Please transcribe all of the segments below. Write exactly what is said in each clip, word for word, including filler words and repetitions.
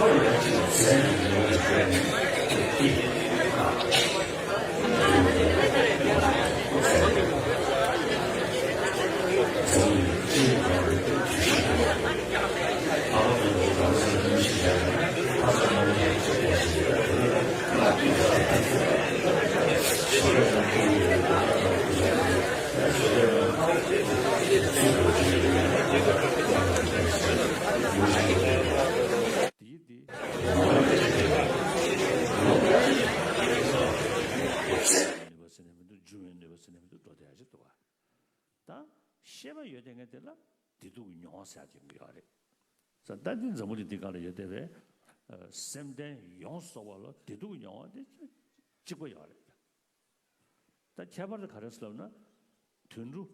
དེ་ཡིན་དེ། ནུས་པ་ཟེར་ནས་མི་འདུག་འཇུ་བའི་ནུས་པ་ཟེར་ནས་མི་འདུག་འགྲོ་བསྡད་ཡ་ཅིག་འདུག་བ། ད་ཤེས་པ་ཡོད་དེ་ངས་དེ་ལ་བདེ་སྡུག་གི་མྱོང་བ་ཟེར་ཡ་དེ་ཡོང་གི་ཡོད་རེད། ད་འདི་འཛམ་བུ་གླིང་འདི་སྒང་ལ་ཡོད་བསྡད་པའི་སེམས་ལྡན་ཡོངས་སུ་རྫོགས་པ་ལ་བདེ་སྡུག་གི་མྱོང་བ་དེ་གཅིག་པ་ཡོད་རེད། ད་ཁྱད་པར་དེ་ག་རེ་ཟེར་ལབ་ན། དུད་འགྲོ།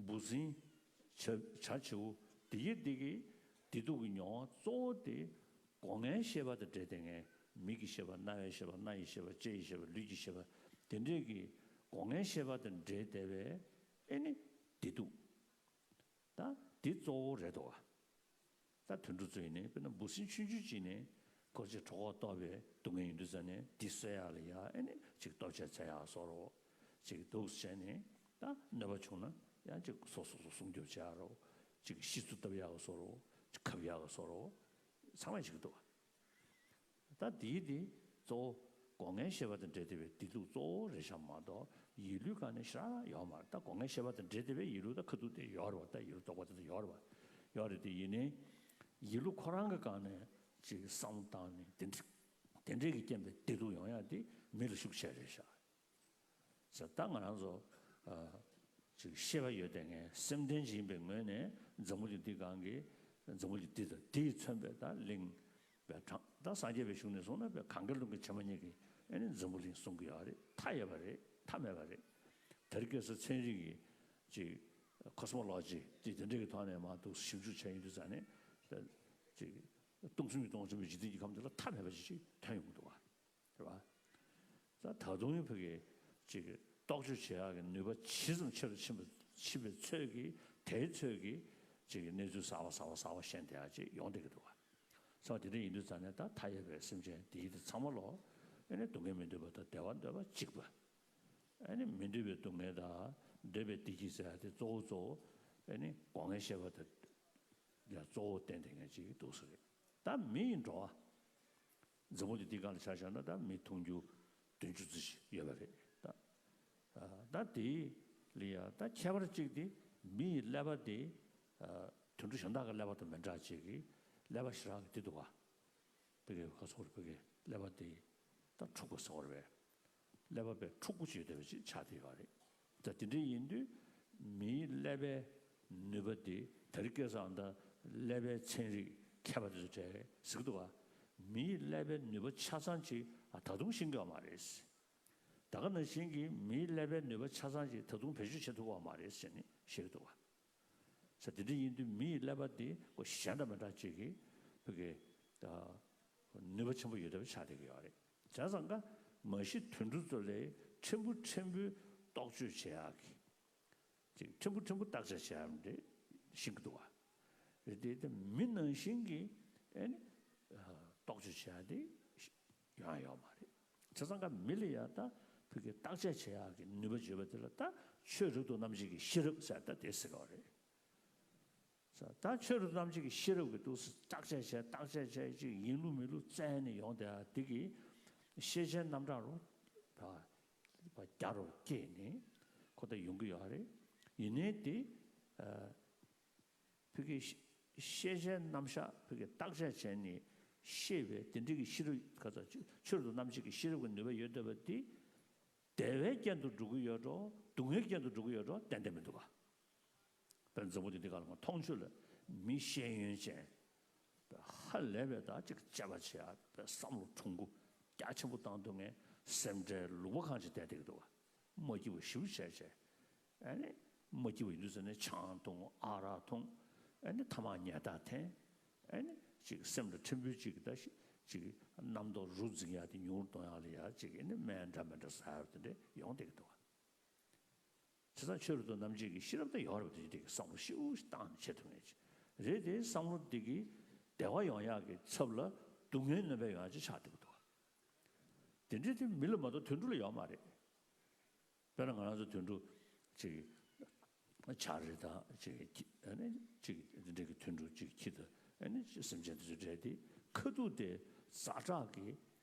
འབུ་སྲིན། བྱ་བྱ་བྱིའུ། དེ་ཡི་དེ་གི་བདེ་སྡུག་གི་མྱོང་བ་གཙོ་བོ་དེ་སྒོ་ལྔའི་ཤེས་པ་དང་འབྲེལ་ཏེ་ངས་མིག་གི་ཤེས་པ། རྣ་བའི་ཤེས་པ། སྣ་ཡི་ཤེས་པ། ལྕེ་ཡི་ཤེས་པ། ལུས་ཀྱི་ཤེས་པ། དེ་འདྲས་ཀྱི་སྒོ་ལྔའི་ཤེས་པ་དང་འབྲེལ་བསྡད་པའི་ཨེ་ནི་བདེ་སྡུག་ད་འདི་གཙོ་བོ་རེད་དོ། ད་དུད་འགྲོ་ཚོ་ཡིན་ནའི་དཔེར་ན་འབུ་སྲིན་ཆུང་ཆུང་ཅིག་ནས་ཁོ་ཅིག་གྲོད་ཁོག་ལྟོགས་པའི་སྡུག་བསྔལ་ཡོང་དུས་ཙ་ནས་འདི་གསོད་ཡག་ལ་ཡ་ཨེ་ནི་ཅིག་ལྟོ་ཆས་བཙལ་ཡག་བཟོ་འདྲ་བོ་ཅིག་འདུག་བྱས་ནས། ད་གནོད་པ་བྱུང་ན་ཡང་ཅིག་སོ་སོ་སོ་སྲུང་སྐྱོབ་བྱེད་ཡག་འདྲ་བོ། ཅིག་ཤི་ཚུལ་བཏབ་ཡག་བཟོ་འདྲ་བོ། ཅིག་གབ་ཡག་བཟོ་འདྲ་བོ། ཚང་མས་བྱེད་ཀྱི་འདུག་བ། ད་དེའི་དེ་གཙོ་བོ་སྒོ་ལྔའི་ཤེས་པ་དང་འབྲེལ་བསྡད་པའི་བདེ་སྡུག་གཙོ་བོ་རེད་ཤག་མ་གཏོགས་ཡིད་ལུས་སྒང་ནས་ཞེ་དྲག་ཡོད་མ་རེད། ད་སྒོ་ལྔའི་ཤེས་པ་དང་འབྲེལ་བསྡད་པའི་ཡིད་ལུས་ད་ཁ་ཐུག་དེ་ཡོད་རེད་བ། ད་ཡིད་ལུས་རྟོག་པ་དེ་ད་ཡོད་རེད་བ། ཡོད་རེད་དེ་ཡིན་ནའི་ཡིད་ལུས་ཁོ་རང་གི་སྒང་ནས་ཅིག་བསམ་བློ་བཏང་ནས་དེ་འདྲ་དེ་འདྲས་ཀྱི་རྐྱེན་པས་བདེ་སྡུག་ཡོང་ཡག་དེ་མི་ལ་ཤུགས་ཆེ་རེད་ཤག་ཟེར། ད་ང་རང་ཚོ་ཨ་ཅིག་ཤེས་པ་ཡོད་དེ་ངས་སེམས་ལྡན་ཅིག་ཡིན་པའི་ངོས་ནས་འཛམ་བུ་གླིང་འདི་སྒང་གི་འཛམ་བུ་གླིང་འདི་དང་འདི་ཡིས་མཚོན་པའི་ད་གླིང་པའི་གྲངས། ད་སངས་རྒྱས་པའི་གཞུང་ནས་གསུངས་ན་པའི་གངྒཱའི་ཀླུང་གི་བྱེ་མ་སྙེད་ཀྱི་ཨེ་ནི་འཛམ་བུ་གླིང་གསུང་གི་ཡོད་རེད། མཐའ་ཡས་པ་རེད། མཐའ་མེད་པ་རེད། དེ་རིང་ཁ་སང་ཚན་རིག་གི་ཅིག་ཁོ་སི་མོ་ལོ་ཇི་དེ་དེ་འདྲས་ཀྱི་ཐོག་ནས་མར་འདུག་ཞིབ་འཇུག་བྱས་ཡོང་དུས་ཙ་ནས་ད་ཅིག་སྟོང་གསུམ་གྱི་སྟོང་ཆེན་པོའི་འཇིག་རྟེན་གྱི་ཁམས་འདི་ལ་མཐའ་མེད་པ་ཅིག་ཅིག་ཐོན་ཡོང་གི་འདུག་བ། རེད་བ། ད་ད་དུང་ཡང་ཕ་གི་ཅིག་རྟོག་དཔྱོད་བྱེད་ཡག་གི་ནུས་པ་ཇི་ཙམ་ཆེ་རུ་ཕྱིན་པ་ཕྱིན་པའི་ཚོད་ཀྱིས་དེའི་ཚོད་ཀྱིས་ཅིག་གནས་ཚུལ་གསར་པ་གསར་པ་གསར་པ་ཤེས་བསྡད་ཡག་ཅིག་ཡོང་བསྡད་ཀྱི་འདུག་བ། ས་དེ་འདྲ་ཡིན་དུས་ཙ་ནས་ད་མཐའ་ཡས་པའི་སེམས་ཅན་དེ་ཡི་དེ་ཚང་མ་ལོ་ཨེ་ནི་སྡུག་བསྔལ་མི་འདོད་པ་དང་བདེ་བ་འདོད་པ་གཅིག་པ། ཨེ་ནི་མི་འདོད་པའི་སྡུག་བསྔལ་དང་འདོད་པའི་བདེ་སྐྱིད་ཟེར་ཡག་དེ་གཙོ་བོ་གཙོ་བོ་ཨེ་ནི་སྒོ་ལྔའི་ཤེས་པ་དེ་ལ་གཙོ་བོ་བསྟན་བསྡད་མཁན་ཅིག་འདུག་ས་རེད། ད་མི་ཡི་འགྲོ་བ། འཛམ་བུ་གླིང་འདི་སྒང་ལ་ཆ་བཞག་ན་ད་མི་མཐོང་རྒྱུ་བདུན་ཅུ་ཙམ་ཞིག་ཡོད་པ་རེད་ད། ཨ་ད་དེ་ལ་ཡ་ད་ཁྱད་པར་གཅིག་དེ་མི་ཡི་ཀླད་པ་དེ་ཨ་དུད་འགྲོ་གཞན་དག་གི་ཀླད་པ་དང་མི་འདྲ་བ་ཅིག་གི་ཀླད་པ་ཞེ་དྲག་གི་དེ་འདུག་བ། ཕ་གི་ཁ་སོགས་ཕ་གི་ཀླད་པ་དེ་ད་འཁྲུག་པ་ཟེར་བ་རེད་པས། ཀླད་པ་དཔེ་འཁྲུག་པོ་ཅིག་ཡོད་བསྡད་པ་ཅིག་ཆགས་བསྡད་ཡོད་རེད། ད་དེ་འདྲ་ཡིན་དུས་མིའི་ཀླད་པའི་ནུས་པ་དེ་དེ་རིང་ཁ་སང་ད་ཀླད་པའི་ཚན་རིག་མཁས་པ་དེ་ཚོ་གྲས་ཟེར་གི་འདུག་བ། མིའི་ཀླད་པའི་ནུས་པ་ཆ་ཚང་ཅིག་ཨ་ད་དུང་ཤེས་ཀྱི་ཡོད་མ་རེད། ད་ག་ནང་བཞིན་གྱི་མིའི་ཀླད་པའི་ནུས་པ་ཆ་ཚང་ཅིག་ད་དུང་བེད་སྤྱོད་བྱེད་ཐུབ་ཀྱི་ཡོད་མ་རེད་ཟེར་ནས་བཤད་ཀྱི་འདུག་བ། ས་དེ་འདྲ་ཡིན་དུས་མིའི་ཀླད་པ་དེ་ཁོ་གཞན་དང་མི་འདྲ་ཅིག་གི་ཕ་གི་ནུས་པ་ཆེན་པོ་ཡོད་བསྡད་པ་ཆགས་བསྡད་ཀྱི་ཡོད་རེད། བྱས་ཙང་ཀ་མ་གཞི་དུད་འགྲོ་ཚོ་ལས་ཕྲན་བུ་ཕྲན་བུ་རྟོག་དཔྱོད་བྱེད་ཡག་གི་ཅིག་ཕྲན་བུ་ཕྲན་བུ་བརྟག་དཔྱད་བྱེད་ཡག་འདི་ཤེས་ཀྱི་འདུག་བ། རེད་དེ་དེ་མི་ནང་བཞིན་གྱི་ཨེ་ནི་རྟོག་དཔྱོད་བྱེད་ཡག་འདི་ཡོང་ཡག་ཡོད་མ་རེད། བྱས་ཙང་ཀ་མི་ལ་ཡ་ད་ཕ་གི་བརྟག་དཔྱད་བྱེད་ཡག་གི་ནུས་པ་ཡོད་པ་དེ་ལ་ད་ཆོས་རབ་ཏུ་རྣམ་འབྱེད་ཀྱི་ཤེས་རབ་ཟེར་ད་དེ་ཟེར་གྱི་ཡོད་རེད། ད་ཆོས་རབ་ཏུ་རྣམ་འབྱེད་ཀྱི་ཤེས་རབ་ཀྱིས་འདུག་སེ་བརྟག་དཔྱད་བྱས་བརྟག་དཔྱད་བྱས་ཅིག་ཡིན་ལུགས་མིན་ལུགས་བཙལ་ནས་ཡོང་བསྡད་ཡག་དེ་གིས་ཤེས་བྱའི་རྣམ་གྲངས་རུ་ད་རྒྱ་རུ་སྐྱེས་ནས་ཁོ་ད་ཡོང་གི་ཡོད་རེད། ཡིན་ནའི་དེ་ཕ་གི་ཤེས་བྱའི་རྣམ་གཞག་ཕ་གི་བརྟག་དཔྱད་བྱས་ནས་ཤེས་པའི་དེ་འདྲ་གི་ཤེས་རབ་ག་ཚོད་ཆོས་རབ་ཏུ་རྣམ་འབྱེད་ཀྱི་ཤེས་རབ་ཀྱི་ནུས་པ་ཡོད་བསྡད་པ་དེ་བདེ་བའི་རྐྱེན་དུ་འགྲོ་གི་ཡོད་འགྲོ་སྡུག་བསྔལ་རྐྱེན་དུ་འགྲོ་གི་ཡོད་འགྲོ་ཏན་ཏན་མི་འདུག་ག་དཔེར་ན་འཛམ་བུ་གླིང་འདི་སྒང་ལ་མཐོང་ཆོས་ལ་མི་ཤེས་ཡོན་ཅན། ཧ་ལས་པའི་ད་ཅིག་དཔྱད་པ་བྱེད་ཡག་བསམ་བློ་ཐོངས་རྒྱུ་རྒྱ་ཆེན་པོ་བཏང་ཐུབ་མཁན་སེམས་ཁྲལ་ལུག་པ་གང་ཅིག་བསྡད་བསྡད་ཀྱི་འདུག་བ། མ་སྐྱིད་པ་ཞེ་པོ་བྱས་བྱས། ཨ་ནི་མ་སྐྱིད་པ་ཡིན་དུས་ཙ་ནས་ཆང་འཐུང་ཨ་རག་འཐུང་། ཨ་ནི་ཐ་མག་ཉལ་ཐ་འཐེན། ཨ་ནི་ཅིག་སེམས་ལ་ཕྲན་བུ་ཅིག་ད་ཅིག་རྣམ་རྟོག་རུ་འཛིན་ཡག་དེ་ཉུང་རུ་གཏོང་ཡག་ལ་ཡ་ཅིག་ཨ་ནི་སྨན་འདྲ་མི་འདྲ་ཟ་ཡག་དེ་འདྲ་ཡོང་བསྡད་ཀྱི་འདུག་བ། བྱས་ཙང་ཆོས་རབ་ཏུ་རྣམ་འབྱེད་ཀྱི་ཤེས་རབ་དེ་ཡོད་རེད་པ། དེ་དེ་གི་བསམ་བློ་ཤུགས་བཏང་ནས་བྱེད་ཐུབ་ངེས་ཀྱི་རེད་དེ། བསམ་བློ་དེ་གི་བདེ་བ་ཡོང་ཡག་གི་ཚབ་ལ་ སྡུག་བསྔལ་སྣོན་པའི་ཡོན་ཏན་ཆགས་བསྡད་ཀྱི་འདུག་དེ་འདྲའི་དེ་མི་ལ་མ་གཏོགས་དུད་འགྲོ་ལ་ཡོད་མ་རེད། དཔེར་ན་ང་རང་ཚོ་དུད་འགྲོ་ཅིག་བྱ་རེད་དང་ཅིག་ཨ་ནི་ཅིག་འདི་འདྲ་གི་དུད་འགྲོ་ཅིག་ཁྱི་དང་ཨ་ནི་སེམས་ཅན་དེ་ཚོ་འདྲ་དེ་ཁ་ཐུག་དེ་ཛ་དྲག་གི་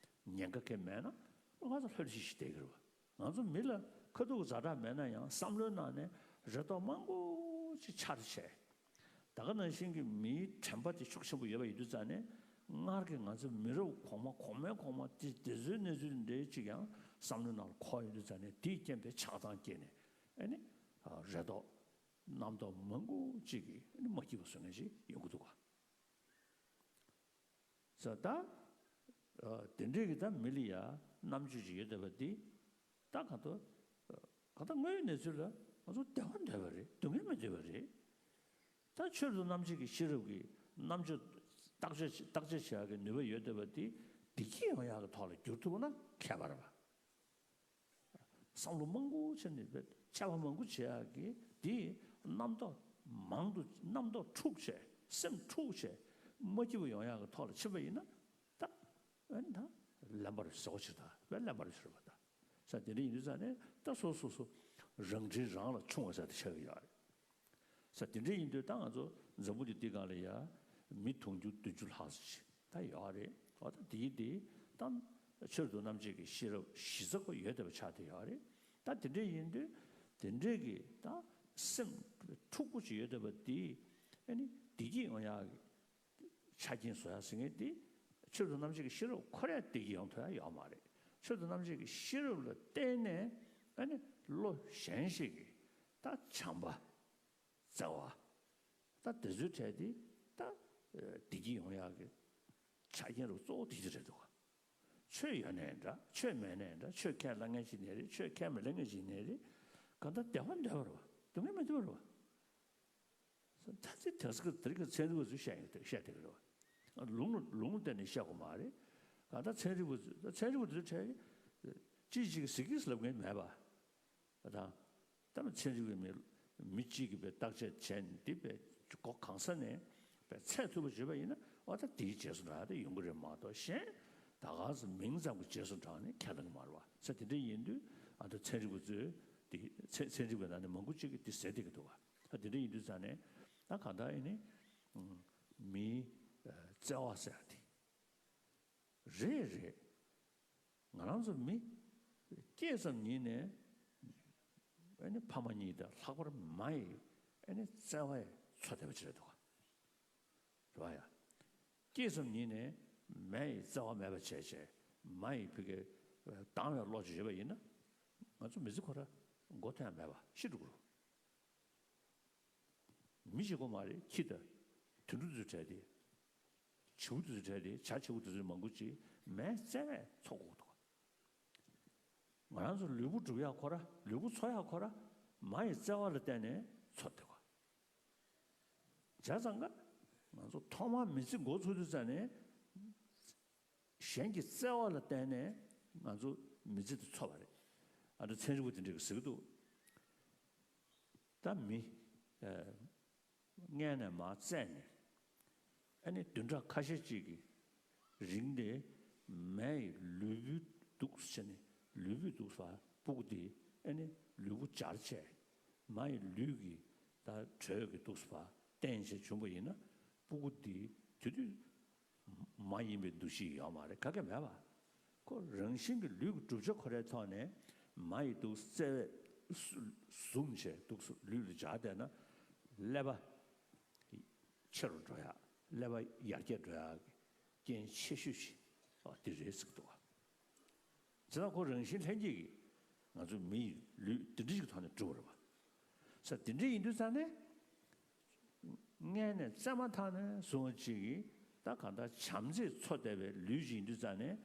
ཉེན་ཁ་གང་མེད་ན་ང་ཚོ་ལྷོད་ལྷོད་ཤིག་བསྡད་ཀྱི་རེད་བ། ང་ཚོ་མི་ལ་ཁ་ཐུག་ཛ་དྲག་མེད་ན་ཡང་བསམ་བློའི་ནང་ནས་རེ་དོགས་མང་པོ་ཅིག་འཆར་བྱས། ད་ག་ནང་བཞིན་གྱི་མིའི་དྲན་པ་དེ་ཤུགས་ཆེན་པོ་ཡོད་པ་ཡིན་དུས་ཙང་ནས་སྔར་གྱི་ང་ཚོ་མི་རབས་གོང་མ་གོང་མའི་གོང་མ་དེ་དེ་ཚོའི་གནས་ཚུལ་འདྲ་ཅིག་ཡང་བསམ་བློའི་ནང་ལ་འཁོར་ཡོད་དུས་ཙང་ནས་དེའི་རྐྱེན་པས་ཆགས་སྡང་སྐྱེས་ནས་ཨ་ནི་རེ་དོགས་རྣམ་རྟོག་མང་པོ་ཅིག་གིས་ཨ་ནི་མ་སྐྱིད་པ་བཟོ་མཁན་ཞིག་ཡོང་གི་འདུག་ག་ས་ད། ཨ་དེ་འདྲས་ཀྱི་ད་མི་ལ་ཡ་རྣམ་དཔྱོད་ཅིག་ཡོད་བསྡད་པ་འདི། ད་ག་ད། ག་ད་དངོས་ཡོད་གནས་ཚུལ་ལ་ང་ཚོ་བདེ་བ་འདོད་པ་རེད། སྡུག་བསྔལ་མི་འདོད་པ་རེད། ད་ཆོས་དང་རྣམ་འབྱེད་ཀྱི་ཤེས་རབ་ཀྱི་རྣམ་དཔྱོད་བརྟག་དཔྱད་བརྟག་དཔྱད་བྱེད་ཡག་གི་ནུས་པ་ཡོད་བསྡད་པ་འདི་བདེ་སྐྱིད་ཡོང་ཡག་གི་ཐོག་ལ་བསྒྱུར་ཐུབ་ན་ཁྱད་པར་བ། བསམ་བློ་མང་པོ་བྱས་ནས་དཔེ་འཆད་པ་མང་པོ་བྱེད་ཡག་གི་དེ་རྣམ་རྟོག་མང་དུ་རྣམ་རྟོག་འཁྲུགས་བྱས་སེམས་འཁྲུགས་བྱས་མ་སྐྱིད་པ་ཡོང་ཡག་གི་ཐོག་ལ་ཕྱིན་པ་ཡིན་ན་ད་ཨ་ནི་ད་གླེན་པར་བཟོ་ཕྱིར་ད་དཔེ་གླེན་པར་བཟོ་བ་ད་ས་དེ་འདྲ་ཡིན་དུས་ཙང་ནས་ད་སོ་སོ་སོ་རང་འདྲིས་རང་ལ་ཆུང་བ་ས་དེ་ཆགས་ཀྱི་ཡོད་རེད། ས་དེ་འདྲ་ཡིན་དུས་ད་ང་ཚོ་འཛམ་བུ་གླིང་འདི་སྒང་ལ་ཡ་མི་དུང་ཕྱུར་བདུན་ཅུ་ལྷག་ཙམ་ཞིག་ད་ཡོད་རེད། འོ་ད་དེའི་དེ་ད་ཆོས་དང་རྣམ་འབྱེད་ཀྱི་ཤེས་རབ་གཞི་རྩ་ཁོ་ཡོད་བསྡད་པ་ཆགས་བསྡད་ཡོད་རེད། ད་དེ་འདྲ་ཡིན་དུས་དེ་འདྲའི་གི་ད་སེམས་འཁྲུག་པོ་ཅིག་ཡོད་བསྡད་པ་དེ་ཨ་ནི་བདེ་སྐྱིད་ཡོང་ཡག་གི་ཆ་རྐྱེན་བཟོ་ཡག་ཟེར་མཁན་དེ་ཆོས་དང་རྣམ་འབྱེད་ཀྱི་ཤེས་རབ་ཁོ་རང་བདེ་སྐྱིད་ཡོང་ཐུབ་ཡག་ཡོད་མ་རེད། ཆོས་དང་རྣམ་འབྱེད་ཀྱི་ཤེས་རབ་ལ་བརྟེན་ནས་ཨ་ནི་བློ་གཞན་ཞིག་གི་ད་བྱམས་པ། བརྩེ་བ། ད་དེ་ཚོའི་གྲས་དེ་ད་བདེ་སྐྱིད་ཡོང་ཡག་གི་ཆ་རྐྱེན་རུ་གཙོ་བོ་དེ་ཅིག་རེད་འདུག་ཆོས་ཡོད་ནའི་འདྲ། ཆོས་མེད་ནའི་འདྲ། ཆོས་ཁས་བླངས་མཁན་ཞིག་ནའི་རེད། ཆོས་ཁས་མི་ལེན་མཁན་ཞིག་ནའི་རེད། གང་ལྟར་བདེ་བ་འདོད་པ་རེད་བ། སྡུག་བསྔལ་མི་འདོད་པ་རེད་བ། ད་ཚེ་དེ་སྐད་དེ་རིགས་ཚན་རིག་པ་ཚོས་བཤད་ཡོད་བཤད་བསྡད་ཀྱི་རེད་བ། ལུང་ལུང་བསྟན་ནས་བཤད་དགོས་མ་རེད། གང་ལྟར་ཚན་རིག་པ་ཚོས་ཚན་རིག་པ་དེ་ཚོའི་གྲས་ཅིག་ཅིག་གིས་ཟེར་གྱི་ལབ་མཁན་མེད་པ། དང་། ད་ཚན་རིག་པའི་མི་མི་གཅིག་གིས་བརྟག་དཔྱད་བྱས་ནས་འདི་སྒོ་གང་ས་ནས་ཚད་ཐུབ་པ་བྱས་པ་ཡིན་ན་འོ་ད་དེའི་རྗེས་སུ་འབྲང་ཡག་དེ་ཡོང་གི་རེད་མ་གཏོགས་གཞན་ད་ག་ས་མིང་ཙམ་གྱི་རྗེས་སུ་འབྲངས་ནས་ཁས་ལེན་གྱི་མ་རེད་བ། ས་དེ་འདྲ་ཡིན་དུས་ཨ་ད་ཚན་རིག་པ་ཚོས་དེ་ཚན་ཚན་རིག་པའི་ནང་ནས་མང་པོ་གཅིག་གིས་དེ་ཟེར་བསྡད་ཀྱི་འདུག་བ། ད་དེ་འདྲ་ཡིན་དུས་ཙང་ནས་ད་གང་ལྟར་ཡིན་ནའི་མིའི་བརྩེ་བ་ཟེར་ཡག་དེ། རེད་རེད། ང་རང་ཚོ་མི་སྐྱེས་ཙམ་ཉིད་ནས་ཨ་ནི་ཕ་མ་གཉིས་དང་ལྷག་པར་མ་ཡི་ཨ་ནི་བརྩེ་བས་འཚོ་བསྡད་པ་ཅིག་རེད་འདུག་ག་རེད་བ་ཡ། སྐྱེས་ཙམ་ཉིད་ནས་མ་ཡི་བརྩེ་བ་མེད་པ་བྱས་བྱས་མ་ཡི་ཕ་གི་སྡང་བའི་བློ་ཅིག་ཡོད་པ་ཡིན་ན་ང་ཚོ་མི་ཚེ་ཁོ་ར་མགོ་ཐོན་ཡག་མེད་པ་ཤི་འགྲོ་གི་རེད། མི་གཅིག་པོ་མ་རེད། ཁྱི་དང་དུད་འགྲོ་དེ་ཚོའི་གྲས་དེ། བྱིའུ་དེ་ཚོའི་གྲས་དེ། བྱ་བྱིའུ་དེ་ཚོའི་མང་པོ་ཅིག་མའི་བརྩེ་བས་འཚོ་དགོས་འདུག་ང་རང་ཚོ་ལུས་པོ་སྒྲུབ་ཡག་ཁོ་ར་ལུས་པོ་འཚོ་ཡག་ཁོ་ར་མ་ཡི་བརྩེ་བ་ལ་བརྟེན་ནས་འཚོ་བསྡད་དགོས། བྱས་ཙང་ཀ་ང་ཚོ་ཐོག་མར་མི་ཚེ་འགོ་ཚུགས་དུས་ཙང་ནས། གཞན་གྱི་བརྩེ་བ་ལ་བརྟེན་ནས་ང་ཚོ་མི་ཚེ་འདི་འཚོ་བ་རེད། ཨ་ནི་ཚན་རིག་པ་དེ་འདྲས་ཀྱིས་ཟེར་གྱི་འདུག་ད་མི་ཨ་མངལ་ནས་མར་བཙས་ནས་ཨ་ནི་བདུན་ཕྲག་ཁ་ཤས་ཅིག་གི་རིང་དེ་མའི་ལུས་པོའི་འདུག་ཟེར་ནས་ལུས་པོའི་འདུག་པ་སྤུ་གུ་དེ་ཨ་ནི་ལུས་པོ་འབྱར་བྱས་མའི་ལུས་ཀྱི་ད་དྲོད་ཀྱི་འདུག་པ་བརྟེན་བྱས་བྱུང་བ་ཡིན་ན་སྤུ་གུ་དེ་དེ་དུས། མ་ཡིན་པའི་འདུ་ཤེས་ཡོད་མ་རེད། ག་གེ་མེད་པ། ཁོ་རང་བཞིན་གྱི་ལུས་ཀྱི་གྲུབ་ཆ་ཁོ་རའི་ཐོག་ནས་མ་ཡི་འདུག་བརྩེ་བས་བཟུང་བྱས་འདུག་ལུས་ལ་འབྱར་བསྡད་ན་ཀླད་པ་ཆེ་རུ་འགྲོ་ཡག་ཀླད་པ་ཡར་རྒྱས་འགྲོ་ཡག་གི་རྐྱེན་ཆེ་ཤོས་ཤིག་འདི་རེད་ཟེར་གྱི་འདུག་བ། བྱས་ཙང་ཁོ་རང་བཞིན་ལྷན་སྐྱེས་ཀྱིས་ང་ཚོ་མི་ཡི་ལུས་འདི་འདྲ་ཞིག་གི་ཐོག་ནས་གྲུབ་པ་རེད་བ། ས་འདི་འདྲ་ཡིན་དུས་ཙང་ནས། མངལ་ནས་བཙས་མ་ཐག་ནས་བཟུང་བ་ཅིག་གིས་ད་གང་ལྟར་བྱམས་བརྩེས་འཚོ་བསྡད་པའི་ལུས་ཅིག་ཡིན་དུས་ཙང་ནས།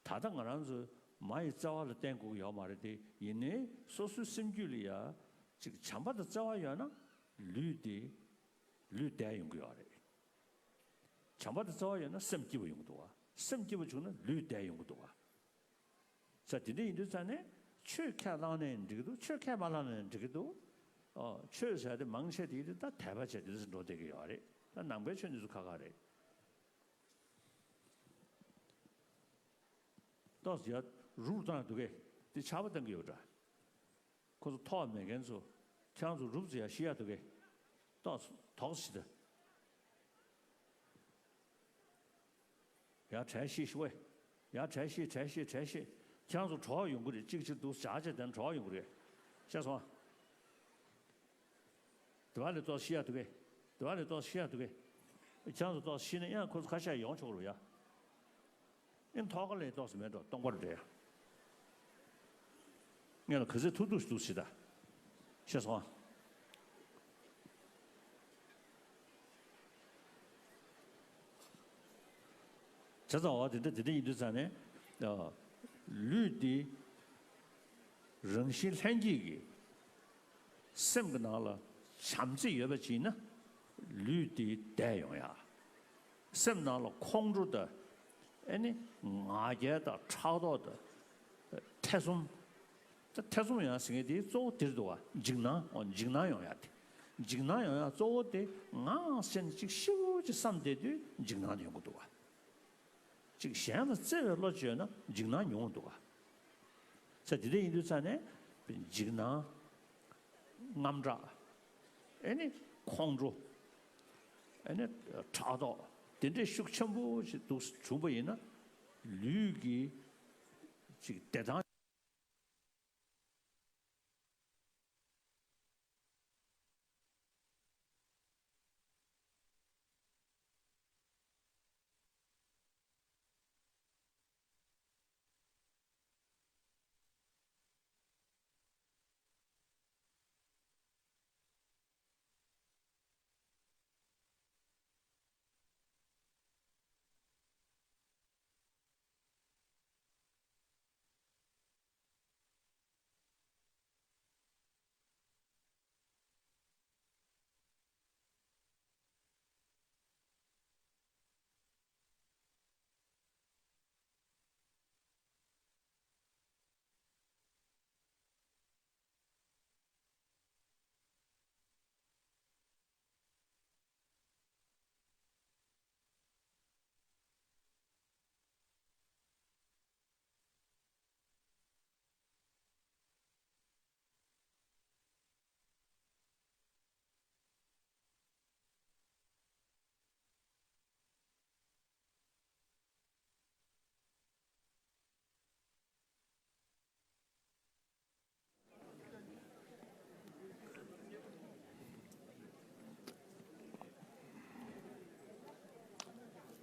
ད་ལྟ་ང་རང་ཚོ་མ་ཡི་བརྩེ་བ་ལ་བརྟེན་དགོས་ཀྱི་ཡོད་མ་རེད་དེ་ཡིན་ནའི་སོ་སོའི་སེམས་རྒྱུད་ལ་ཡ་ཅིག་བྱམས་པ་དང་བརྩེ་བ་ཡོད་ན་ལུས་དེ་ལུས་བདེ་ཡོང་གི་ཡོད་རེད། བྱམས་པ་དང་བརྩེ་བ་ཡོད་ན་སེམས་སྐྱིད་པོ་ཡོང་གི་འདུག་བ། སེམས་སྐྱིད་པོ་བྱུང་ན་ལུས་བདེ་ཡོང་གི་འདུག་བ། ས་དེ་འདྲ་ཡིན་དུས་ཙང་ནས་ཆོས་ཁས་བླངས་ནའི་འགྲིག་གི་འདུག་ཆོས་ཁས་མ་བླངས་ནའི་འགྲིག་གི་འདུག་ཨོ་ཆོས་ཟེར་དེ་མང་ཆེ་དེ་ད་དད་པ་བྱས་དེ་འདྲ་འགྲོ་བསྡད་ཀྱི་ཡོད་རེད། ད་ནང་པའི་ཆོས་འདི་ཚོ་ཁག་ཁག་རེད། ཏོག་ཙམ་ཡར་རུབ་བཏང་ཡག་འདུག་གས། དེ་ཆར་པ་བཏང་གི་ཡོད་འདྲ། ཁོ་ཚོ་ཐོག་མེད་མཁན་ཚོ། ཁྱེད་རང་ཚོ་རུབ་ཙམ་ཡར་ཤི་ཡག་འདུག་གས། ཏོག་ཙམ་དོགས་ཤིག་ད། ཡར་གྲལ་ཤིག་ཤོག་ཨེ། ཡར་གྲལ་ཤིག་གྲལ་ཤིག་གྲལ་ཤིག་ཁྱེད་རང་ཚོ་གྲོགས་ཡོང་གི་རེད། གཅིག་གཅིག་འདུག་བྱ་བྱེད་དེ་གྲོགས་ཡོང་གི་རེད། ཤེས་སོང་ཨ། དེ་བ་ལས་ཏོག་ཙམ་ཤི་ཡག་འདུག་གས། དེ་བ་ལས་ཏོག་ཙམ་ཤི་ཡག་འདུག་གས། ཁྱེད་རང་ཚོ་ཏོག་ཙམ་ཤི་ན་ཡང་ཁོ་ཚོ་ཁ་ཤས་ཡོང་ཆོག་རེད་ཡ། ཨེ་ཐོག་ཁ་ལས་ཏོག་ཙམ་མེད་འགྲོ། སྟོང་པར་འདྲེ་ཡ། ངས་ལ་ག་ཚོད་ཐུབ་ཐུབ་ཞིག་འདུག་ཟེར་ད། ཤེས་སོང་ཨ། བྱས་ཙང་འོ་དེ་འདྲ་དེ་འདྲ་ཡིན་དུས་ཙང་ནས། ཨ། ལུས་འདི་རང་བཞིན་ལྷན་སྐྱེས་ཀྱི་སེམས་ཀྱི་ནང་ལ་བྱམས་བརྩེ་ཡོད་པ་ཅིག་ཡིན་ན། ལུས་འདི་བདེ་ཡོང་ཡ། སེམས་ནང་ལ་ཁོང་ཁྲོ་དང་། ཨེ་ནི་ང་རྒྱལ་དང་ཕྲག་དོག་དང་། ཐེ་ཚོམ། ད་ཐེ་ཚོམ་ཡོང་ཡ་ཟེར་མཁན་དེ་གཙོ་བོ་དེར་འདུག་བ། འཇིགས་སྣང་། འོ་འཇིགས་སྣང་ཡོང་ཡ་དེ། འཇིགས་སྣང་ཡོང་ཡ་གཙོ་བོ་དེ་ངའང་སེམས་ཅིག་ཤིའུ་ཅིག་བསམ་བསྡད་དུས་འཇིགས་སྣང་དེ་ཡོང་གི་འདུག་བ། ཅིག་གཞན་ལ་བརྩེ་བའི་བློ་ཅིག་ཡོད་ན་འཇིགས་སྣང་ཉུང་བ་འདུག་བ། ས་དེ་འདྲ་ཡིན་དུས་ཙང་ནས་འཇིགས་སྣང་། དངངས་སྐྲག། ཨེ་ནི་ཁོང་ཁྲོ། ཨེ་ནི་ཕྲག་དོག་དེ་འདྲའི་ཤུགས་ཆེན་པོ་ཞིག་འདུག་བྱུང་བ་ཡིན་ན། ལུས་ཀྱི་ཅིག་བདེ་ཐང་།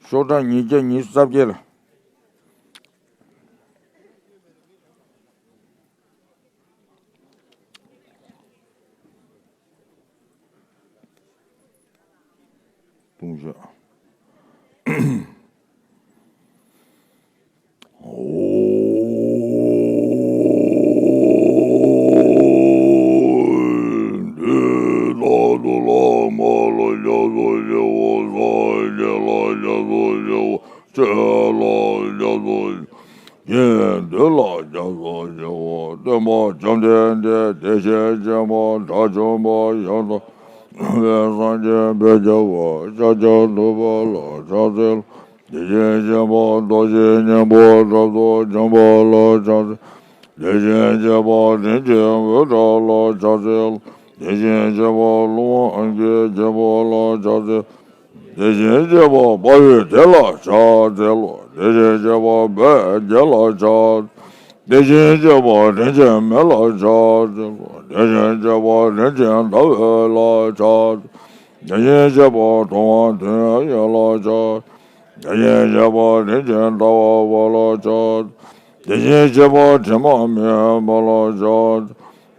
ཤོག་གྲངས་ཉིས་བརྒྱ་ཉི་ཤུ་རྩ་བརྒྱད་ལ། ལྟུང་བཤགས། ཉན་ཐོས་ལ་སྐྱབས་སུ་མཆིའོ། སྟོན་པ་བཅོམ་ལྡན་འདས་དེ་བཞིན་གཤེགས་པ་དགྲ་བཅོམ་པ་ཡང་དག་པའི་སངས་རྒྱས་དཔལ་གྱུར་པ་ཤཱཀྱ་ཐུབ་པ་ལ་ཕྱག་འཚལ་ལོ། དེ་བཞིན་གཤེགས་པ་རྡོ་རྗེ་སྙིང་པོ་དྲག་ཏུ་འཇོམས་པ་ལ་ཕྱག་འཚལ་ལོ། དེ་བཞིན་གཤེགས་པ་དྲིན་ཅན་འོད་གྲགས་ལ་ཕྱག་འཚལ་ལོ། དེ་བཞིན་གཤེགས་པ་ཀླུ་དབང་གི་རྒྱལ་པོ་ལ་ཕྱག་འཚལ་ལོ། དེ་བཞིན་གཤེགས་པ་དཔའ་བོའི་སྡེ་ལ་ཕྱག་འཚལ་ལོ། དེ་བཞིན་གཤེགས་པ་དཔལ་རྒྱལ་ལ་ཕྱག། དེ་བཞིན་གཤེགས་པ་དྲིན་ཅན་མེ་ལ་ཕྱག་འཚལ་ལོ། དེ་བཞིན་གཤེགས་པ་དྲིན་ཅན་ཟླ་འོད་ལ་ཕྱག། དེ་བཞིན་གཤེགས་པ་དུང་བ་དོན་ཡོད་ལ་ཕྱག། དེ་བཞིན་གཤེགས་པ་དྲིན་ཅན་ཟླ་བ་པ་ལ་ཕྱག། དེ་བཞིན་གཤེགས་པ་དྲི་མ་མེད་པ་ལ་ཕྱག།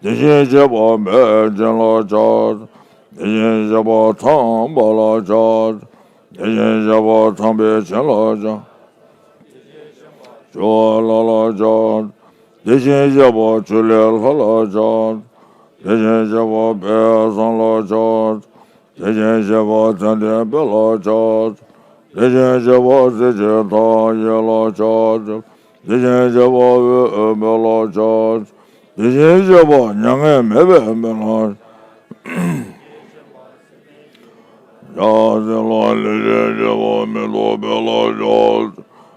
དེ་བཞིན་གཤེགས་པ་མེད་ཅན་ལ་ཕྱག། དེ་བཞིན་གཤེགས་པ་ཚངས་པ་ལ་ཕྱག། དེ་བཞིན་གཤེགས་པ་ཚངས་པའི་བྱིན་ལ་ཕྱག། ཆུ་བ་ལ་ལ་ཕྱག། དེ་བཞིན་གཤེགས་པ་ཆུ་ལས་ལྷ་ལ་ཕྱག། དེ་བཞིན་གཤེགས་པ་དཔལ་བཟང་ལ་ཕྱག། དེ་བཞིན་གཤེགས་པ་ཙནྡན་དཔལ་ལ་ཕྱག། དེ་བཞིན་གཤེགས་པ་གཟི་བརྗིད་མཐའ་ཡས་ལ་ཕྱག། དེ་བཞིན་གཤེགས་པ་འོད་དཔལ་ལ་ཕྱག། དེ་བཞིན་གཤེགས་པ་མྱ་ངན་མེད་པའི་དཔལ་ལ་ཕྱག་འཚལ་ལོ། དེ་བཞིན་གཤེགས་པ་མེ་ཏོག་དཔལ་ལ་ཕྱག།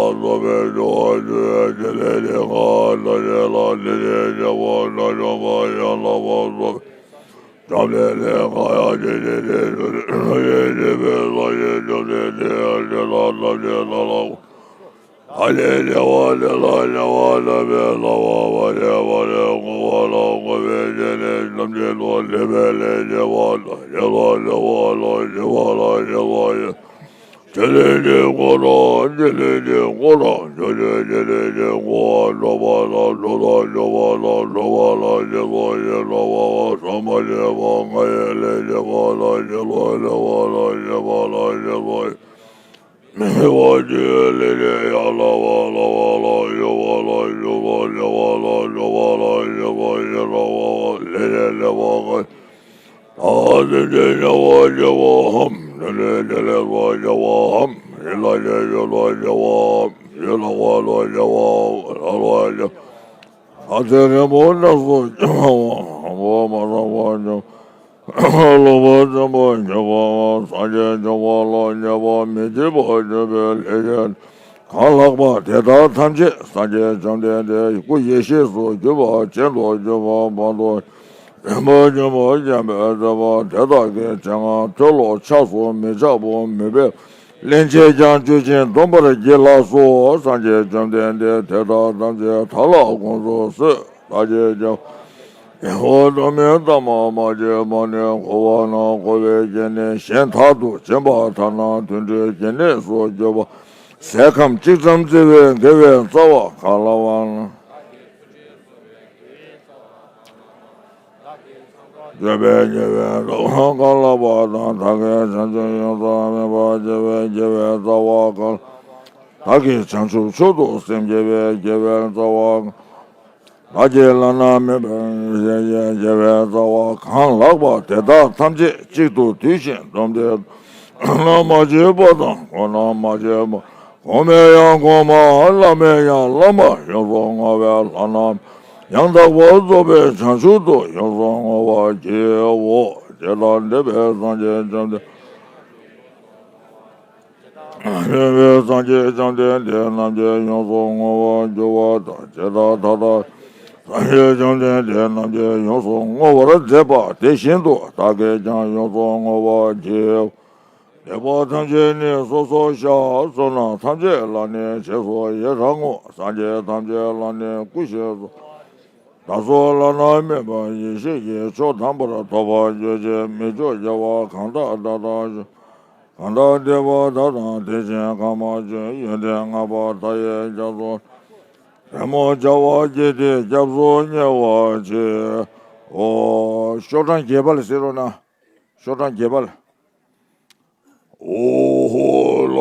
ལ་སོགས་པའི་སྦྱོར་བ་བཅུ་ཡི་ཕྲིན་ལས་ནི་གང་ལ་ཞེས་ལ་དེ་ནི་རྗེ་བོ་དགྲ་བཅོམ་པ་ཡང་དག་པར་རྫོགས་པའི་འཇམ་དཔལ་ལས་གང་ཡང་དེ་ནི་དེ་བཞིན་གཤེགས་པའི་སངས་རྒྱས་བཅོམ་ལྡན་འདས་ཡང་དེ་དག་ཐམས་ཅད་དག་ལ་ད་ནི་བདེ་བ་དེ་དག་བདེ་བ་ལ་སོགས་པ་མ་སྐྱེས་པ་ནས་འཁོར་བ་ལ་འཁོར་བའི་སྐྱེ་གནས་ཐམས་ཅད་དུ་བདེ་བའི་ལས་བྱེད་པ་དང་། བདེ་བ་བདེ་བ་ལ་སྐྱེས་པ་ལ་སྐྱེས་པ་ཡི། ཕྲིན་ལས་ནི་འཁོར་དང་ཕྲིན་ལས་ནི་འཁོར་དང་འཁོར་བའི་སྐྱེ་གནས་ནི་འཁོར་བ་འགྲོ་བ་དང་འགྲོ་དང་འགྲོ་བ་ལ་སྐྱེས་པ་ཡི། འགྲོ་བ་བ་ས་མ་སྐྱེས་པ་ལྔ་ཡི་ལས་བྱེད་པ་ལ་སྐྱེས་པ་ལ་སྐྱེས་པ་ལ་སྐྱེས་པ་ཡི། མི་ཤིགས་པ་བཅུ་ཡི་ལས་ནི་ཡང་ལག་པ་ལག་པ་ལ་ཡུ་བ་ལ་ཡུ་བ་ལ་ཡུ་བ་ལ་ཡུ་བ་ཡི་ལག་པ་ལས་ནི་ལེགས་པར་ཀུན་ད་སེམས་ཅན་ཉེ་བར་སྐྱེ་བའམ། ནི་ནི་ནི་ལེགས་པར་སྐྱེ་བའམ། ཡི་དྭགས་ཀྱི་ཡུལ་དུ་སྐྱེ་བའམ། ཡི་ལག་པ་ལ་སྐྱེ་བའམ། ལག་པར་སྐྱེ་ལྷ་ཚེ་རིང་པོ་རྣམས་སུ་སྐྱེ་བའམ། འོ་མ་ཚང་བར་སྐྱེ་བ། ལོངས་སྤྱོད་ཆེན་པོར་སྤྱོད་པའམ། སངས་རྒྱས་འབྱུང་བ་ལ་ཉེ་བར་མི་སྐྱེ་བར་སྤྱོད་པའི་ལས་ཀྱི་གང་ལགས་པ་དེ་དག་ཐམས་ཅད་སངས་རྒྱས་བཅོམ་ལྡན་འདས་སྐུ་ཡེ་ཤེས་སུ་གྱུར་པ་ཅན་དུ་གྱུར་པ་བར་དུ་རིམ་པར་བྱོན་པར་བྱ་བའི་མཛད་པ་དེ་དག་གི་ཆེད་མངའ་མཐོལ་ལོ་ཆགས་སུ་མི་ཆགས་པ་མོས་པས་སླན་ཆད་ཀྱང་གཅོད་ཅིང་སྡོམ་པར་བགྱིད་ལགས་སོ། སངས་རྒྱས་བཅོམ་ལྡན་འདས་དེ་དག་ཐམས་ཅད་བདག་ལ་དགོངས་སུ་གསོལ། བདག་གིས་ཀྱང་ཡིད་འོང་སྡོམ་མིན་ལྟ་མ་མ་བྱས་པ་ནི་འཁོར་བ་ན་འཁོར་བའི་སྐྱེ་གནས་གཞན་དག་ཏུ་སྦྱིན་པ་ཐ་ན་དུད་འགྲོའི་སྐྱེ་གནས་སུ་གྱུར་པ་ཟས་ཁམ་གཅིག་ཙམ་བརྩི་བའི་དགེ་བའི་རྩ་བ་གང་ལགས་པ་ན། འགྱོད་པས་ཉེས་པའི་རྩ་བ་གང་ལགས་པ་དང་། བདག་གིས་བྱང་ཆུབ་ཡོངས་སུ་སྨིན་པར་བྱ་བའི་དགེ་བའི་རྩ་བ་གང་ལགས། བདག་གིས་བྱང་ཆུབ་མཆོག་ཏུ་སེམས་བསྐྱེད་པའི་དགེ་བའི་རྩ་བ་གང་ལགས། བདག་གིས་བླ་ན་མེད་པའི་ཡེ་ཤེས་ཀྱི་དགེ་བའི་རྩ་བ་གང་ལགས་པ་དེ་དག་ཐམས་ཅད་གཅིག་ཏུ་བསྡུས་ཤིང་སྡོམ་སྟེ། བླ་ན་མ་མཆིས་པ་དང་གོང་ན་མ་མཆིས་པ། གོང་མའི་ཡང་གོང་མ། བླ་མའི་ཡང་བླ་མ། ཡོངས་སུ་བསྔོ་བས་བླ་ན་ཡང་དག་པར་རྫོགས་པའི་བྱང་ཆུབ་ཏུ་ཡོངས་སུ་བསྔོ་བར་བགྱིའོ། ཇི་ལྟར་འདས་པའི་སངས་རྒྱས་བཅོམ་ལྡན། འདས་པའི་སངས་རྒྱས་བཅོམ་ལྡན་འདས་རྣམས་ཀྱིས་ཡོངས་སུ་བསྔོ་བར་འགྱུར་བ་དང་། ཇི་ལྟར་ད་ལྟ་སངས་རྒྱས་བཅོམ་ལྡན་འདས་རྣམས་ཀྱིས་ཡོངས་སུ་བསྔོ་བར་མཛད་པ་དེ་བཞིན་དུ་བདག་གིས་ཀྱང་ཡོངས་སུ་བསྔོ་བར་བགྱིའོ། འདོད་པ་ཐམས་ཅད་ནི་སོ་སོར་བཤགས། བསོད་ནམས་ཐམས་ཅད་ལ་ནི་རྗེས་སུ་ཡི་རང་ངོ་། སངས་རྒྱས་ཐམས་ཅད་ལ་ནི་སྐུ་ཞེས་སོ། བདག་སོགས་བླ་ན་མེད་པ་ཡེ་ཤེས་ཀྱི་མཆོག་དམ་པར་ཐོབ་པར་གྱུར་ཅིག་མི་མཆོག་རྒྱལ་བ་གང་དག་བདག་དང་གང་དག་འདོད་པ་དག་དང་དེ་བཞིན་གང་མ་བྱོན། ཡོན་ཏན་ལྔ་པ་མཐའ་ཡས་རྒྱ་མཚོ། རི་མོ་བྱ་བ་བརྒྱད་དེ་སྐྱབས་སུ་ཉེ་བར་མཆིའོ། ཤོག་གྲངས་བརྒྱད་པ་ལ་གཟིགས་རོགས་གནང་། ཤོག་གྲངས་བརྒྱད་པ་ལ། ཨོ་ཧོ་ལ།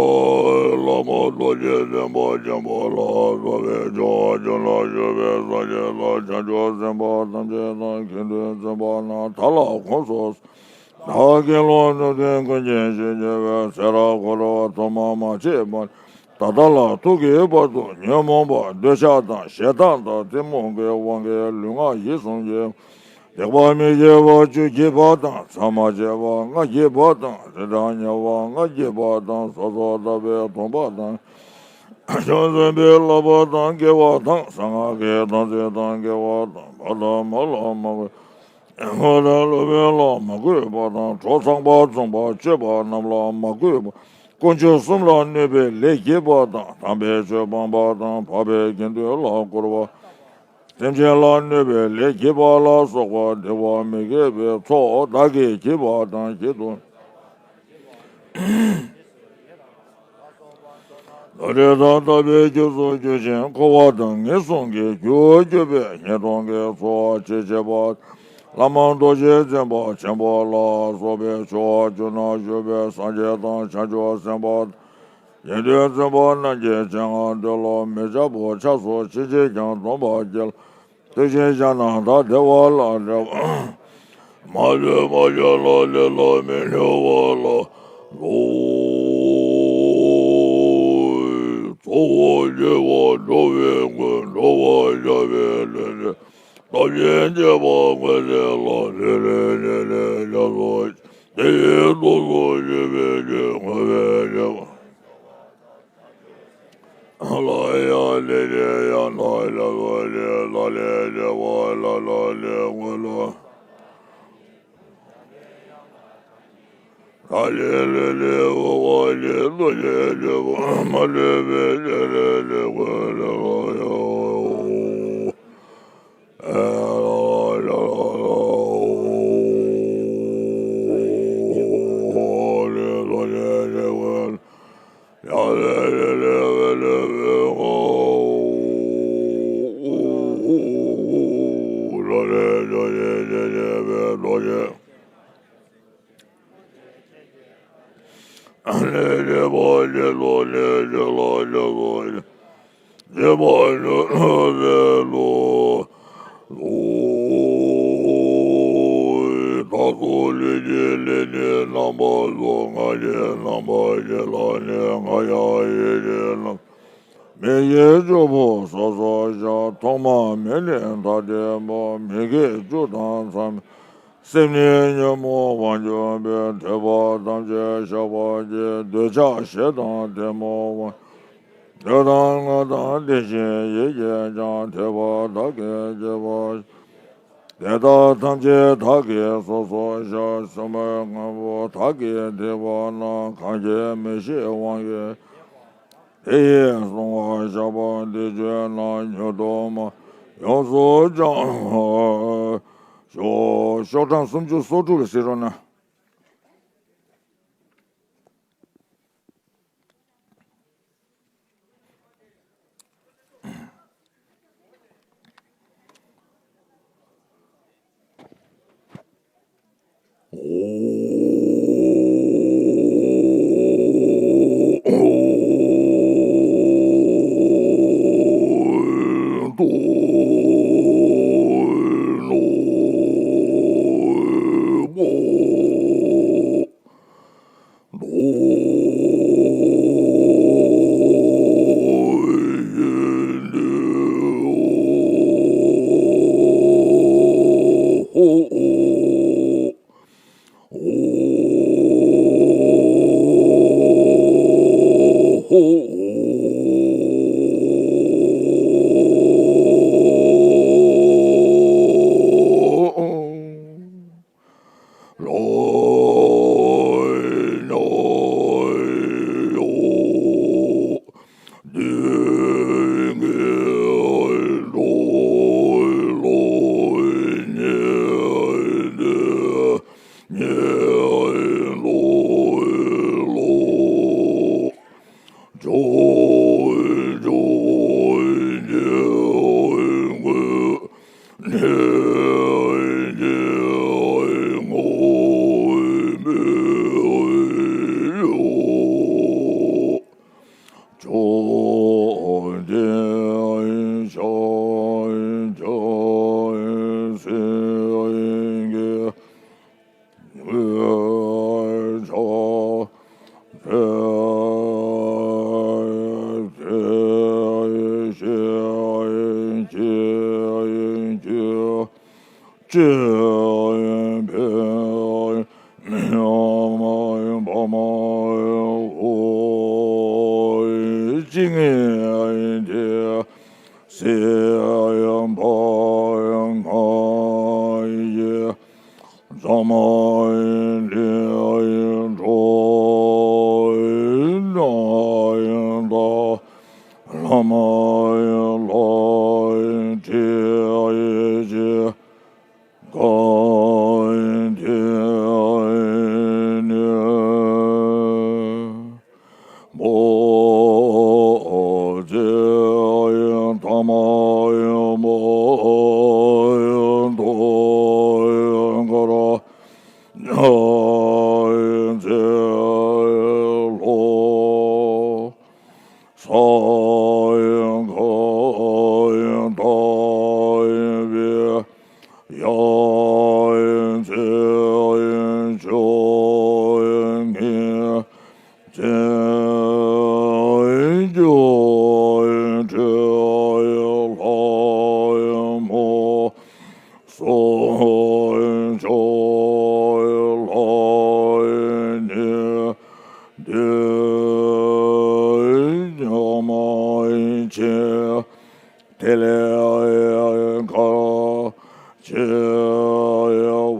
བླ་མ་རྡོ་རྗེ་འཛིན་པ་ཆེན་པོ་ལ་སོགས་པའི་ཆོས་ཀུན་ལ་སྤྱོད་པའི་སངས་རྒྱས་དང་བྱང་ཆུབ་སེམས་དཔའ་ཐམས་ཅད་དང་དགེ་འདུན་སེམས་དཔའ་རྣམས་བདག་ལ་དགོངས་སུ། བདག་དགེ་སློང་ནུས་ལྡན་ཀུན་གྱི་གཞི་བྱེ་བའི་ཚེ་རབས་འཁོར་བ་ཐོག་མ་མ་མཆིས་པ་ནས་ད་ལྟ་ལ་ཐུག་གི་བར་དུ་ཉོན་མོངས་པ་འདོད་ཆགས་དང་ཞེ་སྡང་དང་གཏི་མུག་གི་དབང་གིས་ལུས་ངག་ཡིད་གསུམ་གྱི་སྡིག་པ་མི་དགེ་བ་བཅུ་བགྱིས་པ་དང་། ཕྱག་མ་བྱས་པ་ལྔ་བགྱིས་པ་དང་། རི་དྭགས་ཉ་བ་ལྔ་བགྱིས་པ་དང་། སོ་སོར་བརྟགས་པའི་སྡོམ་པ་དང་། བྱང་སེམས་དཔའི་བསླབ་པ་དང་འགལ་བ་དང་། གསང་སྔགས་ཀྱི་དམ་ཚིག་དང་འགལ་བ་དང་། བ་དང་མ་ལ་མ་གུས། ཕོ་དང་སློབ་དཔོན་ལ་མ་གུས་པ་དང་། གྲོགས་ཚངས་པ་བཙུན་པ་སྤྱོད་པ་རྣམས་ལ་མ་གུས་པ། དཀོན་མཆོག་གསུམ་ལ་གནོད་པའི་ལས་བགྱིས་པ་དང་། དམ་པའི་ཆོས་སྤངས་པ་དང་། འཕགས་པའི་དགེ་འདུན་ལ་བསྐུར་བ། སེམས་ཅན་ལ་གནོད་པའི་ལས་བགྱིས་པ་ལ་སོགས་པ་བདེ་བ་མི་བསྐྱེད་པའི་ཚོགས་བདག་གིས་བགྱིས་པ་དང་། བགྱིད་དོ། ད་རེས་ད་ལྟ་བའི་རྒྱུ་སོགས་རྒྱུ་ཅན་འཁོར་བ་དང་ངན་སོང་གི་རྒྱུར་གྱུར་པའི་ཉེས་ལྟུང་གི་ཚོགས་ཆེ་ཆེ་བ། བླ་མ་རྡོ་རྗེ་འཛིན་པ་ཆེན་པོ་ལ་སོགས་པའི་ཆོས་བརྒྱུད་ན་བཞུགས་པའི་སངས་རྒྱས་དང་བྱང་ཆུབ་སེམས་དཔའ་དགེ་འདུན་འཛིན་པ་རྣམས་ཀྱི་སྤྱན་སྔར་འདི་ལ་མི་འཆབ་པོ་ཕྱག་སོར་ཕྱིན་ཅི་ཀྱང་སྡོམ་པ་བགྱིས་ལ། དེ་བཞིན་གཞན་རྣམས་དག་བདེ་བ་ལ་འབྲེལ་བ། མ་ལུས་མ་བྱས་ལ་ལས་ལ་མི་གནས་པ་ལ། ཚོགས་རྒྱས་པ་འགྲོ་བའི་མགོན། འགྲོ་བར་བྱ་བའི་ལས་ལས། ཐམས་ཅད་མཁྱེན་པ་མངོན་མཛད་ལ། ལས་ལས་ནི་ལས་ལས་སོ། དེ་ཡི་རྟོགས་སུ་བྱེད་པའི་ཕྱིར། བསྔོ་བས་བསྐྱེད་པ། ལ་ཡང་ལས་ཀྱི་ཡང་དག་ལས་སོ་ཞེས་ལ་ལས་ཀྱི་བ་ལ་ལ་ལས་སྔོན་ལ། ལ་ལས་ལས་ལས་འོ་བ་ལས་སོ་ཞེས་བརྗོད་པ་མ་ལུས་པའི་ལས་ལས་ལས་སྔོན་ལ་ལ་ཡང་འོ། ལས་བྱེད་པ་བྱེད་ལུགས་ལས་བྱེད་ལ་བྱེད་ལུགས། བྱེད་པ་ནི་ལས་ལུགས། བདག་སོགས་ལུས་ཀྱི་ལས་ནི་རྣམ་པ་སོགས། ངག་གི་རྣམ་པར་བྱེད་ལ་ནི་ངག་ཡང་ཡིད་ཀྱི་རྣམ། མིག་གི་བཅུ་པོ་སོ་སོར་བཤགས། ཐོག་མ་མེད་ནས་ཐ་དད་པ། མིག་གི་བཅུ་དང་མཚམས། སེམས་ནི་ཉོན་མོངས་དབང་གྱུར་པའི། ཐོས་པ་ཐམས་ཅད་བཤགས་པར་བགྱི། འདོད་ཆགས་ཞེ་སྡང་གཏི་མུག་དབང་། ལུས་དང་ངག་དང་དེ་བཞིན་ཡིད་ཀྱིས་ཀྱང་། ཐོས་པ་བདག་གིས་བགྱིས་པ། དེ་དག་ཐམས་ཅད་བདག་གིས་སོ་སོར་བཤགས། སྲུང་མའི་དངོས་པོ་བདག་གིས་བསྡིགས་པ་རྣམས། གང་གིས་མི་ཤེས་དབང་གིས། དེ་ཡིས་བསྲུང་བར་བཤགས་པ་འདི་བརྗོད་ན། མྱུར་དུ་མ་ཡོངས་སུ་བྱང་། ཤོག་ཤོག་གྲངས་སུམ་ཅུ་སོ་དྲུག་ལ་གཟིགས་རོགས་གནང་། ལྷ་མོ་ལྷོ་ཁྲི་ཅི་གང་དེ་ནི་མོ་ཙེ་ཐ་མ་མོ་དོ་ག་ར་ཉ་ཙེ་ལྷོ། ས་ག་ཏ་བི་ཡ་ཙེ་ཅོ་ཉི་ཙེ་ཅོ་ཁྲི་ལྷ་མོ། སོ་ཅོ་ལྷ་ནི་དེ་ཉ་མ་ཅི་དེ་ལེ་ག་ཅི་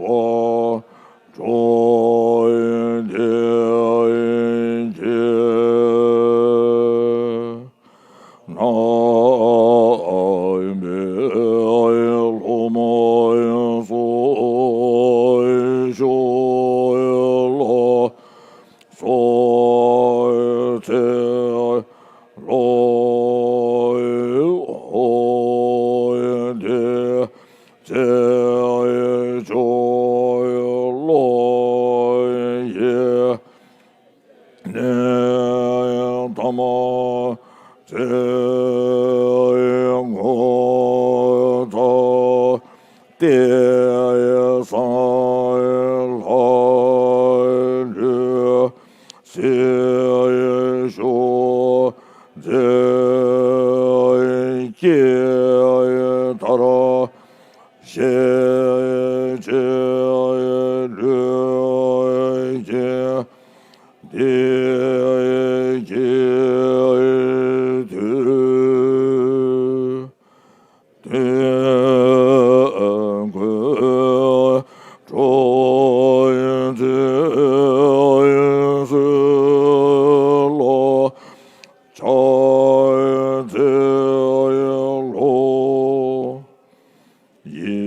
བ་ཅོ་དེ་ཅི། ན་མེ་ལྷོ་མོ་སོ་ཤོ་ལྷོ་སོ་ཙེ་ལྷོ་དེ་ཙེ་ཅོ་ལྷོ་ཡེ། ནེ་ཐ་མ་ཙེ་ངོ་ཚ་ཏེ་ས་ལྷ་ལུ་སེ་ཤོ་ཙེ་ཀེ་ཐ་ར་ཤེ་ཅེ་ལུ་ཅེ་དེ་ཀེ་དུ་དེ་གོ་ཅོ་ཙེ་སུ་ལོ་ཅ་ཙེ་ལོ། ཡི་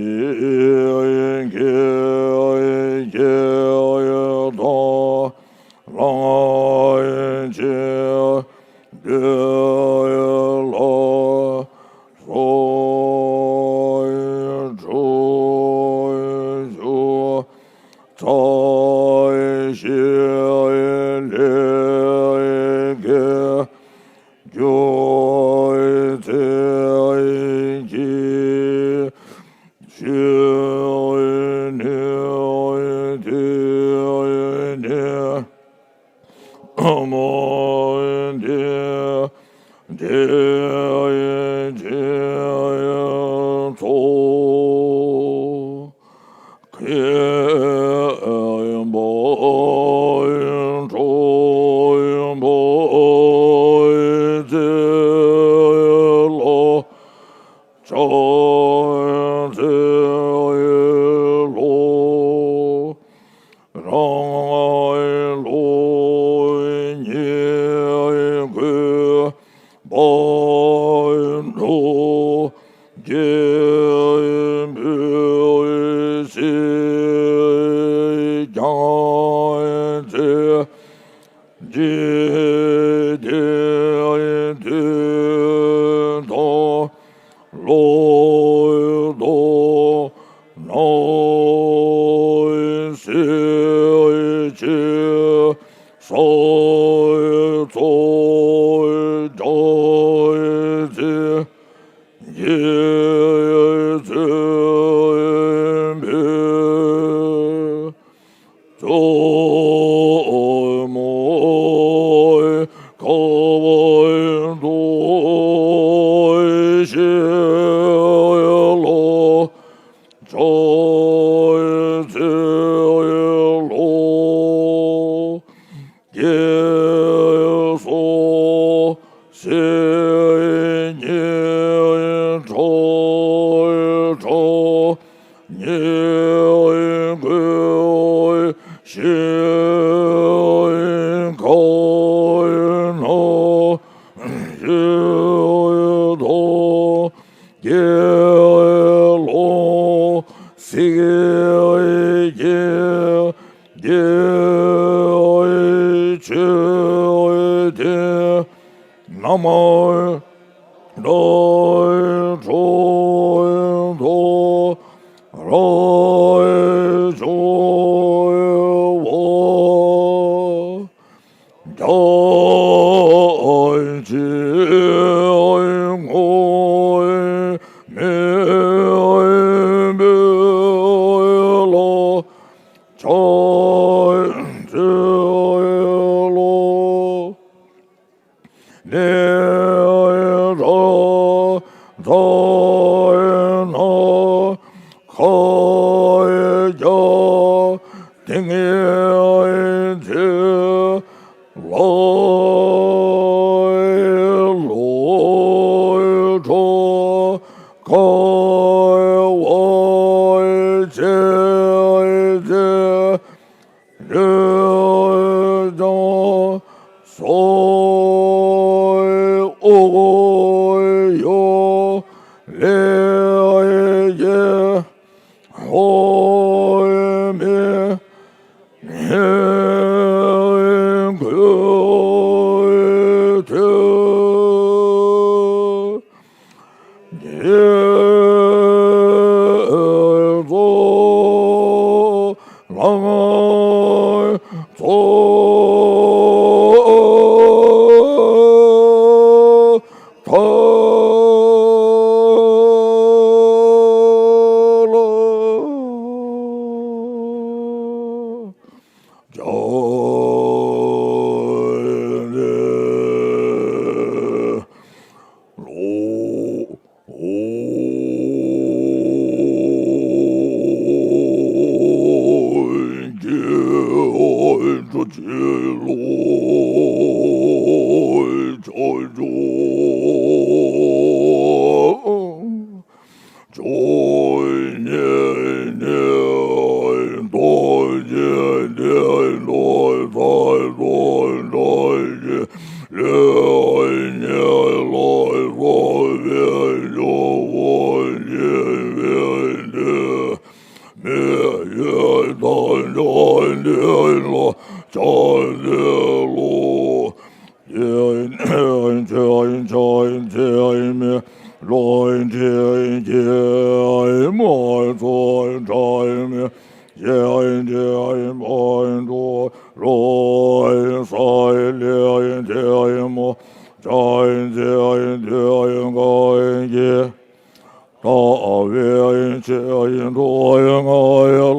གེ་གེ་དང་ལང་ཅེ་གེ་ལ་སོ་ཅོ་ཅོ་ཚ་ཤེ་ལེ་གེ་ཅོ་ཙེ་ཀི་ཤེ་ནེ་ཏེ་ནེ་མོ་ཏེ་ཏེ་ཅེ་ཚོ། ཁེ་བོ་ཁྲོ་བོ་ཙེ་ལོ་ཅ་ཙེ་ལོ། རང་ལོ་ཉེ་གོས་བ་ལོ་རྒྱལ་པོའི་སྲིད་ཀྱང་ཚེ་འདི་དེ་དུས་དང་ལོ་དང་ནང་སྲིད་ཀྱི་ས་ཚོགས་བྲག་རྩི་རྗེ་བཙུན་པོས་གཙོ་མོའི་ཁ་བ་འདོན་ཞེས་ལོ་ཅ་ཙེ་ལོ། རྒྱལ་སྲས་སྲས་ཉིད་ཁྲ་ཁྲ་ཉེ་གོས་ཤིང་ཁ་ན་ཡོད། མ་དྲོ་དྲོ་ར་ཅོ་བོ། རྒྱ་ཆེ་ངོ་མི་བོད་ལ་ཆ་ཚེ་ལོ། ནེ་ར་ཛ་ན་ཁ་རྒྱ་ཏིང་ཚེ་ལ་ལོ་ཁྲ་ཁ་བ་ཆེ་ཚེ་རེ་ཅང་སོ་ཨོ་ཡོ་ལེ་ཡེ་ཧོ་མེ་ཧེ་གུ་ཐེ། ལྟ་བའི་ཆེད་དུ་ང་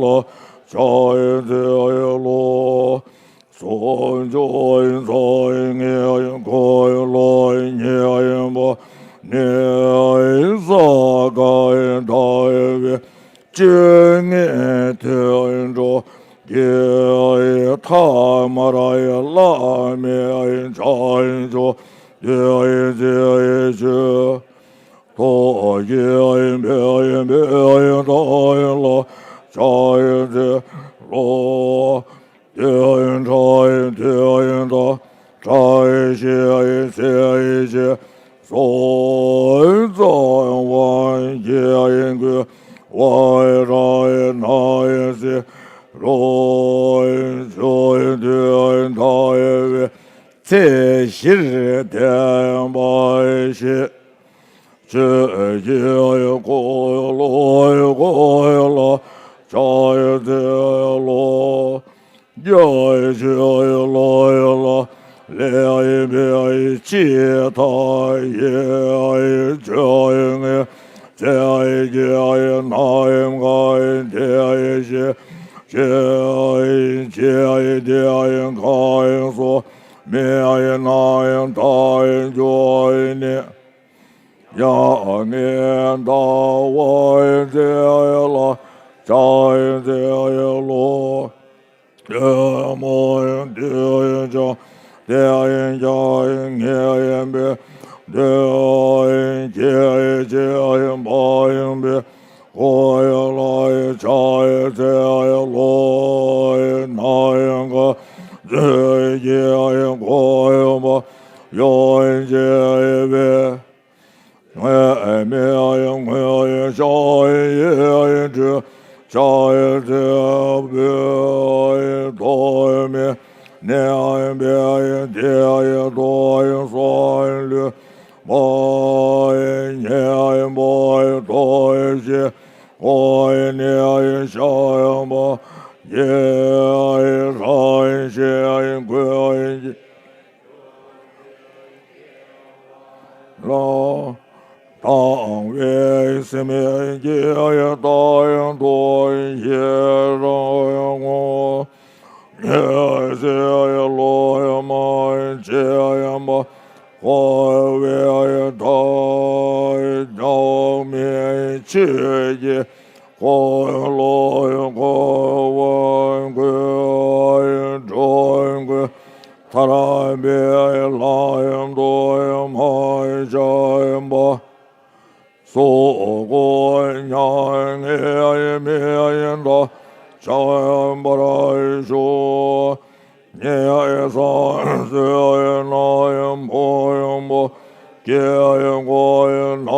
ལ་ཕྱག་འཚལ་ལོ། སོ་སོའི་མཚན་ཉིད་ཀུན་ལ་མཉེས་པ་ནི་ས་ག་ཟླ་བའི་བཅོ་ལྔའི་དུས་དྲུག་གི་ཐ་མར་བླ་མའི་ཕྱག་མཆོག་བདུད་རྩིའི་ཆུ། ཐོག་གི་བེམ་པོའི་ཐོག་ལ་ཕྱག་འཚལ་ལོ། བདུད་ཕྲ་བདུད་དང་བཀྲ་ཤིས་ཚེ་ཆེ་སོགས་ཚངས་པ་འཇིག་རྒུའི་དབང་དྲག་ནད་སེལ་རོ་ཆུ་དུས་ཟླ་བའི་ཚེས་བཞིར་བདེན་པ་བཞི། ཆོས་ཀྱི་འཁོར་ལོ་འཁོར་ལ་ཕྱག་འཚལ་ལོ། རྒྱ་ཆེ་ལོ་ལ་ལེགས་པའི་ཕྱི་མཐའ་ཡི་ཆོས་ངན་ཚེ་གི་ནམ་མཁའ་དེ་བཞིན་ཆོས་ཀྱི་དེ་མཁའ་སོགས་མི་རྣམས་དལ་འབྱོར་ནི། ཡང་ངས་ཟླ་བ་མཛད་ལ་ཕྱག་འཚལ་ལོ། ཐལ་མོ་སྡུད་ཅིང་བསྟེན་ཀྱང་ངེས་པའི་དོན་ཁྱེད་ཀྱིས་སྤངས་པའི་འཁོར་ལ་ཕྱག་འཚལ་ལོ། ནམ་མཁའ་མཛོད་ཀྱི་མགོན་པོ་ཡོངས་བརྒྱན་པའི། མི་མངོན་ཕྱོགས་ཡི་གྲུ་ཆགས་ཐེབས་པའི་ཐོག་མའི་ གནས་པའི་དེ་དུས་སུ་ལུས་པ་ཉིད་པར་ཐོབ་ཅིང་ཁོ་ནི་ཤ་བ་ཡི་རང་བཞིན་ཀུན་གྱི་ལ། དང་བའི་སེམས་ཀྱིས་རྟག་ཏུ་ཡི་རང་ངོ་། ཉེས་སེལ་སློབ་མ་ཆེན་པོ་འཁོར་བའི་མཐའ་རྣམ་སྨིན་བྱེད་ཀྱི་འཁོར་ལོ་འཁོར་བ་ཀུན་འགྲོ་ཀུན་ཐར་པའི་ལམ་དུ་མ་ཆགས་པ། སོགས་ཀུན་མྱ་ངན་མི་འདའ་ཆགས་པར་ཤོག་ཉེས་སམ་བསོད་ནམས་ཕུང་པོ་སྐྱེ་དགུ་ནམ་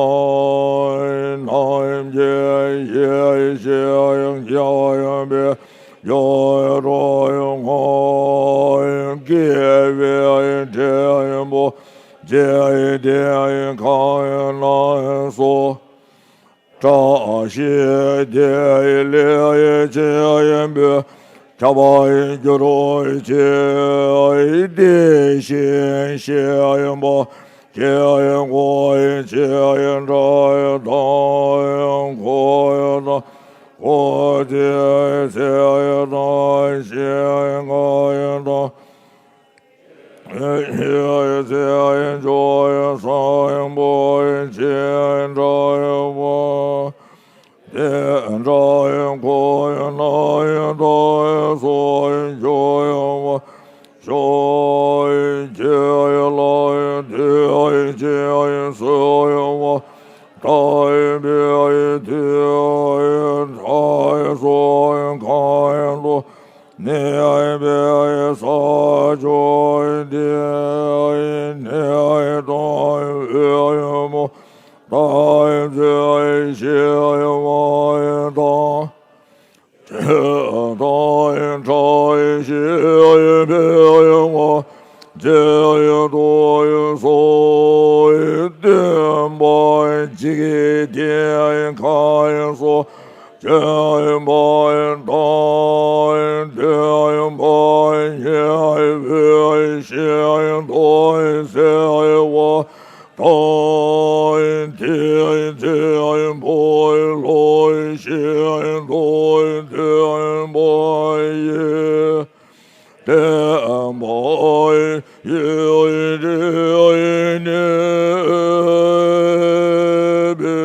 ནམ་གྱི་ཡེ་ཤེས་ཀྱི་ཡོན་ཏན་ཡོད་དོ་ངོ་། དགེ་བའི་འབྲས་བུ་འཇིག་རྟེན་ཁམས་ན་སོགས། བཀྲ་ཤིས་བདེ་ལེགས་ཆེན་པོས་ཁྱབ་པར་གྱུར་ཅིག་བདེ་ཞིང་གཤེགས་པ་སྐྱེ་དགུའི་ཆེ་ཕྲ་དང་འཁོར་དང་འཁོར་དེའི་ཚེ་དང་ཞིང་ཁམས་དང་། ཡེ་ཤེས་ཆོས་བཟང་པོ་ཆེ་ཕྲ་བ། དེ་འདྲ་ཁོ་ན་ཡི་དག་སོགས་འབྱུང་བ་ཤོག་ཁྱེད་ལ་དུས་ཀྱི་གསོལ་བ་བཏབ་པའི་དུས་མཐའ་སོགས་གང་དུ་གནས་པའི་ས་ཕྱོགས་དེར་ནད་དང་འོལ་མོ་ཐམས་ཅད་ཞི་བ་དང་། བདེ་དང་བཀྲ་ཤིས་པའི་ཚེ་དུས་སུ་སྟོན་པ་འཇིག་རྟེན་ཁམས་སུ་བྱོན་པ་དང་། སྟོན་པ་ཉེ་བའི་ཞིང་དུ་གསལ་བ་དང་། དེའི་ཚེ་འཁོར་ལོ་ཤིན་ཏུ་འདོན་པ་ཡི། བསྟན་པ་ཡུན་རིང་གནས་པའི་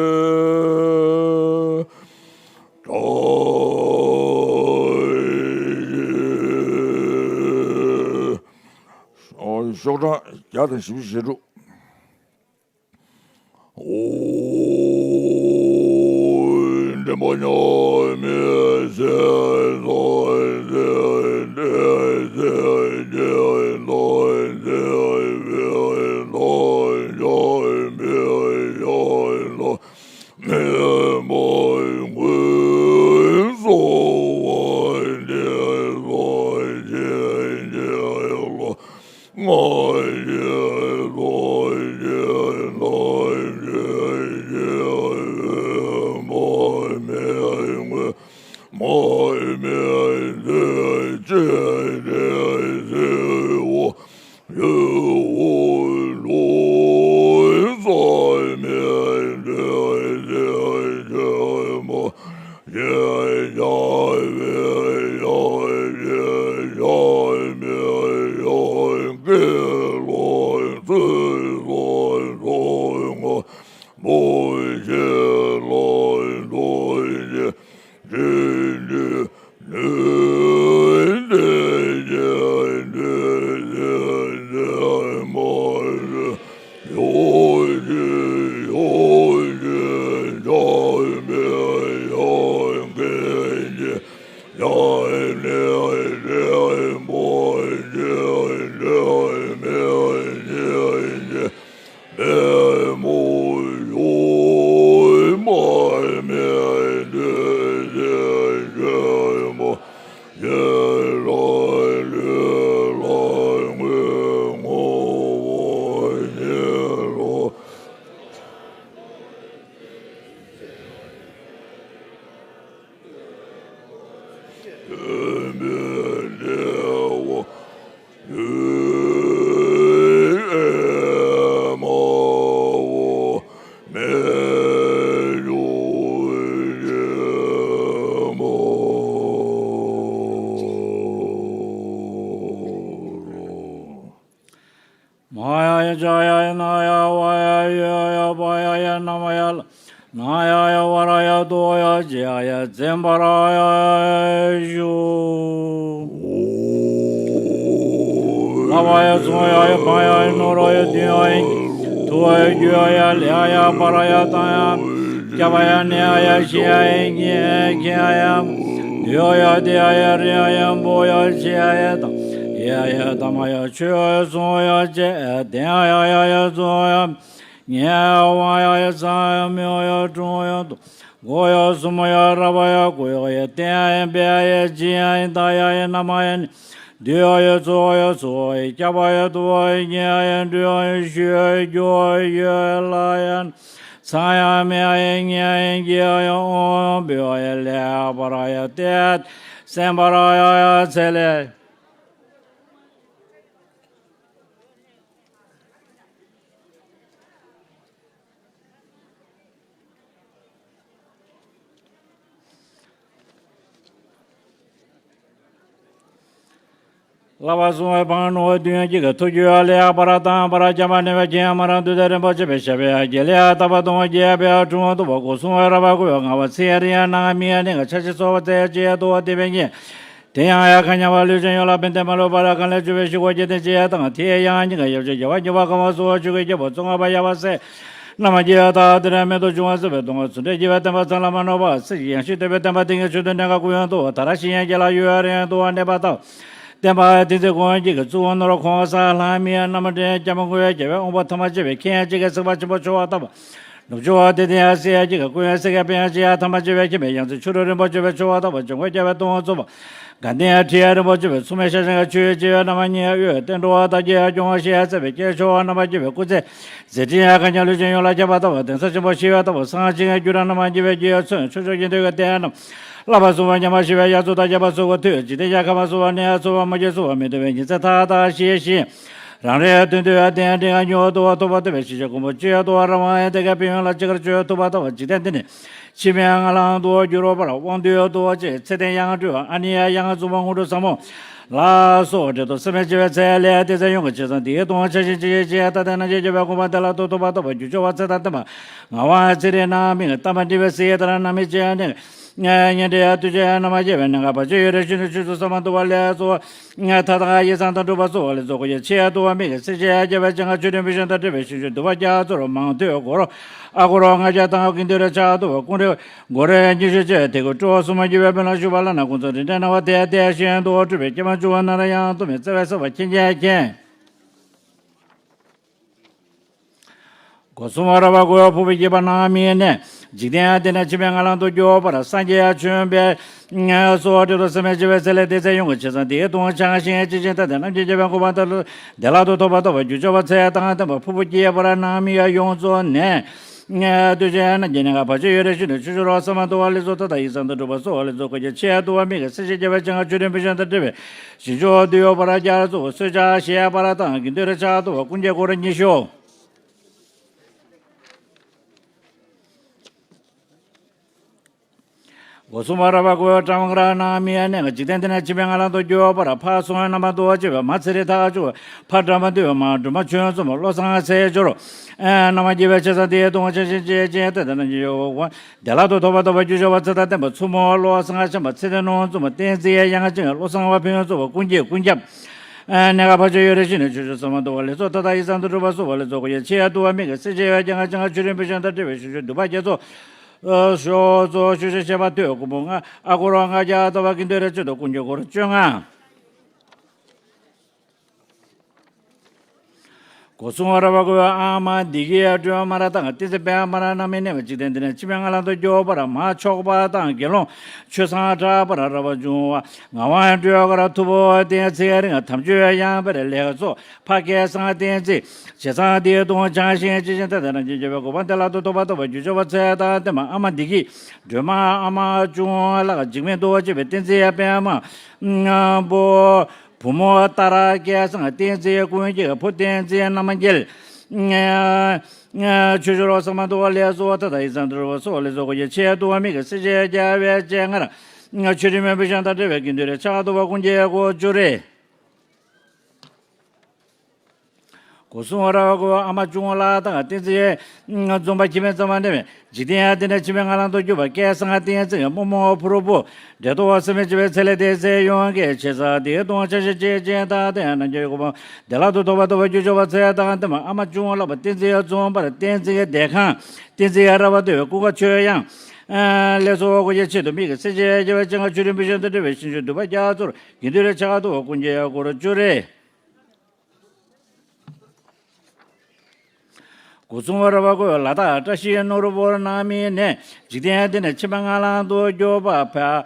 ཐབས་ཤེས། ཤོག་གྲངས་བརྒྱ་དང་བཞི་བཅུ་ཞེ་དྲུག་ཡ་ཡ་པ་ཡ་ཡ་ན་མ་ཡ་ལ། ན་ཡ་ཡ་བ་ར་ཡ་དོ་ཡ་ཇི་ཡ་ཡ་ཛེམ་པ་ར་ཡ་ཞུ། ལ་བ་ཡ་སོ་ཡ་ཡ་བ་ཡ་ཡ་ནོ་ར་ཡ་དུ་ཡ་ཡ་ཐུ་བ་ཡ་གུ་ཡ་ཡ་ལ་ཡ་ཡ་པ་ར་ཡ་ཏ་ཡ་ཀྱ་བ་ཡ་ནེ་ཡ་ཡ་ཤི་ཡ་ཡ་ཉི་ཡ་ཡ་ཁྱི་ཡ་ཡ་དུ་ཡ་ཡ་དི་ཡ་ཡ་རི་ཡ་ཡ་བོ་ཡ་ཤི་ཡ་ཡ་ཏ་ཡ་ཡ་ཏ་མ་ཡ་ཆུ་ཡ་ཡ་སོ་ཡ་ཅེ་ཡ་དེ་ཡ་ཡ་ཡ་ཡ་སོ་ཡ། ཉེ་བ་ཡ་ཡ་ས་ཡ་མི་ཡ་ཡ་ཀྲུང་ཡ་ཏུ་གོ་ཡ་སུ་མ་ཡ་ར་བ་ཡ་གུ་ཡ་ཡ་ཏེ་ཡ་ཡ་བེ་ཡ་ཡ་ཇི་ཡ་ཡ་ད་ཡ་ཡ་ན་མ་ཡ་ནི་དུ་ཡ་ཡ་ཚོ་ཡ་སོ་ཡ་ཀྱ་བ་ཡ་ཏུ་བ་ཡ་ཉེ་ཡ་ཡ་འདྲུ་ཡ་ཡ་ཞུ་ཡ་ཡ་གྱོ་ཡ་ཡ་ལ་ཡ་ན་ས་ཡ་མེ་ཡ་ཡ་ཉེ་ཡ་ཡ་གི་ཡ་ཡ་ཨོ་ཡ་བེ་ཡ་ཡ་ལེ་ཡ་བ་ར་ཡ་ཏེ་ཡ་སེམས་པ་ར་ཡ་ཡ་ཚེ་ལེ། ལ་བ་སུ་བ་བང་ནོ་བ་དུན་གྱི་ག་ཐུ་གུ་ཡ་ལེ་ཡ་པ་ར་དང་པ་ར་ཀྱ་མ་ནེ་བ་ཀྱེ་ཡ་མ་ར་དུ་ད་རེན་པ་ཅེ་བེ་ཤ་བེ་ཡ་གྱེ་ལེ་ཡ་ཏ་བ་དོང་གྱེ་ཡ་བེ་ཡ་ཀྲུང་བ་དུ་བ་གོ་སུ་བ་ར་བ་གུ་ཡ་ང་བ་ཚེ་ཡ་རི་ཡ་ན་ང་མི་ཡ་ནེ་ག་ཆ་ཤི་སོ་བ་ཚེ་ཡ་ཅེ་ཡ་དུ་བ་དེ་བེ་ཉེ། དེ་ཡང་ཡ་ཁ་ཉ་བ་ལུས་ཅན་ཡོད་ལ་ཕན་བདེ་མ་ལུས་པ་ལ་གང་ལས་བྱུང་བའི་ཤི་ཁོ་སྐྱེ་ལྡན་ཅི་ཡ་དང་དེ་ཡང་ཉིན་ག་ཡབ་ཅིག་རྒྱལ་བ་མགྱོགས་པ་གང་བ་སུ་བ་ཆུ་གི་རྒྱལ་པོ་ཙོང་ཁ་པ་ཡ་བ་སེ་ན་མ་རྒྱལ་ཡ་ད་དེ་ར་མེ་ཏོག་འབྱུང་བ་སེ་བའི་གདོང་བ་ཚུ་འདྲེ་རྒྱལ་བའི་བསྟན་པ་ཚང་ལ་མ་ནོར་བ་སེ་ཡང་ཤི་སྟོན་པའི་བསྟན་པ་དེ་ངེས་ཆོས་དུ་གནས་ཀ་ཀུ་ཡང་དུ་བ་ད་ར་ཤི་ཡང་རྒྱལ་ལ་ཡུལ་ཡ་རེ་ཡང་དུ་བ་གནས་པ་དང་། བསྟན་པ་དེ་ཚེ་ཀུན་གྱི་གི་གཙུག་བོ་ནོར་ཁོང་ས་ལྷ་མི་ཡ་ན་མ་འདྲེ་རྒྱ་མ་ཀུ་ཡ་རྒྱལ་བའི་དབང་པོ་ཐ་མ་ཅེ་བའི་ཁྱེད་ཡང་ཅི་ག་སེག་པ་ཆེན་པོ་ཆོ་བ་ལྟ་བུ། ནུབ་ཕྱོགས་དེ་དེ་ཡང་སྲིད་ཡ་གཅིག་གི་ཀུན་ཡང་སྲིད་ཀྱི་དཔལ་ཡང་ཅི་ཡ་ཐ་མ་ཅི་བས་ཁྱིམ་པའི་ཡང་སྲིད་ཆུ་རུ་རིན་པོ་ཆེ་བའི་ཆུ་བ་ཐག་པ་འཇམ་མགོན་རྒྱལ་བའི་གདོང་བ་ཚོ་བ། དགའ་ལྡན་ཡང་ཁྲི་ཡ་རིན་པོ་ཆེ་བའི་མཚུངས་མེད་ཤ་ཞེང་ག་ཆུ་ཡོད་ཅི་ཡོད་རྣམ་པ་གཉིས་ཡ་གཡོ་བའི་བསྟན་འགྲོ་བ་དག་རྒྱལ་ཡ་སྐྱོང་བ་ཤེས་ཡ་བརྩེ་བའི་སྐྱེས་ཆོ་བ་རྣམ་པ་སྐྱེ་བའི་སྐུ་ཚེ། མཛད་འཕྲིན་ཡ་མཁའ་མཉམ་ལུས་ཅན་ཡོངས་ལ་ཁྱབ་པ་ལྟ་བུ་གདན་ས་ཆེན་པོ་ཤེས་ཡ་ལྟ་བུ་སངས་རྒྱས་རྒྱུ་ར་རྣམ་པ་གཉིས་བའི་རྒྱུ་ཡ་མཚོན་ཆོས་ཕྱོགས་ཀྱི་འདོད་ཀྱི་གཏད་ཡ་རྣམས། བསླབ་པ་གསུམ་པ་ཉམས་པ་ཞི་བའི་དབྱར་མཚོ་དང་ཁྱབ་པ་སོགས་ཀྱི་མཐུས་འཇིག་རྟེན་ཡ་ཁ་མ་སོགས་པ་གནས་ཡ་ཚོ་བ་མ་སྐྱེས་སོ་བ་མི་འདོད་པའི་ཉིན་མཚན་མཐའ་དག་ཞི་ཞི། རང་རེའི་དོན་དུ་ཡང་དེ་ཡང་འདྲི་ང་ཉོ་ཏོ་བ་ཐོབ་པ་ཐོབ་པའི་ཤི་ཤི་ཀུན་པོ་ཅི་ཡང་ཏོ་བ་རང་དབང་ཡང་དེ་ག་པི་ཡོན་ལ་ཅི་གར་བཅོས་ཐུབ་པ་ཐོབ་པ་འཇིག་རྟེན་འདི་ནི་ཕྱི་མའི་ངན་ལང་དུ་འགྱུར་རོ་བར་དབང་དུ་ཡོད་དོ་བ་ཅེས་ཚེ་ཏན་ཡང་སྤྲུལ་བ་ཨ་ནི་ཡ་ཡང་རྫུན་མ་དངོས་གྲུབ་ཟབ་མོ་ལ་སོགས་འདྲེ་དོ་སེམས་མེད་བྱེད་པའི་ཚེ་ལས་དེ་ཚེ་ཡོང་གི་ཆེ་ཚང་དེའི་དོན་ཆ་ཤིང་ཅི་ཡེ་ཅི་ཡ་ད་དེ་ན་ཅི་བྱེད་པའི་ཁོང་པ་དེ་ལ་ཏོ་ཐུབ་པ་ཐོབ་པ་རྒྱུ་ཆོག་པ་ཚེ་དང་ལྡན་པ་ངག་དབང་ཚེ་རིང་ན་མིག་གཏམ་པ་འདྲི་བའི་སྲིད་ཡེ་ད་ར་ན་མི་ཅི་ཡ་ནི། ཉན་འདྲེ་ཡ་དུས་ཆེན་ཡ་ན་མ་སྐྱེ་བའི་གནས་ཁ་བར་ཆད་ཡོད་རེ་ཤི་ནུ་ཆུ་ཚོད་ས་མ་འདུ་བ་ལས་སོ། ཐ་ཐ་ཡེ་སང་དང་འགྲུབ་པ་སོགས་ལས་ཚོགས་ཀྱི་ཆེ་ཡ་དུ་བ་མིག་གི་སེ་ཆེ་ཡ་སྐྱེ་བའི་ཅང་ག་ཆུ་ཕྲན་བུ་ཤན་དང་འདྲེ་བའི་ཤིང་ཆུ་འདུ་བ་རྒྱ་མཚོར་མང་ཐོས་སྒོ་རོ་ཨ་སྒོ་རོ་ལྔ་བརྒྱ་དང་ཀུན་འདུས་རེ་ཆགས་འདུ་བ་ཀུན་རེ་སྒོ་རེ་ཉི་ཤུ་ཅེ་དེ་ཀུན་སྤྲོ་བ་སུ་མ་འགྱུར་བའི་དཔེ་ལ་ཞུ་བ་ལ་ན་ཀུན་ཚོ་རིན་ཕྲེང་སྣང་བ་དེ་དེ་ཤེས་འདུ་བ་སྤྲུལ་པའི་སྐྱེས་མ་བཅུ་བ་ན་ར་ཡང་དུ་མི་བརྩེ་བའི་སེ་བ་ཁྱེད་ཀྱང་མཁྱེན། སྒོ་སྲུང་བ་ར་བ་སྒོ་ཕུ་བོ་སྐྱེས་པ་ནང་མི་ནས་འཇིག་རྟེན་ཡང་དེ་ནས་ཕྱི་མའི་ངན་ལང་དུ་སྐྱོ་བར་སངས་རྒྱས་ཡང་བྱོན་པའི་སོ་བ་སྤྲེལ་ལོ་སེམས་མེད་བྱེད་པའི་ཚེ་ལས་དེ་ཚེ་ཡོང་གི་ཆེ་ཚང་དེའི་དུང་ཆང་ཤིང་ཅི་ཅན་ད་དེ་རྣམས་ཀྱི་རྒྱལ་བའི་གོ་འཕང་དེ་ལ་དེ་ལ་དུ་ཐོབ་པ་ཐོབ་པ་རྒྱུ་ཆོག་པ་ཚེ་དང་ལྡན་པ་ཕུ་བོ་སྐྱེས་པ་ར་ནང་མི་ཡང་ཡོངས་རྫོགས་ནས། དུས་ཆེན་ན་རྒྱལ་ནས་ང་བར་ཆད་ཡོད་རེ་ཤི་ནས་ཆུ་ཆུ་རོ་ས་མ་དུ་བ་ལི་སོ་ད་ད་ཡིག་ཚང་དུ་གྲུབ་པ་སོགས་ལས་རྫོགས་དཀའ་རྒྱ་ཆེ་དུ་བ་མི་གི་སེ་ཤེ་རྒྱལ་བའི་ཆང་ཆུ་ཕྲན་བུ་ཤན་དང་འདྲེ་བའི་ཞིང་ཆོག་དུ་ཡོད་པ་ར་རྒྱ་ར་ཚོ་སོས་ཆ་ཤེས་པ་ར་དང་གི་འདོད་རེ་ཆགས་དུ་བ་ཀུན་གྱི་སྒོ་ར་ཉི་ཤོ། སྒོ་སྲུང་བ་ར་བ་གོ་བྲམ་ག་ར་ནང་མི་ཡ་ནས་འཇིག་རྟེན་འདི་ན་ཕྱི་མའི་ངན་ལང་དུ་འགྱུར་བར་ཕར་སོང་བའི་རྣམ་པ་དུ་བ་ཅེས་པའི་མ་ཚེ་རིང་ཐག་ཆུ་ཕར་འགྲམ་པ་འདུས་པའི་མ་སྒྲོལ་མ་ཆོས་འཛོམས་བློ་བཟང་ཚེ་སྦྱོར། རྣམ་པ་རྒྱལ་བའི་ཆེ་ས་དེའི་གདོང་ཆ་ཤིང་ཅེས་ཅེས་ཏེ་ད་ན་ཉི་ཡོ་བ་དེ་ལ་དུ་ཐོབ་པ་ཐོབ་པ་རྒྱུ་ཆོག་པ་ཚེ་དང་ལྡན་པ་མཚོ་མོ་བློ་བཟང་ཤམ་པ་ཚེ་དང་ནོར་འཛོམས་བསྟན་འཛིན་ཡང་ཅིང་བློ་བཟང་བ་ཕན་ཚོགས་པ་ཀུན་གྱི་ཀུན་ཁྱབ། གནས་ཁ་བར་ཆད་ཡོད་རེ་ཤི་ནས་ཆུ་ཆུ་ས་མ་དུ་བ་ལས་སོ་ད་ད་ཡིག་ཚང་དུ་གྲུབ་པ་སོགས་པ་ལས་རྫོགས་དཀའ་རྒྱ་ཆེ་ཡ་དུ་བ་མི་གི་སེ་ཆེ་ཡ་རྒྱ་ང་ཅང་ཆུ་རིན་པོ་ཤན་དང་འདྲེ་བའི་ཤུ་ཤུ་འདུ་བ་རྒྱ་མཚོ། ཤོ་ཚོ་ཤུ་ཤུ་ཤེས་པ་ཐོས་ཀུན་པོ་ལྔ་ཨ་ཀོ་རོ་ལྔ་བརྒྱ་ལྟ་བ་གི་འདོད་རེ་ཆུ་དུ་ཀུན་གྱི་སྒོ་རུ་བཅོ་ལྔ། སྒོ་སྲུང་བ་ར་བ་གོ་བའི་ཨ་མ་འདི་གི་ཡ་སྒྲོལ་མ་ར་དང་ཏི་སེ་པའི་ཨ་མ་ར་རྣམ་སྨིན་གནས་པ་འཇིག་རྟེན་འདི་ནས་ཕྱི་མའི་ངན་ལང་དུ་འགྱོ་བར་མ་ཆོག་པ་དང་དགེ་སློང་ཆོས་སང་དྲག་པར་ར་བ་འབྱུང་བ་ངག་དབང་སྤྲོས་ཀར་ཐུབ་པོ་བསྟན་ཚེ་རིང་ཐམས་ཅད་ཡང་པར་ལེགས་སོ། ཕ་སྐལ་བཟང་བསྟན་འཛིན་བྱས་ཙང་དེའི་གདོང་བྱང་ཞིང་ཅི་ཞིག་ད་ལྟ་རང་བཞིན་བརྗོད་པའི་གོ་འཕང་དེ་ལ་དུ་ཐོབ་པ་ཐོབ་པ་རྒྱུ་ཆོག་པ་ཚེ་དང་ལྡན་པ་ཨ་མ་འདི་གིས་སྒྲོལ་མ་ཨ་མ་ཅུང་ལགས་འཇིགས་མེད་དུ་བ་བྱེད་པའི་བསྟན་འཛིན་ཡ་པའི་ཨ་མ་བུ་བུ་མོ་ཏཱ་ར་སྐལ་བཟང་བསྟན་འཛིན་ཀུན་གྱི་བུ་བསྟན་འཛིན་རྣམ་རྒྱལ། ཆོས་ཕྱོགས་རོགས་ས་མ་དུ་བ་ལས་སོ་ད་ལྟ་ཡིག་ཚང་དུ་རུ་བ་སོ་ལས་སོ་གོ་ཡ་ཆེ་དུ་བ་མི་གི་སེ་ཆེ་རྒྱ་བའི་ཅེ་ངར་ཆོས་རིན་མེད་པའི་ཤང་དང་འབྲེལ་བའི་དགེ་འདུན་རེ་ཆགས་དུ་བ་ཀུན་གྱི་གོ་ཅུ་རེ། སྒོ་སྲུང་ར་བ་ཀོ་ཨ་མ་ཆུང་ངུ་ལ་དང་བསྟན་འཛིན་འཛོམས་པ་ཁྱིམ་པའི་ཚང་མ་འདྲེན་མས། འཇིག་རྟེན་ཡང་དེ་ནས་ཕྱི་མའི་ང་ལང་དུ་གྱུར་པ་སྐལ་བཟང་བསྟན་འཛིན་རྨོ་མོ་ཕུ་རུ་བུ་འདྲེ་ཏོ་བ་སེམས་མེད་བྱེད་པའི་ཚེ་ལས་འདས་ཚེ་ཡོང་གི་ཆེ་ས་དེའི་སྟོང་ཆ་ཤས་ཅན་དང་དེ་ཡང་རྣམ་རྒྱལ་གོ་འཕང་བདེ་བླག་ཏུ་ཐོབ་པ་ཐོབ་པ་རྒྱུ་ཆོག་པ་ཚེ་དང་དེ་མ་ཨ་མ་ཆུང་ངུ་ལ་བ་བསྟན་འཛིན་འཛོམས་པར་བསྟན་འཛིན་བདེ་ཁང་བསྟན་འཛིན་ར་བ་འདུས་ཀུན་དགའ་ཆོས་དབྱངས་ལས་སོགས་སྐུ་ཡི་ཆེད་དུ་མི་གི་སྲས་བཅས་རྒྱལ་བའི་སྤྱན་སྔར་ཆུ་རིན་པོ་བཞིན་དུ་འགྲེལ་བའི་ཞིང་བཅུ་འདུས་པ་རྒྱ་མཚོར་དགེ་འདུན་རེ་ཆགས་ཐོག་ཀུན་གྱི་སྒོ་རུ་བཅུ་རེ། སྒོ་སྲུང་ར་བ་ཀོ་ལ་དྭགས་བཀྲ་ཤིས་ནོར་བུ་ནང་མི་ནས་འཇིག་རྟེན་འདི་ནས་ཕྱི་མ་ང་ལང་དུ་གྱུར་པ་ཕ་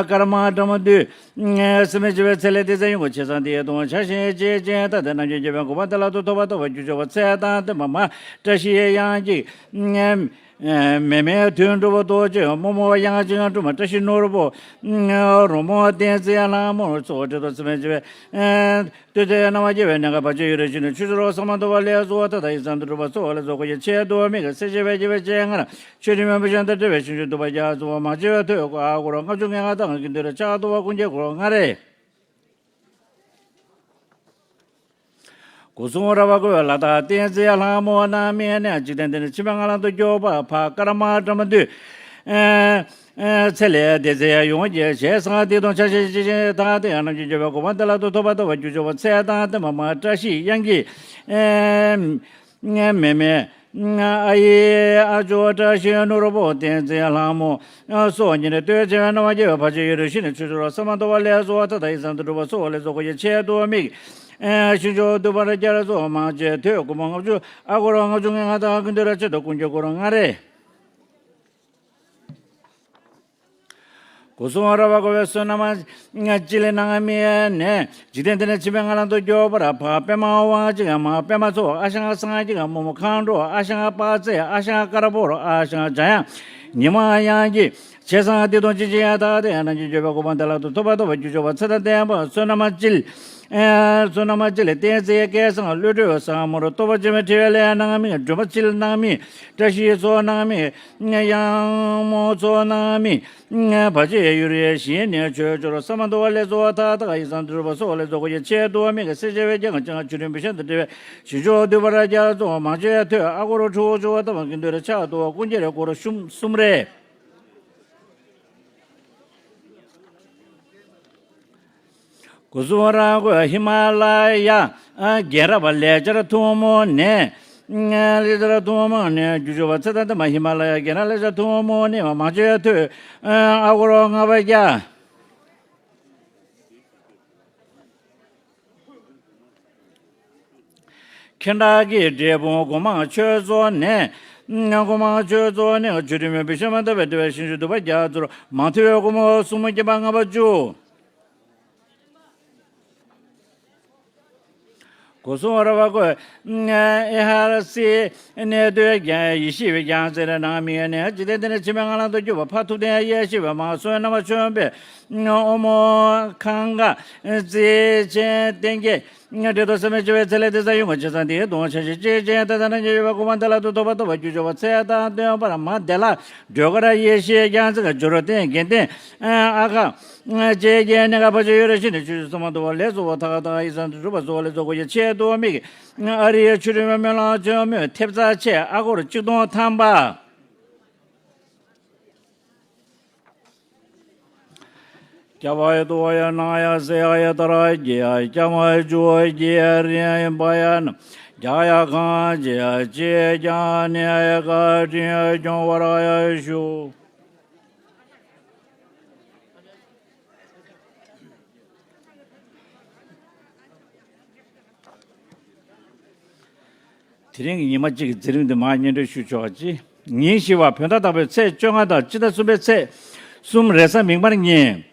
ཀརྨ་དགྲ་མ་འདུས་སེམས་མེད་བྱེད་པའི་ཚེ་ལས་འདས་ཚེ་ཡོང་གི་ཆེ་ས་འདི་སྟོང་ཆ་ཤས་ཅན་ཅན་ད་ལྟ་རྣམ་རྒྱལ་རྒྱལ་བའི་གོ་འཕང་བདེ་བླག་ཏུ་ཐོབ་པ་ཐོབ་པ་རྒྱུ་ཆོག་པ་ཚེ་དང་ལྡན་པ་མ་བཀྲ་ཤིས་གཡང་སྐྱིད། མེ་མེ་དོན་གྲུབ་པ་རྡོ་རྗེ་རྨོ་མོ་གཡང་ཅན་སྒྲོལ་མ་བཀྲ་ཤིས་ནོར་བུ་རོལ་མོ་བསྟན་འཛིན་ལྷ་མོ་སོགས་འདྲེ་ཏོ་སེམས་མེད་བྱེད་པའི་ལྟོས་ཚེ་སྣང་བ་རྒྱལ་བའི་གནས་ཁང་བར་ཆད་ཡོད་རེ་ཞིག་ནས་ཆོས་ཕྱོགས་རོགས་སམ་མ་དོ་བ་ལས་སོ་ཐ་ད་ཡི་སང་དུ་གྲུབ་པ་སོགས་ལས་སོགས་ཀྱི་ཆེད་དུ་མི་གི་སྲས་བྱེད་པའི་རྒྱལ་བའི་སྤྱན་སྔར་ཆོས་རིན་མོན་པ་ཤང་དུ་འབྲེལ་བའི་ཞིང་བཅུ་འདུས་པ་རྒྱ་མཚོ་མང་ཆེ་བའི་ཐོས་ཀོ་ཨ་ཀོ་རོ་ལྔ་བཅུ་ང་ལྔ་དང་གི་འདུས་ར་ཆགས་ཐོ་བ་ཀུན་གྱི་ཀོ་རོ་ལྔ་རེ། སྒོ་སྲུང་ར་བ་ཀོ་ལ་དྭགས་བསྟན་འཛིན་ལྷ་མོ་ནང་མི་ནས་འཇིག་རྟེན་འདི་ནས་ཕྱི་མ་ང་ལང་དུ་གྱུར་པ་ཕ་ཀརྨ་དགྲ་མ་འདུས། ཚེ་ལས་འདས་ཚེ་ཡོང་གི་ཞེས་སང་འདི་སྟོང་ཆ་ཤས་ཅན་དང་དེ་ཡང་རྣམ་རྒྱལ་རྒྱལ་བའི་གོ་འཕང་བདེ་བླག་ཏུ་ཐོབ་པ་ཐོབ་པ་རྒྱུ་ཆོག་པ་ཚེ་དང་ལྡན་པ་མ་བཀྲ་ཤིས་གཡང་སྐྱིད། མེ་མེ། ཨ་ཡེ་ཨ་ཇོ་བཀྲ་ཤིས་ནོར་བུ་བསྟན་འཛིན་ལྷ་མོ་སོགས་ཉིད་ནས་ལྟོས་བྱས་པའི་སྣང་བ་རྒྱལ་བའི་བར་ཆད་ཡོད་རེ་ཞིག་ནས་ཆོས་ཕྱོགས་རོགས་སམ་མ་དོ་བ་ལས་སོ་ཐ་ད་ཡི་སང་དུ་གྲུབ་པ་སོགས་ལས་སོགས་ཀྱི་ཆེད་དུ་མི་ཞིང་བཅུ་འདུས་པ་ར་རྒྱ་ར་སོགས་མང་ཆེ་ཐོས་ཀོ་མོ་ལྔ་བཅུ་ཨ་ཀོ་རོ་ལྔ་བཅུ་ང་ལྔ་དང་ཀུན་འདུས་ར་ཆེད་དུ་ཀུན་གྱི་ཀོ་རོ་ལྔ་རེ། སྒོ་སྲུང་ར་བ་ཀོ་བའི་བསོད་ནམས་སྤྱི་ལེ་ནང་མི་ནས་འཇིག་རྟེན་འདི་ནས་ཕྱི་མའི་ང་ལང་དུ་གྱུར་པར་ཕ་པདྨ་དབང་ཅིག་མ་པདྨ་ཚོགས་ཨ་ཞང་སངས་རྒྱས་རྨོ་མོ་མཁའ་འགྲོ་ཨ་ཞང་དཔག་ཚད་ཨ་ཞང་དཀར་པོར་ཨ་ཞང་འཇམ་དབྱངས་ཉི་མ་གཡང་སྐྱིད་ཆེ་སང་བདེ་སྟོང་ཅི་ཅི་ཡང་དག་དེ་ཡང་རྣམ་རྒྱལ་རྒྱལ་བའི་གོ་འཕང་བདེ་བླག་ཏུ་ཐོབ་པ་ཐོབ་པ་རྒྱུ་ཆོག་པ་ཚེ་དང་ལྡན་པ་བསོད་ནམས་སྤྱི་ལེ། བསོད་ནམས་སྤྱི་ལེ་བསྟན་འཛིན་སྐལ་བཟང་བློ་གྲོས་བཟང་མོར་སྟོབས་པ་ཆེན་མོའི་ཕྲེང་བའི་ལས་ནང་མི་སྒྲོལ་མ་སྤྱི་ལེ་ནང་མི་བཀྲ་ཤིས་ཚོགས་ནང་མི་གཡང་མོ་ཚོགས་ནང་མི་བར་ཆད་ཡུལ་ཡེ་ཞིང་ནས་ཆོས་སྦྱོར་ས་མ་དོ་བ་ལས་སོ་ཐ་ཐ་ཡི་སང་དུ་གྲུབ་པ་སོགས་ལས་སོགས་ཀྱི་ཆེད་དུ་མི་གི་སྲས་བྱེད་པའི་རྒྱལ་ཁམས་ལྕང་ཆུ་རིན་པོ་ཤིན་ཏུ་འབྲེལ་བའི་ཞིང་མཆོག་འདུས་པར་རྒྱ་མཚོ་མང་ཆེ་ཐོས་ཨ་ཀོ་རོ་ཁྲུ་བོ་ཆུ་བ་ཐ་མ་གི་འདུས་ར་ཆགས་ཐོ་བ་ཀུན་གྱི་རེ་སྐོར་གསུམ་གསུམ་རེ། སྒོ་སྲུང་ར་བ་ཀོ་ཧི་མ་ལ་ཡ་རྒན་རབས་ལས་སྦྱར་ཐུང་མོ་ནས། ལས་སྦྱར་ཐུང་མོ་ནས་རྒྱུ་ཆོག་པ་ཚེ་དང་ལྡན་པ་ཧི་མ་ལ་ཡ་རྒན་རབས་ལས་སྦྱར་ཐུང་མོ་ནས་མ་མང་ཆེ་ཐོས་ཨ་ཀོ་རོ་ལྔ་པ་རྒྱ། ཁེ་འབྲག་གི་འབྲས་སྤུངས་སྒོ་མང་ཆོས་ཚོགས་ནས། སྒོ་མང་ཆོས་ཚོགས་ནས་ཆོས་ཁྲིམས་མེད་པའི་ཤ་མ་འདའ་བའི་འབྲེལ་བའི་ཞིང་བཅུ་འདུས་པ་རྒྱ་མཚོར་མང་ཐོས་སྒོ་མོ་གསུམ་མོ་བརྒྱ་པ་ལྔ་པ་བཅུ། སྒོ་སྲུང་ར་བ་ཀོ་ཨེ་ཧར་སི་གནས་སྡོད་ཡེ་ཤེས་པའི་རྒྱལ་མཚན་ནང་མི་ནས་འཇིག་རྟེན་འདི་ནས་ཕྱི་མའི་ང་ལང་དུ་གྱུར་པ་ཕ་ཐུབ་བསྟན་ཡེ་ཤེས་པའི་མ་བསོད་ནམས་ཆེན་པོའི་ཨོ་མོ་ཁང་ག་རྩེ་ཆེན་བསྟན་རྒྱས། འབྲེལ་ཐོག་སེམས་མེད་བྱེད་པའི་ཚེ་ལས་འདས་ས་ཡོང་གི་ཆེ་ས་འདིའི་སྟོང་ཆ་ཤས་ཅན་ཅན་ཏེ་ད་ན་ཉེ་ཡོད་པ་ཀུན་མ་དེ་ལ་དུ་ཐོབ་པ་ཐོབ་པ་རྒྱུ་ཆོག་པ་ཚེ་དང་སྟོན་པར་མ་དེ་ལ་སྒྲོལ་དཀར་ཡེ་ཤེས་རྒྱལ་མཚན་གྱི་སྦྱོར་བ་བསྟན་དགེ་ལྡན་ཨ་ཁ་ཅེ་རྒྱལ་གནས་ཁ་ཕ་ཆོས་ཡོད་ར་ཤི་ནས་ཆོས་ཆོས་སོ་མ་དུ་བ་ལས་སོ་བ་ཐ་ཁ་ཐ་ཡི་སང་དུ་གྲུབ་པ་སོ་བ་ལས་སོ་གོ་ཡ་ཆེད་དུ་དམིགས་ཨ་རི་ཡ་ཆུ་རིན་མ་སྨོན་ལམ་ཆོས་མོས་ཐེབས་རྩ་ཆེ་ཨ་སྒོར་གཅིག་སྟོང་ཐམ་པ། སྐྱ་བ་ཡ་ཏོ་བ་ཡ་ན་ཡ་སེ་ཡ་ཡ་ཏ་ར་གི་ཡ་སྐྱ་མ་ཇོ་གི་ཡ་རི་ཡ་ཡ་བ་ཡ་ན་རྒྱ་ཡ་གང་ཇི་ཡ་ཅི་ཀྱང་ནི་ཡ་ཀ་ཏྲི་ཡ་ཀྱོང་བ་ར་ཡ་ཤུ། དེ་རིང་གི་ཉི་མ་གཅིག་གི་མཛད་རིམ་འདི་མར་སྙན་སྒྲོན་ཞུ་ཆོག་ཅིག་ཉིན་བཞི་པ་བོད་ཟླ་དང་པོའི་ཚེས་བཅོ་ལྔ་དང་སྤྱི་ཟླ་གསུམ་པའི་ཚེས་གསུམ་རེས་གཟའ་མིག་དམར་ཉིན།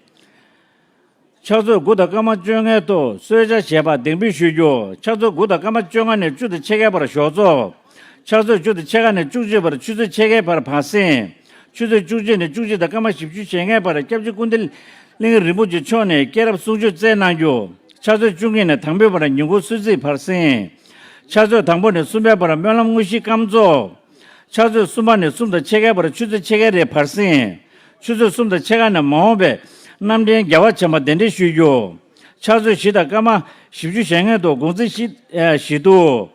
ཕྱག་ཚོད་དགུ་དང་སྐར་མ་བཅོ་ལྔའི་ཐོག་གསོལ་ཇ་བཞེས་པ་གདན་འབུལ་ཞུ་རྒྱུ། ཕྱག་ཚོད་དགུ་དང་སྐར་མ་བཅོ་ལྔ་ནས་བཅུ་དང་ཕྱེད་ཀའི་བར་ཞོགས་ཚོགས། ཕྱག་ཚོད་བཅུ་དང་ཕྱེད་ཀ་ནས་བཅུ་གཅིག་བར་ཆུ་ཚོད་ཕྱེད་ཀའི་བར་བར་གསེང་། ཆུ་ཚོད་བཅུ་གཅིག་ནས་བཅུ་གཅིག་དང་སྐར་མ་བཞི་བཅུ་ཞེ་ལྔའི་བར་སྐྱབས་རྗེ་ཀུན་བདེ་གླིང་རིན་པོ་ཆེ་མཆོག་ནས་སྐྱེས་རབས་གསུང་ཆོས་སྩལ་གནང་རྒྱུ། ཕྱག་ཚོད་བཅུ་གཉིས་ནས་དང་པོའི་བར་ཉིན་གུང་གསོལ་ཚིགས་བར་གསེང་། ཕྱག་ཚོད་དང་པོ་ནས་གསུམ་པའི་བར་སྨོན་ལམ་དངོས་གཞིའི་སྐར་ཚོགས། ཕྱག་ཚོད་གསུམ་པ་ནས་གསུམ་དང་ཕྱེད་ཀའི་བར་ཆུ་ཚོད་ཕྱེད་ཀའི་རེས་བར་གསེང་། ཆུ་ཚོད་གསུམ་དང་ཕྱེད་ཀ་ནས་མ་འོངས་པའི་རྣམ་འདྲེན་རྒྱལ་བ་བྱམས་པ་གདན་འདྲེན་ཞུ་རྒྱུ། ཕྱག་ཚོད་བཞི་དང་སྐར་མ་བཞི་བཅུ་ཞེ་ལྔའི་ཐོག་དགོང་ཚིགས་བཞི་ཨ་བཞི་དུ།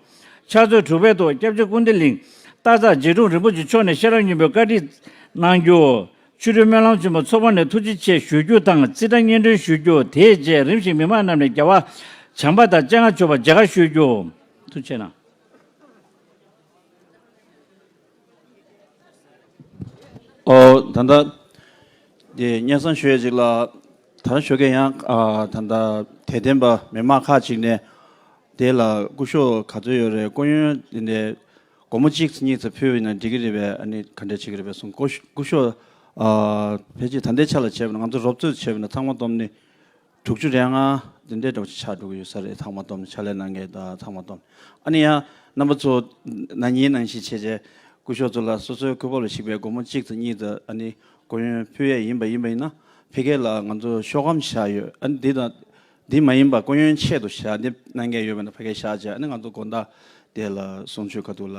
ཕྱག་ཚོད་དྲུག་པའི་ཐོག་སྐྱབས་རྗེ་ཀུན་བདེ་གླིང་སྟག་འཚེར་རྗེ་དྲུང་རིན་པོ་ཆེ་མཆོག་ནས་ཤེས་རབ་སྙིང་པོའི་བཀའ་ཁྲིད་གནང་རྒྱུ། ཆོ་འཕྲུལ་སྨོན་ལམ་ཆེན་མོ་ཚོགས་པ་ནས་ཐུགས་རྗེ་ཆེ་ཞུ་རྒྱུ་དང་རྩིས་ཁྲ་སྙན་སྒྲོན་ཞུ་རྒྱུ། དེའི་རྗེས་རིམ་བཞིན་མི་མང་རྣམས་ནས་རྒྱལ་བ་བྱམས་པ་དང་སྤྱན་སྔར་མཆོད་པ་མཇལ་ཁ་ཞུ་རྒྱུ། ཐུགས་རྗེ་གནང་། ཨོ། ད་ལྟ་དེ་སྙན་སེང་ཞུ་ཡས་ཅིག་ལ། ད་ལྟ་ཞོགས་ཀས་ཡང་ཨ་ད་ལྟ་དད་ལྡན་པ་མི་མང་ཁག་ཅིག་ནས་དེ་ལ་སྐུ་ཞབས་ག་ཚོད་ཡོད་རེད། སྐུ་ཡོན་དེ་འདྲའི་སྒོར་མོ་གཅིག་གཉིས་ཙམ་ཕུལ་བ་ཡིན་ན་འགྲིག་གི་རེད་པས། ཨ་ནི་ག་འདྲས་བྱེད་ཀྱི་རེད་པས་གསུངས། སྐུ་ཞབས་སྐུ་ཞབས་ཨ་ཕལ་ཆེར་ད་ལྟའི་ཆ་ལ་བྱས་པ་ན། ང་ཚོ་རོབ་ཙམ་བྱས་པ་ན་ཚང་མ་བསྡོམས་ནས་དྲུག་ཅུ་རེ་ལྔ་དེ་འདྲའི་འདྲ་པོ་ཅིག་ཆགས་འགྲོ་གི་ཡོད་ས་རེད། ཚང་མ་བསྡོམས་ནས་ཕྱག་ལས་གནང་མཁན་དང་ཚང་མ་བསྡོམས། ཨ་ནི་ཡང་རྣམ་པ་ཚོ་ན་ནིང་ནང་བཞིན་བྱས་བྱས་སྐུ་ཞབས་ཚོ་ལ་སོ་སོའི་སྐུ་པར་ལ་གཞིགས་པའི་སྒོར་མོ་གཅིག་དང་གཉིས་དང་ཨ་ནི་སྐུ་ཡོན་ཕུལ་ཡས་ཡིན་པ་ཡིན་པ་ཡིན་ན། ཕ་གི་ལ་ང་ཚོ་ཤོག་སྒམ་བཞག་ཡོད། ཨ་ནི་འདི་དང་འདི་མ་ཡིན་པ་སྐུ་ཡོན་ཆེད་དུ་བཞག་འདི་གནང་མཁན་ཡོད་པ་ན་ཕ་གིར་བཞག་བྱས། ཨ་ནི་ང་ཚོ་དགོང་དག་དེ་ལ་གསུང་ཆོས་ཁ་ཐུག་ལ་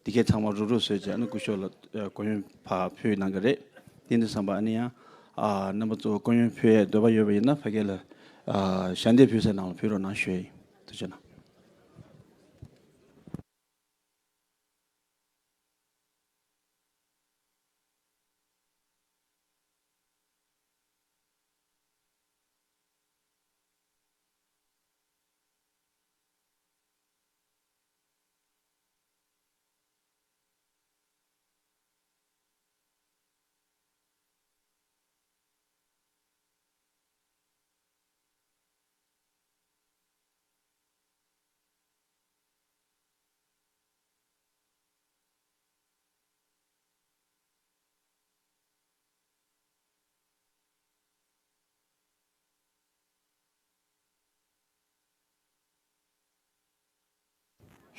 འདི་གས་ཚང་མ་རུབ་རུབ་བཟོས་བྱས། ཨ་ནི་སྐུ་ཞབས་ལ་ཨ་སྐུ་ཡོན་ཕར་ཕུལ་གནང་གི་རེད། དེ་འདྲ་བསམ་པ། ཨ་ནི་ཡང་ཨ་རྣམ་པ་ཚོ་སྐུ་ཡོན་ཕུལ་ཡས་འདོད་པ་ཡོད་པ་ཡིན་ན་ཕ་གི་ལ་ཨ་ཞལ་འདེབས་ཕུལ་སའི་ནང་ལ་ཕུལ་རོགས་གནང་ཞུ་ཡས་ཡིན། ཐུགས་རྗེ་གནང་།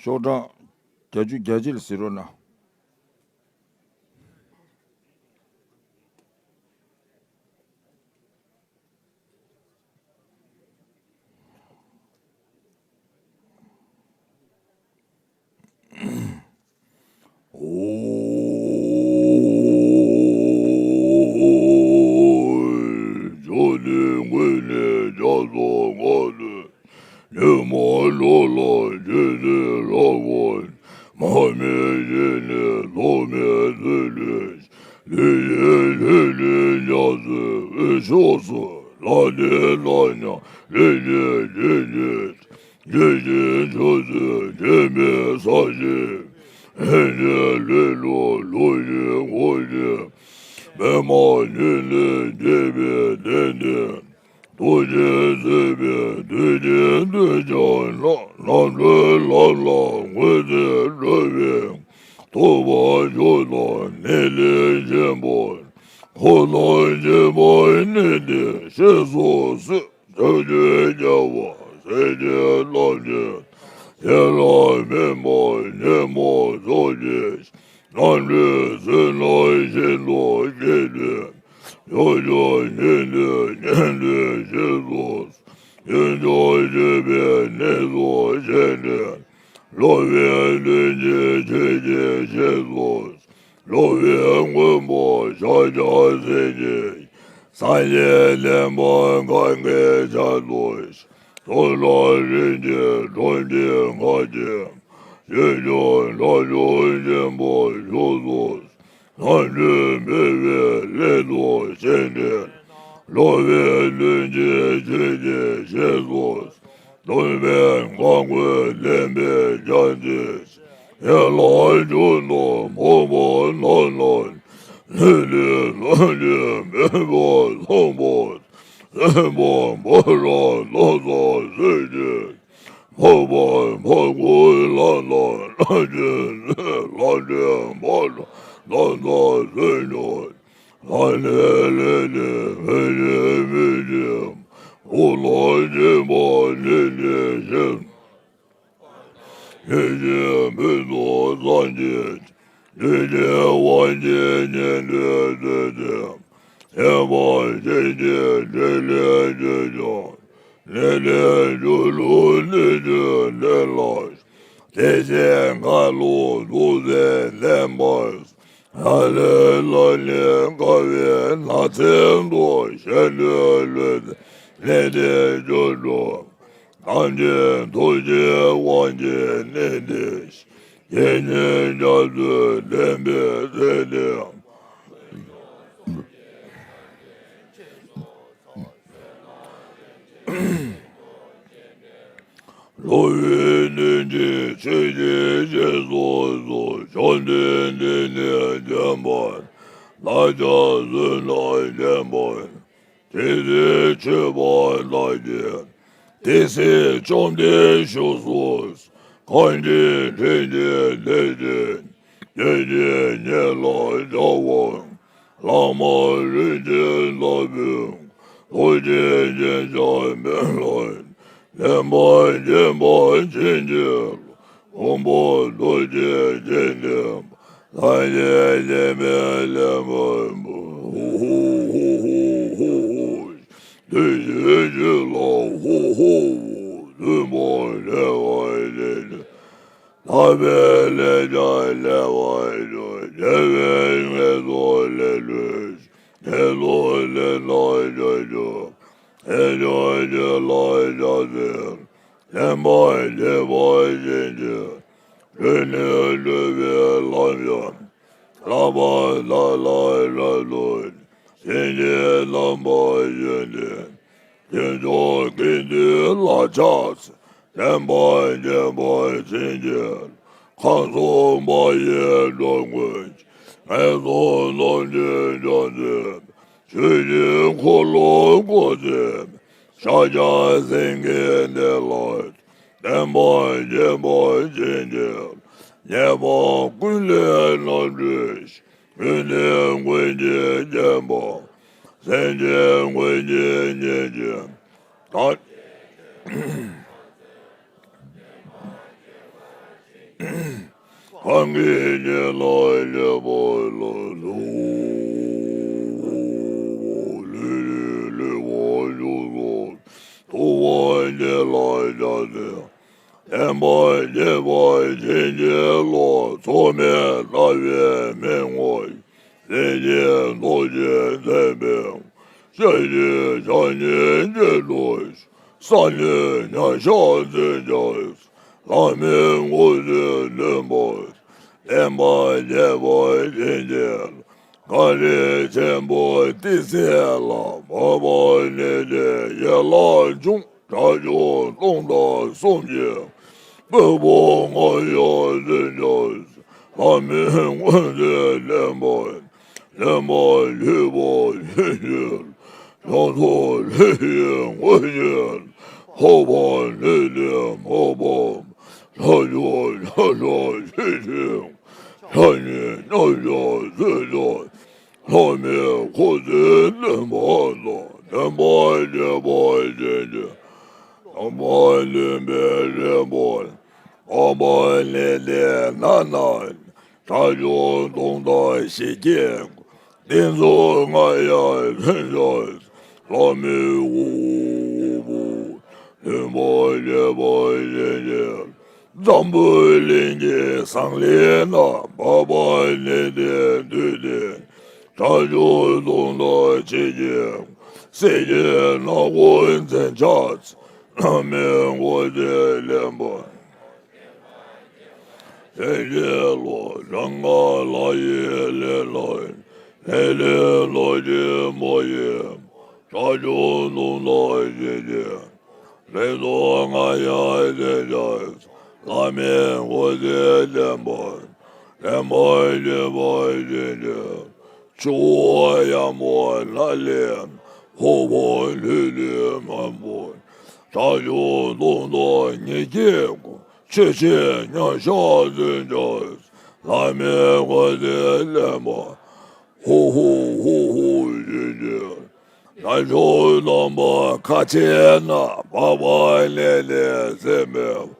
ཤོག་གྲངས་བརྒྱད་ཅུ་གྱ་གཅིག་ལ་གཟིགས་རོགས་གནང་། ལྷ་ནི་ལྷ་ཉིད་ལྷ་ཉིད་ཆོས་ཅན། ཆོས་ཅན་ཆོས་ཅན་ཆོས་ཅན་ཆོས་ཅན། ལྷ་ནི་ལྷ་ལུ་ལྷ་ཡི་ངོ་ཡི། མི་མ་ནི་ལས་འདས་པའི་གནས་ནི། རྡོ་རྗེ་སྲིད་པའི་རྡོ་རྗེ་རྡོ་རྗེ་ལ། ལམ་འགྲོ་ལམ་ལ་ངོས་འཛིན་འགྲོ་བའི། ཐུབ་པ་མཆོག་དང་ནི་ལས་གཞན་པ། འཁོར་དང་བཅས་པ་ནི་དེ་ཤེས་སོ་སོས། ཐུགས་རྗེ་རྒྱལ་བ་སྲས་བཅས་རྣམས་ཀྱི། ཞལ་ལ་མི་མ་ཉི་མ་ཚོགས་ཀྱི། རྣམ་འདྲེན་ཚུལ་རྣམས་བཞིན་དུ་བསྐྱེད་དེ། ཕྱོགས་བཅུ་ཉིད་དུ་ཉིད་དུ་ཞེས་སོགས། ཡུལ་ཕྱོགས་སྤྱོད་པའི་གནས་སུ་བྱས་ནས། སློབ་པའི་ལུས་ཀྱི་ཆོས་ཀྱི་ཞེས་སོགས། སློབ་པའི་མགོན་པོ་ཕྱག་རྒྱ་ཚད་ཀྱི། སངས་རྒྱས་བསྟན་པ་གང་གི་ཆར་དུ། ཐུགས་ལ་རིམ་གྱིས་འཁྲུངས་ཏེ་ངག་གི། ཆོས་སྐྱོང་དགྲ་བཅོམ་ཆེན་པོ་བཞུགས་སོ། ལྷ་འདྲེ་འབོད་པའི་སླད་དུ་བྱས་ནས། སློབ་པའི་ལུས་ཀྱི་ཆོས་ཀྱི་ཞེས་སོགས། སྟོན་པའི་བཀའ་བསྒོ་ལེན་པའི་རྒྱན་ཏེ། ཡན་ལག་བཅུ་དང་ཕོ་བ་རྣམས་ལ། ལུས་ལས་ལྷ་འདྲེ་འབོད་པ་ཚངས་པ། སེམས་དཔའ་འབུམ་རམས་སྣ་ཚོགས་གསོད་ཅིང་། འཕགས་པ་འཕགས་སྐོར་ལ་དང་ལྷ་ཆེན་གསུམ། ལྷ་འདྲེ་འབོད་སྒྲ་སྣ་ཚོགས་གསོད་ཀྱང་། ལྷ་ནི་ལས་ནི་འོད་ཀྱི་འོད་ཀྱི། འོད་ལ་སྤྱན་པ་ནི་ནི་ཞེས། ཡེ་ཤེས་མུན་དུ་སངས་རྒྱས། བདུད་ཀྱི་དབང་གིས་ཉན་ཐོས་ཚུལ་ཏེ། ཤེས་པ་ཅན་གྱི་ཕྲིན་ལས་བཅོལ་ཀྱང་། ནད་དེ་བཅུ་དྲུག་ནད་ཀྱི་གནས་ལ། བདེ་གཤེགས་མཁའ་ལ་ཐུགས་རྗེས་བསྟན་པར། ལྷ་ལས་ལྷག་ནས་དགའ་བའི་ནགས་ཚལ་དུ། གཞན་དོན་ལུས་ནད་དེ་བཅུ་དྲུག་ཐམས་ཅད་ཐུགས་རྗེའི་དབང་གིས་གནས་ཏེ། ཡེ་ཤེས་རྒྱ་མཚོའི་བདེན་པའི་ཚེ་འདི། སློབ་དཔོན་དོན་གྱི་ཆོས་ཀྱི་རྗེས་སུ་འཛུལ། བཅོམ་ལྡན་འདས་ནི་བྱམས་པ་དང་། བདག་ཅག་བཟོད་པ་ཅན་དང་། ཇི་སྲིད་མཆོད་པ་དག་གིས། དེ་སྲིད་བཅོམ་ལྡན་བཞུགས་སུ་གསོལ། གང་གིས་ཕྲིན་གྱིས་དེ་བཞིན་གཤེགས། བདག་ཉིད་ལ་བྱ་བ་བླ་མ་རིགས་ཀྱི་བདག་པོས། ཐུགས་རྗེ་ཆེན་ཞབས་པད་ལ། བརྟན་པར་བཅས་པ་བྱིན་གྱིས་རློབས། མགོན་པོ་རྡོ་རྗེ་འཆང་ནི། ཐམས་ཅད་མཁྱེན་པའི་བླ་མ་ཧོ། ཧོ་ཧོ་ཧོ་ཧོ་ཧོ། བདུད་བཞི་ཞི་ལ་ཧོ་ཧོ། བཙུན་མོ་བདེ་བ་ཅན། ཐར་པའི་ལས་ཀྱང་བསླད་པར་བྱ། དགེ་བའི་བཤེས་སུ་ལེགས་བཀྲོལ་ཞིང་། ལས་སུ་ལེགས་ཐག་ཆོད་ཅིང་། ལྷས་བྱིན་གྱིས་ལ་ཕྱག་འཚལ། བརྟན་པར་བཅས་པ་བྱིན་གྱིས་རློབས། ནད་ནི་འགྲོ་བའི་ལམ་ཡང་། བསླབ་པ་དག་ལ་རབ་ཏུ་བྱིན། བྱིན་གྱིས་རློབས་པར་བྱས་ཏེ། ཕྱིན་མཆོག་དགེ་འདུན་ལ་ཕྱག་འཚལ། བརྟན་པར་བཅས་པ་བྱིན་གྱིས། ཁམས་གསུམ་པ་ཡི་འགྲོ་མགོན། ངན་སོང་རྣམས་ཀྱི་སྦྱོང་ཚུལ། ཆོས་ཀྱི་འཁོར་ལོ་བསྐོར་ཏེ། ཤཱཀྱ་སེང་གེའི་གནས་ལ། བརྟན་པར་བཅས་པ་བྱིན་གྱིས། ཉེས་པ་ཀུན་ལས་རྣམ་སྒྲོལ་ཞིང་། ཀུན་ནས་མགོན་གྱིས་བརྒྱན་པ། སེམས་ཅན་མགོན་གྱིས་མཉེས་ཤིང་། ཐམས་གང་གི་རྒྱུད་ལ་སྐྱེས་པ་ལ། ལྷུ་ལྷུ་ལྷུ་བ་འཇུག་སོགས། ཐུབ་པ་ཉིད་ལ་ཕྱག་འཚལ། བརྟན་པར་བཅས་པ་བྱིན་གྱིས་རློབས། མཚུངས་མེད་ལྟ་བའི་མིག་སྔོ་ཞིང་། སེང་གེ་ཐོགས་བཅས་མཛད་པའི། ཞལ་གཅིག་ཕྱག་གཉིས་བརྗིད་ཐོབ་ཤིང་། ས་གནོན་མཉམ་གཞག་འཛིན་སྐྱོང་། ལྷ་མིའི་དངོས་གྲུབ་སྟོན་པ། བརྟན་པར་བཅས་པ་བྱིན་གྱིས། གངས་རི་ཆེན་པོ་ཏི་སེ་ལ། འཕགས་པ་ནི་སྟེ་ཡན་ལག་འབྱུང་། དགྲ་བཅོམ་སྟོང་དང་གསུམ་གྱི། དཔོན་པོ་མངའ་ཞབས་འཛིན་སྐྱོང་མཛད། ལྷ་མིའི་དངོས་གྲུབ་སྟོན་པ། ལེན་པར་ལྷོད་པ་བཞིན་གྱི། ལྗང་ཚོགས་ལྷུན་གྱིས་ངོས་བཞིན། འཕགས་པ་ནི་སྟེ་འཕགས་པ། ལྷ་བཅོ་ལྔ་ལ་ཆོས་ཀྱི། ཕྱག་གཉིས་མཉམ་གཞག་འཛིན་སྐྱོང་། ལྷ་མིའི་འཁོར་ཚོགས་སྟོན་པ་ལ། བརྟན་པར་བཅས་པ་བྱིན་གྱིས། དང་པོ་ལུས་པའི་རིམ་པ། འཕགས་པ་ནི་སྟེ་ན་ན། དགྲ་བཅོམ་སྟོང་དང་བཞི་བསྐྱེད། གཏིང་རྫོགས་མངའ་ཞབས་འཛིན་སྐྱོང་མཛད། ལྷ་མིའི་དབུ་དབུ་པོ། མཐུན་པར་བཅས་པ་བྱིན་གྱིས། འཛམ་བུ་གླིང་གི་ཟངས་གླིང་ན། འཕགས་པ་ནི་སྟེ་འདུས་ཏེ། དགྲ་བཅོམ་སྟོང་དང་ཆིག་བརྒྱའི། སྲས་ཀྱི་ནག་པོ་འཛིན་ཕྱག་འཚལ། ལྷ་མིའི་འཁོར་ཚོགས་སྟོན་པ། བྱིན་གྱིས་རློབས། གྲངས་ལྔ་ལྷ་ཡི་ལུས་ལ། ལྷའི་ལུས་རྣམས་ཀྱི་མོ་ཡིས། དགྲ་བཅོམ་སྟོང་དང་བཞི་བསྐྱེད། རིམ་གྲོ་མངའ་ཞབས་འཛིན་སྐྱོང་མཛད། ལྷ་མིའི་འཁོར་ཚོགས་སྟོན་པ། བརྟན་པར་བཅས་པ་བྱིན་གྱིས། ཆུ་བོ་ཡར་མོ་ལ་ལས། ཕོར་པ་ལྷུང་ལྷུང་མང་པོ། དགྲ་བཅོམ་སྟོང་དང་ཉིས་བརྒྱའི་སྐུ། ཆུ་སྲིན་མཉམ་གཞག་འཛིན་སྐྱོང་མཛད། ལྷ་མིའི་འཁོར་ཚོགས་སྟོན་པ། ཧོ་ཧོ་ཧོ་ཧོ་བྱིན་གྱིས། རྣལ་འབྱོར་རྣམ་པར་མཁའ་སྤྱོད་ན། འཕགས་པ་ནི་སྟེ་སྲིད་པའི།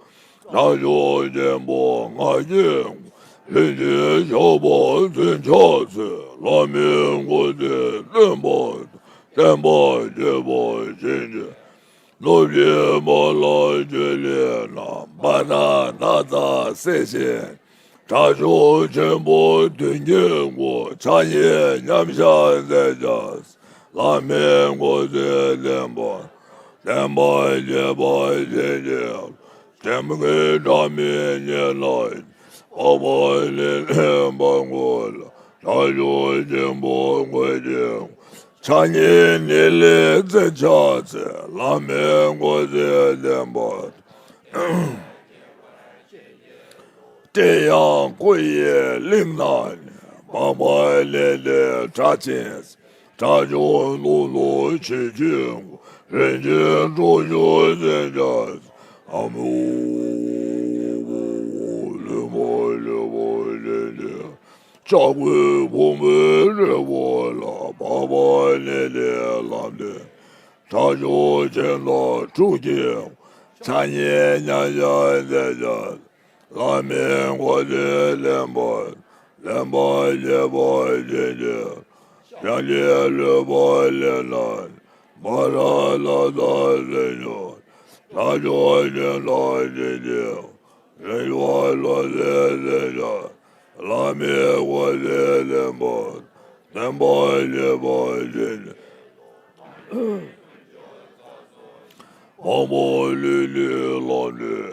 དགྲ་བཅོམ་ཆེན་པོ་ལྔ་བརྒྱའི་སྐུ། ལྷུན་གྱིས་ཞགས་པ་འཛིན་ཕྱག་འཚལ། ལྷ་མིའི་འཁོར་ཚོགས་སྟོན་པ། བརྟན་པར་བཅས་པ་བྱིན་གྱིས། ནུབ་ཀྱི་བ་ལང་སྤྱོད་ལེན་ན། བ་དན་སྣ་ཚོགས་གསལ་ཞིང་། དགྲ་བཅོམ་ཆེན་པོ་བདུན་བརྒྱའི་སྐུ། ཕྱག་གཉིས་མཉམ་གཞག་འཛིན་ཕྱག་འཚལ། ལྷ་མིའི་འཁོར་ཚོགས་སྟོན་པ། བསྟན་པ་རྒྱས་པ་བྱེད་ཅིང་། བདེན་པའི་སྒྲ་མི་སྙན་ལ། འཕགས་པ་ལས་ལས་འཕགས་མགོན་ལ། དགྲ་བཅོམ་ཆེན་པོ་འགོད་ཅིང་། ཕྱག་གཉིས་ནི་ལས་རྩེ་ཕྱག་འཚལ། བླ་མའི་མགོ་ཚེ་བརྟན་པ། དེ་ཡང་སྐུ་ཡི་གླིང་ན་ནི། འཕགས་པ་ལས་ལས་སྒྲ་ཆེན། དགྲ་བཅོམ་རླུང་རླུང་ཆེ་ཆེན་པོ། རིན་ཆེན་སྒྲོམ་བཞུགས་ཟེར་བྱ། ཨ་མོ། ལུས་མོ་ལུས་མོ་ལུས་ལུས། ལྕགས་ཀྱུ་ཕུང་པོའི་རི་བོ་ལ། འཕགས་པ་ལས་ལས་ལམ་འདི། དགྲ་བཅོམ་ཆེན་དང་ཐུགས་ཀྱི། ཕྱག་གཉིས་མཉམ་བཞག་མཛད་བྱ། བླ་མའི་མགོ་ཚེ་བརྟན་པ། བསྟན་པ་རྒྱས་པར་བྱེད་ཅིང་། ཕྱག་གཉིས་ལུས་པ་ལས་ལ། བྷ་ར་ལ་དང་ཟེར་ཉོ། དགྲ་བཅོམ་ཆེན་དང་བཅས་ཀྱི། རིག་པ་ལོ་ཟེར་ཟེར་བྱ། བླ་མའི་མགོ་ཚེ་བརྟན་པ། བསྟན་པ་རྒྱས་པར་བྱེད་ཅིང་། འཕགས་པ་ལས་ལས་ལམ་འདི།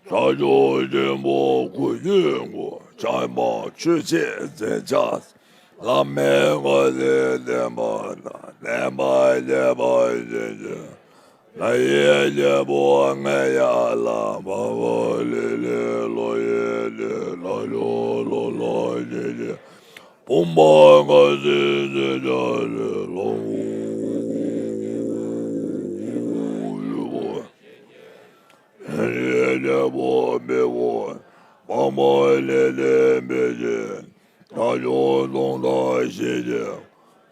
དགྲ་བཅོམ་ཆེན་པོ་སྐུ་ཆེན་པོ། ཕྱག་འཕགས་མཆོད་ཅིང་མཛད་བྱ། བླ་མའི་མགོ་ཚེ་བརྟན་པ་དང་། བསྟན་པ་རྒྱས་པར་བྱེད་ཅིང་། ལྷ་ཡི་རྒྱལ་པོ་རྔ་ཡབ་ལ། འཕགས་པ་ལས་ལས་ལོ་ཡི་ལས། དགྲ་བཅོམ་རླུང་རླུང་ཆེ་ཆེན། བུམ་པ་དཀར་ཟས་ཟེར་བྱ་ལས། ལྷ་མོ། རྒྱལ་པོ་མི་བོ། འཕགས་པ་ལས་ལས་མི་ཆེན། དགྲ་བཅོམ་གདོང་དག་ཞི་བྱེད།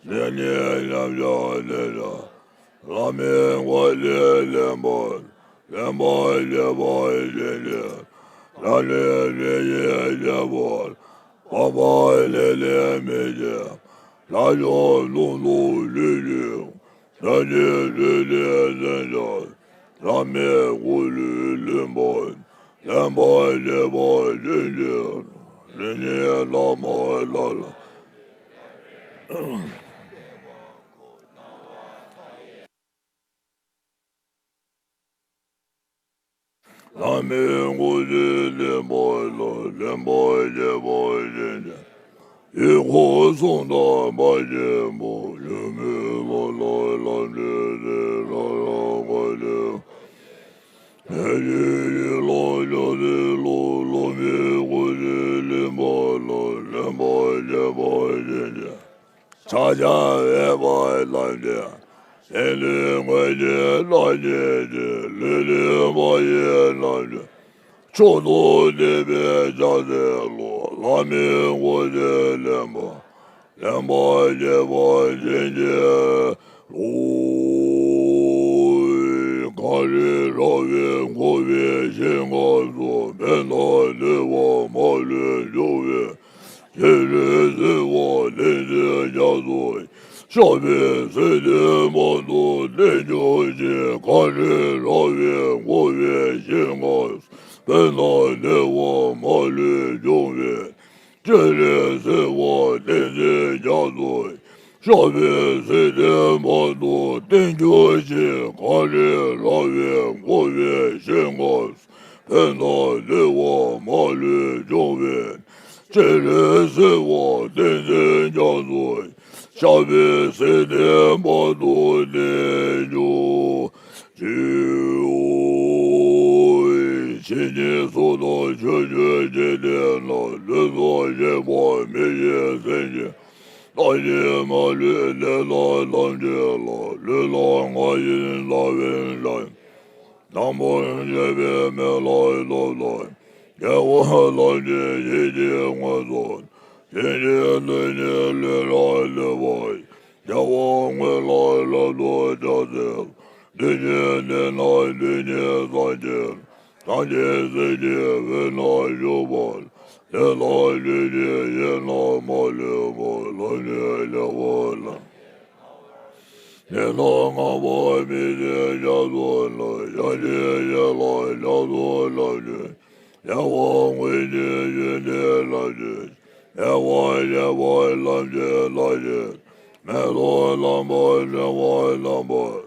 ལས་ནི་ཉམས་ཆག་ལས་ལ། བླ་མའི་མགོ་ཚེ་བརྟན་པ། བསྟན་པ་རྒྱས་པར་བྱེད་ཅིང་། ལྷ་ལས་ལས་ཡི་རྒྱལ་པོ། འཕགས་པ་ལས་ལས་མི་ཆེན། དགྲ་བཅོམ་རླུང་རླུང་ལུས་ལུས། ལྷ་ལས་ལས་ལས་ལྷན་ཅིག། བླ་མའི་སྐུ་ལུས་ལུས་འབར། བསྟན་པ་རྒྱས་པར་བྱེད་ཅིང་། རིམ་གཉིས་ལ་མ་ལ་ལ། བླ་མའི་མགོ་ཚེ་བརྟན་པ་ལ། བསྟན་པ་རྒྱས་པར་བྱེད་ཅིང་། ཡུལ་འཁོར་གསུམ་དང་དཔལ་ཆེན་པོ། ཡུལ་མི་ལོ་ལ་ལམ་འདི་ཟེར། རང་རང་མགོ་ཚེ། ལྷ་ཡི་ཡི་ལོ་ལོ་ཚེ་ལོ། ལོ་མི་མགོ་ཚེ་བརྟན་པ་ལ། བརྟན་པ་རྒྱས་པར་བྱེད་ཅིང་། ཕྱག་རྒྱ་བས་པ་ལམ་འདི། ལྷ་ལུས་མགོན་གྱི་ལྷ་ཆེན་གྱི། ལུས་ལུས་མ་ཡི་ལམ་འདི། མཆོག་ཏུ་གནས་པའི་ཕྱག་འཚལ་ལོ། བླ་མའི་མགོ་ཚེ་བརྟན་པ། བརྟན་པ་རྒྱས་པར་བྱེད་ཅིང་། ལོ། གངས་རི་ར་བས་བསྐོར་བའི་ཞིང་ཁམས་སུ། བོད་ནང་འདུལ་བ་མ་ལུས་འབྱུང་བའི། རྗེ་རིགས་སུ་བ་བསྟན་འཛིན་རྒྱ་མཚོ། གཤེགས་པའི་སྲས་དེ་མང་དུ་བསྟན་གྱུར་ཅིག་གངས་རི་ར་བས་བསྐོར་བའི་ཞིང་ཁམས་སུ། བོད་ནང་འདུལ་བ་མ་ལུས་འབྱུང་བའི། རྗེ་རིགས་སུ་བ་བསྟན་འཛིན་རྒྱ་མཚོ། གཤེགས་པའི་སྲས་དེ་མང་དུ་བསྟན་གྱུར་ཅིག་གངས་རི་ར་བས་བསྐོར་བའི་ཞིང་ཁམས་སུ། བོད་ནང་འདུལ་བ་མ་ལུས་འབྱུང་བའི། རྗེ་རིགས་སུ་བ་བསྟན་འཛིན་རྒྱ་མཚོ། གཤེགས་པའི་སྲས་དེ་མང་དུ་བསྟན་གྱུར་ཅིག་བྱིན་གྱིས་བརླབ་ཏུ་ཆོས་ཀྱི་འཇིག་རྟེན་ན། ལུས་སྲོག་ཤིན་ཏུ་མི་ཤེས་སེམས་ཀྱི། རྟག་ཅིང་མ་ལུས་བདེ་ལ་ལམ་འདི་ལ། ལུས་ལ་ངལ་ཞིང་ན་བའི་ལམ། དང་པོར་བྱས་པའི་མེ་ལྷ་ལ་ལ། རྒྱལ་བ་ལྷ་ཆེན་ཡིད་ཀྱིས་མངོན་སུམ། བྱིན་གྱིས་བརླབས་ནས་ལུས་རབ་ལུས་པ། རྒྱལ་བ་དངོས་ལ་རབ་ཏུ་ཕྱག་འཚལ། བདུད་ཀྱི་གནས་ན་བདུད་ཀྱི་སྲོག་གཅོད། སངས་རྒྱས་སྲས་ཀྱི་དབུས་ན་བཞུགས་པ། དེ་ལ་ལུས་ཀྱི་ཡིད་ལ་མ་ལུས་པ། ལམ་འདི་རྒྱལ་བ་ལ། དེ་ལ་ལྔ་པ་མི་ཤེས་རྒྱ་མཚོ་ལ། ཡ་གྱལ་ཡིད་ལ་རྒྱ་མཚོ་ལམ་འདི། རྒྱལ་བ་དངོས་ཀྱི་ཡོན་ཏན་ལམ་འདི། རྒྱལ་བ་རྒྱས་པར་ལམ་གྱི་ལམ་ཤེས། མེ་ཏོག་ལམ་པ་འབྲིང་བ་ལམ་པ།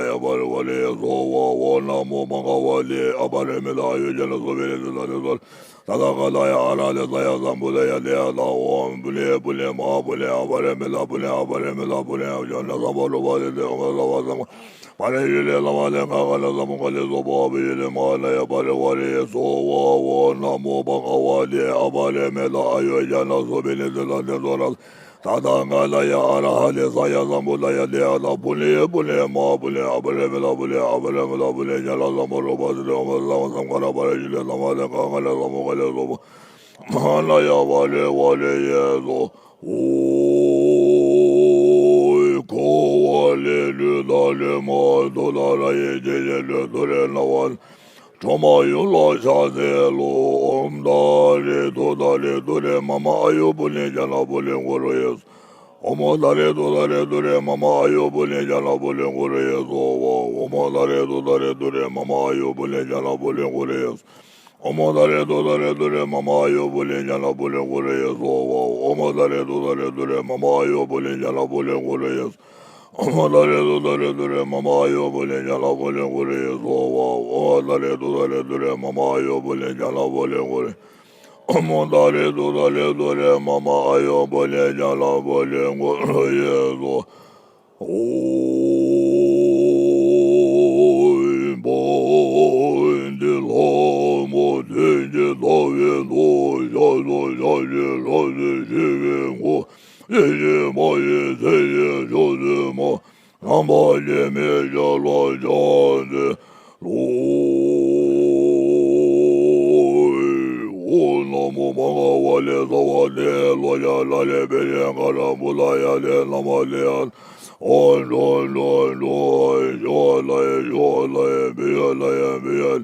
ཡ་པ་རི་ཝ་རི་ཡེ་སོ་ཝ་ཝོ་ན་མོ་བྷ་ག་ཝ་ལེ་ཨ་པ་རི་མི་ཏ་ཨ་ཡུ་ཇ་ན་སུ་བེ་རེ་ཏི་ད་ཏེ་སོ་ད་ད་ག་ད་ཡ་ཨ་ར་ལེ་ས་ཡ་ཛམ་བུ་ད་ཡ་ལེ་ཡ་ད་ཨོམ་བུ་ལེ་བུ་ལེ་མ་བུ་ལེ་ཨ་པ་རི་མི་ཏ་བུ་ལེ་ཨ་པ་རི་མི་ཏ་བུ་ལེ་ཨ་ཇ་ན་ས་བ་རུ་པ་ལེ་ཏེ་ཨོ་མ་ས་བ་ས་མ། པ་རེ་ཡུ་ལེ་ལ་མ་ལེ་ང་ག་ལ་ལ་མོ་ག་ལེ་སོ་པ་བི་ཡུ་ལེ་མ་ན་ཡ་པ་རེ་བ་རེ་སོ་ཝ་ཝོ་ན་མོ་བྷ་ག་ཝ་ལེ་ཨ་པ་རེ་མེ་ད་ཨ་ཡོ་ཡ་ན་སོ་བེ་ནེ་ཏེ་ད་ཏེ་སོ་ར་ད་ད་ག་ལ་ཡ་ཨ་ར་ཧ་ལེ་ས་ཡ་ཟམ་བུ་ད་ཡ་ལེ་ཡ་ད་བུ་ལེ་བུ་ལེ་མ་བུ་ལེ་ཨ་པ་རེ་མེ་ད་བུ་ལེ་ཨ་པ་རེ་མེ་ད་བུ་ལེ་ཡ་ལ་ལ་མོ་རོ་པ་ཏེ་ཨོ་མ་ས་ཝ་ས་མ་ཀ་ར་པ་རེ་ཡུ་ལེ་ལ་མ་ལེ་ང་ག་ལ་ལ་མོ་ག་ལེ་སོ་པ་མ་ན་ཡ་པ་རེ་བ་རེ་ཡེ་སོ། ཨོའི་ཁོ་བ་ལེ་ལུ་ད་ལེ་མ་དོ་ད་ར་ཡེ་ཇེ་ཇེ་ལུ་དོ་རེ་ན་བ་ཁྲོ་མ་ཡུ་ལ་ཤ་ཟེ་ལོ་ཨོམ་ད་རེ་དོ་ད་ལེ་དོ་རེ་མ་མ་ཨ་ཡོ་བུ་ལེ་ཇ་ན་བུ་ལེ་གོ་རོ་ཡེ་སོ། ཨོཾ་ད་རེ་ཏུ་ད་རེ་ཏུ་རེ་མ་མ་ཨ་ཡོ་པུ་ལེ་ཛྙཱ་ན་པུ་ལེ་གུ་རེ་སྭཱ་ཧཱ། ཨོཾ་ད་རེ་ཏུ་ད་རེ་ཏུ་རེ་མ་མ་ཨ་ཡོ་པུ་ལེ་ཛྙཱ་ན་པུ་ལེ་གུ་རེ་སྭཱ་ཧཱ། ཨོཾ་ད་རེ་ཏུ་ད་རེ་ཏུ་རེ་མ་མ་ཨ་ཡོ་པུ་ལེ་ཛྙཱ་ན་པུ་ལེ་གུ་རེ་སྭཱ་ཧཱ། ཨོཾ་ད་རེ་ཏུ་ད་རེ་ཏུ་རེ་མ་མ་ཨ་ཡོ་པུ་ལེ་ཛྙཱ་ན་པུ་ལེ་གུ་རེ་སྭཱ་ཧཱ། ཨོཾ་ད་རེ་ཏུ་ད་རེ་ཏུ་རེ་མ་མ་ཨ་ཡོ་པུ་ལེ་ཛྙཱ་ན་པུ་ལེ་གུ་རེ་སྭཱ་ཧཱ། ཨོཾ་ད་རེ་ཏུ་ད་རེ་ཏུ་རེ་མ་མ་ཨ་ཡོ་པུ་ལེ་ཛྙཱ་ན་པུ་ལེ་གུ་རེ། ཨོཾ་ད་རེ་ཏུ་ད་རེ་ཏུ་རེ་མ་མ་ཨ་ཡོ་པུ་ལེ་ཛྙཱ་ན་པུ་ལེ་གུ་རེ་སྭཱ་ཧཱ། ཨོཾ་བ་དེ་ལྷ་མོ་དེ་ཀྱི་ལྟ་བའི་མདོ་ཞབས་སུ་ཞབས་ཀྱི་རབ་ཏུ་ཞི་བའི་མགོ་ཡེ་ཤེས་མ་ཡི་ཚེ་ཡི་མཆོག་ཏུ་མ། རྣམ་པ་སྐྱེ་མེད་རྒྱལ་བ་ཅན་ཏེ། ལོ། ཨོཾ་ན་མོ་བྷ་ག་ཝ་ཏེ་སྭ་བ་ཏི་ལོ་ཀྱ་ཏ་ཏེ་བི་ཤ་ཀ་ཏ་བུ་ཏ་ཡ་ཏེ་ན་མ་ཏེ་ཡ། ཨོཾ་འབྲོ་འབྲོ་འབྲོ་ཤོ་ཏ་ཡ་ཤོ་ཏ་ཡ་བི་ཤོ་ཏ་ཡ་བི་ཤོ།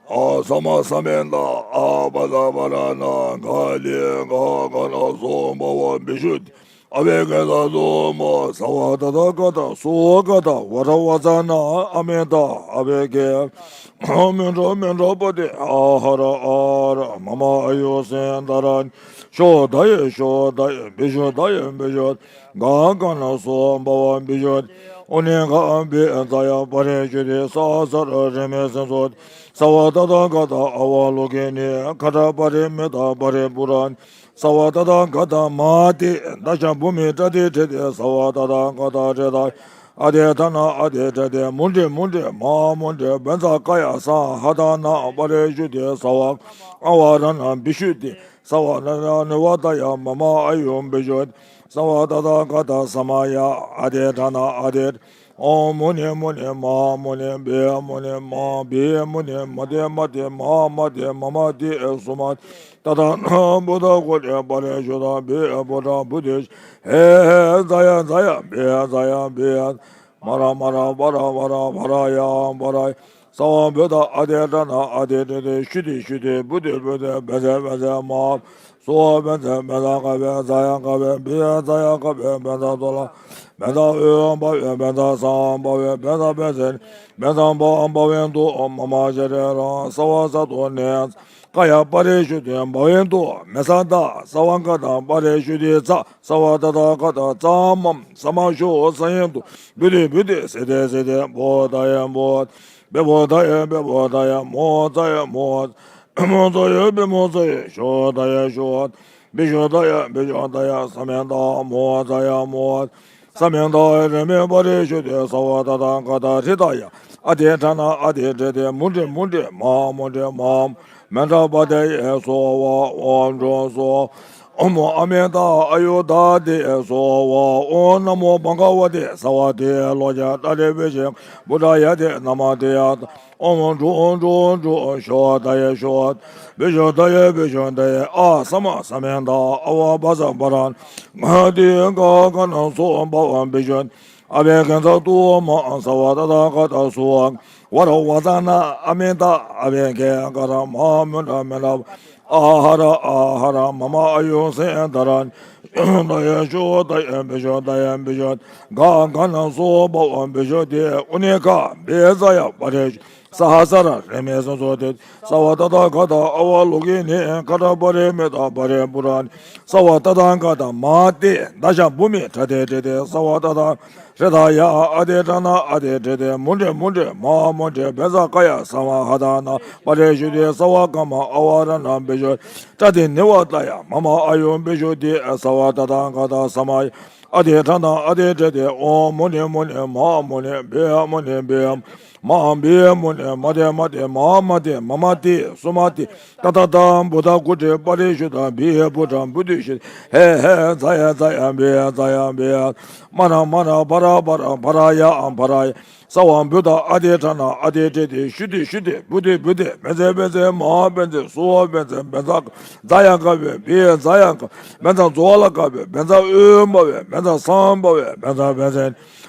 ཨ་ས་མ་ས་མན་ཏ་ཨ་བ་ས་བ་ར་ཎ་ག་ཏེ་ག་ག་ན་སོ་བྷ་བ་བི་ཤུ་ཏི། ཨ་བྷེ་ཀེ་ས་ཏོ་མ་སྭ་བ་ཏ་ཐཱ་ཀ་ཏ་སྭཱ་ཧཱ་ཀ་ཏ་ཝ་ར་བ་ཙ་ན་ཨ་མན་ཏ་ཨ་བྷེ་ཀེ། མུན་དྲོ་མུན་དྲོ་པོ་ཏི་ཨ་ཧ་ར་ཨ་ཧ་ར་མ་མ་ཨ་ཡོ་སན་ཏ་ར་ཤོ་ཏ་ཡ་ཤོ་ཏ་ཡ་བི་ཤོ་ཏ་ཡ་བི་ཤོ་ག་ག་ན་སྭཱ་ཧཱ་བྷ་བ་བི་ཤོ་ཏི། ཨོ་ནི་ག་བི་ཛ་ཡ་པ་རི་ཤུ་ཏི་ས་ཧ་ས་ར་རི་མེ་སན་སོ་ཏི། སྭ་བ་ཏ་ཐཱ་ཀ་ཏ་ཨ་བ་ལོ་ཀི་ནི་ཁ་ཏ་པ་རི་མི་ཏ་པ་རི་པུ་ར་ནི། སྭ་བ་ཏ་ཐཱ་ཀ་ཏ་མ་ཏི་ད་ཤ་བྷུ་མི་ཏྲ་ཏི་ཏྲི་ཏི། སྭ་བ་ཏ་ཐཱ་ཀ་ཏ་ཏྲི་ཏ་ཡ་ཨ་ཏི་ཏྲ་ན་ཨ་ཏི་ཏྲ་ཏི་མུ་ཏྲི་མུ་ཏྲི་མ་མུ་ཏྲི་བཛྲ་ཀ་ཡ་སྭཱ་ཧ་ཏ་ན་པ་རི་ཤུ་ཏི། སྭ་བ་ཨ་བ་ར་ཎ་བི་ཤུ་ཏི། སྭ་བ་ན་ན་ནི་བ་ཏ་ཡ་མ་མ་ཨ་ཡོ་བི་ཤོ་ཏི། སྭ་བ་ཏ་ཐཱ་ཀ་ཏ་ས་མ་ཡ་ཨ་ཏི་ཏྲ་ན་ཨ་ཏི། ཨོཾ་མུ་ནི་མུ་ནི་མ་མུ་ནི་བི་མུ་ནི་མ་བི་མུ་ནི་མ་ཏི་མ་ཏི་མ་མ་ཏི་མ་མ་ཏི་སུ་མ་ཏི་ཏ་ཐཱ་ན་བུ་ཏ་གུ་ཏི་པ་རི་ཤུ་ཏ་བི་བུ་ཏྲ་བུ་ཏི་ཧེ་ཧེ་ཛ་ཡ་ཛ་ཡ་བི་ཛ་ཡ་བི་མ་ར་མ་ར་བ་ར་བ་ར་བ་ར་ཡ་བ་ར་ཡ། སྭ་བ་བུ་ཏ་ཨ་ཏི་ཏྲ་ན་ཨ་ཏི་ཏྲི་ཏི་ཤུ་ཏི་ཤུ་ཏི་བུ་ཏི་བུ་ཏི་བཛྲ་བཛྲ་མ་སྭཱ་ཧཱ་བཛྲ་བཛྲ་ཀ་བི་ཛ་ཡ་ཀ་བི་བི་ཛ་ཡ་ཀ་བི་བཛྲ་ཏོ་ལ་བཛྲ་ཨོ་བྷ་བི་བཛྲ་སྭཱ་བྷ་བི་བཛྲ་བཛྲ་བཛྲ་བྷ་བྷ་ཏོ་མ་མ་ཤ་རི་ར་སྭ་བ་ས་ཏོ་ནི་ཀ་ཡ་པ་རི་ཤུ་ཏི་བྷ་བྷ་ཏོ་མེ་ས་ཏ་སྭ་བ་ཀ་ཏ་པ་རི་ཤུ་ཏི་ཙ། སྭ་བ་ཏ་ཐཱ་ཀ་ཏ་ཙ་མ་ས་མ་ཤོ་ས་ཡ་ཏོ་བུ་ཏི་བུ་ཏི་སི་ཏི་སི་ཏི་བྷོ་ད་ཡ་བྷོ། བི་བྷོ་ད་ཡ་བི་བྷོ་ད་ཡ་མོ་ཛ་ཡ་མོ། མོ་ཛ་ཡ་བི་མོ་ཛ་ཡ་ཤོ་ད་ཡ་ཤོ། བི་ཤོ་ད་ཡ་བི་ཤོ་ད་ཡ་ས་མན་ཏ་མོ་ཛ་ཡ་མོ། ས་མན་ཏ་རི་མེ་པ་རི་ཤུ་ཏི་སྭ་བ་ཏ་ཐཱ་ཀ་ཏ་ཧྲི་ད་ཡ་ཨ་ཏི་ཏྲ་ན་ཨ་ཏི་ཏྲི་ཏི་མུ་ཏྲི་མུ་ཏྲི་མ་མུ་ཏྲི་མ། མན་ཏ་པ་ཏ་ཡ་སྭཱ་ཧཱ། ཨོཾ་འབྲོ་སྭཱ་ཧཱ། ཨོཾ་ཨ་མི་ཏ་ཨ་ཡུ་ད་ཏེ་སྭཱ་ཧཱ། ཨོཾ་ན་མོ་བྷ་ག་ཝ་ཏེ་སྭ་བ་ཏི་ལོ་ཀྱ་ཏ་ཏེ་བི་ཤ་བུ་ཏྲ་ཡ་ཏེ་ན་མ་ཏེ་ཡ། ཨོཾ་འབྲོ་འབྲོ་འབྲོ་ཤོ་ད་ཡ་ཤོ། བི་ཤོ་ད་ཡ་བི་ཤོ་ད་ཡ་ཨ་ས་མ་ས་མན་ཏ་ཨ་བ་བ་ས་བ་ར་ཏི་ག་ག་ན་སྭཱ་ཧཱ་བྷ་བ་བི་ཤོ། ཨ་བྷེ་ཀེ་ཛ་ཏོ་མ་སྭ་བ་ཏ་ཐཱ་ཀ་ཏ་སྭཱ་ཧཱ། བ་ར་བ་ཙ་ན་ཨ་མི་ཏ་ཨ་བྷེ་ཀེ་ཀ་ར་མ་མུ་ཏྲ་མི་ཏྲ་ཨ་ཧ་ར་ཨ་ཧ་ར་མ་མ་ཨ་ཡུ་སེ་ད་ར་ད་ཡ་ཤོ་ད་ཡ་བི་ཤོ་ད་ཡ་བི་ཤོ་ག་ག་ན་སྭཱ་ཧཱ་བྷ་བ་བི་ཤོ་ཏི་ཨུ་ནི་ཀ་བི་ཛ་ཡ་པ་རི་ཤུ་ཏི་སྭ་ཧ་ས་ར་རི་མེ་སན་སོ་ཏི། སྭ་བ་ཏ་ཐཱ་ཀ་ཏ་ཨ་བ་ལོ་ཀི་ནི་ཁ་ཏ་པ་རི་མི་ཏ་པ་རི་པུ་ར་ནི། སྭ་བ་ཏ་ཐཱ་ཀ་ཏ་མ་ཏི་ད་ཤ་བྷུ་མི་ཏྲ་ཏི་ཏྲི་ཏི། སྭ་བ་ཏ་ཐཱ་ཧྲི་ད་ཡ་ཨ་ཏི་ཏྲ་ན་ཨ་ཏི་ཏྲི་ཏི་མུ་ཏྲི་མུ་ཏྲི་མ་མུ་ཏྲི་བཛྲ་ཀ་ཡ་སྭཱ་ཧ་ཏ་ན་པ་རི་ཤུ་ཏི། སྭ་བ་ཀ་མ་ཨ་བ་ར་ཎ་བི་ཤུ་ཏི་ཏྲ་ཏི་ནི་བ་ཏ་ཡ་མ་མ་ཨ་ཡུ་བི་ཤུ་ཏི། སྭ་བ་ཏ་ཐཱ་ཀ་ཏ་ས་མ་ཡ་ཨ་ཏི་ཏྲ་ན་ཨ་ཏི་ཏྲི་ཏི། ཨོཾ་མུ་ནི་མུ་ནི་མ་མུ་ནི་བི་མུ་ནི་བི་མ་བི་མུ་ནི་མ་ཏི་མ་ཏི་མ་མ་ཏི་མ་མ་ཏི་སུ་མ་ཏི། ཏ་ཏ་ཏ་བུ་ཏ་གུ་ཏི་པ་རི་ཤུ་ཏ་བི་བུ་ཏྲ་བུ་ཏི་ཤི། ཧེ་ཧེ་ཛ་ཡ་ཛ་ཡ་བི་ཡ་ཛ་ཡ་བི་ཡ། མ་ར་མ་ར་བ་ར་བ་ར་བ་ར་ཡ་བ་ར་ཡ། སྭ་བ་བུ་ཏ་ཨ་ཏི་ཏྲ་ན་ཨ་ཏི་ཏྲི་ཏི་ཤུ་ཏི་ཤུ་ཏི་བུ་ཏི་བུ་ཏི། བེ་ཛེ་བེ་ཛེ་མ་བེ་ཛེ་སྭཱ་ཧཱ་བེ་ཛེ་བེ་ཛ་ཛ་ཡ་ཀ་བེ་བི་ཛ་ཡ་ཀ་བེ་ཛ་ཛོ་ལ་ཀ་བེ་བེ་ཛ་ཨོ་མ་བེ་བེ་ཛ་སམ་བ་བེ་བེ་ཛ་བེ་ཛེ་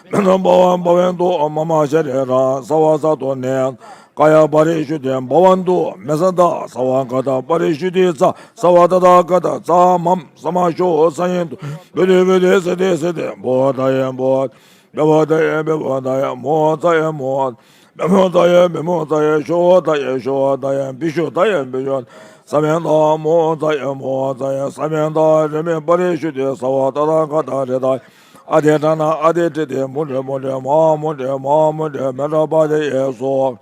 བེ་ཛ་བ་བ་བ་བེ་ཏོ་མ་མ་ཤ་རི་ར་སྭ་བ་ས་ཏོ་ནི། ཀ་ཡ་པ་རི་ཤུདྡྷི་བྷ་ཝན་ཏུ། མེ་ས་ཏ་སརྦ་ག་ཏ་པ་རི་ཤུདྡྷི་ཙ། སརྦ་ཏ་ཐཱ་ག་ཏ་ཙ་མམ་ས་མ་ཤོ་ས་ཡིན་ཏུ། བུདྡྷི་བུདྡྷི་སིདྡྷི་སིདྡྷི་བོ་དྷ་ཡེ་བོ། བི་བོ་དྷ་ཡེ་བི་བོ་དྷ་ཡེ་མོ་ཙ་ཡེ་མོ། བི་མོ་ཙ་ཡེ་བི་མོ་ཙ་ཡེ་ཤོ་དྷ་ཡེ་ཤོ་དྷ་ཡེ་བི་ཤུ་དྷ་ཡེ་བི་ཤུ། ས་མེ་ཏ་མོ་ཙ་ཡེ་མོ་ཙ་ཡེ། ས་མེ་ཏ་རི་མེ་པ་རི་ཤུདྡྷི་སརྦ་ཏ་ཐཱ་ག་ཏ་རི་ཏ་ཡེ། ཨ་དེ་ཏྲ་ན་ཨ་དེ་ཏྲི་ཏེ་མུ་དྲེ་མུ་དྲེ་མ་མུ་དྲེ་མ་མུ་དྲེ་མེ་ཏྲ་པ་དེ་ཡེ་སོ།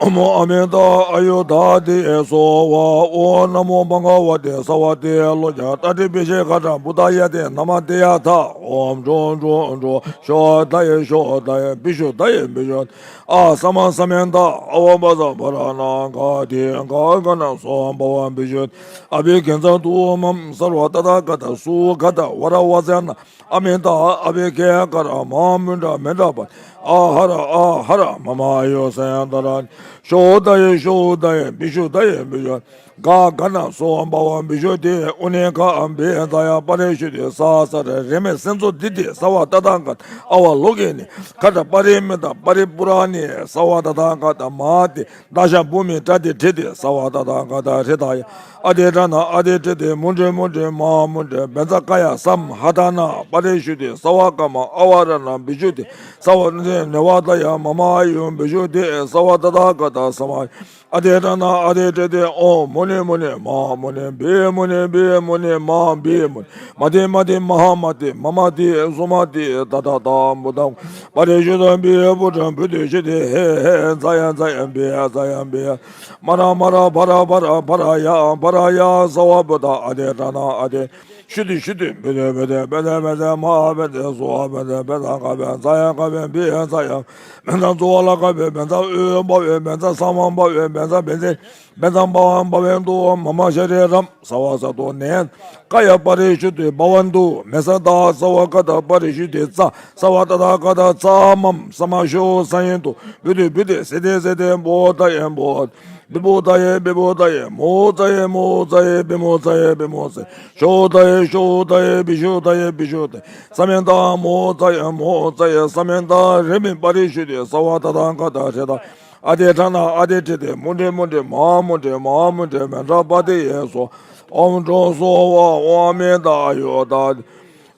ཨོཾ་ཨ་མི་ཏ་ཨ་ཡུ་དྷ་དེ་ཡེ་སོ་ཝ། ཨོཾ་ན་མོ་བྷ་ག་ཝ་ཏེ་སརྦ་ཏེ་ལོ་ཀྱ་ཏ་ཏྲི་བི་ཤེ་ཁ་ཏྲ་བུ་ཏ་ཡ་ཏེ་ན་མ་ཏེ་ཡ་ཐ། ཨོཾ་ཏྲོ་ཏྲོ་ཏྲོ་ཤོ་དྷ་ཡེ་ཤོ་དྷ་ཡེ་བི་ཤུ་དྷ་ཡེ་བི་ཤུ། ཨ་ས་མ་ས་མེ་ཏ་ཨ་བ་བ་ས་བ་ར་ན་ག་དེ་ག་ག་ན་སོ་བ་བ་བི་ཤུ། ཨ་བི་གེ་ཛ་ཏུ་མམ་སརྦ་ཏ་ཐཱ་ག་ཏ་སུ་ག་ཏ་ཝ་ར་ཝ་ཙ་ན། ཨ་མི་ཏ་ཨ་བི་ཀེ་ཀ་ར་མ་མུ་དྲ་མེ་དྲ་པ། ཨ་ཧ་ར་ཨ་ཧ་ར་མ་མ་ཡོ་སེ་ད་ར། ཤོ་དྷ་ཡེ་ཤོ་དྷ་ཡེ་བི་ཤུ་དྷ་ཡེ་བི་ཤུ། ག་ག་ན་སོ་བ་བ་བི་ཤུ་དེ་ཨུ་ནེ་ཀ་ཨམ་བི་ཛ་ཡ་པ་རི་ཤུ་དེ་ས་ས་ར་རེ་མེ་སེན་ཚོ་དི་དེ་སརྦ་ཏ་ཐཱ་ག་ཏ་ཨ་བ་ལོ་ཀེ་ནི་ཁ་ཏྲ་པ་རི་མི་ཏ་པ་རི་པུ་ར་ནི་སརྦ་ཏ་ཐཱ་ག་ཏ་མ་དེ། ད་ཤ་བྷུ་མི་ཏྲ་ཏི་ཏྲི་ཏི་སརྦ་ཏ་ཐཱ་ག་ཏ་ཧྲི་ད་ཡ། ཨ་དེ་ཏྲ་ན་ཨ་དེ་ཏྲི་ཏི་མུ་ཏྲི་མུ་ཏྲི་མ་མུ་ཏྲི་བེ་ཛ་ཀ་ཡ་སམ་ཧ་ད་ན་པ་རི་ཤུ་ཏི་སརྦ་ཀ་མ་ཨ་བ་ར་ན་བི་ཤུ་ཏི་སརྦ་ནི་ནེ་བ་ད་ཡ་མ་མ་ཡུ་བི་ཤུ་ཏི་སརྦ་ཏ་ཐཱ་ག་ཏ་ས་མ། ཨ་དེ་ཏྲ་ན་ཨ་དེ་ཏྲི་ཏི་ཨོཾ་མུ་ནི་མུ་ནི་མ་མུ་ནི་བི་མུ་ནི་བི་མུ་ནི་མ་བི་མུ་ནི། མ་ཏི་མ་ཏི་མ་ཧ་མ་ཏི་མ་མ་ཏི་སུ་མ་ཏི་ད་ད་ད་མུ་ད། པ་རི་ཤུ་ད་བི་བུ་ཏྲ་བུ་ཏི་ཤི་ཏི་ཧེ་ཧེ་ཛ་ཡ་ཛ་ཡ་བི་ཡ་ཛ་ཡ་བི་ཡ། མ་ར་མ་ར་བ་ར་བ་ར་བ་ར་ཡ་བ་ར་ཡ་སརྦ་བུ་ཏ། ཨ་དེ་ཏྲ་ན་ཨ་དེ་ཤུ་ཏི་ཤུ་ཏི་བི་ཏི་བི་ཏི་བི་ཏི་བི་ཏི་མ་བི་ཏི་སུ་བ་བི་ཏི་བི་ཏ་ཀ་བི་ཛ་ཡ་ཀ་བི་བི་ཡ་ཛ་ཡ། བི་ཏ་ཛུ་བ་ལ་ཀ་བི་བི་ཏ་ཨུ་བ་བི་བི་ཏ་ས་མ་བ་བི་བི་ཏ་བི་ཏི། བེ་ཛ་བ་བ་བན་ཏུ་མ་མ་ཤ་རི་རམ་སརྦ་ས་ཏོ་ནན། ཀ་ཡ་པ་རི་ཤུ་ཏི་བྷ་ཝན་ཏུ། མེ་ས་ཏ་སརྦ་ཀ་ཏ་པ་རི་ཤུ་ཏི་ཙ། སརྦ་ཏ་ཐཱ་ག་ཏ་ཙ་མམ་ས་མ་ཤོ་ས་ཡིན་ཏུ། བུ་ཏི་བུ་ཏི་སི་ཏི་སི་ཏི་བོ་ད་ཡེ་བོ། བི་བོ་ད་ཡེ་བི་བོ་ད་ཡེ་མོ་ཙ་ཡེ་མོ་ཙ་ཡེ་བི་མོ་ཙ་ཡེ་བི་མོ་ཙ་ཡེ། ཤོ་ད་ཡེ་ཤོ་ད་ཡེ་བི་ཤོ་ད་ཡེ་བི་ཤོ་ད་ཡེ། ས་མེ་ཏ་མོ་ཙ་ཡེ་མོ་ཙ་ཡེ། ས་མེ་ཏ་རི་མེ་པ་རི་ཤུ་ཏི་སརྦ་ཏ་ཐཱ་ག་ཏ་ཧྲི་ད། ཨ་དེ་ཏྲ་ན་ཨ་དེ་ཏྲི་ཏི་མུ་ཏྲི་མུ་ཏྲི་མ་མུ་ཏྲི་མ་མུ་ཏྲི་མེ་ཏྲ་པ་ཏི་ཡེ་སོ། ཨོཾ་ཏྲོ་སོ་བ་ཨོཾ་མི་ཏ་ཡོ་ད།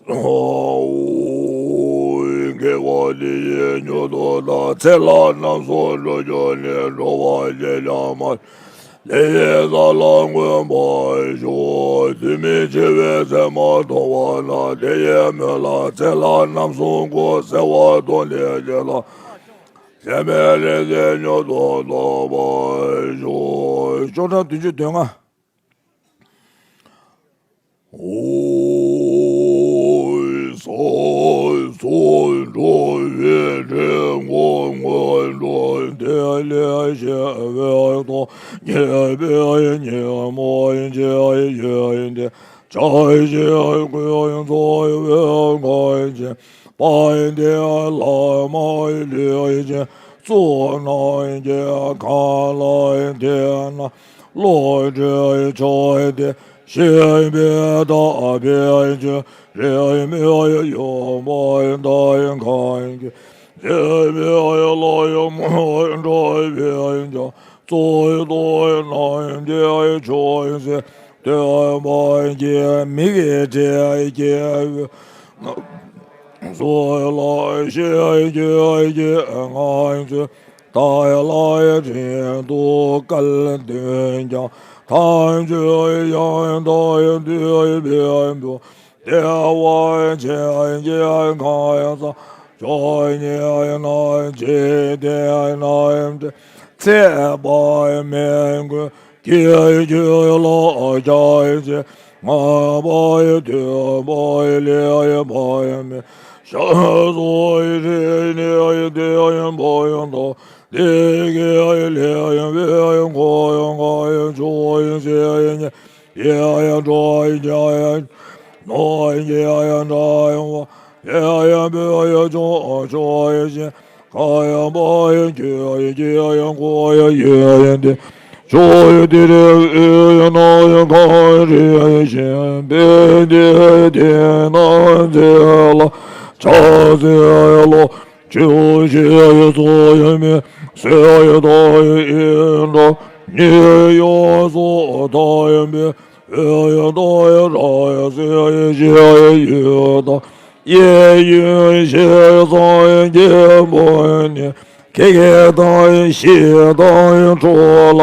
ཨོ། དགེ་བ་འདི་ཡིས་མྱུར་དུ་བདག་ཚེ་ལ་རྣམ་གསུམ་འགྲོ་རྒྱུ་ནི། འགྲོ་བ་ཅི་ཡང་མ་ལས་ཡི་ས་ལ་འགོད་པར་ཤོག་དུས་མིན་འཆི་བའི་མཚན་མ་མཐོང་བ་ན། དེ་ཡི་མོད་ལ་ཚེ་ལ་རྣམ་གསུམ་འགོད། བརྩེ་བ་དང་ལྡན་གྱི་ལྷ། ཞེན་པའི་རེ་ལྡན་མྱུར་དུ་ཐོབ་པར་ཤོག་ཤོག་གྲངས་བདུན་ཅུ་དོན་ལྔ། ཨོ། སོ་སོ་འགྲོ་བའི་དྲིན་ངོ་ངོ་འགྲོ། དེ་ལས་སྐྱེ་བའི་དོན་བགྱིས་པའི་ཉིན་མོ་འཇིག་རྟེན་ཆགས་ཞེན་ཀུན་རྫོགས་པའི་གང་ཞིག། དཔལ་ལྡན་བླ་མ་ལུས་ཅན་གཙུག་ན་རྒྱལ་ཁམས་ལ་དེ་ན་བློ་གྲོས་ཆོས་ཏེ་ཤེས་པའི་བདག་ཕན་ཆོས་རིག་མེད་ཡོན་པོ་དང་གང་གིས་རྒྱལ་བའི་ལྷ་ཡི་མོས་འགྲོ་བའི་ཀྱང་གཙུག་ཏོར་རྣམས་ཀྱི་ཆོས་སྲིད་སྟོན་པ་གི་མིག་བྲལ་གྱི་སོགས་ལ་ཤེས་བརྗོད་ཀྱི་ངང་ཚུལ་དག་ལ་དྲིན་དུ་སྐལ་བསྟུན་ཀྱང་། ཐམས་ཅད་ཡང་དག་འདུས་པའི་བུ། བདེ་བ་ཅན་གྱི་གང་ཟག་མཆོག་ཉིད་རྣམས་འཇིག་རྟེན་ན་ཚེ་དཔག་མེད་ཀུན་གྱི་རྒྱུད་ལ་ཁྱབ་ཅིང་། བསྔགས་པ་ཐོས་པ་ལེགས་པར་སྨྲས། ཞབས་སུ་ཁྲིད་ནས་བསྟན་པ་དང་། དེ་སྐད་གླེང་བའི་གོ་འཕང་མཆོག་སེམས་ཉིད། ཡེ་ཡང་གྲོགས་ཀྱང་ནོར་གྱི་ཡང་འདྲ་བ། ཡེ་ཡང་བོད་ཡང་ལྗོངས་ཕྱོགས་བཞིན། གང་ཡང་པ་ཡང་ཁྱོད་ཀྱི་ཡང་གོ་ཡང་ཡོད་ཡང་ཏེ། ཕྱོགས་དེར་དབུས་ནང་གངས་རི་བཞིན། བོད་འདི་དེ་ན་མཛེས་ལ་ཕྱག་འཚལ་ལོ། ཆུ་ཞིག་སོ་ཡི་མི་སེ་ཡི་དོ་ཡི་ཨིན་དྲ་ཉི་ཡོ་སོ་དོ་ཡི་མི་ཨེ་ཡི་དོ་ཡི་ར་ཡི་སེ་ཡི་ཞི་ཡི་ཡུལ་དང་ཡེ་ཡུལ་ཞེས་སོགས་ཀྱི་བུ་ནི། ཀེ་ཀེ་དང་ཤི་དང་ཁྲོ་ལ་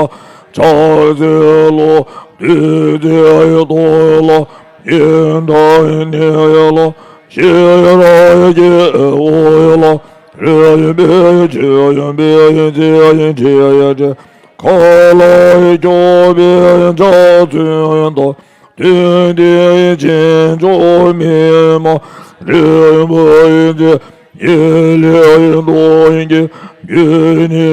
ཆགས་ཚེ་ལོ་དུས་དེ་ཡི་དོ་ལ་ཡིན་དང་ནི་ལ་ཤི་ར་ཡི་ཀེ་འོ་ལ་རི་ཡི་པེ་ཆུ་ཡི་པེ་ཡི་ཚེ་ཡི་ཁྲི་ཡི་ཁྲི་ཁ་ལ་ཡི་སྐྱོ་པེ་ཡི་ཆགས་ཚུན་དང་། དུས་འདི་ཕྱིན་ཆོག་མི་མ་རིག་པའི་ཚེ། ཡེ་ལེ་ཡེ་དོ་ཡེ་རྒྱུ་ནི་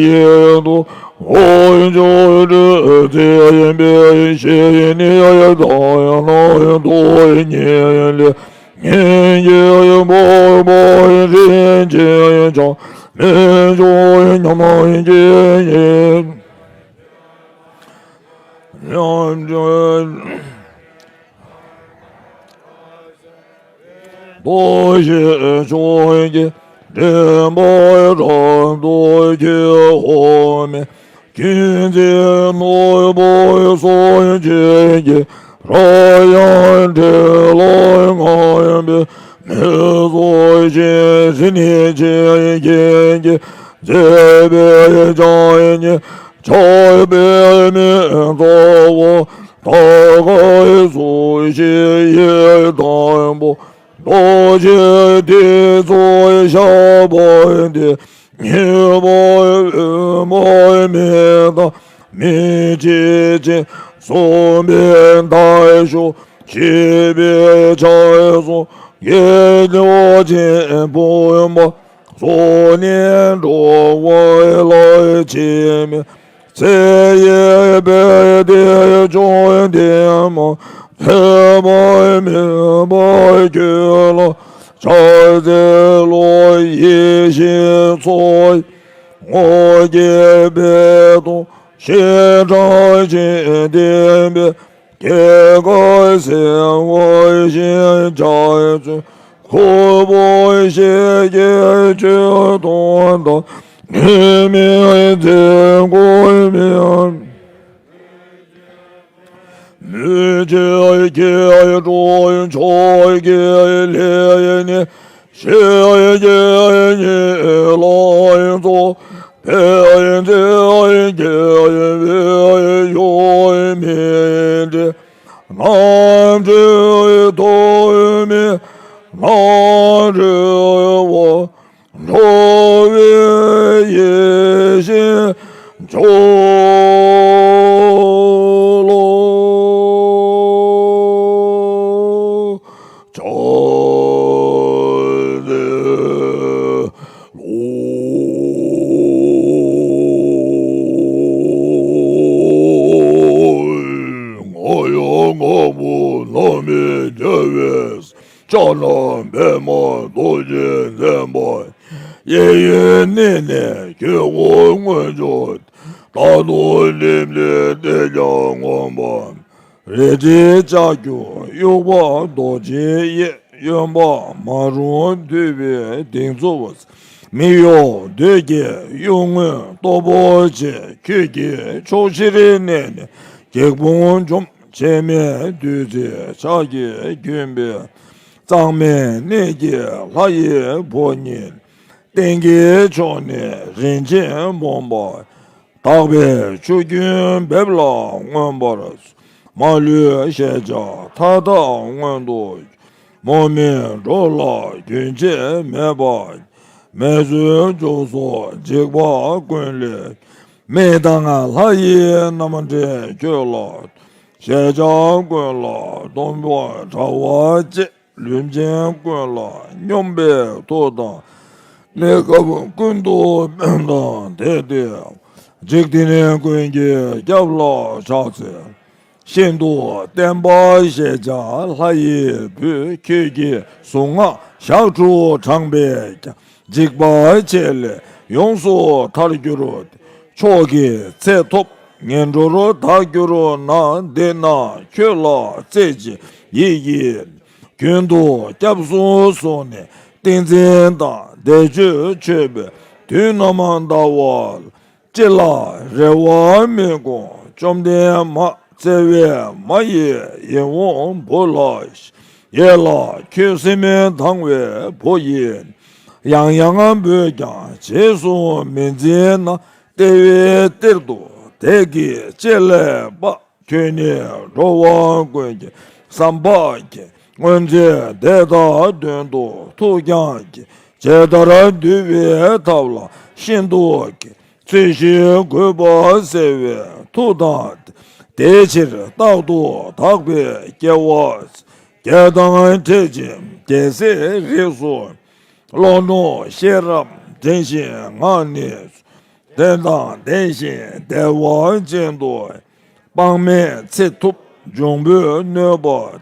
ཡེ་དོ་འོ་ཅོ་རི་ཚེ་ཡེ་པེ་ཤེ་ནི་ཡེ་དོ་ཡེ་ནོ་ཡེ་དོ་ཡེ་ཉེ་ལེ་ཉེ་ཡེ་བོ་བོ་ཡེ་རིན་ཆེ་ཡེ་ཆ་མེ་ཅོ་ཡེ་ཉམ་ཡེ་ཡེ། རྡོ་རྗེ་ཕྱོགས་ཀྱི་འདྲེན་པ་རབ་ཏུ་ཁྱེད་འོ་མས། ཀུན་གྱི་ནོར་བུ་སོགས་ཆོས་ཀྱི་རོ་ཡང་འདྲེན་ལ་ངང་པའི་མི་ཚོགས་ཤིང་ཟིན་ནས་ཆེན་ཁྱེད་ཀྱི་མཛད་པའི་བྱང་ཉིད། ཆགས་པའི་མི་ཚོགས་དག་ག་སུ་ཞིག་ཡི་དང་པོ། རྡོ་རྗེ་ཐེག་མཆོག་ཞགས་པ་འདི། ཉེས་པ་དབུལ་བ་མེད་དང་མི་འཇིགས་ཆེན། གསུམ་པའི་མཐའ་ཡས་ཤོག་ཤེས་པའི་ཆ་སོགས་ཡེ་ལོ་ཆེན་པོ་མ། སོགས་ནས་འགྲོ་བ་ལ་ཕྱིན་མི་ཚེ་ཡི་དཔལ་དེ་བཅོམ་ལྡན་མ་ཐོས་པ་མེད་པ་ཁྱོད་ལ་ཕྱག་འཚལ་ལོ། ཡེ་ཤེས་མཚོ་ཡི་ངོ་བོ་རྒྱས་པའི་དོན་ཞེས་དྲག་ཅིང་བརྟན་པའི་སྐྱེ་རྒ་ཟླ་བ་ཞེས་བྱ་ཚོགས་འཁོར་བོ་ཞེས་བརྒྱད་ཀྱི་དོན་དང་། ཉི་མའི་མཚན་འཁོར་མིའམ་མུ་ཁྱུད་སྐྱེ་འགྲོ་ཕྱོགས་ཀྱི་ལས་ནི། ཞེས་བརྒྱད་ཉིད་ལ་རྫོགས་པའི་མཚན་བརྒྱད་པའི་ཡུམ་མི་འབྲལ། རྣམ་གྲོལ་ཐོགས་མེད་རྣམ་གྲོལ་བ། འགྲོ་བའི་ཡེ་ཤེས་མཆོག་ལོ། ཕྱག་འཚལ་ལོ། ང་ཡང་ངང་པོ་ནང་མི་རྒྱལ་བའི། ཕྱག་ན་པདྨོ་རྡོ་རྗེ་འཛིན་པ་ཡི། གཡས་གཡོན་གནས་ནས་ཁྱོད་སྐུ་མངོན་བྱོན། རྟ་ནོར་ལྡེམ་ལྡེ་སྟེ་ཀྱང་མངོན་པར། རལ་གྲི་ལྕགས་ཀྱུ་དབྱུག་པ་རྡོ་རྗེ་གཡས། གཡོན་པ་མ་རུངས་ཐུབ་པའི་གདེང་འཚོབ། མི་གཡོ་འདོད་ཀྱི་གཡུལ་ངོས་སྟོབས་པོ་ཆེ། ཁྱོད་ཀྱི་ཕྱོགས་བཞིར་གནས་ནས་སྒེག་དཔུང་འཇོམས། ཕྱེ་མའི་བདུད་རྩི་ཕྱག་གིས་བརྒྱན་པའི། གཙང་མའི་གནས་ཀྱི་ལྷ་ཡི་བུ་ཉིད། སྟེང་གི་ཕྱོགས་ནས་རིན་ཆེན་བུམ་པ། དག་པའི་ཆུ་རྒྱུན་འབེབས་ལ་མངོན་པར། མ་ལུས་ཤེས་བྱ་མཐའ་དག་མངོན་དུ། མུ་མེད་འགྲོ་ལ་རྒྱུན་ཆད་མེད་པ། མེ་བཙུན་མཆོག་སོགས་འཇིགས་པ་ཀུན་ལས། མི་དང་ལྷ་ཡི་རྣམ་འདྲེན་ཁྱོད་ལ། ཤེས་བྱ་ཀུན་ལ་སྟོན་པ་དྲ་བ་བཅས། ལུས་ཅན་ཀུན་ལ་སྙོམས་པའི་མཐུ་དང་། གནས་སྐབས་ཀུན་ཏུ་དཔལ་དང་དེ་སྟེ། འཇིག་རྟེན་ཀུན་གྱི་སྐྱབས་ལ་ཕྱག་འཚལ། ཤིན་ཏུ་བརྟན་པ་ཞེས་བྱ་ལྷ་ཡི་བུ། ཁྱོད་ཀྱི་གཟུངས་སྔགས་ཞག་དྲུག་བགྲངས་པས་ཀྱང་། འཇིགས་པ་བཅས་ལས་ཡོངས་སུ་ཐར་འགྱུར་ཏེ། མཆོག་གི་ཚེ་ཐོབ་ངན་འགྲོར་དག་གྱུར་ན། འདི་ན་ཁྱོད་ལ་རྩེ་གཅིག་ཡིད་ཀྱིས། རྒྱུན་དུ་སྐྱབས་སུ་སོང་ནས་ ཏིང་འཛིན་དང་བཟླས་བརྗོད་མཆོད་པའི་དུས་རྣམས་འདའ་བ་ལ། ཅི་ལ་རེ་བ་མི་སྐོང་བཅོམ་ལྡན་མ། བརྩེ་བའི་མ་ཡི་ཡིད་འོང་བུ་ལ་ཞེས། ཡིད་ལ་ཁྱོད་སེམས་དང་བའི་བུ་ཡིས། ཡང་ཡང་འབོད་ཀྱང་རྗེས་སུ་མི་འཛིན་ན། ལྟེ་བའི་གཏེར་དུ་བདག་གིས་ཅི་ལེགས་པ། ཁྱོད་ནི་འགྲོ་བ་ཀུན་གྱི་བསམ་པ་མཁྱེན། སྔོན་ཚེ་འདི་དག་དོན་དུ་ཐུགས་ཀྱང་མཁྱེན། ཇི་ལྟར་འདུལ་བའི་ཐབས་ལ་ཤིན་ཏུ་མཁས། ཚུལ་བཞིན་གུས་པ་བརྩེ་བའི་མཐུ་དང་ལྡན། དེ་ཕྱིར་རྟག་ཏུ་དག་པའི་སྐྱེ་བ། བརྒྱད་དང་ཕྲད་ཅིང་རྒྱལ་སྲས་རིགས་སུ། བློ་རྣོ་ཤེས་རབ་འདྲེན་ཞིང་ངག་ནི། དོན་དང་ལྡན་ཞིང་བདེ་བ་ཅན་དུ། དཔག་མེད་ཚེ་ཐུབ་འབྱུང་པོའི་གནོད་པ།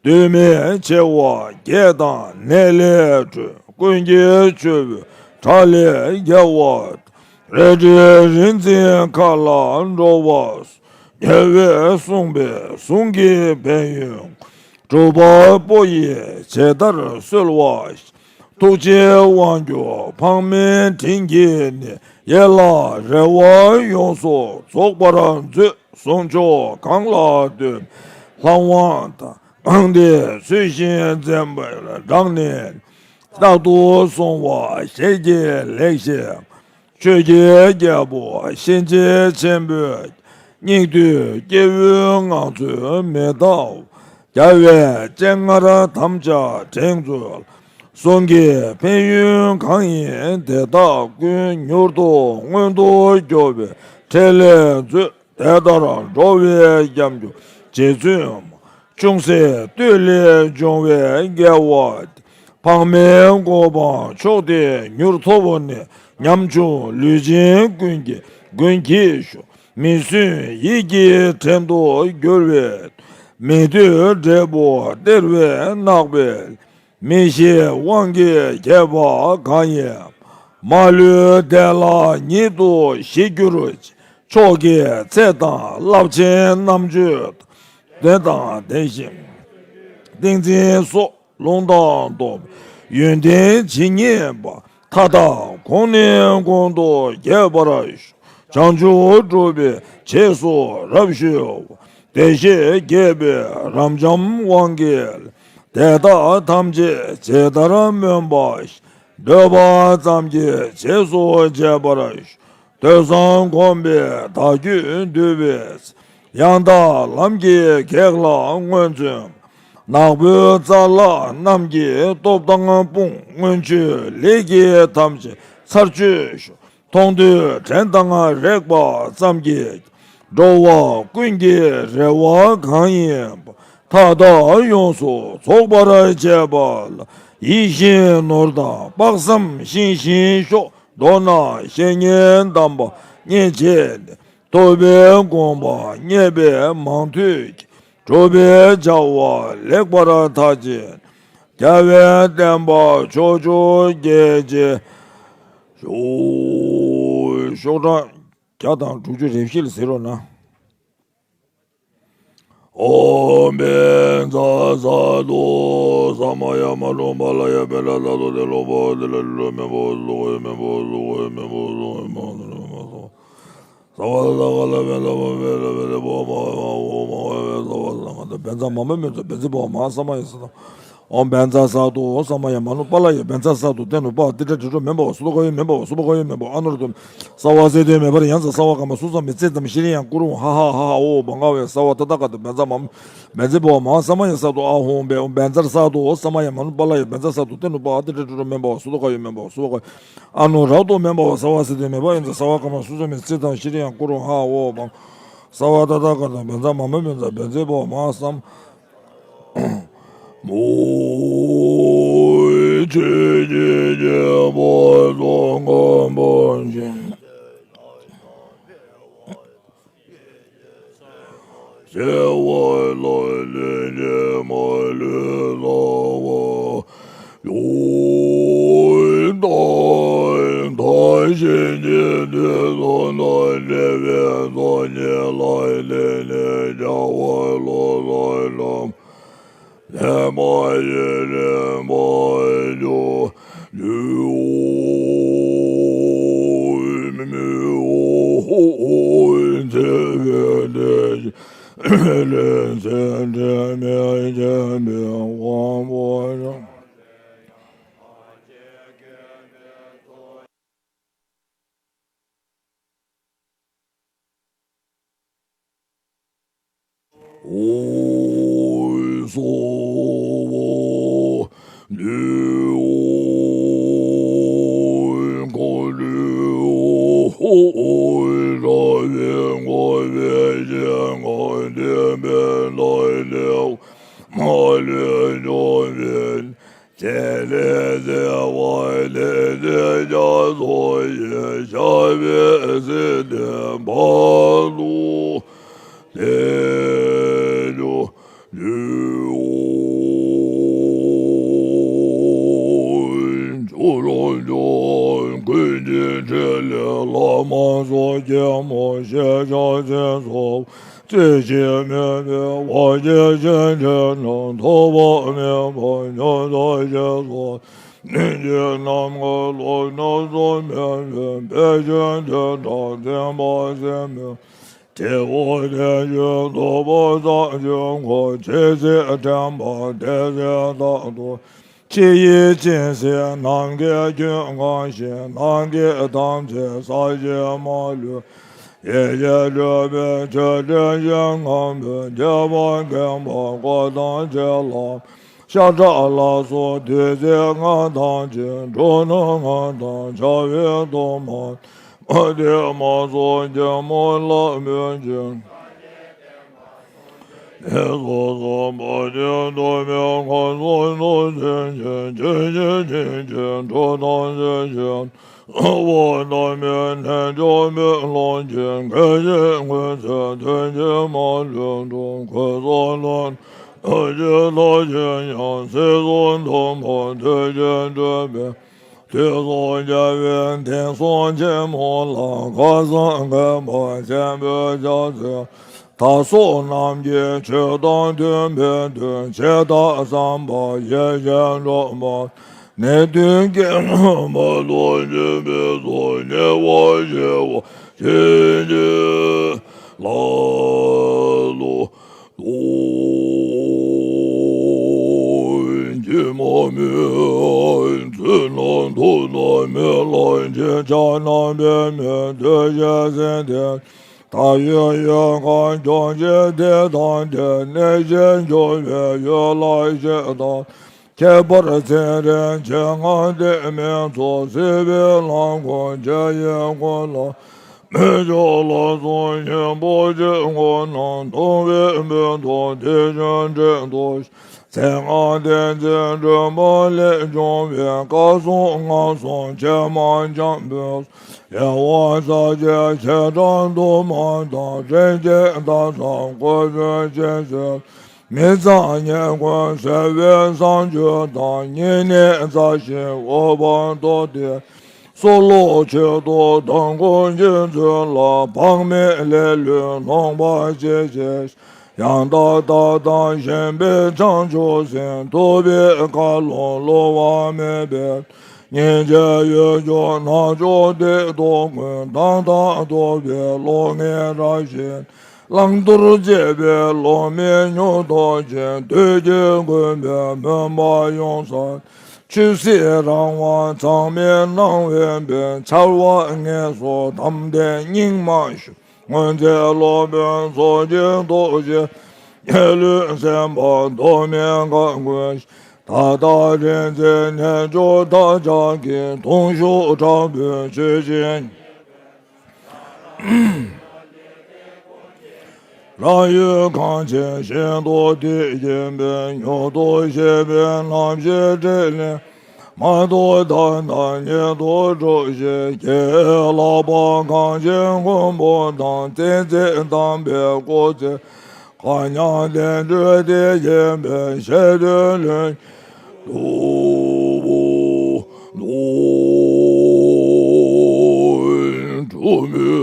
དུས་མིན་འཆི་བ་བརྒྱད་དང་ནད་ལས་གྲོལ། ཀུན་གྱི་སྤྱི་བོའི་བྲག་ལས་རྒྱལ་བ། རལ་གྲིའི་རིག་འཛིན་མཁའ་ལ་འགྲོ་བ། ཉེ་བའི་གསུངས་པའི་གཟུངས་ཀྱི་ཕན་ཡོན། གྲུབ་པ་པོ་ཡིས་ཇི་ལྟར་གསོལ་བ། ཐུགས་རྗེའི་དབང་གྱུར་འཕགས་མའི་དྲིན་གྱིས་ནི། ཡིད་ལ་རེ་བ་ཡོངས་སུ་རྫོགས་པར་མཛོད། གསུང་མཆོག་གང་ལ་འདུད་ལྷ་དབང་དང་། གང་དེས་ཚུལ་བཞིན་འཛིན་པར་གྲངས་ནས། རྟག་ཏུ་བསྲུང་བ་ཞལ་གྱིས་ལེགས་བཤད། ཆོས་ཀྱི་རྒྱལ་པོ་གཤིན་རྗེ་ཆེན་པོས། སྙིགས་དུས་སྐྱེ་བོའི་ངང་ཚུལ་མི་ལྟ་བར། རྒྱལ་བའི་སྤྱན་སྔར་དམ་བཅའ་དྲན་ཚུལ། གཟུངས་ཀྱི་ཕན་ཡོན་གང་ཡིན་དེ་དག་ཀུན། མྱུར་དུ་མངོན་དུ་གྱུར་པའི་ཕྲིན་ལས་མཛོད། དེ་ལྟར་འགྲོ་བའི་སྐྱབས་འཇུག་རྗེ་བཙུན་མ། ཅུང་ཟད་བསྟོད་ལས་འབྱུང་བའི་དགེ་བ། འཕགས་མའི་གོ་འཕང་མཆོག་དེ་མྱུར་ཐོབ་ནས། ཉམ་ཆུང་ལུས་ཅན་ཀུན་གྱི་མགོན་གྱི་ཞབས། མི་བསྲུན་ཡིད་ཀྱི་བྲན་དུ་གྱུར་པའི། མི་འདོད་འབྲས་བུ་སྟེར་བའི་བརྣག་པའི། མི་ཤེས་དབང་གིས་བསྐྱེད་པ་གང་ཡིན། མ་ལུས་བདེ་ལ་ཉིད་དུ་ཞི་གྱུར་ཅིག་མཆོག་གི་ཚེ་དང་རླབས་ཆེན་རྣམ་དཔྱོད་དང་། དོན་དང་ལྡན་ཞིང་ཏིང་འཛིན་སོགས་ལུང་དང་རྟོགས་པའི་ཡོན་ཏན་ཇི་སྙེད་པ། མཐའ་དག་གོང་ནས་གོང་དུ་རྒྱས་པར་ཤོག་བྱང་ཆུབ་སྒྲུབ་པའི་རྗེས་སུ་རབ་གཞོལ་བ། བདེ་གཤེགས་དགྱེས་པའི་རབ་འབྱམས་དབང་གིས། དེ་དག་ཐམས་ཅད་ཇི་ལྟར་སྨོན་པ་བཞིན། འདོད་པ་ཙམ་གྱི་རྗེས་སུ་བྱེད་པར་ཤོག་ཐོས་བསམ་སྒོམ་པའི་བདག་རྒྱུད་འདུལ་བའི་ཚེ། ཡང་དག་ལམ་གྱི་གེགས་ལ་མངོན་བརྩོན། ནག་པོའི་རྩ་ལག་རྣམས་ཀྱི་སྟོབས་དང་དཔུང་། མངོན་སྤྱོད་ལས་ཀྱི་ཐམས་ཅད་ཚར་གཅོད་ཤོག་མཐོང་ཐོས་དྲན་དང་རེག་པ་ཙམ་གྱིས། འགྲོ་བ་ཀུན་གྱི་རེ་བ་གང་ཡིན་པ། མཐའ་དག་ཡོངས་སུ་རྫོགས་པར་བྱེད་པ་ལ། ཡིད་བཞིན་ནོར་དང་དཔག་བསམ་ཤིང་བཞིན་ཤོག་མདོར་ན་བཤེས་གཉེན་དམ་པ་རྙེད་བྱས་ནས། ཐུབ་པའི་དགོངས་པ་རྙེད་པའི་མང་ཐོས་ཀྱིས། གྲུབ་པའི་བྱ་བ་ལེགས་པར་མཐར་ཕྱིན། རྒྱལ་བའི་བསྟན་པ་ཕྱོགས་བཅུར་རྒྱས་བྱེད། ཤོག་གྲངས་བརྒྱ་དང་དྲུག་ཅུ་རེ་བཞི་ལ་གཟིགས་རོགས་གནང་། ཨོཾ་བཛྲ་ས་ཏྭ། ས་མ་ཡ་མ་རུ་པཱ་ལ་ཡ། བཛྲ་ས་ཏྭ། ཏེ་ལོ་པ་ཏེ་ལ་ལུ་མེ་བོ་སུ་ཁོ་ཡ་མེ་བོ་སུ་ཁོ་ཡ་མེ་བོ་སུ་ཁོ་ཡ་མེ་བོ་སུ་ཁོ་ཡ་མེ་བོ། ས་བ་ད་ག་ལ་བེ་ལ་བ་བེ་ལ་བེ་ལ་བ་མ་བ་བ་མ་བ་བེ་ས་བ་ད་ག་ད། བཛྲ་མ་མ་མི་ཛ་བཛྲ་བྷཱུ་མ་ཧཱ་ས་མ་ཡ་ས་ཏྭ། ཨོཾ་བཛྲ་ས་ཏྭ། ས་མ་ཡ་མ་ནུ་པཱ་ལ་ཡ། བཛྲ་ས་ཏྭ། ཏེ་ནུ་པ་ཏི་ཏྲ་ཏྲི་ཏྲོ་མེ་བ་སུ་ཏོ་ཀ་ཡོ་མེ་བ་སུ་པ་ཀ་ཡོ་མེ་བ་ཨ་ནུ་ར་ཏོ། ས་བ་ཟེ་ཏོ་མེ་བ་ར་ཡ་ཛ་ས་བ་ཀ་མ་སུ་ཛ་མི་ཙེ་ཛམ་ཤྲི་ཡང་ཀུ་རུ་ཧ་ཧ་ཧ་ཧ་ཨོ་བྷ་ག་ཝེ། ས་བ་ད་ད་ག་ད། བཛྲ་མ་མ་བཛྲ་བྷཱུ་མ་ཧཱ་ས་མ་ཡ་ས་ཏྭ། ཨཱཿཧཱུྃ་བཛྲ་ས་ཏྭ། ས་མ་ཡ་མ་ནུ་པཱ་ལ་ཡ། བཛྲ་ས་ཏྭ། ཏེ་ནུ་པ་ཏི་ཏྲ་ཏྲི་ཏྲོ་མེ་བ་སུ་ཏོ་ཀ་ཡོ་མེ་བ་སུ་པ་ཀ་ཡོ་ཨ་ནུ་ར་ཏོ་མེ་བ་ས་བ་ཟེ་ཏོ་མེ་བ་ཡ་ཛ་ས་བ་ཀ་མ་སུ་ཛ་མི་ཙེ་ཛམ་ཤྲི་ཡང་ཀུ་རུ་ཧ་ཨོ་བྷ། ས་བ་ད་ད་ག་ད། བཛྲ་མ་མ་བཛྲ་བཛྲ་བྷཱུ་མ་ཧཱ་ས་མ། མ་ཆོས་ཀྱི་རྒྱལ་པོ་ཙོང་ཁ་པ་ཆེན། སྐྱེ་བ་ལ་ལུས་ཀྱི་མ་ལུས་ལ་བ། ཡུལ་དང་མཐའ་གཞན་གྱི་དུས་གསུམ་དུ་བདེ་བའི་གཙོ་ཉིད་ལ་བརྟེན་ནས་བྱ་བ་ལ་སོགས་ལམ་ལས་མ་ཡིན་རིམ་པར་འཇུག་ལས་བརྩེ་བ་ལས་བརྩེ་རྒྱ་མཚོ་ཡི་ཤ་བའི་སྲིད་དེ་བར་དུ་དེ་ལུ་ལུའོ། ཇོ་རོ་ཇོ་ཀུན་གྱི་ཁྲི་ལས་བླ་མ་སོགས་སྐྱེས་མོ་ཞེས་བྱ་ཚེ་སོགས། རྩེ་གཅིག་མོས་པའི་བ་ཅན་ཆེན་དེ་དང་ཐོགས་པ་མེད་པ་ཉོན་ཐོས་ཞེས་སོགས། ནི་ཇི་ནམ་མཁའ་ལོ་ན་སོགས་མེད་པའི་དཔལ་ཆེན་དེ་དག་བསྟན་པ་ཟད་མེད་དེ་བོ་དེ་བཞིན་རྫོགས་པ་སངས་རྒྱས་འཁོར་ཇི་སྲིད་དྲན་པ་དེ་སྲིད་རྟག་ཏུ། ཕྱི་ཡི་སྤྱན་གཟིགས་ནམ་མཁའི་ཁྱོན་གང་ཞིག་ནམ་མཁའི་དམ་ཚིག་ས་གཞི་མ་ལུས། ཡེ་ཤེས་སྤྲོས་པའི་ཆོས་སྤྲོས་ཞིང་ངང་པའི་ཐེག་པ་མཁྱེན་པ་འགོག་དང་བྱེད་ལམ། ཤ་ཁྲག་ལ་སོགས་བདུད་རྩི་ལྔ་དང་བཅས། འགྲོ་ན་ལྔ་དང་བྱ་བའི་གཏོར་མ། མ་དེ་མ་སོགས་སྐྱེད་མོས་ལ་སྨོད་ཅིང་། ཨེ་སོ་སོ་བ་དན་གཏོར་མའི་ཁ་ཟུམ་དུ་བྱོན་ཞིང་ཆོས་ཀྱི་ཆོས་ཀྱི་འགྲོ་དང་བྱེད་ཅིང་། འོ་ན་མི་ནས་འཇོམས་པའི་ལོངས་སྤྱོད་དགེ་བཤེས་ཀུན་བརྩེ་དོན་གྱི་མ་ལུས་འགྲོ། ཁོ་ཚོ་ལོན་ཐུགས་རྗེ་ཐོབ་ཅིང་ཡང་སྲིད་གསུམ་སྡོམ་པ་ཐུགས་རྗེ་སྤྲོད་པའི། དུས་གསུམ་རྒྱལ་བའི་དེང་སང་ཆེན་མོ་ལ། ཁ་སང་མཁས་པ་ཆེན་པོའི་ཕྱག་འཚལ། ད་སོགས་རྣམས་ཀྱིས་ཆོས་དང་མཐུན་པའི་དོན། ཇི་ལྟར་བསམ་པ་ཡེ་ཤེས་འགྲུབ་པ། ནད་གདོན་བགེགས་རྣམས་མ་ལུས་འཇོམས་པའི་ཚོགས། ཉེ་བར་ཞི་བ་བྱིན་གྱིས་བརླབ་ཏུ་གསོལ། ཇི་མ་མོས་ཚུལ་རྣམས་ཐུགས་དང་མི་མཐུན་ཕྱིར། ཕྱག་ན་པདྨོ་བདུད་བཞི་སྲིན་དེ། དག་ཡོད་ཡོད་གང་སྐྱོང་བྱེད་དེ་དང་དེ། གནས་གཞན་འགྱུར་བའི་ཡུལ་ལ་གཤེགས་དང་། ཁྱད་པར་ཚེ་རིང་མཆེད་ལྔ་དེ་མིན་ཚོགས། སྲིད་པའི་ལམ་ཁོང་ཇི་ཡི་ཀུན་ལ། མི་མཆོག་ལ་སོགས་གཉེན་པོ་ཆོས་སྐུ་རྣམས། སྟོང་པའི་སྨོན་ཐོག་དེ་བཞིན་འབྲེལ་དུ། མཚན་སྔགས་བདེན་བཞིའི་སྒྲོན་མ་ལས་བྱུང་བའི། བཀའ་སྲུང་ངག་སྲུང་ཕྱི་མ་འཇམ་དཔལ། ཡལ་བ་ཟག་བཅས་ཆེ་ཕྲ་དུ་མ་དང་། རིན་ཆེན་དར་ཚོན་བཀོད་པའི་སྤྱན་གཟིགས། མི་གཙང་ཉེས་ཀུན་སེལ་བའི་གསང་ཆུ་དང་། སྙིང་ནི་རྩ་ཤིང་འོད་དཔག་ཏུ་དེ། སྲོག་བླུ་མཆོད་དོ་དམ་སྐོང་བགྱིད་ཚུལ་ལ། བག་མེད་ལེ་ལོས་ནོངས་པ་ཅི་བྱེད། ཡང་དག་བལྟ་དང་ཞེན་པས་བྱང་ཆུབ་སེམས། ཐུབ་པའི་བཀའ་ལུང་བསླུ་བ་མེད་པའི། སྙིང་རྗེ་འོད་སྐྱོང་རྣམ་མཆོག་དེ་དག་ཀུན། དང་དང་ཐུབ་པའི་བློ་ངན་རབ་ཞི། བླང་དོར་བཅས་པའི་བློ་མིག་མྱུར་རྟོགས་ཤིང་། བདུད་ཀྱིས་མགོན་པོའི་མུན་པ་ཡོངས་སེལ། ཆོས་སྲིད་རང་དབང་ཚང་མའི་སྣང་བའི་དཔལ། འཆར་བ་ངན་སོང་དམ་ལྡན་སྙིགས་མ་ཞི། སྔོན་ཚེ་སློབ་དཔོན་ཚོགས་ཀྱི་ཐུགས་རྗེ། མི་ལུས་སེམས་དཔའ་མདོ་སྨད་འགག་སྐུ། ད་ལྟ་རིག་འཛིན་རྣལ་འབྱོར་བདག་ཅག་གི། གདུང་ཤུགས་དྲག་པོས་མཆོད་ཅིང་རང་ཡུལ་གངས་ཅན་ཞིང་དུ་དེ་བཞིན་པའི། མྱུར་དུ་ཞི་བའི་རྣམ་ཤེས་ཕྲིན་ལས་མ་ཐོགས་མཐའ་དག་ཉིད་དུ་གྲུབ་ཤིང་། ཀྱེ་ལྷག་པ་གངས་ཅན་མགོན་པོ་དང་། བསྟན་འཛིན་དམ་པའི་སྐུ་ཚེ་མཁའ་མཉམ་བདེ་འགྲོའི་དེ་བཞིན་པའི། ཞི་དུལ་ལྷུན་གྱིས་གྲུབ་པ་དང་། འཁྲུལ་མེད་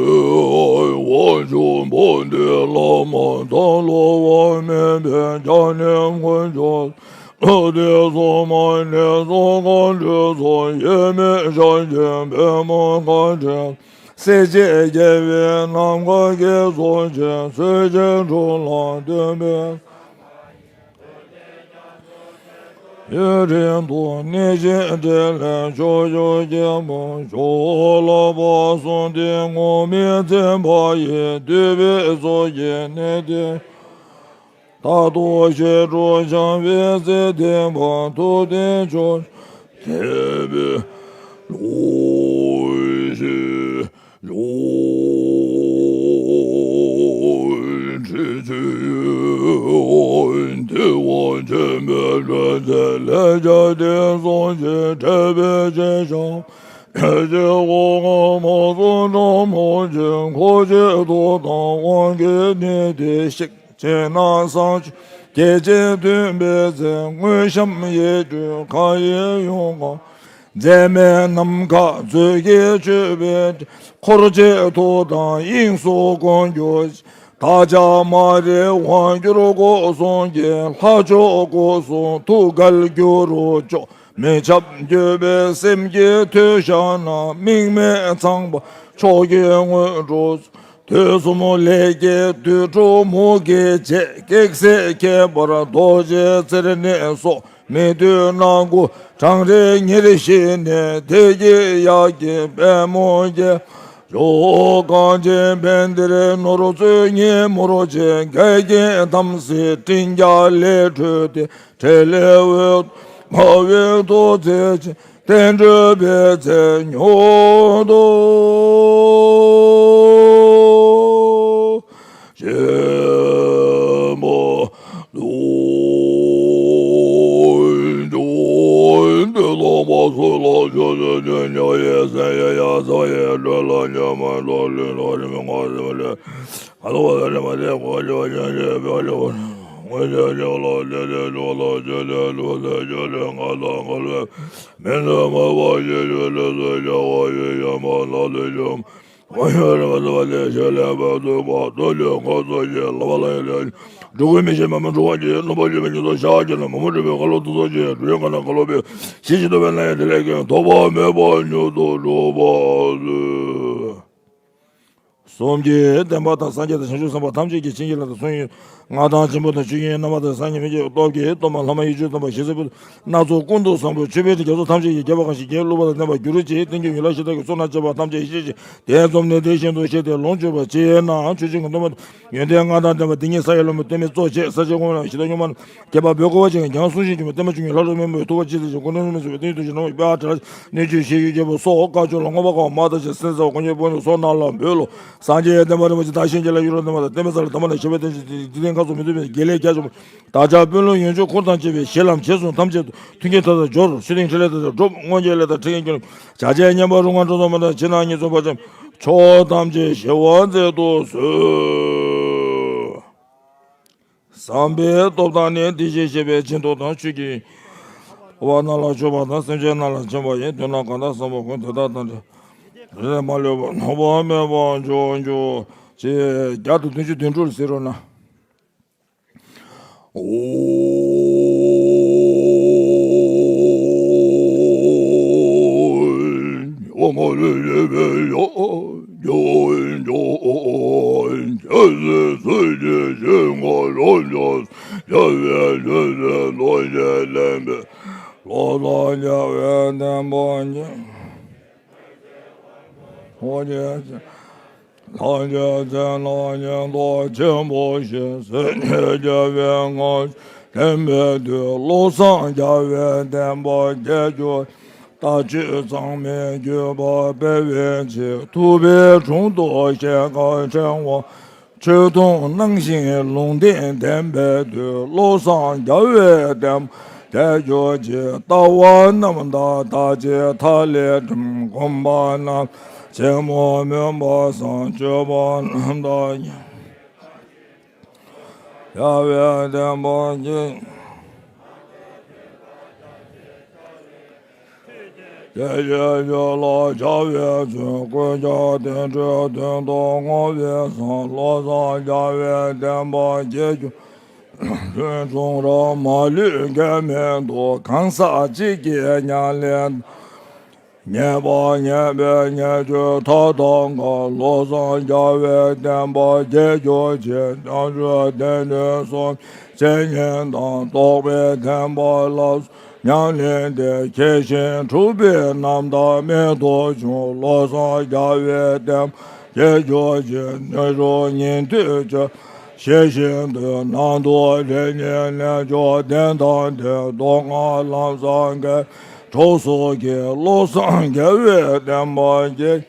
དབང་ཕྱུག་བོ་དྷི་བླ་མ་དང་། བསླུ་བ་མེད་པའི་བྱང་སེམས་དཀོན་མཆོག་ཐུགས་དེ་སོ་མ་ནས་སོ་གང་དྲི་སོ་ཡེ་མེད་ཞག་གི་བེ་མོ་གང་དྲི། སྲས་བཅས་རྒྱལ་བའི་ནམ་མཁའ་སྐྱེ་སོ་ཅན། ཚོད་ཅན་གྲོགས་ལ་སྟོན་པའི་ཡུན་རིང་དུ་གནས་ཤིང་འབྲེལ་ལས་ཕྱོགས་བཅུའི་སྐྱེ་བོ་ཞོ་ལ་པ་གསུམ་སྟེ་ངུར་སྨྲིག་ཚིག་འབའ་ཡིས་བསྡུས་པའི་ཚོགས་ཀྱི་གནས་དེ། རྟག་ཏུ་ཞི་ཁྲོ་འཆང་བའི་ཚེ་བསྟན་པ་ཐུབ་བསྟན་མཆོག་ཐེག་པའི་ལུགས་ཤིག་ཡོད། ཁྲི་ཆུ་ཡོད་དེ་བ་ཆེན་པོའི་སྒྲོན་མཚལ་ལས་བྱ་དེ་སོང་ཞིང་འབྲེལ་པའི་ཆེ་ཞང་ཁྱེད་ཀྱི་འོག་མ་སུ་འགྲོ་མོ་ཆེན་འཁོར་བཅས་ཐོག་དང་དབང་གི་གནས་དེ་གཤེགས། ཅེ་ན་སངས་རྒྱས་ཀྱི་མཐུན་པའི་ཚེ། དངོས་བཤམས་ཡིད་སྤྲུལ་མཁའ་ཡི་ཡུམ་གང་། མཛད་མེད་ནམ་མཁའ་མཛོད་ཀྱི་མཆོད་པའི་འཁོར་བཅས་ཐོག་དང་དབྱིངས་སུ་སྐོར་གྱུར། བདག་ཅག་མ་རིག་དབང་གྱུར་སྒོ་གསུམ་གྱི་ལྷ་མཆོག་སྐུ་གསུང་ཐུགས་འགལ་གྱུར་རོ་ཅོག་མི་འཆབ་འགྱོད་པའི་སེམས་ཀྱིས་ཐོས་བཞག་ན། དམིགས་མེད་ཚངས་པ་མཆོག་གི་དངོས་གྲུབ། དུས་གསུམ་ལས་སྐྱེས་དུད་འགྲོ་མུ་གེ་བྱེད། སྐེག་ཟས་ཁྱད་པར་རྡོ་རྗེ་ཚེར་ནས་སོགས། མི་འདོད་ནག་ཁུང་གྲང་རེག་ཉེར་ཞི་ནས། དེ་སྐྱེས་ཡ་གྱལ་པད་མོ་རྒྱས། ཞོ་གང་ཅན་བན་དེར་ནོར་མཚོའི་ཉིན་མོར་བྱེད། འགལ་རྐྱེན་དམ་སྲི་སྤྲིན་བརྒྱ་ལས་སྒྲོལ་ཏེ། ཕྲིན་ལས་འོད་དཔག་པའི་ཐུགས་རྗེ་ཅན། བསྟན་འགྲོའི་པད་ཚལ་མྱུར་དུ་ཞེན་པ་དུ། འདི་ལ་མ་སོགས་ལ་ཆོས་ཚུལ་དོན་ཉམས་ཡེ་སེམས་ཡེ་ཡ་ས་ཡེ་སྒྲོལ་ལ་ཉམས་མ་ལོ་ལུས་ལ་རིམ་ངོ་རིམ་ལས། ཨ་ལོ་བ་རེ་མ་རེ་གོ་ལེ་བ་ཅན་རེ་བེ་ལེ་བ་ངོ་ལེ་ལེ་ལ་ལེ་ལེ་ལོ་ལ་ཇེ་ལེ་ལོ་ལེ་ཇེ་ལེ་ང་ལ་ང་ལེ་མི་ལེ་མ་བ་ཡེ་ལེ་ལེ་ལེ་ཇ་བ་ཡེ་ཡ་མ་ལ་ལེ་ཇ་མ་ཡེ་ལེ་མ་ལ་བ་ལེ་ཤེ་ལེ་བ་ཏུ་བ་ཏུ་ལེ་ཁ་ཚོ་ཡེ་ལ་བ་ལ་ཡེ་ལེ་འགྲོ་ཀུན་མི་ཤེས་མ་མ་འགྲོ་བ་ཇེ་ནོ་བ་ཇེ་མ་ཉེ་ཚོ་ཤ་ཇེ་ལ་མ་མོ་ཇེ་བེ་ཁ་ལོ་ཏུ་ཚོ་ཇེ་འགྲོ་ཡོད་ཁ་ན་ཁ་ལོ་བེ་ཤི་ཤི་ཏུ་བེ་ན་ཡེ་དེ་ལེ་ཀེ་ཐོག་བ་མེད་པ་ཉུ་ཏུ་འགྲོ་བ་ཟེ། གསུམ་གྱི་བསྟན་པ་དང་སངས་རྒྱས་དང་བྱང་ཆུབ་སེམས་དཔའ་ཐམས་ཅད་ཀྱི་བྱིན་གྱིས་བརླབས་ཏེ་གསུང་ཡུལ་མངའ་ཐང་ཆེན་པོ་དང་ཆོས་དབྱིངས་རྣམ་པར་དག་སངས་རྒྱས་མི་མཇེད་སྟོབས་ཀྱི་སྟོབས་མ་ལྷ་མ་ཡི་བཅུ་སྟོན་པ་ཞེ་ས་ཕུད་སྣ་ཚོགས་ཀུན་ཏུ་བཟང་པོའི་མཆོད་པའི་རྒྱ་མཚོ་ཐམས་ཅད་ཀྱི་རྒྱལ་བ་གང་ཞིག་རྒྱལ་བའི་བསླུ་བ་དང་ལྡན་པ་གྱུར་ཅིག་དེང་གི་ཡུལ་ལ་ཤིང་རྟ་གི་ཚོགས་རྣམས་བཅས་པ་ཐམས་ཅད་ཡེ་ཤེས་ཀྱི་གདན་འཛོམས་ནས་དེ་བཞིན་དུ་གཤེགས་ཏེ་ལོངས་སྤྱོད་པར་བྱས་ན། ཆོས་ཀྱི་དོན་དམ་ཡོན་ཏན་མངའ་ཐང་ལྡན་པ་དེ་ཉིད་ས་ཡི་ལྷ་མོ་སྟོན་པའི་གཙོ་བྱས། ས་སྐྱའི་དབང་ལ་ཞི་བདག་སྙོམས་པར་རྒྱལ་བ་བོད་ཀྱི་དབང་ཕྱུག་གིས་ཀྱང་གསུང་བཞིན་བརྗོད་པའི་བསྟན་མ་བཅུ་གཉིས་ལྷ་རབ་སྨིན་པའི་ཐུགས་ཀ་ཇི་ལྟར་ཞིག་སྐུ་ནི་སྨིན་སོགས་པའི་བསྟན་བཅོས་ཀྱི་ནང་པའི་དཔལ་བ་དྲག་སྣོད་བཅུད་ཞེས་བརྗོད་པ་སོགས་བཀའ་ཆོས་ལ་བསྔགས་པ་གང་མ་དག་ཅིང་སེམས་ཟབ་པ་དཀོན་མཆོག་ཕུན་སུམ་ཚོགས་རྣམས་ལ་འབུལ་ལོ། སངས་རྒྱས་བསྟན་པ་རིན་པོ་ཆེ་བདག་གཞན་གྱི་ལ་ཡུལ་ལ་བསྟན་པ་དང་བསྟན་པའི་ས་ལ་དམ་པ་རྣམས་ཞི་བའི་བསྟན་བཅོས་འདི་དེང་ཁ་སོགས་མི་མཐུན་པའི་དགེ་ལེགས་རྒྱ་ཆེན་པོ་བདག་ཅག་དཔོན་སློབ་ཡོན་མཆོད་འཁོར་དང་བཅས་པའི་གཞི་ལམ་བྱེད་གསུམ་ཐམས་ཅད་དུ་མཐུན་རྐྱེན་མཐའ་དག་འབྱོར། ཆོས་དབྱིངས་ཕྲིན་ལས་མཐའ་དག་འགྲུབ། མངོན་སྤྱོད་ལས་དང་ཕྲིན་ལས་ཀྱི་བྱ་བྱེད་བསྙེན་པ་རུ་ང་གྲོ་ཚོ་མ་དང་ཕྱི་ནང་གཉིས་སུ་བར་ཆད་ཕྱོགས་ཐམས་ཅད་ཞི་བར་མཛད་དུ་གསོལ། བསམ་པའི་སྟོབས་དང་ནི། དེ་བཞིན་གཤེགས་པའི་སྦྱིན་བདག་དང་ཆོས་ཀྱི་བ་རྣམས་ལ་མཆོད་པ་དང་། སེམས་ཅན་རྣམས་ལ་མཆོད་པ་ཡི། དོན་རྣམས་གང་དག་བསམ་པ་ཀུན། དེ་དག་དང་འདྲ་རེ་མ་ལུས་པ། ནོར་བ་མེད་པར་འབྱུང་གྱུར་ཅིག་བརྒྱ་དང་བདུན་ཅུ་དོན་དྲུག་ཟེར་རོ་ན། ལྷ་རྒྱལ་བསྟན་པ་ཉིད། ལྷ་རྒྱལ་བསྟན་པ་ཉིད་དུ་ཉིད་དོ་ཆེན་པོ་ཞིག་སེམས་ཉིད་རྒྱལ་བའི་ངང་བསྟན་པའི་མཐུས། བློ་བཟང་རྒྱལ་བའི་བསྟན་པ་རྒྱས་གྱུར། ལྟ་སྤྱོད་གཙང་མའི་བརྒྱུད་པ་སྤེལ་བའི་ཕྱིར། ཐུབ་པའི་དྲུང་དུ་ཞལ་དཀར་ཕྲེང་བ། ཆོས་དུང་གནང་ཞིང་ལུང་བསྟན་བསྟན་པའི་མཐུས། བློ་བཟང་རྒྱལ་བའི་བསྟན་པ་རྒྱས་གྱུར་ཅིག་ལྟ་བ་རྣམས་དག་དག་ཅིང་མཐའ་ལས་འགྲིམ། སྒོམ་པ་རྣམས་ཆེན་མོ་སྨོན་པ་བཟང་། སྤྱོད་པ་རྣམས་དག་རྒྱལ་བའི་བསྟན་པ་ཉིད། དེ་ཡི་རྒྱུད་ལ་བྱ་བའི་ཚུལ། ཀུན་ཀྱང་བསྟན་འགྲོའི་དོན་དུ་བསྔོ་བས་བཟང་། བློ་བཟང་རྒྱལ་བའི་བསྟན་པ་རྒྱས་གྱུར། ལུས་བྱུང་རབ་མ་ལུས་འགལ་མེད་དུ། གང་ཟག་གཅིག་གིས་ཉམས་ལེན། ཉེས་པ་ཉེས་པའི་ཉེས་སྤྱོད་མཐའ་དག་འགག་བློ་བཟང་རྒྱལ་བའི་བསྟན་པ་རྒྱས་གྱུར་ཅིག་སྙོམས་འཇུག་སྡེ་སྣོད་གསུམ་བཤེས་གཉེན་དང་རྟོགས་པའི་བསྟན་པ་ལ་སོགས་ཉམས་ལེན་དེ་མཁས་ཤིང་གྲུབ་པའི་རྣམ་དག་རྨད་དུ་བྱུང་བློ་བཟང་རྒྱལ་བའི་བསྟན་པ་རྒྱས་གྱུར་ཅིག་ནུས་ཤུགས་ཉིང་བསྡུས་ཀྱི། ཞེས་བཞིན་དུ་ནང་དུ་རེ་གཉིས་ལས་མཆོག་ལྡན་དང་ལྡན་མདོ་སྔགས་ལམ་བཟང་གི་གྲོགས་སུ་གྱུར་བློ་བཟང་རྒྱལ་བའི་བསྟན་པ་རྒྱས།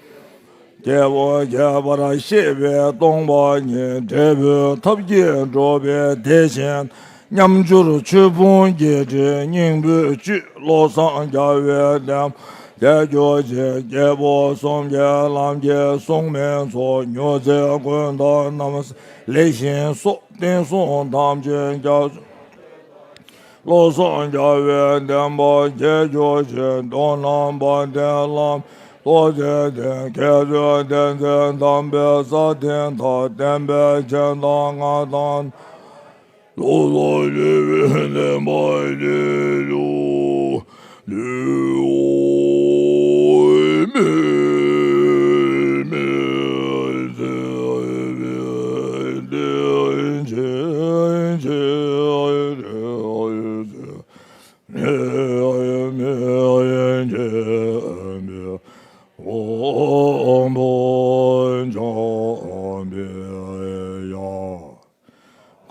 རྒྱས་པོ་རྒྱས་པར་བཤད་པའི་སྟོང་པ་ཉིད་འབྲས་བུའི་ཐབས་ཀྱིས་འགྲུབ་པའི་བདེ་ཆེན་མཉམ་སྦྱོར་ཆོས་ཕུང་བརྒྱད་ཁྲི་སྙིང་པོའི་བཅུད་བློ་བཟང་རྒྱལ་བའི་བསྟན་པ་རྒྱས་གྱུར་ཅིག་སྐྱེས་བུ་གསུམ་གྱི་ལམ་གྱི་སྲུང་མའི་ཚོགས་མྱུར་མཛད་ཀུན་ཏུ་རྣམ། ལེགས་ཤིང་སོགས་བསྟན་སྲུང་ཐམས་ཅད་རྒྱ་མཚོ། བློ་བཟང་རྒྱལ་བའི་བསྟན་པ་རྒྱས་གྱུར་ཅིག་དོན་རྣམ་པ་དེ་ལམ་རྟོགས་བྱེད་དེ། མཁས་བཙུན་བསྟན་འཛིན་དམ་པའི་ས་སྟེང་དག་བསྟན་པའི་ཆེན་དང་མངའ་ཐང་། བློ་བཟང་རྒྱལ་བའི་བསྟན་པ་རྒྱས་གྱུར།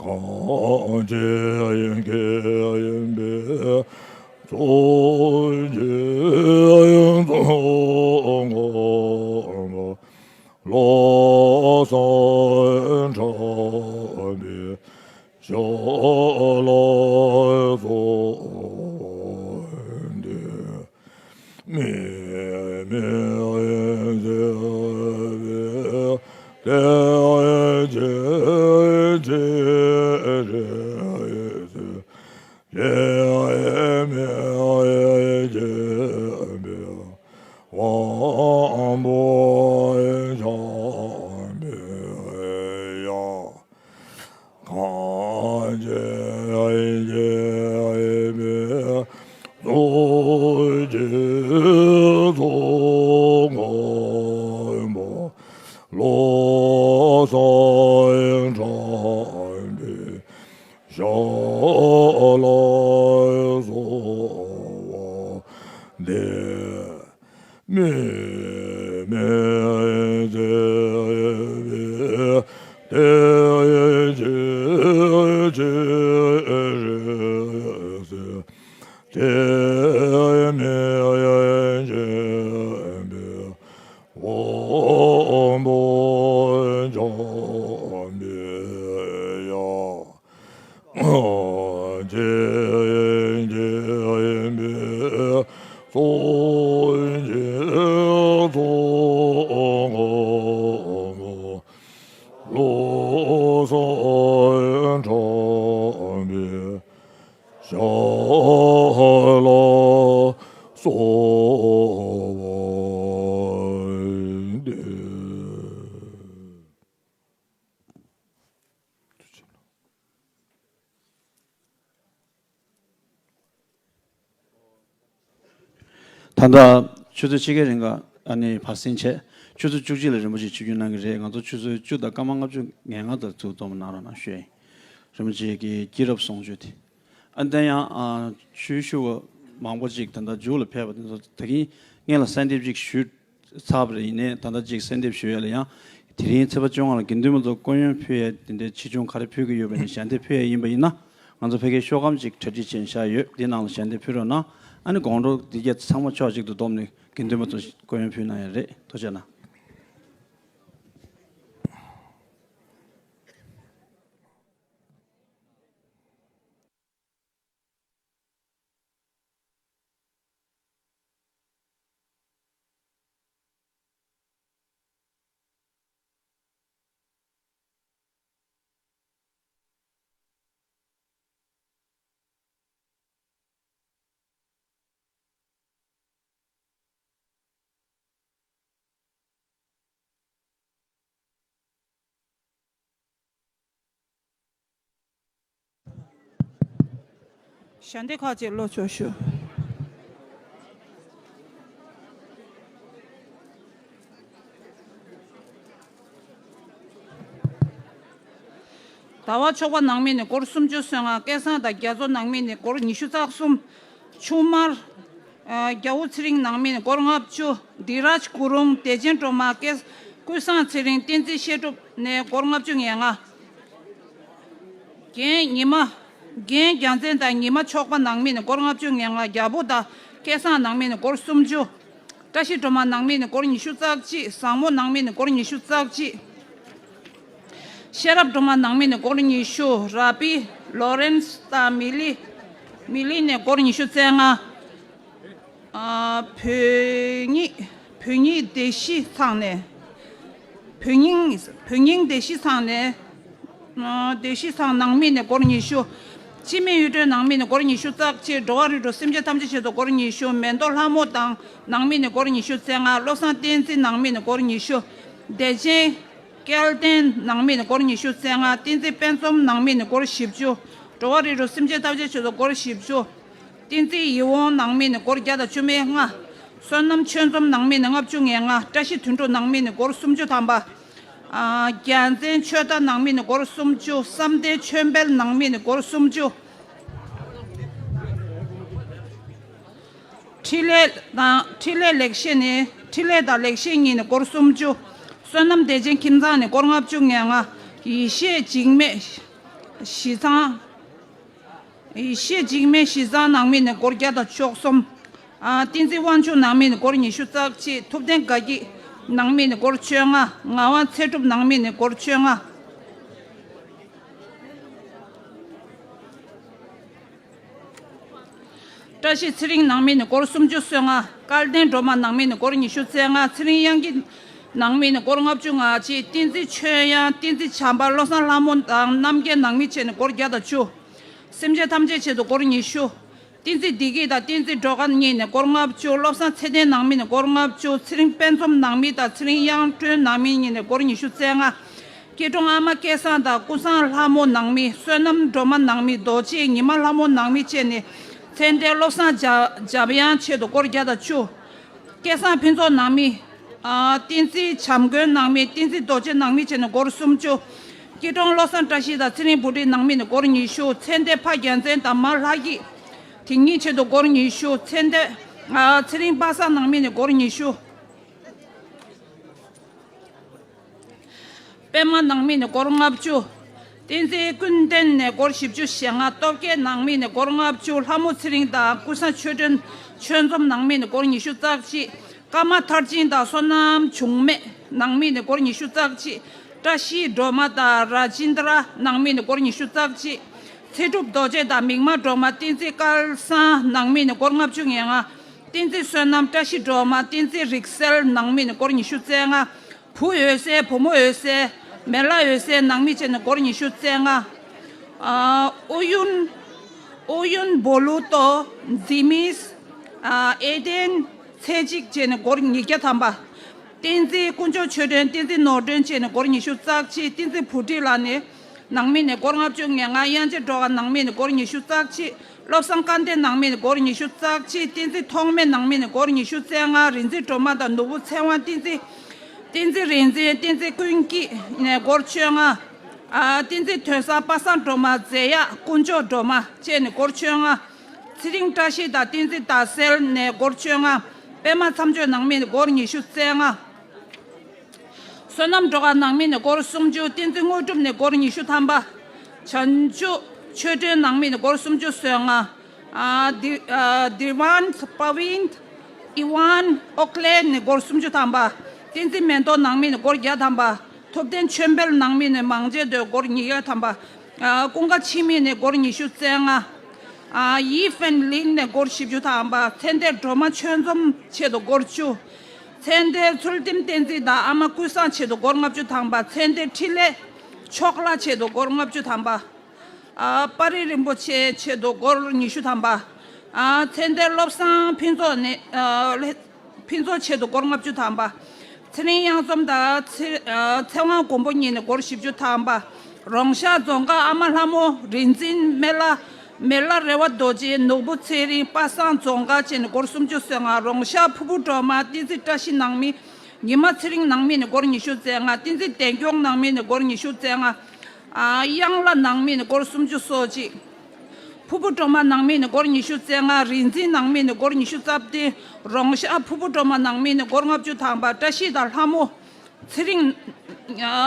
གང་ཇི་ཡིན་གྱི་ཡིན་པའི་ཚུལ་གྱིས་ཚོགས་བསགས་པ། བློ་བཟང་གྲགས་པའི་ཞལ་ལ་སོགས་ཏེ། མི་མི་མཛད་པའི་དེ་ཇི་ཇི་རེ་ཟེར་ཇི་མི་ཇི་བའི་དབང་པོ་འཆང་བའི་ཡང་། གང་ཇི་ཡིན་གྱི་ཡིན་པའི་ཚུལ་གྱིས་ཚོགས་བསགས་པ། བློ་བཟང་གྲགས་པའི་ཞལ་ལ་སོགས་པ་འདི། མི་མི་མཛད་པའི་དེ་ཇི་ཇི་རེ་ཟེར་ཇི་མི་ཇི་བའི་དབང་པོ་འཆང་བའི་ཡང་། ཇི་ཡིན་གྱི་ཡིན་པའི་ཚུལ་གྱིས་ཚོགས་བསགས་པ། བློ་བཟང་གྲགས་པའི་ཞལ་ལ་སོགས་པ་འདི། ད་ལྟ་ཆུ་ཚོད་ཕྱེད་ཀའི་རིང་ག་ཨ་ནི་བར་གསེང་བྱས། ཆུ་ཚོད་བཅུ་གཅིག་ལ་རིན་པོ་ཆེ་ཆིབས་བསྒྱུར་གནང་གི་རེད། ང་ཚོ་ཆུ་ཚོད་བཅུ་དང་སྐར་མ་ལྔ་བཅུ་ང་ལྔ་དང་ཚུར་གཏོང་གནང་རོགས་གནང་ཞུ་ཡིན། རིན་པོ་ཆེ་གི་སྐྱེས་རབས་གསུང་ཆོས་དེ། ཨ་ནི་ད་ཡང་ཨ་ཆོས་ཞུ་བ་མང་པོ་ཅིག་ད་ལྟ་མཇུག་ལ་ཕེབས་པ་དེ་ཚོ་ད་གིན་སྔོན་ལ་གསལ་འདེབས་ཅིག་ཞུས་ཚར་བ་རེད། ཡིན་ནའི་ད་ལྟ་ཅིག་གསལ་འདེབས་ཞུ་ཡ་ལ་ཡང་དེ་རིང་ཚེས་པ་བཅོ་ལྔ་ལ་དགེ་འདུན་པ་ཚོ་སྐུ་ཡོན་ཕུལ་ཡ་དེ་འདྲའི་ཆེ་ཆུང་ག་རེ་ཕུལ་གི་ཡོད་པ་ནི་ཞལ་འདེབས་ཕུལ་ཡ་ཡིན་པ་ཡིན་ན། ང་ཚོ་ཕ་གིའི་ཤོག་སྒམ་ཅིག་གྲ་སྒྲིག་བྱས་བཞག་ཡོད། དེ་ནང་ལ་ཞལ་འདེབས་ཕུལ་རོགས་གནང་། ཨ་ནི་དགོང་དྲོ་འདི་གྱད་ཚང་མ་ཕྱོགས་གཅིག་ཏུ་བསྡོམས་ནས་དགེ་འདུན་པ་ཚོ་སྐུ་ཡོན་ཕུལ་གནང་ཡ་རེད། ཐུགས་རྗེ་གནང་། ཞལ་འདེབས་ཁག་ཅིག་ཀློག་ཆོག་ཞུ། ཟླ་བ་མཆོག་པ་ནང་མི་ནས་སྒོར་སུམ་ཅུ་སོ་ལྔ། སྐལ་བཟང་དང་རྒྱ་མཚོ་ནང་མི་ནས་སྒོར་ཉི་ཤུ་རྩ་གསུམ། ཆུང་དམར། ཨ། རྒྱ་བོ་ཚེ་རིང་ནང་མི་ནས་སྒོར་ལྔ་བཅུ། དི་རཱཇ་གུ་རུང་། བདེ་ཆེན་སྒྲོལ་མ། སྐལ། ཀུན་བཟང་ཚེ་རིང་། བསྟན་འཛིན་བཤད་སྒྲུབ་ནས་སྒོར་ལྔ་བཅུ་ང་ལྔ། རྒན་ཉི་མ། རྒན་རྒྱལ་མཚན་དང་ཉི་མ་མཆོག་པ་ནང་མི་ནས་སྒོར་ལྔ་བཅུ་ང་ལྔ། རྒྱལ་པོ་དང་སྐལ་བཟང་ནང་མི་ནས་སྒོར་སུམ་ཅུ། བཀྲ་ཤིས་སྒྲོལ་མ་ནང་མི་ནས་སྒོར་ཉི་ཤུ་རྩ་གཅིག། བཟང་མོ་ནང་མི་ནས་སྒོར་ཉི་ཤུ་རྩ་གཅིག། ཤེས་རབ་སྒྲོལ་མ་ནང་མི་ནས་སྒོར་ཉི་ཤུ། ར་པི། ལོ་རེན་སི་དང་མི་ལི། མི་ལི་ནས་སྒོར་ཉི་ཤུ་རྩ་ལྔ། ཨ། བོད་སྙིང་། བོད་སྙིང་སྡེ་བཞི་ཚང་ནས། བོད་སྙིང་། བོད་སྙིང་སྡེ་བཞི་ཚང་ནས། ཨ། སྡེ་བཞི་ཚང་ནང་མི་ནས་སྒོར་ཉི་ཤུ། འཆི་མེད་གཡུ་སྒྲོན་ནང་མི་ནས་སྒོར་ཉི་ཤུ་རྩ་གཅིག། འགྲོ་བ་རིགས་དྲུག་སེམས་ཅན་ཐམས་ཅད་ཆེད་དུ་སྒོར་ཉི་ཤུ། མེ་ཏོག་ལྷ་མོ་དང་ནང་མི་ནས་སྒོར་ཉི་ཤུ་རྩ་ལྔ། བློ་བཟང་བསྟན་འཛིན་ནང་མི་ནས་སྒོར་ཉི་ཤུ། བདེ་ཆེན་སྐལ་ལྡན་ནང་མི་ནས་སྒོར་ཉི་ཤུ་རྩ་ལྔ། བསྟན་འཛིན་དཔལ་འཛོམས་ནང་མི་ནས་སྒོར་བཞི་བཅུ། འགྲོ་བ་རིགས་དྲུག་སེམས་ཅན་ཐམས་ཅད་ཆེད་དུ་སྒོར་བཞི་བཅུ། བསྟན་འཛིན་ཡིད་འོང་ནང་མི་ནས་སྒོར་བརྒྱ་དང་བཅུ་མེད་ལྔ། བསོད་ནམས་ཆོས་འཛོམས་ནང་མི་ནས་ལྔ་བཅུ་ང་ལྔ། བཀྲ་ཤིས་དོན་གྲུབ་ནང་མི་ནས་སྒོར་སུམ་ཅུ་ཐམ་པ། ཨ། རྒྱལ་མཚན་ཆོས་དར་ནང་མི་ནས་སྒོར་སུམ་ཅུ། བསམ་གཏན་ཆོས་འཕེལ་ནང་མི་ནས་སྒོར་སུམ་ཅུ། འཕྲིན་ལས་དང་། འཕྲིན་ལས་ལེགས་བཤད་ནས། འཕྲིན་ལས་དང་ལེགས་བཤད་གཉིས་ནས་སྒོར་སུམ་ཅུ། བསོད་ནམས་བདེ་ཆེན་ཁྱིམ་ཚང་ནས་སྒོར་ལྔ་བཅུ་ང་ལྔ། ཡེ་ཤེས་འཇིགས་མེད་གཞི་ཚང་། ཡེ་ཤེས་འཇིགས་མེད་གཞི་ཚང་ནང་མི་ནས་སྒོར་བརྒྱ་དང་བཅུ་གསུམ། ཨ། བསྟན་འཛིན་དབང་ཕྱུག་ནང་མི་ནས་སྒོར་ཉི་ཤུ་རྩ་གཅིག། ཐུབ་བསྟན་དགའ་སྐྱིད་ནང་མི་ནས་སྒོར་བཅོ་ལྔ། ངག་དབང་ཚེ་སྒྲུབ་ནང་མི་ནས་སྒོར་བཅོ་ལྔ། བཀྲ་ཤིས་ཚེ་རིང་ནང་མི་ནས་སྒོར་སུམ་ཅུ་སོ་ལྔ། སྐལ་ལྡན་སྒྲོལ་མ་ནང་མི་ནས་སྒོར་ཉི་ཤུ་རྩ་ལྔ། ཚེ་རིང་དབྱངས་སྐྱིད་ནང་མི་ནས་སྒོར་ལྔ་བཅུ་ང་གཅིག། བསྟན་འཛིན་ཆོས་དབྱངས། བསྟན་འཛིན་བྱམས་པ། བློ་བཟང་ལྷ་མོ་དང་རྣམ་རྒྱལ་ནང་མི་བཅས་ནས་སྒོར་བརྒྱ་དང་བཅུ། སེམས་ཅན་ཐམས་ཅད་ཆེད་དུ་སྒོར་ཉི་ཤུ། བསྟན་འཛིན་བདེ་སྐྱིད་དང་བསྟན་འཛིན་སྒྲོལ་དཀར་གཉིས་ནས་སྒོར་ལྔ་བཅུ། བློ་བཟང་ཚེ་བརྟན་ནང་མི་ནས་སྒོར་ལྔ་བཅུ། ཚེ་རིང་དཔལ་འཛོམས་ནང་མི་དང་ཚེ་རིང་དབྱངས་སྒྲོན་ནང་མི་གཉིས་ནས་སྒོར་ཉི་ཤུ་རྩ་ལྔ། སྐྱིད་གྲོང་ཨ་མ་སྐལ་བཟང་དང་ཀུན་བཟང་ལྷ་མོ་ནང་མི། བསོད་ནམས་སྒྲོལ་མ་ནང་མི། རྡོ་རྗེ་ཉི་མ་ལྷ་མོ་ནང་མི་བཅས་ནས་མཚན་ལྡན་བློ་བཟང་འཇམ་དབྱངས་ཆེད་དུ་སྒོར་བརྒྱ་དང་བཅུ། སྐལ་བཟང་ཕུན་ཚོགས་ནང་མི། ཨ། བསྟན་འཛིན་བྱམས་མགོན་ནང་མི། བསྟན་འཛིན་རྡོ་རྗེ་ནང་མི་བཅས་ནས་སྒོར་སུམ་ཅུ། སྐྱིད་གྲོང་བློ་བཟང་བཀྲ་ཤིས་དང་ཚེ་རིང་བུ་ཁྲིད་ནང་མི་ནས་སྒོར་ཉི་ཤུ། མཚན་ལྡན་ཕ་རྒྱལ་མཚན་དང་མ་ལྷ་སྐྱིད། དེ་གཉིས་ཆེད་དུ་སྒོར་ཉི་ཤུ། མཚན་ལྡན། ཨ། ཚེ་རིང་པ་སངས་ནང་མི་ནས་སྒོར་ཉི་ཤུ། པད་མ་ནང་མི་ནས་སྒོར་ལྔ་བཅུ། བསྟན་འཛིན་ཀུན་ལྡན་ནས་སྒོར་བཞི་བཅུ་ཞེ་ལྔ། སྟོབས་རྒྱལ་ནང་མི་ནས་སྒོར་ལྔ་བཅུ། ལྷ་མོ་ཚེ་རིང་དང་ཀུན་བཟང་ཆོས་སྒྲོན། ཆོས་འཛོམས་ནང་མི་ནས་སྒོར་ཉི་ཤུ་རྩ་གཅིག། ཀརྨ་མཐར་ཕྱིན་དང་བསོད་ནམས་འབྱུང་གནས་ནང་མི་ནས་སྒོར་ཉི་ཤུ་རྩ་གཅིག། བཀྲ་ཤིས་སྒྲོལ་མ་དང་ར་ཇིན་དྲ་ནང་མི་ནས་སྒོར་ཉི་ཤུ་རྩ་གཅིག། ཚེ་སྒྲུབ་རྡོ་རྗེ་དང་མིག་དམར་སྒྲོལ་མ། བསྟན་འཛིན་སྐལ་བཟང་ནང་མི་ནས་སྒོར་ལྔ་བཅུ་ང་ལྔ། བསྟན་འཛིན་བསོད་ནམས། བཀྲ་ཤིས་སྒྲོལ་མ། བསྟན་འཛིན་རིག་གསལ་ནང་མི་ནས་སྒོར་ཉི་ཤུ་རྩ་ལྔ། བུ་འོད་གསལ། བུ་མོ་འོད་གསལ། མེ་ལ་འོད་གསལ་ནང་མི་བཅས་ནས་སྒོར་ཉི་ཤུ་རྩ་ལྔ། ཨ། ཨུ་ཡོན། ཨུ་ཡོན་བོ་ལུ་ཏོ། ཛི་མིས། ཨ། ཨེ་ཏན། ཚེ་གཅིག་བཅས་ནས་སྒོར་ཉིས་བརྒྱ་ཐམ་པ། བསྟན་འཛིན་དཀོན་མཆོག་ཆོས་སྒྲོན། བསྟན་འཛིན་ནོར་སྒྲོན་བཅས་ནས་སྒོར་ཉི་ཤུ་རྩ་གཅིག། བསྟན་འཛིན་བུ་ཁྲིད་ལགས་ནས་ནང་མི་ནས་སྒོར་ལྔ་བཅུ་ང་ལྔ། དབྱངས་ཅན་སྒྲོལ་དཀར་ནང་མི་ནས་སྒོར་ཉི་ཤུ་རྩ་གཅིག། བློ་བཟང་སྐལ་ལྡན་ནང་མི་ནས་སྒོར་ཉི་ཤུ་རྩ་གཅིག། བསྟན་འཛིན་ཐོགས་མེད་ནང་མི་ནས་སྒོར་ཉི་ཤུ་རྩ་ལྔ། རིག་འཛིན་སྒྲོལ་མ་དང་ནོར་བུ་ཚེ་དབང། བསྟན་འཛིན། བསྟན་འཛིན་རིག་འཛིན། བསྟན་འཛིན་ཀུན་སྐྱིད་ནས་སྒོར་བཅོ་ལྔ། ཨ། བསྟན་འཛིན་དོན་བཟང་། པ་སངས་སྒྲོལ་མ། རྫས་ཡག་དཀོན་མཆོག་སྒྲོལ་མ་བཅས་ནས་སྒོར་བཅོ་ལྔ། ཚེ་རིང་བཀྲ་ཤིས་དང་བསྟན་འཛིན་ཟླ་གསལ་ནས་སྒོར་བཅོ་ལྔ། པད་མ་མཚམས་གཅོད་ནང་མི་ནས་སྒོར་ཉི་ཤུ་རྩ་ལྔ། བསོད་ནམས་སྒྲོལ་དཀར་ནང་མི་ནས་སྒོར་སུམ་ཅུ། བསྟན་འཛིན་དངོས་གྲུབ་ནས་སྒོར་ཉི་ཤུ་ཐམ་པ། བྱང་ཆུབ་ཆོས་སྒྲོན་ནང་མི་ནས་སྒོར་སུམ་ཅུ་སོ་ལྔ། ཨ། དི། ཨ། དི་ཝན། པ་ཝིན། ཨི་ཝན། ཨོ་ཀླེ་ནས་སྒོར་སུམ་ཅུ་ཐམ་པ། བསྟན་འཛིན་མེ་ཏོག་ནང་མི་ནས་སྒོར་བརྒྱ་ཐམ་པ། ཐུབ་བསྟན་ཆོས་འཕེལ་ནང་མི་ནས་མང་ཆེ་དོད་སྒོར་ཉིས་བརྒྱ་ཐམ་པ། ཨ། ཀུན་དགའ་འཆི་མེད་ནས་སྒོར་ཉི་ཤུ་རྩ་ལྔ། ཨ། ཡི་ཧྥན་ལིན་ནས་སྒོར་བཞི་བཅུ་ཐམ་པ། མཚན་ལྡན་སྒྲོལ་མ་ཆོས་འཛོམས་ཆེད་དུ་སྒོར་བཅུ། མཚན་ལྡན་ཚུལ་ཁྲིམས་བསྟན་འཛིན་དང་ཨ་མ་ཀུན་བཟང་ཆེད་དུ་སྒོར་ལྔ་བཅུ་ཐམ་པ། མཚན་ལྡན་འཕྲིན་ལས་མཆོག་ལྷ་ཆེད་དུ་སྒོར་ལྔ་བཅུ་ཐམ་པ། ཨ། དཔའ་རིས་རིན་པོ་ཆེ་ཆེད་དུ་སྒོར་ཉི་ཤུ་ཐམ་པ། ཨ། མཚན་ལྡན་བློ་བཟང་ཕུན་ཚོགས་ནས། ཨ། ལྷ། ཕུན་ཚོགས་ཆེད་དུ་སྒོར་ལྔ་བཅུ་ཐམ་པ། ཚེ་རིང་གཡང་འཛོམས་དང་ཚེ། ཨ། ཚེ་དབང་མགོན་པོ་གཉིས་ནས་སྒོར་བཞི་བཅུ་ཐམ་པ། རོང་ཤར་རྫོང་ཁག་ཨ་མ་ལྷ་མོ། རིག་འཛིན་སྨན་བླ། མེ་ལྷ་རེ་བ་རྡོ་རྗེ། ནོར་བུ་ཚེ་རིང་། པ་སངས་རྫོང་དཀར་བཅས་ནས་སྒོར་སུམ་ཅུ་སོ་ལྔ། རོང་ཤར་ཕུར་བུ་སྒྲོལ་མ། བསྟན་འཛིན་བཀྲ་ཤིས་ནང་མི། ཉི་མ་ཚེ་རིང་ནང་མི་ནས་སྒོར་ཉི་ཤུ་རྩ་ལྔ། བསྟན་འཛིན་བདེ་སྐྱོང་ནང་མི་ནས་སྒོར་ཉི་ཤུ་རྩ་ལྔ། ཨ། གཡང་ལྷ་ནང་མི་ནས་སྒོར་སུམ་ཅུ་སོ་གཅིག། ཕུར་བུ་སྒྲོལ་མ་ནང་མི་ནས་སྒོར་ཉི་ཤུ་རྩ་ལྔ། རིག་འཛིན་ནང་མི་ནས་སྒོར་ཉི་ཤུ་རྩ་བདུན། རོང་ཤར་ཕུར་བུ་སྒྲོལ་མ་ནང་མི་ནས་སྒོར་ལྔ་བཅུ་ཐམ་པ། བཀྲ་ཤིས་དང་ལྷ་མོ་ཚེ་རིང་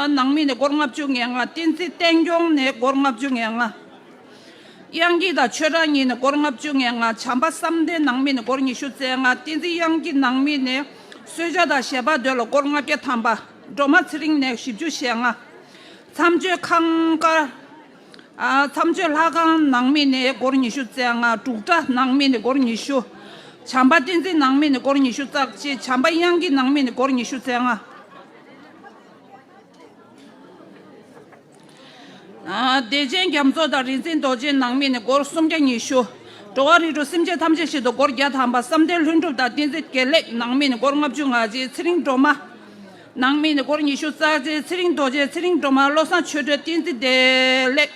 ནང་མི་ནས་སྒོར་ལྔ་བཅུ་ང་ལྔ། བསྟན་འཛིན་བསྟན་སྐྱོང་ནས་སྒོར་ལྔ་བཅུ་ང་ལྔ། གཡང་སྐྱིད་དང་ཆོས་གྲགས་གཉིས་ནས་སྒོར་ལྔ་བཅུ་ང་ལྔ། བྱམས་པ་བསམ་གཏན་ནང་མི་ནས་སྒོར་ཉི་ཤུ་རྩ་ལྔ། བསྟན་འཛིན་གཡང་སྐྱིད་ནང་མི་ནས་གསོལ་ཇ་དང་ཞལ་འབག་འདོད་ལ་སྒོར་ལྔ་བརྒྱ་ཐམ་པ། སྒྲོལ་མ་ཚེ་རིང་ནས་བཞི་བཅུ་ཞེ་ལྔ། མཚམས་གཅོད་ཁང་དཀར། ཨ། མཚམས་གཅོད་ལྷ་ཁང་ནང་མི་ནས་སྒོར་ཉི་ཤུ་རྩ་ལྔ། འབྲུག་སྒྲ་ནང་མི་ནས་སྒོར་ཉི་ཤུ། བྱམས་པ་བསྟན་འཛིན་ནང་མི་ནས་སྒོར་ཉི་ཤུ་རྩ་གཅིག། བྱམས་པ་གཡང་སྐྱིད་ནང་མི་ནས་སྒོར་ཉི་ཤུ་རྩ་ལྔ། ཨ། བདེ་ཆེན་རྒྱ་མཚོ་དང་རིག་འཛིན་རྡོ་རྗེ་ནང་མི་ནས་སྒོར་སུམ་བརྒྱ་ཉི་ཤུ། འགྲོ་བ་རིགས་དྲུག་སེམས་ཅན་ཐམས་ཅད་ཆེད་དུ་སྒོར་བརྒྱ་ཐམ་པ། བསམ་གཏན་ལྷུན་གྲུབ་དང་བསྟན་འཛིན་དགེ་ལེགས་ནང་མི་ནས་སྒོར་ལྔ་བཅུ་ང་གཅིག། ཚེ་རིང་སྒྲོལ་མ་ནང་མི་ནས་སྒོར་ཉི་ཤུ་རྩ་གཅིག། ཚེ་རིང་རྡོ་རྗེ། ཚེ་རིང་སྒྲོལ་མ། བློ་བཟང་ཆོས་སྒྲོན། བསྟན་འཛིན་བདེ་ལེགས།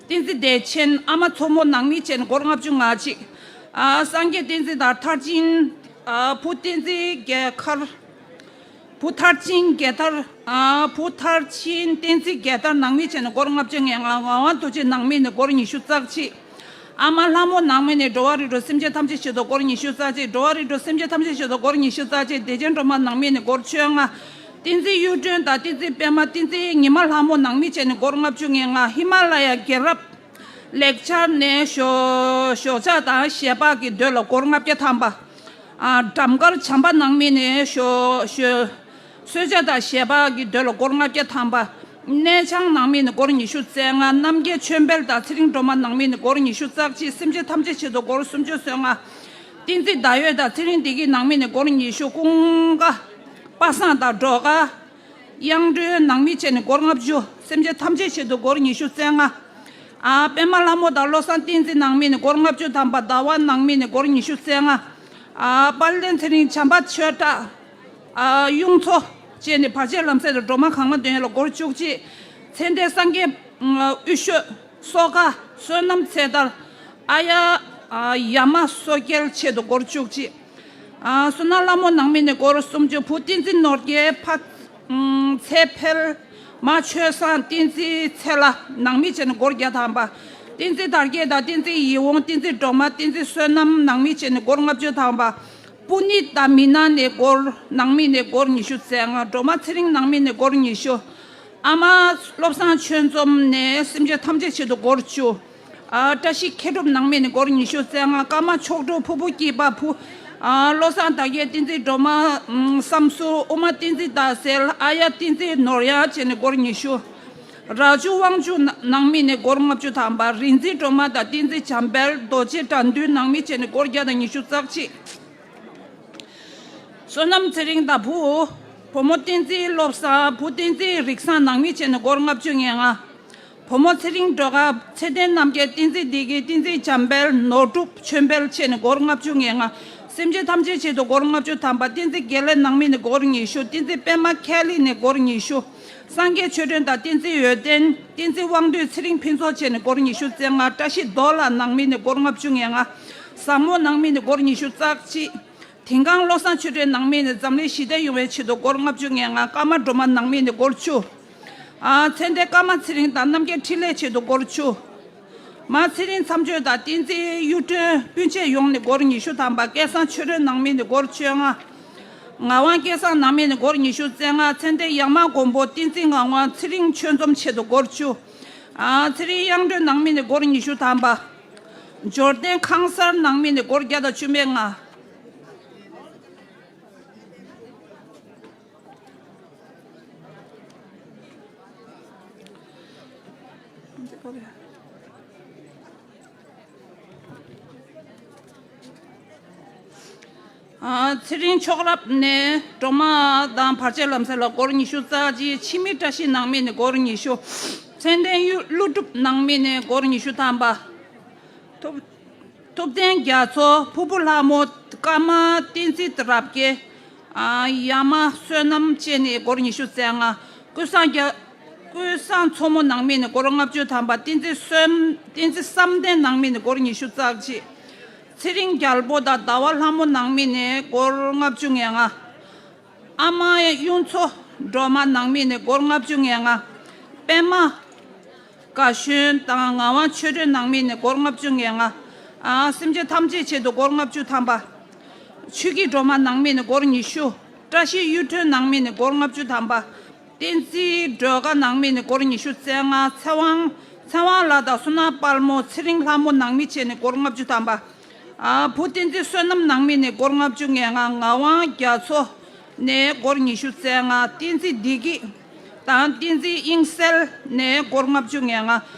བསྟན་འཛིན་བདེ་ཆེན། ཨ་མ་མཚོ་མོ་ནང་མི་བཅས་ནས་སྒོར་ལྔ་བཅུ་ང་གཅིག། ཨ། སངས་རྒྱས་བསྟན་འཛིན་དང་མཐར་ཕྱིན། ཨ། བུ་བསྟན་འཛིན་རྒྱལ་མཁར། བུ་མཐར་ཕྱིན་རྒྱལ་དར། ཨ། བུ་མཐར་ཕྱིན་བསྟན་འཛིན་རྒྱལ་དར་ནང་མི་བཅས་ནས་སྒོར་ལྔ་བཅུ་ང་ལྔ། ངག་དབང་རྡོ་རྗེ་ནང་མི་ནས་སྒོར་ཉི་ཤུ་རྩ་གཅིག། ཨ་མ་ལྷ་མོ་ནང་མི་ནས་འགྲོ་བ་རིགས་དྲུག་སེམས་ཅན་ཐམས་ཅད་ཆེད་དུ་སྒོར་ཉི་ཤུ་རྩ་གཅིག། འགྲོ་བ་རིགས་དྲུག་སེམས་ཅན་ཐམས་ཅད་ཆེད་དུ་སྒོར་ཉི་ཤུ་རྩ་གཅིག། བདེ་ཆེན་སྒྲོལ་མ་ནང་མི་ནས་སྒོར་བཅོ་ལྔ། བསྟན་འཛིན་གཡུ་སྒྲོན་དང་བསྟན་འཛིན་པད་མ། བསྟན་འཛིན་ཉི་མ་ལྷ་མོ་ནང་མི་བཅས་ནས་སྒོར་ལྔ་བཅུ་ང་ལྔ། ཧི་མ་ལ་ཡ་རྒྱལ་རབས་ལེགས་སྦྱར་ནས་ཞོ་ཞོ་ཇ་དང་ཞལ་འབག་གི་འདོད་ལ་སྒོར་ལྔ་བརྒྱ་ཐམ་པ། ཨ། འགྲམ་དཀར་བྱམས་པ་ནང་མི་ནས་ཞོ་ཞོ་གསོལ་ཇ་དང་ཞལ་འབག་གི་འདོད་ལ་སྒོར་ལྔ་བརྒྱ་ཐམ་པ། གནས་ཆང་ནང་མི་ནས་སྒོར་ཉི་ཤུ་རྩ་ལྔ། རྣམ་རྒྱལ་ཆོས་འཕེལ་དང་ཚེ་རིང་སྒྲོལ་མ་ནང་མི་ནས་སྒོར་ཉི་ཤུ་རྩ་གཅིག། སེམས་ཅན་ཐམས་ཅད་ཆེད་དུ་སྒོར་སུམ་ཅུ་སོ་ལྔ། བསྟན་འཛིན་ཟླ་འོད་དང་ཚེ་རིང་བདེ་སྐྱིད་ནང་མི་ནས་སྒོར་ཉི་ཤུ། ཀུན་དགའ་པ་སངས་དང་སྒྲོལ་དཀར། གཡང་སྒྲོལ་ནང་མི་བཅས་ནས་སྒོར་ལྔ་བཅུ། སེམས་ཅན་ཐམས་ཅད་ཆེད་དུ་སྒོར་ཉི་ཤུ་རྩ་ལྔ། ཨ། པད་མ་ལྷ་མོ་དང་བློ་བཟང་བསྟན་འཛིན་ནང་མི་ནས་སྒོར་ལྔ་བཅུ་ཐམ་པ། ཟླ་བ་ནང་མི་ནས་སྒོར་ཉི་ཤུ་རྩ་ལྔ། ཨ། དཔལ་ལྡན་ཚེ་རིང་། བྱམས་པ་ཆོས་གྲགས། ཨ། གཡུ་མཚོ་བཅས་ནས་བར་ཆད་ལམ་སེལ་དུ་སྒྲོལ་མ་གང་མ་འདོན་ཡ་ལ་སྒོར་བཅུ་གཅིག། ཚེ་འདས་སངས་རྒྱས་དབུས་ཤོད། སོ་ཁ། བསོད་ནམས་ཚེ་དར། ཨ་ཡ། ཨ། ཡ་མ་སོ་རྒྱལ་ཆེད་དུ་སྒོར་བཅུ་གཅིག། ཨ། བསོད་ནམས་ལྷ་མོ་ནང་མི་ནས་སྒོར་སུམ་ཅུ། བུ་བསྟན་འཛིན་ནོར་རྒྱས། ཕ། ཨམ། ཚེ་འཕེལ། མ་ཆོས་བཟང་། བསྟན་འཛིན་ཚེ་ལྷ་ནང་མི་བཅས་ནས་སྒོར་བརྒྱ་ཐམ་པ། བསྟན་འཛིན་དར་རྒྱས་དང་བསྟན་འཛིན་ཡིད་འོང་། བསྟན་འཛིན་སྒྲོལ་མ། བསྟན་འཛིན་བསོད་ནམས་ནང་མི་བཅས་ནས་སྒོར་ལྔ་བཅུ་ཐམ་པ། པུ་ནི་དང་མི་ན་ནས་སྒོར། ནང་མི་ནས་སྒོར་ཉི་ཤུ་རྩ་ལྔ། སྒྲོལ་མ་ཚེ་རིང་ནང་མི་ནས་སྒོར་ཉི་ཤུ། ཨ་མ་བློ་བཟང་ཆོས་འཛོམས་ནས་སེམས་ཅན་ཐམས་ཅད་ཆེད་དུ་སྒོར་བཅུ། ཨ། བཀྲ་ཤིས་མཁས་གྲུབ་ནང་མི་ནས་སྒོར་ཉི་ཤུ་རྩ་ལྔ། ཀརྨ་མཆོག་སྒྲོལ། ཕུར་བུ་སྐྱིད་པ། བུ། ཨ། བློ་བཟང་དར་རྒྱས། བསྟན་འཛིན་སྒྲོལ་མ། ཨམ། བསམ་གསུམ། དབུ་མ་བསྟན་འཛིན་ཟླ་གསལ། ཨ་ཡ་བསྟན་འཛིན་ནོར་གཡང་བཅས་ནས་སྒོར་ཉི་ཤུ། ར་ཆུ་དབང་ཕྱུག་ནང་མི་ནས་སྒོར་ལྔ་བཅུ་ཐམ་པ། རིག་འཛིན་སྒྲོལ་མ་དང་བསྟན་འཛིན་བྱམས་དཔལ། རྡོ་རྗེ་དགྲ་འདུལ་ནང་མི་བཅས་ནས་སྒོར་བརྒྱ་དང་ཉི་ཤུ་རྩ་གཅིག། བསོད་ནམས་ཚེ་རིང་དང་བུ། བུ་མོ་བསྟན་འཛིན་བློ་བཟང་། བུ་བསྟན་འཛིན་རིག་བཟང་ནང་མི་བཅས་ནས་སྒོར་ལྔ་བཅུ་ང་ལྔ། བུ་མོ་ཚེ་རིང་སྒྲོལ་དཀར། ཚེ་བརྟན་རྣམ་རྒྱལ། བསྟན་འཛིན་བདེ་སྐྱིད། བསྟན་འཛིན་འཇམ་དཔལ། ནོར་གྲུབ། ཆོས་འཕེལ་བཅས་ནས་སྒོར་ལྔ་བཅུ་ང་ལྔ། སེམས་ཅན་ཐམས་ཅད་ཆེད་དུ་སྒོར་ལྔ་བཅུ་ཐམ་པ། བསྟན་འཛིན་དགེ་ལེགས་ནང་མི་ནས་སྒོར་ཉི་ཤུ། བསྟན་འཛིན་པད་མ་ཁེ་ལི་ནས་སྒོར་ཉི་ཤུ། སངས་རྒྱས་ཆོས་སྒྲོན་དང་བསྟན་འཛིན་འོད་ལྡན། བསྟན་འཛིན་དབང་འདུས། ཚེ་རིང་ཕུན་ཚོགས་བཅས་ནས་སྒོར་ཉི་ཤུ་རྩ་ལྔ། བཀྲ་ཤིས་རྡོ་ལ་ནང་མི་ནས་སྒོར་ལྔ་བཅུ་ང་ལྔ། བཟང་མོ་ནང་མི་ནས་སྒོར་ཉི་ཤུ་རྩ་གཅིག། དིང་སྒང་བློ་བཟང་ཆོས་སྒྲོན་ནང་མི་ནས་འཛམ་གླིང་ཞི་བདེ་ཡོང་བའི་ཆེད་དུ་སྒོར་ལྔ་བཅུ་ང་ལྔ། ཀརྨ་སྒྲོལ་མ་ནང་མི་ནས་སྒོར་བཅུ། ཨ། ཚེ་འདས་ཀརྨ་ཚེ་རིང་དང་རྣམ་རྒྱལ་འཕྲིན་ལས་ཆེད་དུ་སྒོར་བཅུ། མ་ཚེ་རིང་མཚམས་གཅོད་དང་བསྟན་འཛིན་གཡུ་སྒྲོན། སྤུན་མཆེད་ཡོངས་ནས་སྒོར་ཉི་ཤུ་ཐམ་པ། སྐལ་བཟང་ཆོས་སྒྲོན་ནང་མི་ནས་སྒོར་བཅོ་ལྔ། ངག་དབང་སྐལ་བཟང་ནང་མི་ནས་སྒོར་ཉི་ཤུ་རྩ་ལྔ། ཚེ་འདས་ཡ་མ་མགོན་པོ། བསྟན་འཛིན་ངག་དབང་། ཚེ་རིང་ཆོས་འཛོམས་ཆེད་དུ་སྒོར་བཅུ། ཨ། ཚེ་རིང་གཡང་སྒྲོན་ནང་མི་ནས་སྒོར་ཉི་ཤུ་ཐམ་པ། འབྱོར་ལྡན་ཁང་གསར་ནང་མི་ནས་སྒོར་བརྒྱ་དང་བཅུ་མེད་ལྔ། ཨ། ཚེ་རིང་མཆོག་རབ་ནས་སྒྲོལ་མ་དང་བར་ཆད་ལམ་སེལ་ལ་སྒོར་ཉི་ཤུ་རྩ་གཅིག། འཆི་མེད་བཀྲ་ཤིས་ནང་མི་ནས་སྒོར་ཉི་ཤུ། མཚན་ལྡན་གཡུ་ཀླུ་སྒྲུབ་ནང་མི་ནས་སྒོར་ཉི་ཤུ་ཐམ་པ། ཐུབ་ཐུབ་བསྟན་རྒྱ་མཚོ། ཕུར་བུ་ལྷ་མོ། ཀརྨ་བསྟན་འཛིན་རབ་རྒྱས། ཨ། ཡ་མ་བསོད་ནམས་བཅས་ནས་སྒོར་ཉི་ཤུ་རྩ་ལྔ། ཀུན་བཟང་རྒྱ། ཀུན་བཟང་མཚོ་མོ་ནང་མི་ནས་སྒོར་ལྔ་བཅུ་ཐམ་པ། བསྟན་འཛིན་བསོད། བསྟན་འཛིན་བསམ་གཏན་ནང་མི་ནས་སྒོར་ཉི་ཤུ་རྩ་གཅིག། ཚེ་རིང་རྒྱལ་པོ་དང་ཟླ་བ་ལྷ་མོ་ནང་མི་ནས་སྒོར་ལྔ་བཅུ་ང་ལྔ། ཨ་མ་གཡུ་མཚོ་སྒྲོལ་མ་ནང་མི་ནས་སྒོར་ལྔ་བཅུ་ང་ལྔ། པད་མ་དགའ་གཞོན་དང་ངག་དབང་ཆོས་སྒྲོན་ནང་མི་ནས་སྒོར་ལྔ་བཅུ་ང་ལྔ། ཨ། སེམས་ཅན་ཐམས་ཅད་ཆེད་དུ་སྒོར་ལྔ་བཅུ་ཐམ་པ། ཆོས་སྐྱིད་སྒྲོལ་མ་ནང་མི་ནས་སྒོར་ཉི་ཤུ། བཀྲ་ཤིས་གཡུ་སྒྲོན་ནང་མི་ནས་སྒོར་ལྔ་བཅུ་ཐམ་པ། བསྟན་འཛིན་སྒྲོལ་དཀར་ནང་མི་ནས་སྒོར་ཉི་ཤུ་རྩ་ལྔ། ཚེ་དབང་། ཚེ་དབང་ལགས་དང་བསོད་ནམས་དཔལ་མོ། ཚེ་རིང་ལྷ་མོ་ནང་མི་བཅས་ནས་སྒོར་ལྔ་བཅུ་ཐམ་པ། ཨ། བུ་བསྟན་འཛིན་བསོད་ནམས་ནང་མི་ནས་སྒོར་ལྔ་བཅུ་ང་ལྔ། ངག་དབང་རྒྱ་མཚོ་ནས་སྒོར་ཉི་ཤུ་རྩ་ལྔ། བསྟན་འཛིན་བདེ་སྐྱིད་དང་བསྟན་འཛིན་དབྱིངས་གསལ་ནས་སྒོར་ལྔ་བཅུ་ང་ལྔ།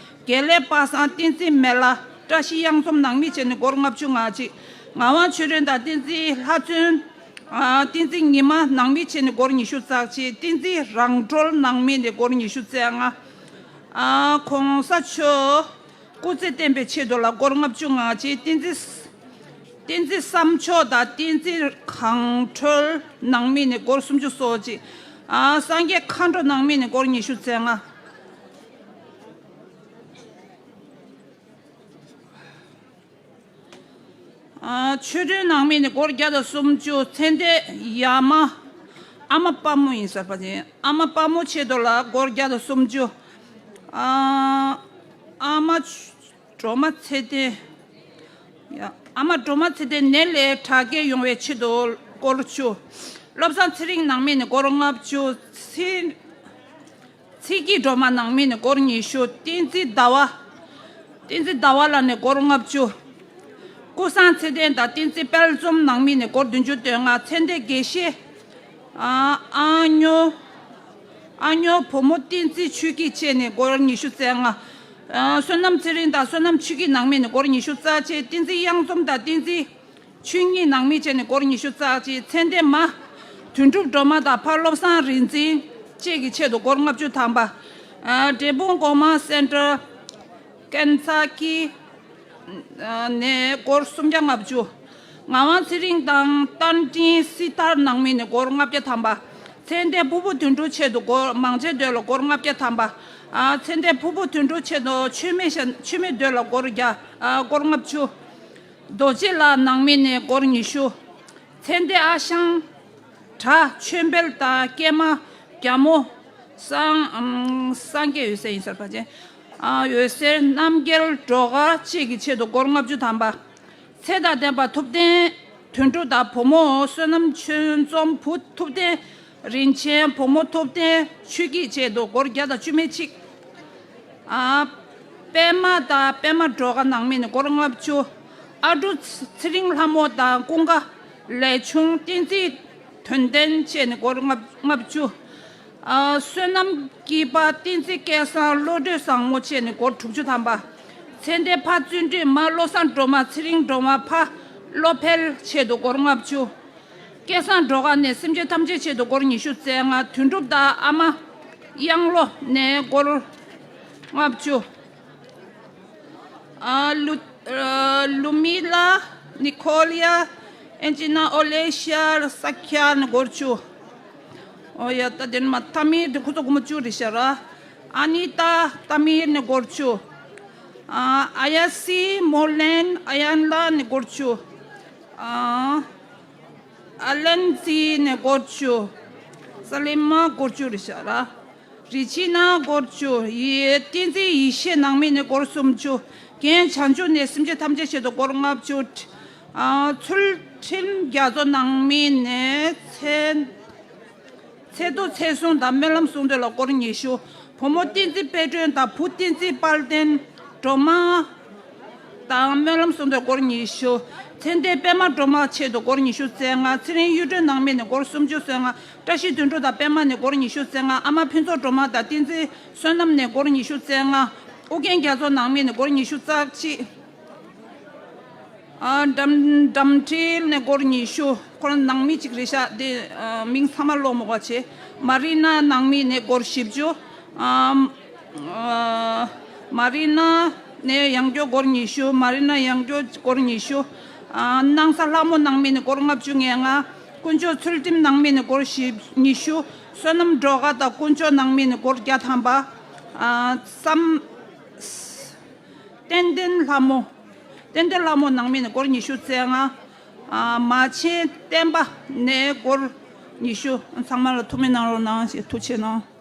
དགེ་ལེགས་པ་སངས། བསྟན་འཛིན་མེ་ལ། བཀྲ་ཤིས་གཡང་འཛོམས་ནང་མི་བཅས་ནས་སྒོར་ལྔ་བཅུ་ང་གཅིག། ངག་དབང་ཆོས་སྒྲོན་དང་བསྟན་འཛིན་ལྷ་བཙུན། ཨ། བསྟན་འཛིན་ཉི་མ་ནང་མི་བཅས་ནས་སྒོར་ཉི་ཤུ་རྩ་གཅིག། བསྟན་འཛིན་རང་གྲོལ་ནང་མི་ནས་སྒོར་ཉི་ཤུ་རྩ་ལྔ། ཨ། གོང་ས་མཆོག་སྐུ་ཚེ་བརྟན་པའི་ཆེད་དུ་ལ་སྒོར་ལྔ་བཅུ་ང་གཅིག། བསྟན་འཛིན། བསྟན་འཛིན་བསམ་མཆོག་དང་བསྟན་འཛིན་གངས་ཁྲོད་ནང་མི་ནས་སྒོར་སུམ་ཅུ་སོ་གཅིག། ཨ། སངས་རྒྱས་མཁའ་འགྲོ་ནང་མི་ནས་སྒོར་ཉི་ཤུ་རྩ་ལྔ། ཨ། ཆོས་སྒྲོན་ནང་མི་ནས་སྒོར་བརྒྱ་དང་སུམ་ཅུ། ཚེ་འདས་ཡ་མ། ཨ་མ་དཔའ་མོ་ཡིན་ས་རེད་པ། ཨ་མ་དཔའ་མོ་ཆེད་དུ་ལ་སྒོར་བརྒྱ་དང་སུམ་ཅུ། ཨ། ཨ་མ་སྒྲོལ་མ་ཚེ་བརྟན། ཡ། ཨ་མ་སྒྲོལ་མ་ཚེ་བརྟན་ནད་ལས་དྲག་སྐྱེད་ཡོང་བའི་ཆེད་དུ་སྒོར་བཅུ། བློ་བཟང་ཚེ་རིང་ནང་མི་ནས་སྒོར་ལྔ་བཅུ། ཚེ། ཚེ་སྐྱིད་སྒྲོལ་མ་ནང་མི་ནས་སྒོར་ཉི་ཤུ། བསྟན་འཛིན་ཟླ་བ། བསྟན་འཛིན་ཟླ་བ་ལགས་ནས་སྒོར་ལྔ་བཅུ། ཀུན་བཟང་ཚེ་བརྟན་དང་བསྟན་འཛིན་དཔལ་འཛོམས་ནང་མི་ནས་སྒོར་བདུན་ཅུ་དོན་ལྔ། ཚེ་འདས་དགེ་བཤེས། ཨ། ཨ་ཉོ། ཨ་ཉོ་བུ་མོ་བསྟན་འཛིན་ཆོས་སྐྱིད་བཅས་ནས་སྒོར་ཉི་ཤུ་རྩ་ལྔ། ཨ། བསོད་ནམས་ཚེ་རིང་དང་བསོད་ནམས་ཆོས་སྐྱིད་ནང་མི་ནས་སྒོར་ཉི་ཤུ་རྩ་གཅིག། བསྟན་འཛིན་གཡང་འཛོམས་དང་བསྟན་འཛིན་ཆོས་ཉིད་ནང་མི་བཅས་ནས་སྒོར་ཉི་ཤུ་རྩ་གཅིག། ཚེ་འདས་མ་དོན་གྲུབ་སྒྲོལ་མ་དང་ཕ་བློ་བཟང་རིག་འཛིན་བཅས་ཀྱི་ཆེད་དུ་སྒོར་ལྔ་བཅུ་ཐམ་པ། ཨ། འབྲས་སྤུངས་སྒོ་མང་སེན་ཊར། ཀན་ཚ་ཀི་ནས་སྒོར་སུམ་བརྒྱ་ལྔ་བཅུ། ངག་དབང་ཚེ་རིང་དང་རྟ་མགྲིན་སྲི་ཐར་ནང་མི་ནས་སྒོར་ལྔ་བརྒྱ་ཐམ་པ། ཚེ་འདས་ཕུར་བུ་དོན་གྲུབ་ཆེད་དུ་སྒོར་མང་ཆེ་འདོད་ལ་སྒོར་ལྔ་བརྒྱ་ཐམ་པ། ཨ། ཚེ་འདས་ཕུར་བུ་དོན་གྲུབ་ཆེད་དུ་མཆོད་མེ་ཞལ། མཆོད་མེ་འདོད་ལ་སྒོར་བརྒྱ། ཨ། སྒོར་ལྔ་བཅུ། རྡོ་རྗེ་ལགས་ནང་མི་ནས་སྒོར་ཉི་ཤུ། ཚེ་འདས་ཨ་ཞང་གྲྭ་ཆོས་འཕེལ་དང་སྐྱེས་མ་རྒྱ་མོ་སངས། ཨམ། སངས་རྒྱས་འོད་ཟེར་ཡིན་ས་རེད་པ། ཨ། འོད་ཟེར་རྣམ་རྒྱལ་སྒྲོལ་དཀར་བཅས་ཀྱི་ཆེད་དུ་སྒོར་ལྔ་བཅུ་ཐམ་པ། ཚེ་དང་ལྡན་པ་ཐུབ་བསྟན་དོན་གྲུབ་དང་བུ་མོ་བསོད་ནམས་ཆོས་འཛོམས། བུ་ཐུབ་བསྟན་རིན་ཆེན། བུ་མོ་ཐུབ་བསྟན་ཆོས་སྐྱིད་བཅས་དུ་སྒོར་བརྒྱ་དང་བཅུ་མེད་གཅིག། ཨ། པད་མ་དང་པད་མ་སྒྲོལ་དཀར་ནང་མི་ནས་སྒོར་ལྔ་བཅུ། ཨ་འབྲུག་ཚེ་རིང་ལྷ་མོ་དང་ཀུན་དགའ་ལས་ཆུང་། བསྟན་འཛིན་དོན་ལྡན་བཅས་ནས་སྒོར་ལྔ་ལྔ་བཅུ། ཨ། བསོད་ནམས་སྐྱིད་པ། བསྟན་འཛིན་སྐལ་བཟང་། བློ་གྲོས་བཟང་མོ་བཅས་ནས་སྒོར་དྲུག་ཅུ་ཐམ་པ། ཚེ་འདས་ཕ་བརྩོན་འགྲུས་མ། བློ་བཟང་སྒྲོལ་མ། ཚེ་རིང་སྒྲོལ་མ་ཕ། བློ་འཕེལ་ཆེད་དུ་སྒོར་ལྔ་བཅུ། སྐལ་བཟང་སྒྲོལ་དཀར་ནས་སེམས་ཅན་ཐམས་ཅད་ཆེད་དུ་སྒོར་ཉི་ཤུ་རྩ་ལྔ། དོན་གྲུབ་དང་ཨ་མ་གཡང་ལོ་ནས་སྒོར་ལྔ་བཅུ། ཨ། ལུ། ཨ། ལུ་མི་ལ། ནི་ཁོ་ལི་ཡ། ཨན་ཅི་ན། ཨོ་ལེ་ཤ། ས་ཁྱ་ནས་སྒོར་བཅུ། ཨོ་ཡ། ད་དེ་ནི་མ་ཐ་མི་དེ་ཁོ་ཚོ་སྒོར་མོ་བཅུ་རེད་ཤག་ར། ཨ་ནི་ད་ཐ་མི་ནས་སྒོར་བཅུ། ཨ། ཨ་ཡ་སི་མོ་ལན། ཨ་ཡན་ལ་ནས་སྒོར་བཅུ། ཨ། ཨ་ལན་ཙི་ནས་སྒོར་བཅུ། ས་ལི་མ་སྒོར་བཅུ་རེད་ཤག་ར། རི་ཆི་ན་སྒོར་བཅུ། ཡེ། བསྟན་འཛིན་ཡེ་ཤེས་ནང་མི་ནས་སྒོར་སུམ་ཅུ། རྒན་བྱང་ཆུབ་ནས་སེམས་ཅན་ཐམས་ཅད་ཆེད་དུ་སྒོར་ལྔ་བཅུ། ཨ། ཚུལ་ཁྲིམས་རྒྱ་མཚོ་ནང་མི་ནས་ཚེ། ཚེ་ཐོ་ཚེ་གཟུངས་དང་སྨོན་ལམ་གསུང་འདོད་ལ་སྒོར་ཉི་ཤུ། བུ་མོ་བསྟན་འཛིན་དཔལ་སྒྲོན་དང་བུ་བསྟན་འཛིན་དཔལ་ལྡན། སྒྲོལ་མ་དང་སྨོན་ལམ་གསུང་འདོད་སྒོར་ཉི་ཤུ། ཚེ་འདས་པད་མ་སྒྲོལ་མ་ཆེད་དུ་སྒོར་ཉི་ཤུ་རྩ་ལྔ། ཚེ་རིང་གཡུ་སྒྲོན་ནང་མི་ནས་སྒོར་སུམ་ཅུ་སོ་ལྔ། བཀྲ་ཤིས་དོན་གྲུབ་དང་པད་མ་ནས་སྒོར་ཉི་ཤུ་རྩ་ལྔ། ཨ་མ་ཕུན་ཚོགས་སྒྲོལ་མ་དང་བསྟན་འཛིན་བསོད་ནམས་ནས་སྒོར་ཉི་ཤུ་རྩ་ལྔ། ཨུ་རྒྱན་རྒྱ་མཚོ་ནང་མི་ནས་སྒོར་ཉི་ཤུ་རྩ་གཅིག། ཨ། འགྲམ། འགྲམ་འཁྲིལ་ནས་སྒོར་ཉི་ཤུ། ཁོ་རང་ནང་མི་གཅིག་རེད་ཤག་དེ། ཨ། མིང་ཚང་མ་ཀློག་མི་དགོས་བྱས། མ་རི་ན་ནང་མི་ནས་སྒོར་བཞི་བཅུ། ཨ། ཨ། མ་རི་ན་ནས་ཡང་སྐྱར་སྒོར་ཉི་ཤུ། མ་རི་ན་ཡང་སྐྱར་སྒོར་ཉི་ཤུ། ཨ། སྣང་ས་ལྷ་མོ་ནང་མི་ནས་སྒོར་ལྔ་བཅུ་ང་ལྔ། དཀོན་མཆོག་ཚུལ་ཁྲིམས་ནང་མི་ནས་སྒོར་བཞི། ཉི་ཤུ། བསོད་ནམས་སྒྲོལ་དཀར་དང་དཀོན་མཆོག་ནང་མི་ནས་སྒོར་བརྒྱ་ཐམ་པ། ཨ་བསམ། བསྟན་ལྡན་ལྷ་མོ། བསྟན་ལྡན་ལྷ་མོ་ནང་མི་ནས་སྒོར་ཉི་ཤུ་རྩ་ལྔ། ཨ་མ་ཆེན་བསྟན་པ་ནས་སྒོར་ཉི་ཤུ། ཚང་མ་ལ་ཐུགས་སྨོན་གནང་རོགས་གནང་ཞེས་ཐུགས་ཆེ་གནང་།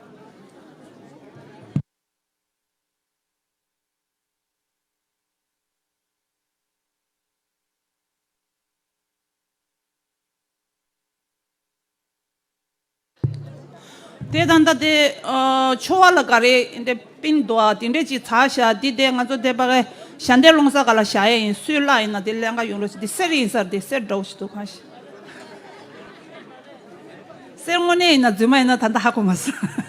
དེ་ད་ལྟ་དེ་ཨ་ཆོ་ག་ལ་ག་རེ་འདི་པིན་འདུག་ཨ། དེ་འདྲས་ཅིག་ཚར་བཞག་འདི་དེ་ང་ཚོ་དེ་པ་གའི་ཞྭ་འདེབས་སློང་ས་ག་ལ་བཞག་ཡས་ཡིན། སུས་བརླག་ཡིན་ན་དེ་ལེན་ག་ཡོང་རོགས་ཞེས། དེ་གསེར་ཡིན་ས་རེད། དེ་གསེར་འདྲ་བོ་ཞིག་འདུག་ག་ཞེས། གསེར་དངོས་གནས་ཡིན་ན་རྫུན་མ་ཡིན་ན་ད་ལྟ་ཧ་གོ་མ་སོང་།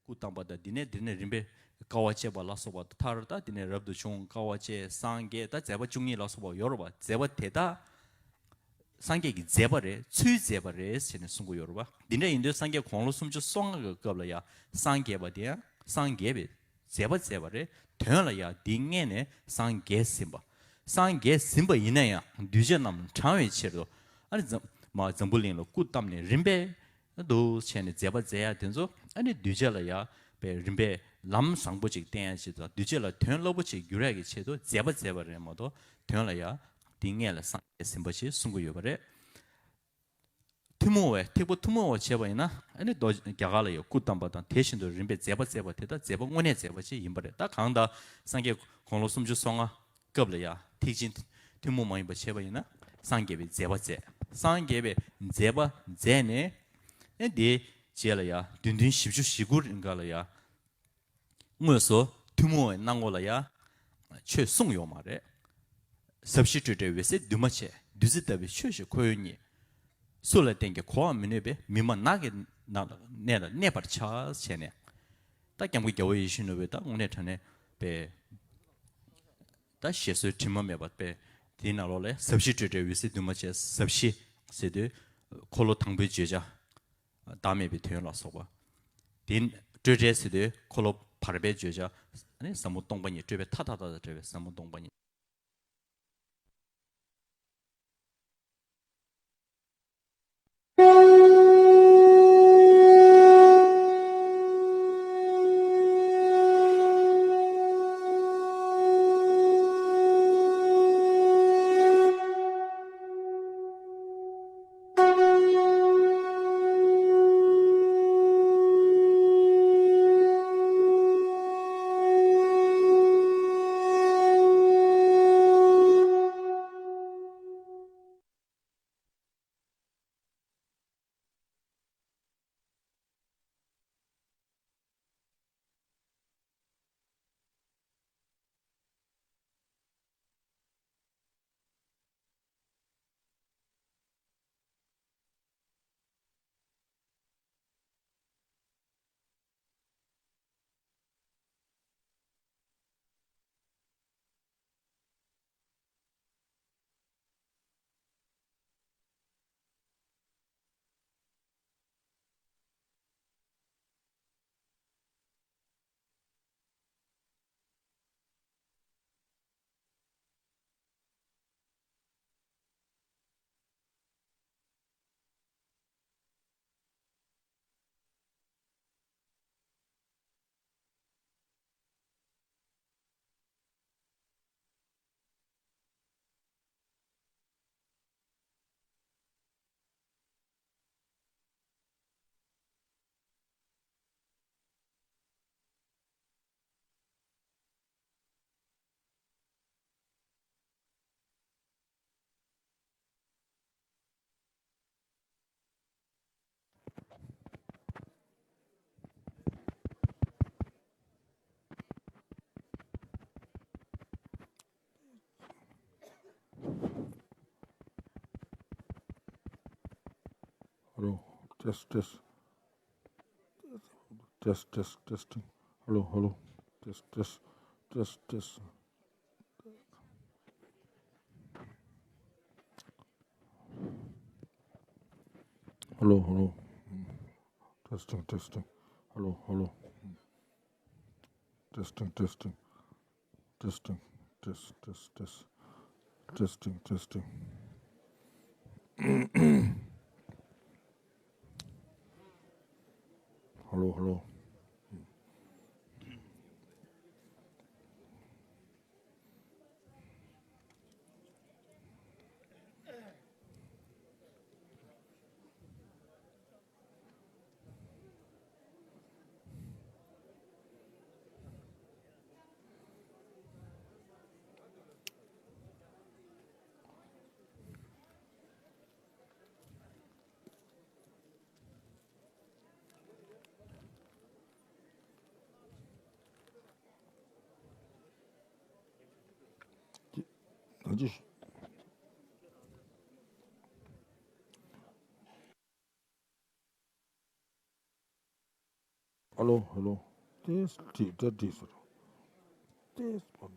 སྐུ་བལྟམས་པ་དང་། འདི་ནས་འདི་ནས་རིམ་པས་དཀའ་བ་སྤྱད་པ་ལ་སོགས་པ་མཐར། ད་འདི་ནས་རབ་ཏུ་བྱུང་། དཀའ་བ་སྤྱད། སངས་རྒྱས། ད་མཛད་པ་བཅུ་གཉིས་ལ་སོགས་པ་ཡོད་རེད་པ། མཛད་པ་དེ་དག་སངས་རྒྱས་ཀྱི་མཛད་པ་རེད། ཚུལ་མཛད་པ་རེད་ཟེར་ནས་གསུང་གི་ཡོད་རེད་པ། འདི་འདྲ་ཡིན་དུས་སངས་རྒྱས་དགུང་ལོ་སུམ་ཅུ་སོ་ལྔ་གི་སྐབས་ལ་ཡང་སངས་རྒྱས་པ་དེ་ཡང་སངས་རྒྱས་པའི་མཛད་པ་མཛད་པ་རེད། དོན་ལ་ཡང་འདི་སྔས་ནས་སངས་རྒྱས་ཟིན་པ། སངས་རྒྱས་ཟིན་པ་ཡིན་ན་ཡང་གདུལ་བྱ་རྣམས་དྲང་བའི་ཕྱིར་དུ། ཨ་ནི་འཛམ་མ་འཛམ་བུ་གླིང་ལ་སྐུ་བལྟམས་ནས་རིམ་པས་འདུག་བྱས་ནས་མཛད་པ་མཛད་ཡ་དེ་ཚོ། ཨ་ནི་གདུལ་བྱ་ལ་ཡ་པའི་རིམ་པས་ལམ་བཟང་པོ་ཅིག་བསྟན་ཡ་ཆེད་དུ། གདུལ་བྱ་ལ་དོན་རླབས་པོ་ཅིག་འགྱུར་ཡ་གི་ཆེད་དུ་མཛད་པ་མཛད་པ་རེད་མ་གཏོགས། དོན་ལ་ཡ་འདི་སྔས་ལ་སངས་རྒྱས་ཟིན་པ་ཞེས་གསུང་གི་ཡོད་པ་རེད། ཐུན་མོང་བའི་ཐེག་པ་ཐུན་མོང་བ་བྱས་པ་ཡིན་ན། ཨ་ནི་རྡོ་རྒྱ་གར་ལ་ཡང་སྐུ་བལྟམས་པ་དང་། དེ་བཞིན་དུ་རིམ་པས་མཛད་པ་མཛད་པ་དེ་དག་མཛད་པ་དངོས་གནས་མཛད་པ་ཅིག་ཡིན་པ་རེད། ད་གང་ལྟར་སངས་རྒྱས་དགུང་ལོ་སུམ་ཅུ་སོ་ལྔ་སྐབས་ལ་ཡང་ཐེག་ཆེན་ཐུན་མོང་མ་ཡིན་པ་བྱས་པ་ཡིན་ན། སངས་རྒྱས་པའི་མཛད་པ་མཛད། སངས་རྒྱས་པའི་མཛད་པ་མཛད་ནས། ཨ་ནི་དེའི་རྗེས་ལ་ཡང་བདུན་ལྡན་བཞི་བཅུ་ཞེ་དགུ་རིང་ག་ལ་ཡང་དངོས་སུ་ཐུན་མོང་བའི་སྣང་ངོ་ལ་ཡང་ཆོས་གསུངས་ཡོད་མ་རེད། ཟབ་ཞི་སྤྲོས་བྲལ་འོད་གསལ་འདུས་མ་བྱས། བདུད་རྩི་ལྟ་བུའི་ཆོས་ཤིག་ཁོ་བོས་རྙེད། སུ་ལ་བསྟན་ཀྱང་གོ་བར་མི་ནུས་པས། མི་སྨྲ་ནགས་ཀྱི་ནང་ལ་གནས་ལ་གནས་པར་བྱ། བྱས་ནས། ད་སྐྱབས་མགོན་རྒྱལ་བ་ཡིད་བཞིན་ནོར་བུས་ད་དངོས་གནས་དྲང་གནས་པའི་ད་བཞེད་སྲོལ་དྲི་མ་མེད་པ་པས། དེའི་ནང་ལོགས་ལ་ཟབ་ཞི་སྤྲོས་བྲལ་འོད་གསལ་འདུས་མ་བྱས། ཟབ་ཞི་ཟེར་དུས་འཁོར་ལོ་དང་པོའི་བརྗོད་བྱ། བདག་མེད་པའི་དོན་ལ་སོགས་པ། དེ་སྤྲོས་བྲལ་ཟེར་དུས་འཁོར་ལོ་བར་པའི་བརྗོད་བྱ། ཨ་ནི་ཟབ་མོ་སྟོང་པ་ཉིད། སྤྲོས་པའི་མཐའ་དག་དང་བྲལ་བའི་ཟབ་མོ་སྟོང་པ་ཉིད། Test, test. Test, test, testing. Hello, hello. Test, test, test, test. Hello, hello. Testing, testing. Hello, hello. Testing, testing. Testing, test, test, test. Testing, testing. Hello, hello. Hello, hello. This, that, this. This one.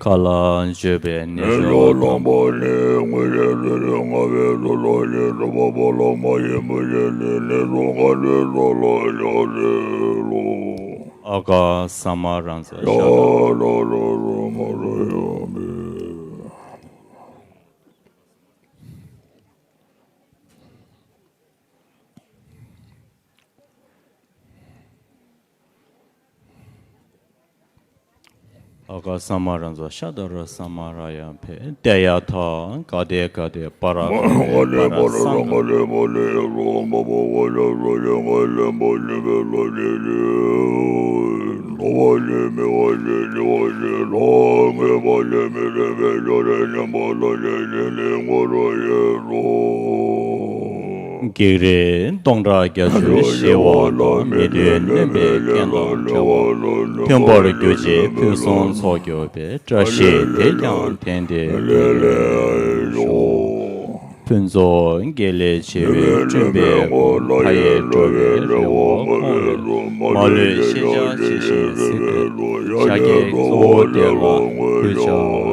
ཁ་ལ་བརྗོད་པའི་ནད་གཞི་ལ་དང་པོ་ནི་དངོས་རྫས་ལུས་ལ་མངའ་བའི་ལུས་ལ་ནི་རུས་པ་པོ་ལ་མ་ཡིན་པ་ཡིན་ནི་ནི་རུ་ང་ལུས་ལ་ལ་ཡ་རེ་ལོ། ཨ་ག་ས་མ་རང་ས་ཡ་ཤ་ད། ལ་ལ་ལ་ལ་མ་ར་ཡ་མི། ཨ་ག་ས་མ་ར་ཛ་ཤ་ད་ར་ས་མ་ར་ཡ་ཕེ་ཏེ་ཡ་ཐ་ག་ཏེ་ག་ཏེ་པ་ར་ག་ཏེ་པ་ར་སང་ག་བགེགས་རིགས་སྟོང་ཕྲག་བརྒྱད་ཅུ་ཞི་བ་དང་། ཉེ་དུའི་གནོད་པའི་རྐྱེན་དང་བྲལ་བ། མཐུན་པར་གྱུར་ཅིག་ཕུན་སུམ་ཚོགས་གྱུར་པའི། བཀྲ་ཤིས་དེས་ཀྱང་དེང་འདིར་ཀུན་ལ་ཤོག། ཕུན་ཚོགས་དགེ་ལེགས་བྱེ་བས་བསྐྲུན་པའི་སྒོ། མཐའ་ཡས་འགྲོ་བའི་རེ་བ་སྐོང་བའི། མ་ལུས་ཤེས་བྱ་ཇི་བཞིན་གཟིགས་པའི། ཤཱཀྱའི་གཙོ་བོ་དེ་ལ་གུས་ཕྱག་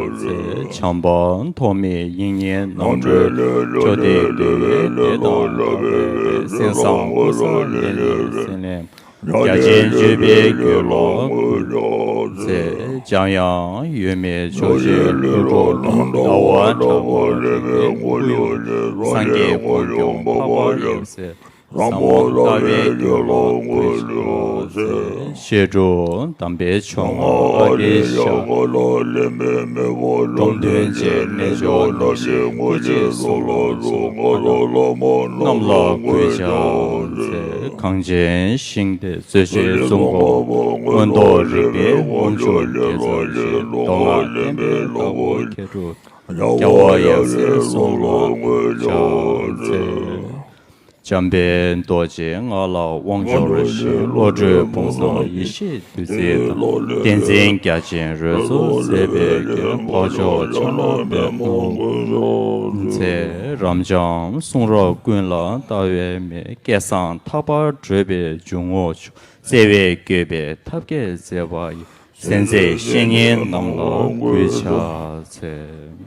འཚལ། བྱམས་པ་ཐོགས་མེད་དབྱིག་གཉེན་རྣམ་གྲོལ་ཆོས་ཐིག་བདུན་མའི་སྡེ་དང་འགྲོགས་པའི། སེམས་བཟང་ཀུན་བཟང་ལས་ནི་སེམས་ལས། རྒྱ་ཆེན་སྤྱོད་པའི་རྒྱུད་ལ་གུས་ཕྱག་འཚལ། འཇམ་དབྱངས་ཡུལ་མེད་ཕྱོགས་བཅུའི་ཀླུ་སྒྲུབ་དང་། ཟླ་བ་གྲགས་པ་རིག་པའི་སྐུ་ཡི། སངས་རྒྱས་དཀོན་མཆོག་འཕགས་པ་ཡབ་སྲས། ཟབ་མོ་ལྟ་བའི་རྒྱུད་ལ་གུས་ཕྱག་འཚལ། བཤད་སྒྲུབ་དམ་པའི་ཕྱོགས་མངའ་ཨ་ཏི་ཤ། འབྲོམ་སྟོན་བཅས་རྣལ་འབྱོར་ནང་བཞིན་སྐུ་མཆེད་གསུམ་ལ་སོགས་པ་རྣམས་ལ་གུས་ཕྱག་འཚལ། གངས་ཅན་ཞིང་འདིར་རྩོད་གཞི་གསུམ་སྒོམ་མངོན་རྟོགས་རིག་པའི་དབང་ཕྱུག་རྒྱལ་ཚབ་ཞིང་མདོ་སྔགས་བསྟན་པའི་བདག་པོ་མཁས་གྲུབ་རྒྱལ་བ་ཡབ་སྲས་གསུམ་ལ་གུས་ཕྱག་འཚལ། འཇམ་དཔལ་རྡོ་རྗེ་ང་ལ་དབང་འབྱོར་ཞིང་། བློ་གྲོས་ཕུན་སུམ་ཡེ་ཤེས་བདུད་རྩི་དང་། བསྟན་འཛིན་རྒྱ་ཆེན་རོལ་མཚོ་མཛད་པའི་རྒྱལ། འཕགས་མཆོག་ཕྱག་ན་པདྨོ་འཚལ། རབ་འབྱམས་གསུང་རབ་ཀུན་ལ་ལྟ་བའི་མིག་སྐལ་བཟང་ཐར་པར་བགྲོད་པའི་འཇུག་ངོགས་མཆོག་བརྩེ་བས་བསྐྱོད་པའི་ཐབས་མཁས་མཛད་པ་ཡི། སེམས་བསྐྱེད་བཤེས་གཉེན་རྣམས་ལ་གུས་ཕྱག་འཚལ།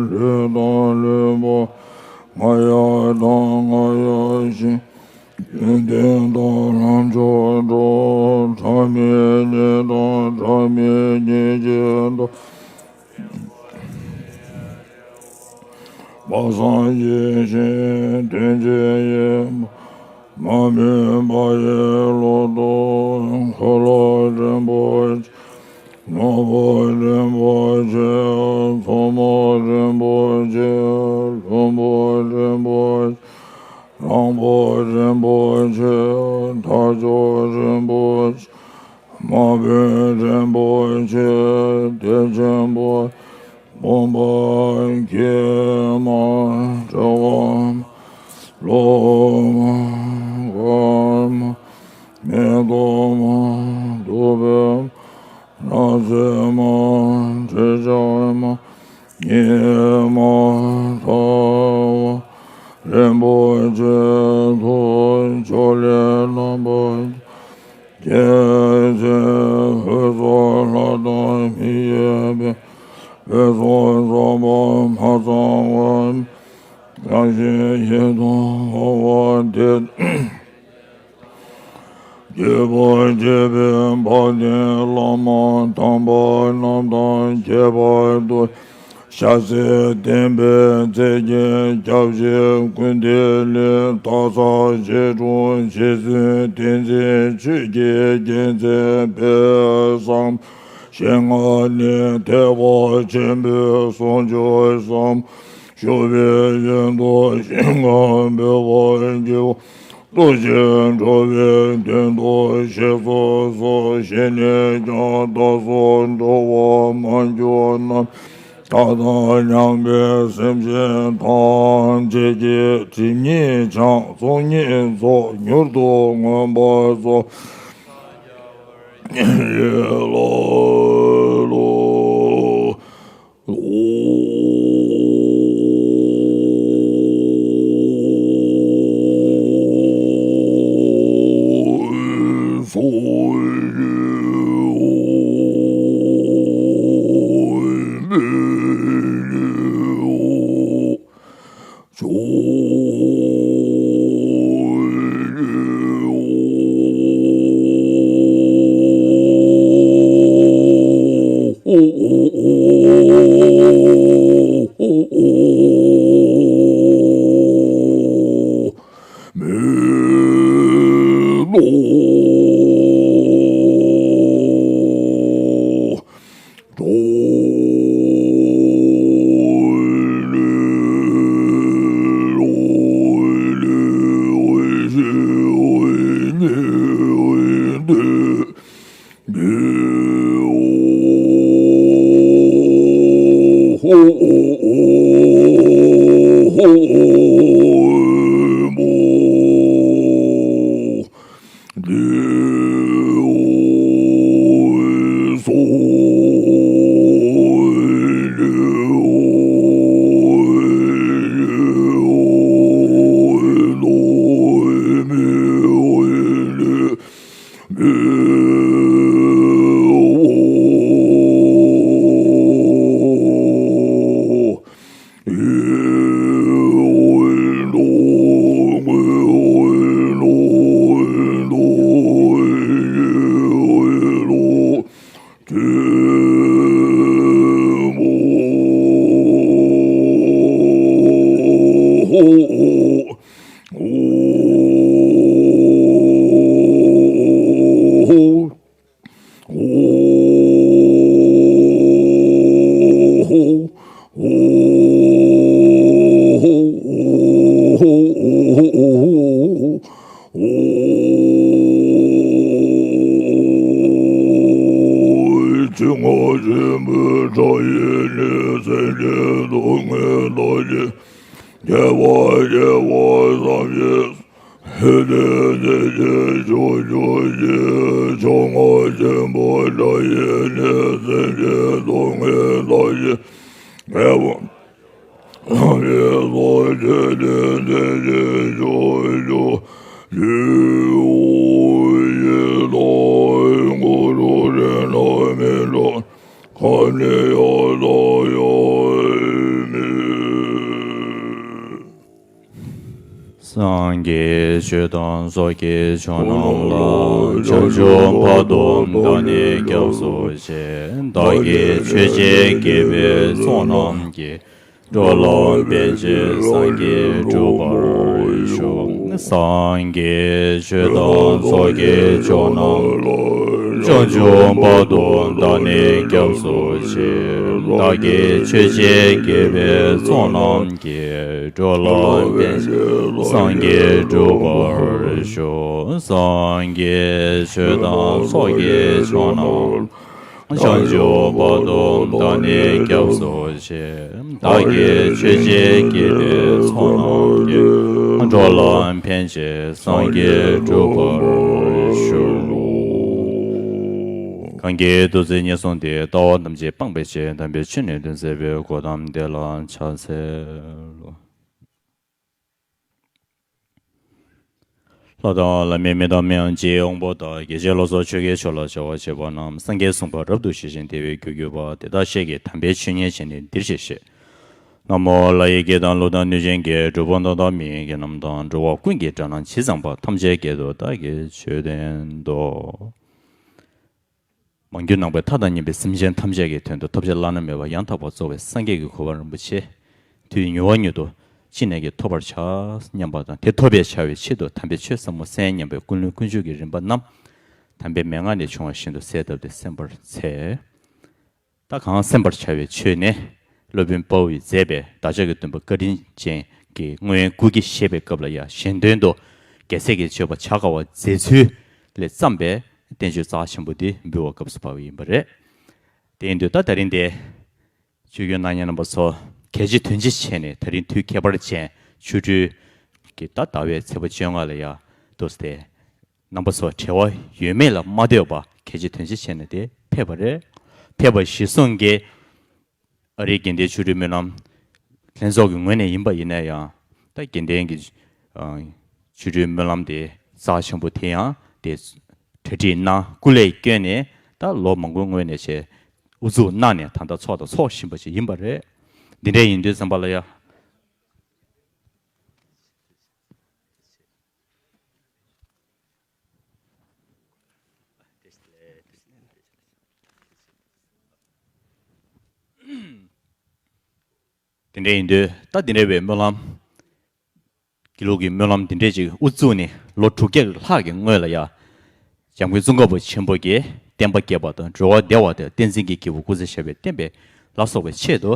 ལུས་དང་ལུས་པ་ང་ཡ་དང་ང་ཡ་ཞིང་། ཡོན་ཏན་དང་ལམ་མཆོག་འགྲོ། ཕྲ་མའི་ཉེས་དང་ཕྲ་མའི་ཉེས་བྱས་དང་། སྤ་སངས་རྒྱས་ཞིང་དོན་བྱེད་ཡེ། མ་སྨོས་པ་ཡི་ལོ་ཏོག་འཁོར་ལོ་རིན་པོ་ཆེ། ནོར་བུ་རིན་པོ་ཆེ། མཚོ་མོ་རིན་པོ་ཆེ། ལྷུན་པོ་རིན་པོ་ཆེ། དང་པོ་རིན་པོ་ཆེ། དལ་འབྱོར་རིན་པོ་ཆེ། མ་བུ་རིན་པོ་ཆེ། བདེ་ཆེན་པོ། བུམ་པ། སྐྱེས་མ། དྲི་མ། ལོ་མ། མཁལ་མ། མིག་ཏོ་མ། ཐུག་པའི་མ། སྣ་རྩེ་མ། དྲི་ཆབ་མ། གཉིས་མ། ཐལ་བ། རིན་པོ་ཆེ། ཐུགས་ཕྱོགས་ལས་རྣམ་པར་རྒྱལ་བའི་ཚེ། འོད་ཚོགས་ལྷ་དང་མི་ཡི་དཔལ། འོད་ཚོགས་རྫོགས་པ་མ་ཚང་བ། བྱང་ཆུབ་ཡིད་དུ་འོང་བ་དེ། སྐྱེས་པ་སྐྱེས་པའི་འཕགས་ལྡན་བླ་མ་དམ་པ་རྣམས་དང་ཁྱད་པར་དུ། ཞབས་སེན་བསྟན་པའི་རྩལ་གྱིས་སྐྱབས་གཅིག་སྐུ་མདུན་ལས། སྟག་ཚང་རྗེ་དྲུང་རྗེ་བཙུན་བསྟན་འཛིན་ཆོས་ཀྱི་རྒྱལ་མཚན་དཔལ་བཟང་། ཞལ་སྔ་ནས་ཐེག་པ་ཆེན་པོའི་ཟུང་འཇུག་གསུམ། ཞུ་བའི་ཡོན་ཏུ་ཞིང་ཁམས་འབེལ་བར་བགྱིའོ། ལྟོ་ཆས་འགྲོ་བའི་དོན་དུ་ཞེས་སོགས་སོ། ཞལ་ནས་ཀྱང་བདག་སོགས་འགྲོ་བ་མང་པོ་རྣམས། བདག་དང་མཉམ་པའི་སེམས་ཅན་ཐམས་ཅད་ཀྱི་སྒྲིབ་གཉིས་བྱང་ཚོགས་གཉིས་རྫོགས། མྱུར་དུ་མངོན་པར་རྫོགས། ཡེ་ལ་ལོ། ཆོས་རྔོག་ཆེན་པོའི་ཕྲག་གཡས་ནས་སེམས་ཅན་སྡུག་བསྔལ་དག་བྱེད། རྒྱལ་བ་དགྱེས་པ་བསམ་ཡས། ཧེ་དེ་དེ་ཅན་ཕྱོགས་བཅུའི། ཆོས་རྔོག་ཆེན་པོའི་ཕྲག་གཡས་ནས་སེམས་ཅན་སྡུག་བསྔལ་དག་བྱེད། རྒྱལ་བ་བསམ་ཡས་སོགས་བཅས་ཏེ་དེ་ཅན་ཕྱོགས་བཅུ། ཡི་དྭགས་གུ་རུ་རིགས་ལྔ་མི་འགྲོ། ཁམས་ནི་ཡང་དག་ཡོད་མིན། སངས་རྒྱས་ཆོས་དང་ཚོགས་ཀྱི་མཆོག་རྣམས་ལ། བྱང་ཆུབ་བར་དུ་བདག་ནི་སྐྱབས་སུ་མཆི། བདག་གིས་ཆོས་ཀྱི་དགེ་བའི་ཚོགས་རྣམས་ཀྱིས། འགྲོ་ལ་ཕན་ཕྱིར་སངས་རྒྱས་འགྲུབ་པར་ཤོག། སངས་རྒྱས་ཆོས་དང་ཚོགས་ཀྱི་མཆོག་རྣམས་ལ། བྱང་ཆུབ་བར་དུ་བདག་ནི་སྐྱབས་སུ་མཆི། བདག་གིས་ཆོས་བྱས་དགེ་བའི་ཚོགས་རྣམས་ཀྱིས། འགྲོ་ལ་ཕན་ཕྱིར་སངས་རྒྱས་འགྲུབ་པར་ཤོག། སངས་རྒྱས་ཆོས་དང་ཚོགས་ཀྱི་མཆོག་རྣམས། བྱང་ཆུབ་བར་དུ་བདག་ནི་སྐྱབས་སུ་མཆི། བདག་གིས་ཆོས་བྱས་དགེ་བའི་ཚོགས་རྣམས་ཀྱིས། འགྲོ་ལ་ཕན་ཕྱིར་སངས་རྒྱས་འགྲུབ་པར་ཤོག། གང་གིས་ཐུགས་བརྩེ་ཉེར་བཟུང་སྟེ། ལྟ་བ་ཐམས་ཅད་སྤངས་པའི་ཕྱིར། དམ་པའི་ཆོས་ནི་སྟོན་མཛད་པའི། གོ་ཏམ་དེ་ལ་ཕྱག་འཚལ་ལོ། ལྷ་དང་ལྷ་མིན་མི་དང་མི་ཡང་རྗེ་དབང་པོ་དང་། རྒྱལ་ཆེན་ལོ་ཙཱ་ཆོས་རྒྱལ་མཆོག་ལ་བྱ་བ་བྱེད་པ་རྣམས། སངས་རྒྱས་གསུངས་པ་རབ་ཏུ་ཞི་ཞིང་བདེ་བའི་རྒྱུར་གྱུར་པ། དེ་དག་ཤེས་ཀྱིས་དམ་པའི་ཆོས་ཉན་བྱས་ནས་འདིར་གཤེགས་ཤིག། ན་མོ་ལྷ་ཡི་སྐད་དང་ཀླུ་དང་གནོད་སྦྱིན་སྐད། གྲུལ་བུམ་དག་དང་མི་ཡི་སྐད་རྣམས་དང་། འགྲོ་བ་ཀུན་གྱི་སྒྲ་རྣམས་ཇི་ཙམ་པ། ཐམས་ཅད་སྐད་དུ་བདག་གིས་ཆོས་བསྟན་ཏོ། མ་གྱུར་ནམ་མཁའི་མཐའ་དང་མཉམ་པའི་སེམས་ཅན་ཐམས་ཅད་ཀྱི་དོན་དུ་ཐོབ་བྱ་བླ་ན་མེད་པ་ཡང་དག་པར་རྫོགས་པའི་སངས་རྒྱས་ཀྱི་གོ་འཕང་རིན་པོ་ཆེ། དུས་མྱུར་བ་མྱུར་དུ་ཅི་ནས་ཀྱང་ཐོབ་པར་བྱ་སྙམ་པ་དང་། དེ་ཐོབ་པར་བྱ་བའི་ཆེད་དུ་དམ་པའི་ཆོས་ཟབ་མོ་གསན་སྙམ་པའི་ཀུན་སློང་ཀུན་སྤྱོད་ཀྱི་རིམ་པ་རྣམས། དམ་པའི་མན་ངག་ནས་བྱུང་བ་བཞིན་དུ་གསལ་བཏབ་སྟེ་གསན་པར་འཚལ། ད་གང་གསན་པར་བྱ་བའི་ཆོས་ནི། སློབ་དཔོན་དཔའ་བོས་མཛད་པའི་བདག་ཅག་གི་སྟོན་པ་བཀའ་དྲིན་ཅན་གྱི་སྔོན་སྐུ་སྐྱེ་བཞེས་པའི་སྐབས་ལ་ཡང་གཞན་དོན་དུ་རྒྱལ་སྲས་ཀྱི་སྤྱོད་པ་བྱ་དཀའ་བ་མཛད་ཚུལ་ལས་བརྩམས་པའི་བསྟན་བཅོས་རྩ་ཆེན་པོ་འདི་འབུལ་བའི་སྐབས་སུ་བབས་པ་ཡིན་པ་རེད། དེ་ཡིན་དུས་ད་ད་རིང་དེ་ཆོས་བརྒྱུད་གནང་མཁན་རྣམ་པ་ཚོ་གལ་ཆེ་དོན་ཆེ་བྱས་ནས། ད་རིང་དུས་ཁྱད་པར་ཅན་ཆོ་འཕྲུལ་གྱི་ད་ཟླ་བའི་ཚེས་པ་བཅོ་ལྔ་ལ་ཡང་འདུག་སྟེ། རྣམ་པ་ཚོ་བྲེལ་བ་ཡོད་མེད་ལ་མ་ལྟོས་པར་གལ་ཆེ་དོན་ཆེ་བྱས་ནས་དེ་ཕེབས་པ་རེད། ཕེབས་པ་གཞིར་བཟུང་གིས་ཨ་རིའི་དགེ་ལྡན་ཆོ་འཕྲུལ་སྨོན་ལམ་ལྷན་ཚོགས་ཀྱི་ངོས་ནས་ཡིན་པ་ཡིན་ན་ཡང་། ད་དགེ་ལྡན་གྱི་ཨ་ཆོ་འཕྲུལ་སྨོན་ལམ་དེ་རྩ་ཆེན་པོ་དེ་ཡང་དེ་གྲ་སྒྲིག་གནང་། སྐུ་ལས་བསྐྱོན་ནས་ད་ལོ་མང་པོའི་སྔོན་ནས་བྱས་དབུ་འཛུགས་གནང་ནས་ད་ལྟ་ཚོགས་དང་ཚོགས་བཞིན་པ་ཞིག་ཡིན་པ་རེད། འདི་འདྲ་ཡིན་དུས་ཙམ་པ་ལ་ཡང་། དེ་འདྲ་ཡིན་དུས་ད་དེ་འདྲ་བའི་སྨོན་ལམ། དགེ་ལུགས་ཀྱི་སྨོན་ལམ་དེ་འདྲ་ཅིག་དབུ་བཙུགས་ནས་ལོ་དྲུག་བརྒྱ་ལྷག་གི་སྔོན་ལ་ཡང་། འཇམ་མགོན་ཙོང་ཁ་པ་ཆེན་པོ་གིས་བསྟན་པ་རྒྱས་པ་དང་། འགྲོ་བ་བདེ་བ་དང་། བསྟན་འཛིན་གྱི་སྐྱེས་བུ་སྐུ་ཚེ་ཞབས་པད་བརྟན་པ་ལ་སོགས་པའི་ཆེད་དུ་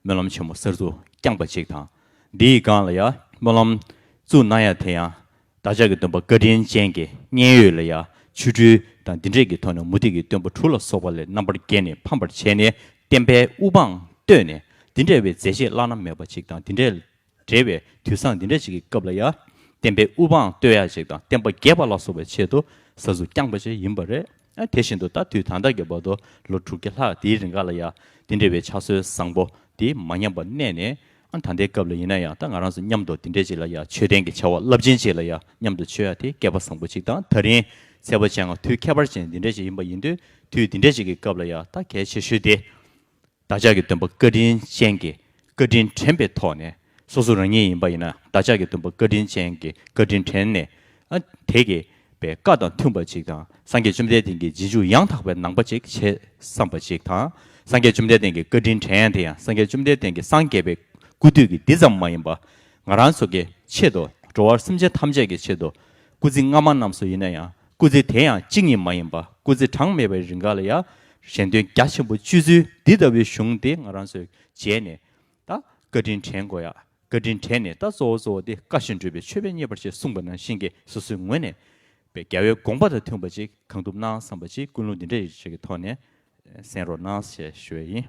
སྨོན་ལམ་ཆེན་མོ་གསར་བཙུགས་བསྐྱངས་པ་ཅིག་དང་། འདིའི་སྒང་ལ་ཡང་སྨོན་ལམ་བཙུགས་གནང་ཡ་དེ་ཡང་བདག་ཅག་གི་སྟོན་པ་བཀའ་དྲིན་ཅན་གྱི་མཉན་ཡོད་ལ་ཡང་ཆོ་འཕྲུལ་དང་འདི་འདྲས་ཀྱི་ཐོག་ནས་མུ་སྟེགས་ཀྱི་སྟོན་པ་དྲུག་ལ་སོགས་པ་ལས་རྣམ་པར་རྒྱལ་ནས་ཕམ་པར་བྱས་ནས་བསྟན་པའི་དབུ་འཕང་བསྟོད་ནས་འདི་འདྲ་བའི་མཛད་རྗེས་བླ་ན་མེད་པ་ཅིག་དང་། འདི་འདྲས་འབྲེལ་བའི་དུས་བཟང་འདི་འདྲ་ཅིག་གི་སྐབས་ལ་ཡང་བསྟན་པའི་དབུ་འཕང་བསྟོད་ཡ་ཅིག་དང་། བསྟན་པ་རྒྱས་པ་ལ་སོགས་པའི་ཆེད་དུ་གསར་བཙུགས་བསྐྱངས་པ་ཅིག་ཡིན་པ་རེད། ཨ་དེ་བཞིན་དུ་ད་དུས་ད་ལྟ་གི་བར་དུ་ལོ་དྲུག་བརྒྱ་ལྷག་དེའི་རིང་ག་ལ་ཡང་དེ་འདྲ་བའི་ཕྱག་སྲོལ་བཟང་པོ་དེ་མ་ཉམས་པར་གནས་ནས། ཨ་ད་ལྟའི་སྐབས་ལ་ཡིན་ན་ཡང་ད་ང་རང་ཚོ་མཉམ་དུ་དེ་འདྲ་ཅིག་ལ་ཡང་ཆོས་ལྡན་གྱི་བྱ་བ་རླབས་ཆེན་ཅིག་ལ་ཡང་མཉམ་དུ་མཆོད་ཡ་དེ་སྐལ་པ་བཟང་པོ་ཅིག་དང་། ད་རིང་ཚེས་པ་བཅོ་ལྔ་དུས་ཁྱད་པར་ཅན་འདི་འདྲ་ཅིག་ཡིན་པ་ཡིན་དུས། དུས་འདི་འདྲ་ཅིག་གི་སྐབས་ལ་ཡང་ད་གལ་ཆེ་ཤོས་དེ། བདག་ཅག་གི་སྟོན་པ་བཀའ་དྲིན་ཅན་གྱི་བཀའ་དྲིན་དྲན་པའི་ཐོག་ནས། སོ་སོ་རང་ཉིད་ཡིན་པ་ཡིན་ན་བདག་ཅག་གི་སྟོན་པ་བཀའ་དྲིན་ཅན་གྱི་བཀའ་དྲིན་དྲན་ནས། ཨ་དེ་གི་པའི་བཀའ་དང་མཐུན་པ་ཅིག་དང་། སངས་རྒྱས་བཅོམ་ལྡན་འདས་ཀྱི་རྗེས་འཇུག་ཡང་དག་པའི་ནང་པ་ཅིག་བྱེད་བསམ་པ་ཅིག་དང་། སངས་རྒྱས་བཅོམ་ལྡན་འདས་ཀྱི་བཀའ་དྲིན་དྲན་ཡ་དེ་ཡང་སངས་རྒྱས་བཅོམ་ལྡན་འདས་ཀྱི་སངས་རྒྱས་པའི་སྐུ་དུས་ཀྱི་འདི་ཙམ་མ་ཡིན་པ། ང་རང་ཚོ་གི་ཆེད་དུ། འགྲོ་བ་སེམས་ཅན་ཐམས་ཅད་ཀྱི་ཆེད་དུ། སྐུ་ཚེ་སྔ་མ་རྣམས་སུ་ཡིན་ན་ཡང་། སྐུ་ཚེ་དེ་ཡང་གཅིག་ཉིད་མ་ཡིན་པ། སྐུ་ཚེ་གྲངས་མེད་པའི་རིང་ག་ལ་ཡང་གཞན་དོན་རྒྱ་ཆེན་པོ་སྤྱོད་ཚུལ་འདི་ལྟ་བུའི་གཞུང་དེ་ང་རང་ཚོས་མཇལ་ནས། ད་བཀའ་དྲིན་དྲན་དགོས་ཡ། བཀའ་དྲིན་དྲན་ནས། ད་གཙོ་བོ་གཙོ་བོ་དེ་བཀའ་བཞིན་སྒྲུབ་པའི་མཆོད་པས་མཉེས་པར་བྱེད་གསུངས་པ་ནང་བཞིན་གྱི། སོ་སོའི་ངོས་ནས་པའི་རྒྱལ་བའི་དགོངས་པ་དང་མཐུན་པ་ཅིག་གང་ཐུབ་གནང་བསམ་པ་ཅིག་ཀུན་སློང་འདི་འདྲ་ཞིག་གི་ཐོག་ནས་གསན་རོགས་གནང་ཞེས་ཞུ་བ་ཡིན།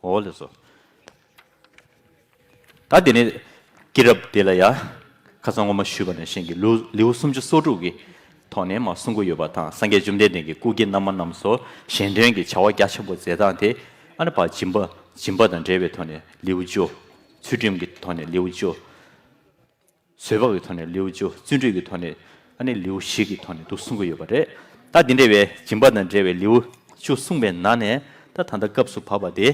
འོ་ལགས་སོ། ད་དེ་ནས་སྐྱེས་རབས་དེ་ལ་ཡང་ཁ་སང་སྔོན་མ་ཞུས་པ་ནང་བཞིན་གྱི་ལེའུ་ལེའུ་སུམ་ཅུ་སོ་དྲུག་གི་ཐོག་ནས་མར་གསུང་གི་ཡོད་པ་དང་། སངས་རྒྱས་བཅོམ་ལྡན་འདས་ཀྱི་སྐུ་སྐྱེ་རྣམ་པ་རྣམས་སུ་གཞན་དོན་གྱི་བྱ་བ་རྒྱ་ཆེན་པོ་མཛད་སྟངས་དེ། ཨ་ནི་ཕར་སྦྱིན་པ་སྦྱིན་པ་དང་འབྲེལ་བའི་ཐོག་ནས་ལེའུ་བཅུ། ཚུལ་ཁྲིམས་ཀྱི་ཐོག་ནས་ལེའུ་བཅུ། བཟོད་པ་གི་ཐོག་ནས་ལེའུ་བཅུ། བརྩོན་འགྲུས་ཀྱི་ཐོག་ནས་ཨ་ནི་ལེའུ་བཞི་གི་ཐོག་ནས་འདུག་གསུང་གི་ཡོད་པ་རེད། ད་འདི་འདྲ་བའི་སྦྱིན་པ་དང་འབྲེལ་བའི་ལེའུ་བཅུ་གསུངས་པའི་ནང་ནས་ད་ད་ལྟ་སྐབས་སུ་བབས་པ་དེ།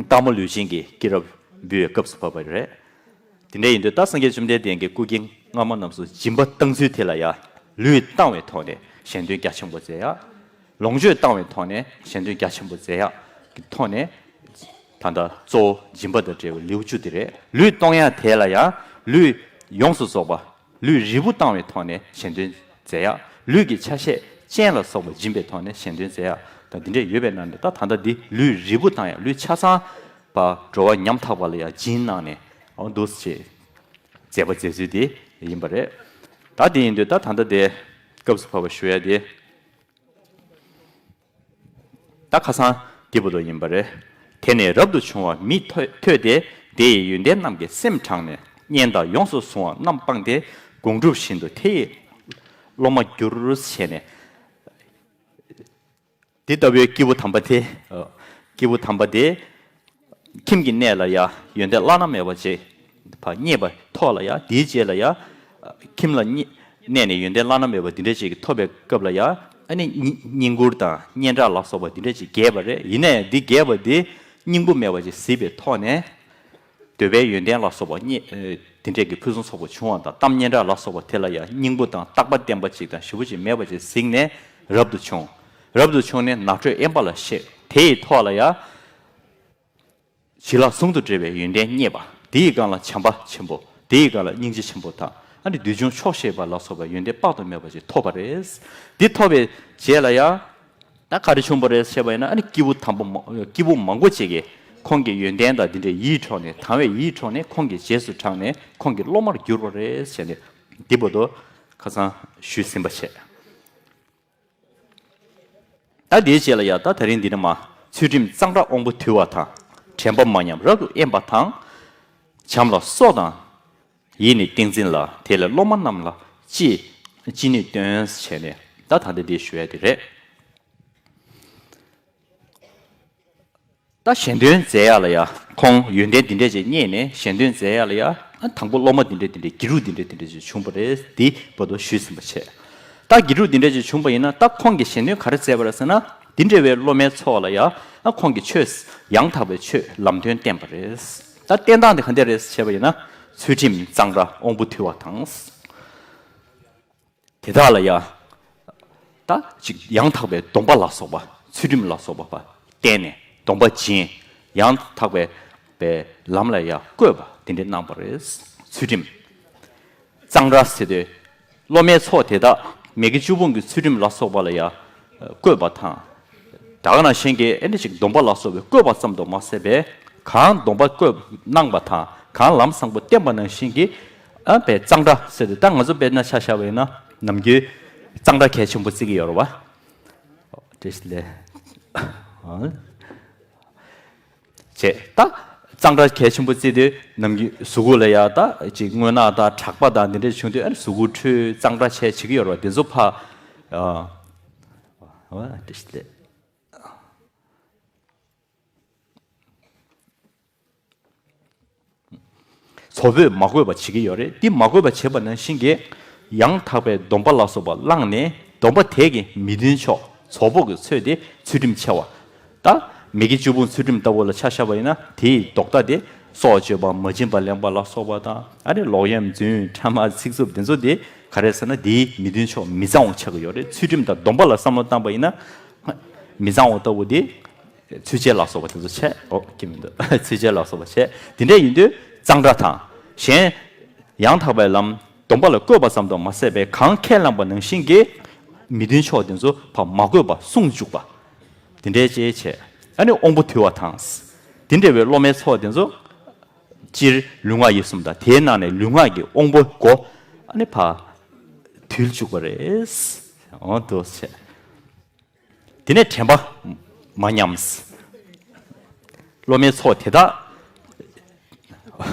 སྟག་མོ་ལུས་ཅན་གྱི་སྐྱེས་རབས་འབུལ་བའི་སྐབས་སུ་བབས་པ་རེད། དེ་འདྲ་ཡིན་དུས་ད་སངས་རྒྱས་བཅོམ་ལྡན་འདས་ཀྱིས་སྐུ་སྐྱེ་སྔ་མ་རྣམས་སུ་སྦྱིན་པ་བཏང་ཚུལ་དེ་ལ་ཡང་ལུས་བཏང་བའི་ཐོག་ནས་གཞན་དོན་རྒྱ་ཆེན་པོ་མཛད་ཡག། ལོངས་སྤྱོད་བཏང་བའི་ཐོག་ནས་གཞན་དོན་རྒྱ་ཆེན་པོ་མཛད་ཡག་གི་ཐོག་ནས། ད་ལྟ་གཙོ་བོ་སྦྱིན་པ་དང་འབྲེལ་བའི་ལེའུ་བཅུ་དེ་རེད། ལུས་གཏོང་ཡག་དེ་ལ་ཡང་ལུས་ཡོངས་སུ་རྫོགས་པ། ལུས་རིལ་པོ་བཏང་བའི་ཐོག་ནས་གཞན་དོན་མཛད་ཡག། ལུས་ཀྱི་ཆ་ཤས་སྤྱན་ལ་སོགས་པ་སྦྱིན་པའི་ཐོག་ནས་གཞན་དོན་མཛད་ཡག་དང་འདི་འདྲས་ཡོད་པའི་ནང་ནས་ད་ད་ལྟ་འདི་ལུས་རིལ་པོ་བཏང་ཡག། ལུས་ཆ་ཚང་པ་འགྲོ་བ་ཉམ་ཐག་པ་ལ་ཡང་སྦྱིན་གནང་ནས་འོ་འདུག་སེ་མཛད་པ་མཛད་ཚུལ་དེ་ཡིན་པ་རེད། ད་དེ་ཡིན་དུས་ད་ད་ལྟ་དེ་སྐབས་སུ་བབས་པ་ཞུ་ཡག་དེ། ད་ཁ་སང་འདི་བར་དུ་ཡིན་པ་རེད། དེ་ནས་རབ་ཏུ་བྱུང་བ་མི་ཐོས་ཐོས་ཏེ། དེ་ཡི་ཡོན་ཏན་རྣམས་ཀྱིས་སེམས་དྲངས་ནས། གཉེན་དག་ཡོངས་སུ་བཟུང་བ་རྣམས་སྤངས་ཏེ། དགོངས་གྲུབ་བཞིན་དུ་དེ་ཡི་སློབ་མར་གྱུར་ཞེས་ནས། འདི་ལྟ་བུའི་སྐྱེས་བུ་དམ་པ་དེ། སྐྱེས་བུ་དམ་པ་དེ། ཁྱིམ་གྱི་གནས་ལ་ཡང་ཡོན་ཏན་བླ་ན་མེད་པ་ཅིག་ཕར་རྙེད་པ་ཐོག་ལ་ཡང་དེའི་རྗེས་ལ་ཡང་། ཁྱིམ་ལ་གནས་གནས་ནས་ཡོན་ཏན་བླ་ན་མེད་པ་འདི་འདྲ་ཅིག་ཐོབ་པའི་སྐབས་ལ་ཡང་ཨ་ནི་བསྙེན་བསྙེན་བཀུར་དང་སྙན་གྲགས་ལ་སོགས་པ་འདི་འདྲ་ཅིག་རྒྱས་པ་རེད། ཡིན་ན་ཡང་འདི་རྒྱས་པ་འདི་སྙིང་པོ་མེད་པ་ཅིག་གཟིགས་པའི་ཐོག་ནས། འདོད་པའི་ཡོན་ཏན་ལ་སོགས་པ་རྙེད་འདི་འདྲས་ཀྱི་ཕུན་སུམ་ཚོགས་པ་བྱུང་བ་དང་གཏམ་སྙན་གྲགས་ལ་སོགས་པ་དེ་ལ་ཡང་སྙིང་པོ་དང་རྟག་པ་བརྟན་པ་ཅིག་དང་ཞེ་པོ་ཅིག་མེད་པ་ཅིག་གཟིགས་ནས་རབ་ཏུ་བྱུང་། རབ་ཏུ་བྱུང་ནས་ནགས་ཁྲོད་དབེན་པ་ལ་གཤེགས། དེ་ཡི་ཐོག་ལ་ཡང་། བྱིན་རླབས་ཟུང་དུ་འབྲེལ་བའི་ཡོན་ཏན་རྙེད་པ། དེ་ཡི་སྒང་ལ་བྱམས་པ་ཆེན་པོ། དེ་ཡི་སྒང་ལ་སྙིང་རྗེ་ཆེན་པོ་དང་ཨ་ནི་འདོད་ཆུང་ཆོག་ཤེས་པ་ལ་སོགས་པའི་ཡོན་ཏན་དཔག་ཏུ་མེད་པ་ཅིག་ཐོབ་པ་རེད། འདི་ཐོབ་པའི་རྗེས་ལ་ཡང་། ད་ག་རེ་བྱུང་བ་རེད་ཟེར་བ་ཡིན་ན་ཨ་ནི་སྐྱེས་བུ་དམ་པ་མ་སྐྱེས་བུ་མང་པོ་ཅིག་གིས་ཁོང་གི་ཡོན་ཏན་དང་འདི་འདྲའི་ཡིད་འཕྲོག་ནས་དང་བའི་ཡིད་འཕྲོག་ནས་ཁོང་གི་རྗེས་སུ་འབྲངས་ནས་ཁོང་གི་སློབ་མར་གྱུར་པ་རེད་ཟེར་ནས་འདི་བར་དུ་ཁ་སང་ཞུས་ཟིན་པ་བྱས། ད་དེའི་རྗེས་ལ་ཡང་ད་དེ་རིང་འདི་ནས་མ་ཚུལ་ཁྲིམས་གཙང་སྦྲ་དབང་པོ་དུལ་བ་དང་། དྲན་པ་མ་ཉམས་རབ་ཏུ་དབེན་པ་དང་། བྱམས་ལ་སོགས་དང་། ཡིད་ནི་ཏིང་འཛིན་ལ། དེ་ལས་སློབ་མ་རྣམས་ལ་ཅི་ཅི་ནུས་སྟོན་བྱས་ནས་ད་ད་ལྟ་འདི་ཞུ་ཡ་དེ་རེད། ད་གཞན་དོན་མཛད་ཡ་ལ་ཡ་ཁོང་ཡོན་ཏན་འདི་འདྲས་ཅིག་རྙེད་ནས་གཞན་དོན་མཛད་ཡ་ལ་ཡ་ཨ་དང་པོ་སློབ་མ་འདི་འདྲས་འདི་འདྲས་དགེ་ཕྲུག་འདི་འདྲས་འདི་འདྲས་ཅིག་བྱུང་བ་རེད། འདི་བར་དུ་ཞུས་ཟིན་པ་བྱས། ད་དགེ་ཕྲུག་འདི་འདྲས་ཅིག་བྱུང་བ་ཡིན་ན་ད་ཁོང་གིས་གཞན་དོན་ག་རེ་མཛད་པ་རེད་ཟེར་ན་འདི་འདྲས་པའི་སློབ་མའི་ཚོགས་ལ་ཡ་ཨ་ཁོང་གིས་ཆོས་ཡང་དག་པའི་ཆོས་ལམ་སྟོན་བསྟན་པ་རེད། ད་བསྟན་སྟངས་འདི་ག་འདྲས་རེད་ཟེར་བ་ཡིན་ན་ཚུལ་ཁྲིམས་གཙང་སྦྲ་དབང་པོ་དུལ་བ་དང་། དེ་དག་ལ་ཡང་། ད་ཅིག་ཡང་དག་པའི་སྡོམ་པ་ལ་སོགས་པ་ཚུལ་ཁྲིམས་ལ་སོགས་པ་བསྟན་ནས་སྡོམ་པ་སྦྱིན། ཡང་དག་པའི་པའི་ལམ་ལ་ཡང་བཀོད་པ་དེ་འདྲ་གནང་བ་རེད། ཚུལ་ཁྲིམས་གཙང་སྦྲ་ཟེར་དུས་སློབ་མའི་ཚོགས་དེ་དག་མི་དགེ་བཅུ་སྤོང་གི་ཚུལ་ཁྲིམས་ལ་སོགས་པ་ལ་ཡང་བཀོད་པ་དང་། ད་ག་ནང་བཞིན་གྱི་ཨེ་འདྲ་ཞིག་སྡོམ་པ་ལ་སོགས་པའི་བཀོད་པ་ཙམ་དུ་མ་ཟད་པའི་གང་སྡོམ་པ་བཀོད་གནང་བ་དང་གང་ལམ་བཟང་པོ་བསྟན་པ་ནང་བཞིན་གྱི་ཨ་པའི་གཙང་སྦྲ་ཟེར་ཏེ་ད་ང་ཚོ་དཔེར་ན་ཆ་བཞག་པ་ཡིན་ན་ནམ་རྒྱུན་གཙང་སྦྲ་གལ་ཆེན་པོ་བརྩི་གི་ཡོད་རེད་བ། བཀྲ་ཤིས་བདེ་ལེགས། བྱས་ད་གཙང་སྦྲ་གལ་ཆེན་པོ་བརྩི་དུས་ནམ་རྒྱུན་གཟུགས་པོ་ལ་ཡ་ད་ཅིག་རྔུལ་ནག་དང་དྲེག་པ་དང་འདི་འདྲ་བྱུང་དུས་ཨ་ནི་གཟུགས་པོ་འཁྲུད་གཙང་སྦྲ་བྱས་བྱེད་ཀྱི་ཡོད་རེད་བ། དེ་ཚོ་ཕ། ཨ། བཀྲ་ཤིས་བདེ་ལེགས། ཚོགས་དཔོན་མ་གོས་པ་བྱེད་ཀྱི་ཡོད་རེད། འདི་མ་གོས་པ་བྱེད་པ་ནང་བཞིན་གྱི་ཡང་དག་པའི་སྡོམ་པ་ལ་སོགས་པ་བླངས་ནས་སྡོམ་པ་དེ་གི་མི་མཐུན་ཕྱོགས་ཚོགས་ཕོག་གི་ཚོད་དེ་ཚུལ་ཁྲིམས་འཆལ་བ། ད་མི་དགེ་བཅུ་སྤོང་ཚུལ་ཁྲིམས་ལྟ་བུ་ལ་ཆ་བཞག་པ་ཡིན་ན་དེའི་ལྡོག་ཟླ་དེ་སྲོག་གཅོད་པ་མ་བྱིན་པ་ལེན་པ་ལ་སོགས་པ་དང་ཨ་ནི་ལོག་གཡེམ་རྫུན་ཕྲ་མ་ཚིག་རྩུབ་དེ་ཚོ་དེ་ག་རེ་ཟེར་ན་དེའི་མི་མཐུན་ཕྱོགས་མི་གཙང་བ་ཆགས་ཀྱི་ཡོད་རེད། ཚུལ་ཁྲིམས་དང་སྡོམ་པ་ལ་བསམ་བློ་བཏང་པ་ཡིན་ན་མི་གཙང་བ་ལྟ་བུ་དེ། ཚུལ་འཆལ་ལ་སོགས་པ་དེ་ཚོ་བྱས། ཨོ་སྐྱིད་མི་འདུག་ཚུལ་འཆལ་ལ་སོགས་པ་བྱས། དེ་འདྲ་ཡིན་དུས་གཙང་སྦྲ་དང་། གཞན། ཡང་དག་པའི་ལམ་སྡོམ་པ་ལ་བཀོད་པ་ཙམ་དུ་མ་ཟད་པའི་གང་ཁས་བླངས་པ་ནང་བཞིན་གྱི་མི་མཐུན་ཕྱོགས་དེ་ཚོ་ཕར་མ་གོས་པ་སྲུང་བཅུག་པ། དེ་འདྲའི་ཅེས་བྱས། ཨ་ནི་དབང་པོ་དུལ་བ་དང་། དེ་འདྲ་བའི་སློབ་མའི་ཚོགས་དེ་ཚོ། སྤྱིར་ལུས་ངག་ཡིད་གསུམ་དང་དེའི་ནང་ནས་ལུས་ངག་གི་དབང་པོ་སྒོ། ཨ་ནི་ཕར་དུལ་བཅུག་པ་རེད། འོ་འདུག་བྱས། དེ་ནས་དྲན་པ་མ་ཉམས། སློབ་མའི་ཚོགས་དེ་དག་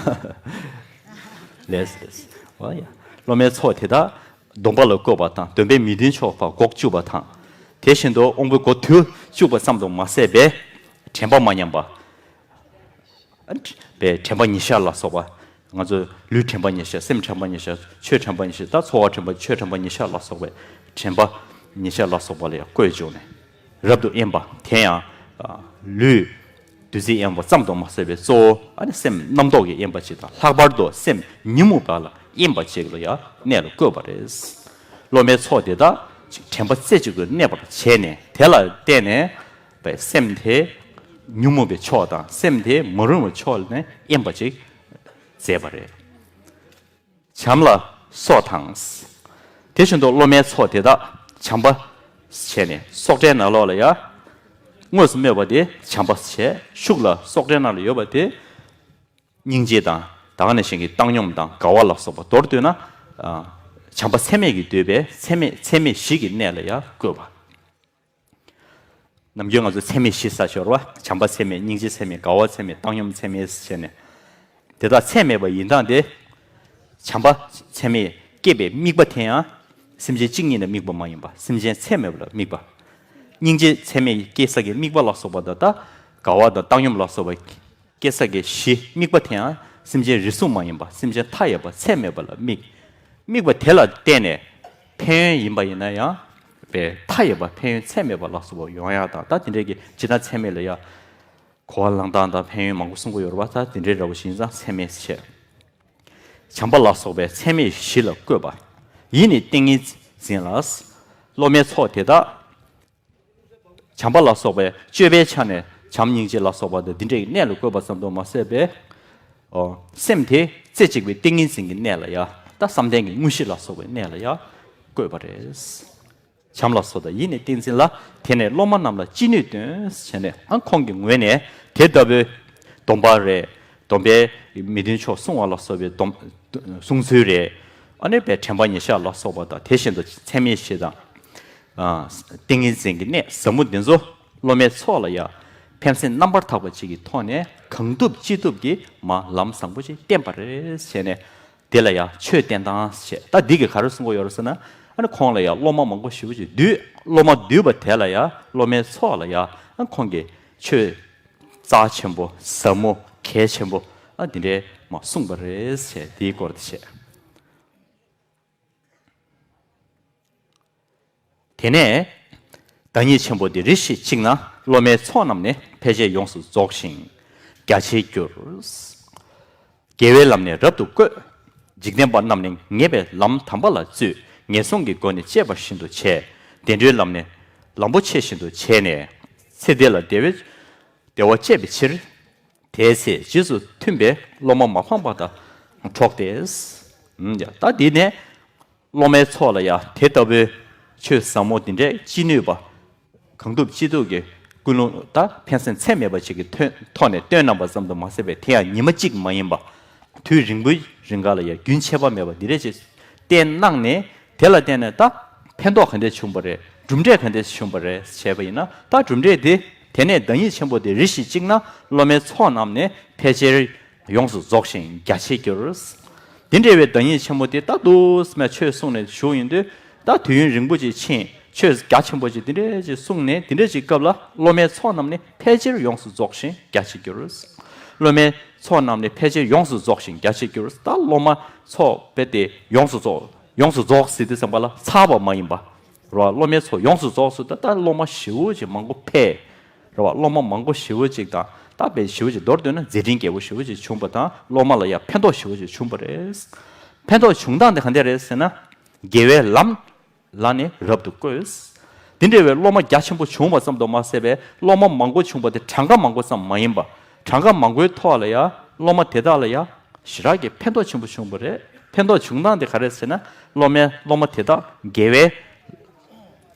ལས་ལས། འོ་ཡ། སློབ་མའི་ཚོགས་དེ་དག་སྡོམ་པ་ལ་བཀོད་པ་དང་སྡོམ་པའི་མི་མཐུན་ཕྱོགས་ཕར་འགོག་བཅུག་པ་དང་། དེ་བཞིན་དུ་དབང་པོའི་སྒོ་དུལ་བཅུག་པ་ཙམ་དུ་མ་ཟད་པའི་དྲན་པ་མ་ཉམས་པ། པའི་དྲན་པ་ཉེར་བཞག་ལ་སོགས་པ། ང་ཚོ་ལུས་དྲན་པ་ཉེར་བཞག་སེམས་དྲན་པ་ཉེར་བཞག་ཆོས་དྲན་པ་ཉེར་བཞག་ད་ཚོར་བ་དྲན་པ་ཆོས་དྲན་པ་ཉེར་བཞག་ལ་སོགས་པའི་དྲན་པ་ཉེར་བཞག་ལ་སོགས་པ་ལ་ཡང་བཀོད་བྱུང་ནས་རབ་ཏུ་དབེན་པ་དེ་ཡང་ལུས་བདུད་རྩིས་གཡེངས་པ་ཙམ་དུ་མ་ཟད་པའི་གཙོ་བོ་ཨ་ནི་སེམས་རྣམ་རྟོག་གིས་གཡེངས་པ་ཅིག་དང་ལྷག་པར་དུ་སེམས་ཉོན་མོངས་པ་ལ་གཡེངས་པ་ཅིག་ལ་ཡང་གནས་ལ་བཀོད་པ་རེད། སློབ་མའི་ཚོགས་དེ་དག་ཅིག་དྲན་པ་རྩེ་གཅིག་ཏུ་གནས་པར་བྱས་ནས་དེ་ལ་བརྟེན་ནས་པའི་སེམས་དེ་ཉོན་མོངས་པའི་ཕྱོགས་དང་སེམས་དེ་མ་རུངས་པའི་ཕྱོགས་ནས་གཡེངས་པ་ཅིག་མཛད་པ་རེད། བྱམས་ལ་སོགས་དང་། དེ་བཞིན་དུ་སློབ་མའི་ཚོགས་དེ་དག་བྱམས་པ་བྱས་ནས་སྲོག་བྲལ་ནང་ལོགས་ལ་ཡང་དངོས་སུ་སྨོས་པ་དེ་བྱམས་པ་བྱས་ཤུགས་ལ་སྲོག་བྲལ་ནང་ལ་ཡོད་པ་དེ་སྙིང་རྗེ་དང་ད་ག་ནང་བཞིན་གྱི་བཏང་སྙོམས་དང་དགའ་བ་ལ་སོགས་པ་མདོར་བསྡུས་ན་བྱམས་པ་ཚད་མེད་ཀྱིས་བསྡུས་པའི་ཚད་མེད་ཚད་མེད་བཞི་གི་གནས་ལ་ཡང་བཀོད་པ། ནམ་རྒྱུན་ང་ཚོ་ཚད་མེད་བཞི་ཟེར་ཞོར་བ་བྱམས་པ་ཚད་མེད་སྙིང་རྗེ་ཚད་མེད་དགའ་བ་ཚད་མེད་བཏང་སྙོམས་ཚད་མེད་ཟེར་ནས། དེ་དག་ཚད་མེད་པ་ཡིན་སྟངས་དེ། བྱམས་པ་ཚད་མེད་སྐྱེས་པའི་དམིགས་པ་དེ་ཡང་སེམས་ཅན་གཅིག་ཉིད་ལ་དམིགས་པ་མ་ཡིན་པ་སེམས་ཅན་ཚད་མེད་པ་ལ་དམིགས་པ། སྙིང་རྗེ་ཚད་མེད་སྐྱེ་ས་ཀྱི་དམིགས་པ་ལ་སོགས་པ་དང་ད་དགའ་བ་དང་བཏང་སྙོམས་ལ་སོགས་པ། སྐྱེ་ས་གི་གཞི་དམིགས་པ་དེའང་སེམས་ཅན་རིགས་གསུམ་མ་ཡིན་པ་སེམས་ཅན་མཐའ་ཡས་པ་ཚད་མེད་པ་ལ་དམིགས། དམིགས་པ་དེ་ལ་བརྟེན་ནས་ཕན་ཡོན་ཡིན་པ་ཡིན་ན་ཡང་པའི་མཐའ་ཡས་པ་ཕན་ཡོན་ཚད་མེད་པ་ལ་སོགས་པ་ཡོང་ཡག་དང་ད་དེ་འདྲའི་གི་ཇི་ལྟར་ཚད་མེད་ལ་ཡང་གོ་བ་བླང་སྟངས་དང་ཕན་ཡོན་མང་པོ་གསུང་གི་ཡོད་རེད་བ། ད་དེ་འདྲའི་འདྲ་བོ་ཞིག་ཡིན་ཙང་ཚད་མེད་ཟེར། བྱམས་པ་ལ་སོགས་པའི་ཚད་མེད་བཞི་ལ་བཀོད་པ། ཡིད་ནི་ཏིང་ངེ་འཛིན་ལ། སློབ་མའི་ཚོགས་དེ་དག་བྱམས་པ་ལ་སོགས་པའི་སྤྱོད་པའི་ཆ་ནས་བྱམས་སྙིང་རྗེ་ལ་སོགས་པ་དང་འདི་འདྲའི་གནས་ལ་བཀོད་པ་ཙམ་དུ་མ་ཟད་པའི། ཨོ། སེམས་དེ་རྩེ་གཅིག་པའི་ཏིང་ངེ་འཛིན་གྱི་གནས་ལ་ཡང་ད་བསམ་གཏན་གྱི་དངོས་གཞི་ལ་སོགས་པའི་གནས་ལ་ཡང་བཀོད་པ་རེད། བྱམས་ལ་སོགས་དང་ཡིད་ནི་ཏིང་འཛིན་ལ། དེ་ནས་སློབ་མ་རྣམས་ལ་ཅི་ནུས་འདོན་བྱས་ནས་ཨ་ཁོང་གི་ངོས་ནས་དེ་ལྟ་བུའི་སྡོམ་པ་རེད། སྡོམ་པའི་མི་མཐུན་ཕྱོགས་སྲུང་བ་ལ་སོགས་པའི་སྡོམ་སྲུང་ཚུལ་རེད། ཨ་ནི་པའི་དྲན་པ་ཉེར་བཞག་ལ་སོགས་པ་དང་དེ་བཞིན་དུ་ཚད་མེད་བཞི་དང་། ཏིང་ངེ་འཛིན་གྱི་གནད་ཟབ་མོ་འདི་ཚོ་སློབ་མའི་ཚོགས་ལ་ཡང་ཕན་སེམས་རྣམ་པར་དག་པ་ཅིག་གི་ཐོག་ནས་གང་ཐུབ་ཅི་ཐུབ་ཀྱིས་མ་ལམ་བཟང་པོ་ཅིག་བསྟན་པ་རེད་ཟེར་ནས་དེ་ལ་ཡང་ཆོས་བསྟན་སྟངས་ཞེས་ད་འདི་གི་ག་རེ་གསུང་གི་ཡོད་རེད་ཟེར་ན་ཨ་ནི་ཁོང་ལ་ཡང་སློབ་མ་མང་པོ་ཞེ་པོ་ཅིག་འདུས། སློབ་མ་འདུས་པ་དེ་ལ་ཡང་སློབ་མའི་ཚོགས་ལ་ཡང་ཨ་ཁོང་གིས་ཆོས་རྩ་ཆེན་པོ་ཟབ་མོ་གལ་ཆེན་པོ་ཨ་འདི་འདྲའི་མ་གསུངས་པ་རེད་ཟེར་དེའི་སྐོར་དེ་བཤད། དེ་ནས་བདག་ཉིད་ཆེན་པོ་འདི་རེ་ཞིག་གཅིག་ན་སློབ་མའི་ཚོགས་རྣམས་ནི་ཕལ་ཆེར་ཡོངས་སུ་རྫོགས་ཤིང་རྒྱ་ཆེར་གྱུར། དགེ་བའི་ལམ་ནི་རབ་ཏུ་བཀོད། འཇིག་རྟེན་པ་རྣམས་ནི་ངེས་པའི་ལམ་དམ་པ་ལ་བཙུད་ངན་སོང་གི་སྒོ་ནས་བཅད་པ་བཞིན་དུ་བྱས། བདེ་འགྲོའི་ལམ་ནི་ལམ་པོ་ཆེ་བཞིན་དུ་བྱས་ནས་ཚེ་འདི་ལ་བདེ་བའི་བདེ་བ་བསྐྱེད་པའི་ཕྱིར། དེའི་ཚེ་རྗེས་སུ་མཐུན་པའི་སློབ་མ་མ་ཕམ་པ་དང་འགྲོགས་ཏེ། ད་འདི་ནས་སློབ་མའི་ཚོགས་ལ་ཡང་དེ་ལྟ་བུའི་ཆོས་ཟབ་མོ་འདི་འདྲའི་ཅི་ནུས་པ། གང་ཐུབ་ཅི་ཐུབ་ཀྱི་ཀུན་སློང་དང་ཕན་སེམས་ཚད་མེད་པ་ཅིག་གི་ཐོག་ནས་བཏོན་གནང་པ་ཙམ་དུ་མ་ཟད་པའི་དེ་ཡང་ཉི་མ་གཅིག་མ་ཡིན་པ། དུས་རིང་པོའི་རིང་ག་ལ་ཡང་རྒྱུན་ཆད་པ་མེད་པ་འདི་འདྲའི་ཅིག་བསྟན་གནང་ནས་དེ་ལ་བརྟེན་ནས་ད་ཕན་ཐོགས་ག་འདྲས་བྱུང་བ་རེད། གྲུབ་འབྲས་ག་འདྲས་བྱུང་བ་རེད་བྱས་པ་ཡིན་ན་ད་གྲུབ་འབྲས་དེ་དེ་ནས་བདག་ཉིད་ཆེན་པོ་དེ་རེ་ཞིག་གཅིག་ན་སློབ་མའི་ཚོགས་རྣམས་ནས་ཕལ་ཆེར་ཡོངས་སུ་རྫོགས་ཤིང་རྒྱ་ཆེར་གྱུར། དེ་འདྲ་བའི་བདག་ཉིད་ཆེན་པོ་དེ་ད་དུ་སྨད་ཆོས་གསུངས་ནས་བཞུགས་ཡིན་དུས་ད་དུས་ཡུན་རིང་པོ་ཅིག་ཕྱིན་ཆོས་རྒྱ་ཆེན་པོ་ཅིག་དེ་འདྲས་ཅིག་གསུངས་ནས་དེ་འདྲས་ཅིག་སྐབས་ལ་སློབ་མའི་ཚོགས་རྣམས་ནི་ཕལ་ཆེར་ཡོངས་སུ་རྫོགས་ཤིང་རྒྱ་ཆེར་གྱུར། སློབ་མའི་ཚོགས་རྣམས་ནི་ཕལ་ཆེར་ཡོངས་སུ་རྫོགས་ཤིང་རྒྱ་ཆེར་གྱུར། ད་སློབ་མ་ཚོགས་དཔེ་དེ་ཡོངས་སུ་རྫོགས་ཡོངས་སུ་རྫོགས་ཟེར་དུས་ཙམ་པ་ལ་ཚར་བ་མ་ཡིན་པ། རེད་བ། སློབ་མའི་ཚོགས་ཡོངས་སུ་རྫོགས་སུ་ད་ད་སློབ་མ་ཞེ་པོ་ཅིག་མང་པོ་ཕེབས། རེད་བ། སློབ་མ་མང་པོ་ཞེ་པོ་ཅིག་དང་ད་དཔེ་ཞེ་པོ་ཅིག་མདོར་བསྡུས་ན་མཛད་འཕྲིན་རྒྱས་པོ་ཞེ་པོ་ཅིག་བྱུང་བ་དང་སློབ་མ་ལ་ཡང་ཕན་ཐོགས་ཞེ་པོ་ཅིག་བྱུང་བ་རེད། ཕན་ཐོགས་བྱུང་སྟངས་དེ་ག་འདྲ་རེད་ཟེར་ན། དགེ་བའི་ལམ་ལ་ནི་རབ་ཏུ་བཀོད། དེ་འདྲ་བའི་སློབ་མ་རྒྱ་ཆེན་པོ་བྱུང་བ་ཙམ་དུ་མ་ཟད་པའི་སློབ་མ་མང་པོ་བྱུང་བ་དེ་གྲངས་ཀ་མང་པོ་ཙམ་མ་ཡིན་པ། གྲངས་ཀ་མང་པོའི་ཐོག་ལ་ཡང་སློབ་མ་དེ་དག་ལ་ཡང་ཞེ་དྲག་གི་ཕན་ཐོགས་ཆེན་པོ་བྱུང་བ་རེད། ཕན་ཐོགས་བྱུང་སྟངས་དེ་ག་རེ་ཟེར་ན་སློབ་མའི་སློབ་མ་དེ་དག་དགེ་བའི་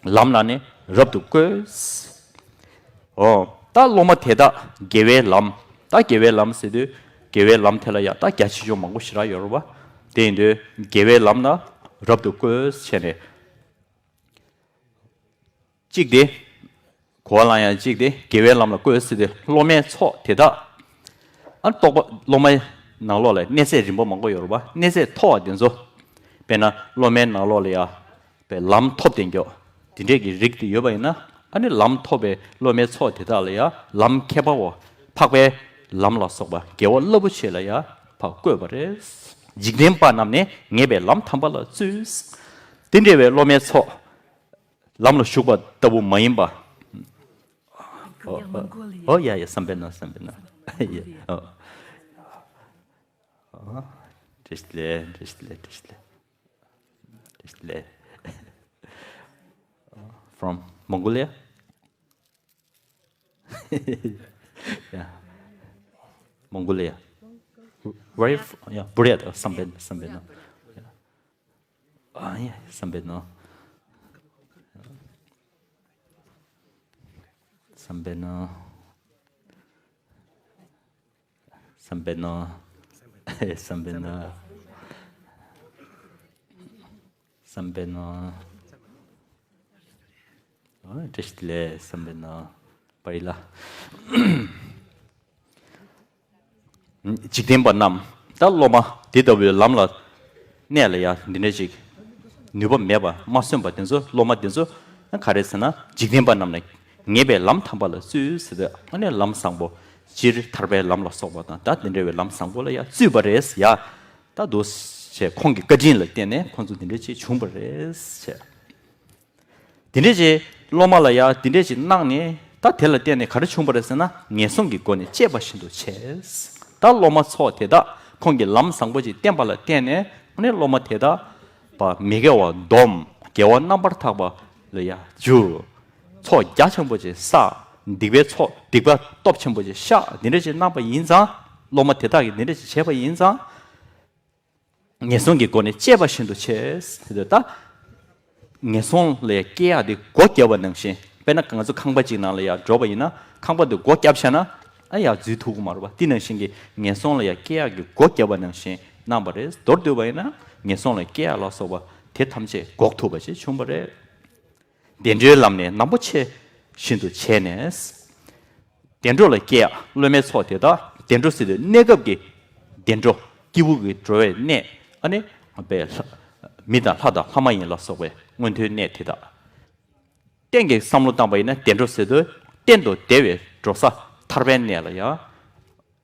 ལམ་ལ་ནི་རབ་ཏུ་བཀོད། ཨོ། ད་སློབ་མ་དེ་དག་དགེ་བའི་ལམ། ད་དགེ་བའི་ལམ་ཟེར་དུས་དགེ་བའི་ལམ་དེ་ལ་ཡང་ད་རྒྱ་ཆེ་ཆུང་མང་པོ་ཞེ་དྲག་ཡོད་རེད་བ། དེ་ཡིན་དུས་དགེ་བའི་ལམ་ལ་རབ་ཏུ་བཀོད་བྱས་ནས། གཅིག་དེ། གོ་བ་བླང་ཡང་གཅིག་དེ་དགེ་བའི་ལམ་ལ་བཀོད་ཟེར་དུས་སློབ་མའི་ཚོགས་དེ་དག་ཨ་རྟོགས་པ་སློབ་མའི་ནང་ལོགས་ལ་གནས་ཚད་རིམ་པ་མང་པོ་ཡོད་རེད་བ། གནས་ཚད་མཐོ་བ་དེ་ཚོ། དཔེར་ན་སློབ་མའི་ནང་ལོགས་ལ་ཡ། པའི་ལམ་ཐོབ་བསྡད་མགྱོགས། དེ་འདྲས་ཀྱི་རིགས་དེ་ཡོད་པ་ཡིན་ན་ཨ་ནི་ལམ་ཐོབ་པའི་སློབ་མའི་ཚོགས་དེ་དག་ལ་ཡ་ལམ་ཁྱད་པར་བ་འཕགས་པའི་ལམ་ལ་སོགས་པ་དགེ་བ་རླབས་པོ་ཆེ་ལ་ཡ་ ཕར་བཀོད་པ་རེད། འཇིག་རྟེན་པ་རྣམས་ནི་ངེས་པའི་ལམ་དམ་པ་ལ་བཙུད། དེ་འདྲ་བའི་སློབ་མའི་ཚོགས་ལམ་ལ་ཞུགས་པ་ལྟ་བུ་མ་ཡིན་པ། ཨོ་ཡ་ཡ་བསམ་པས་ན་བསམ་པས་ན། ཡ་ཨོ། བཀྲ་ཤིས་བདེ་ལེགས། བཀྲ་ཤིས་བདེ་ལེགས། བཀྲ་ཤིས་བདེ་ལེགས། From Mongolia? Yeah. Mongolia. Where you from? Yeah, Burya. Sambeno, Sambeno. Yeah. Ah, yeah, Sambeno. Sambeno. Sambeno. Sambeno. Sambeno. ཨོ། བཀྲ་ཤིས་བདེ་ལེགས། སམ་བྷེ་ནོ། པ་རི་ལ། འཇིག་རྟེན་པ་རྣམས་ད་སློབ་མ་དེ་ལྟ་བུའི་ལམ་ལ་གནས་ལ་ཡ་འདི་འདྲ་ཅིག་ནུས་པ་མེད་པ་མ་སོན་པ་དེ་ཚོ། སློབ་མ་དེ་ཚོ་ག་རེ་ཟེར་ན། འཇིག་རྟེན་པ་རྣམས་ལ་ངེས་པའི་ལམ་དམ་པ་ལ་བཙུད་ཟེར་ཏེ། ཨ་ནི་ལམ་བཟང་པོ། སྤྱིར་ཐར་པའི་ལམ་ལ་སོགས་པ་དང་། ད་འདི་འདྲ་བའི་ལམ་བཟང་པོ་ལ་ཡ་བཙུད་པ་རེད་ཡ། ད་འདུག་ཅེས་ཁོང་གི་བཀའ་དྲིན་ལ་བརྟེན་ནས་ཁོང་ཚོ་འདི་འདྲ་ཅིག་བྱུང་བ་རེད་ཅེས། དེ་འདྲས་ཅིག་སློབ་མ་ལ་ཡ་དེ་འདྲས་ཅིག་གནང་ནས། ད་དེ་ལ་བརྟེན་ནས་ག་རེ་བྱུང་བ་རེད་ཟེར་ན། ངན་སོང་གི་སྒོ་ནས་སྤྱད་པ་བཞིན་དུ་བྱས། ད་སློབ་མ་ཚོགས་དེ་དག་ཁོང་གིས་ལམ་བཟང་པོ་ཅིག་བསྟན་པ་ལ་བརྟེན་ནས། ཨ་ནི་སློབ་མ་དེ་དག་པ་མི་དགེ་བ་སྡོམ། དགེ་བ་རྣམ་པར་དག་པ་ལ་ཡ་འཇུག། ཚོགས་རྒྱ་ཆེན་པོ་ཅིག་བསགས། སྡིག་པའི་ཚོགས། སྡིག་པ་སྟོབས་ཆེན་པོ་ཅིག་བཤགས། དེ་འདྲས་ཅིག་གནང་བ་ཡིན་ཙང་། སློབ་མ་དེ་དག་གིས་དེ་འདྲས་ཅིག་བྱས་པ་ཡིན་ཙང་། ངན་སོང་གི་སྒོ་ནས་སྤྱད་པ་བཞིན་དུ་བྱས། དེ་ད་ངན་སོང་ལ་ཡ་སྐྱེ་ཡག་དེ་སྒོ་བརྒྱབ་པ་ནང་བཞིན། དཔེར་ན་ང་ཚོ་ཁང་པ་གཅིག་ནང་ལ་ཡ་འགྲོ་བ་ཡིན་ན། ཁང་པ་དེ་སྒོ་བརྒྱབ་བཞག་ན་ཨ་ཡ་འཛུལ་ཐུབ་ཀྱི་མ་རེད་པ། དེ་ནང་བཞིན་གྱི་ངན་སོང་ལ་ཡ་སྐྱེ་ཡག་གི་སྒོ་བརྒྱབ་པ་ནང་བཞིན་གནང་བ་རེད། མདོར་བསྡུས་པ་ཡིན་ན་ངན་སོང་ལ་སྐྱེ་ཡག་ལ་སོགས་པ་དེ་ཐམས་ཅད་འགོག་ཐུབ་པ་ཞིག་བྱུང་བ་རེད། བདེ་འགྲོའི་ལམ་ནི་ནག་པོ་ཆེ་བཞིན་དུ་བྱས་ནས། བདེ་འགྲོ་ལ་སྐྱེ་ཡག་སློབ་མའི་ཚོགས་དེ་དག་བདེ་འགྲོ་ཟེར་དུས་གནས་སྐབས་ཀྱི་བདེ་འགྲོ། སྐྱེས་བུ་གི་འགྲོ་བའི་གནས། ཨ་ནི་པའི་ལྷ། མི་དང་ལྷ་དང་ལྷ་མ་ཡིན་ལ་སོགས་པའི་མངོན་མཐོའི་གནས་དེ་དག་གཏན་གྱི་བསམ་བློ་བཏང་བ་ཡིན་ན། བདེ་འགྲོ་ཟེར་དུས་གཏན་དུ་བདེ་བའི་འགྲོ་ས་ཐར་པའི་གནས་ལ་ཡང་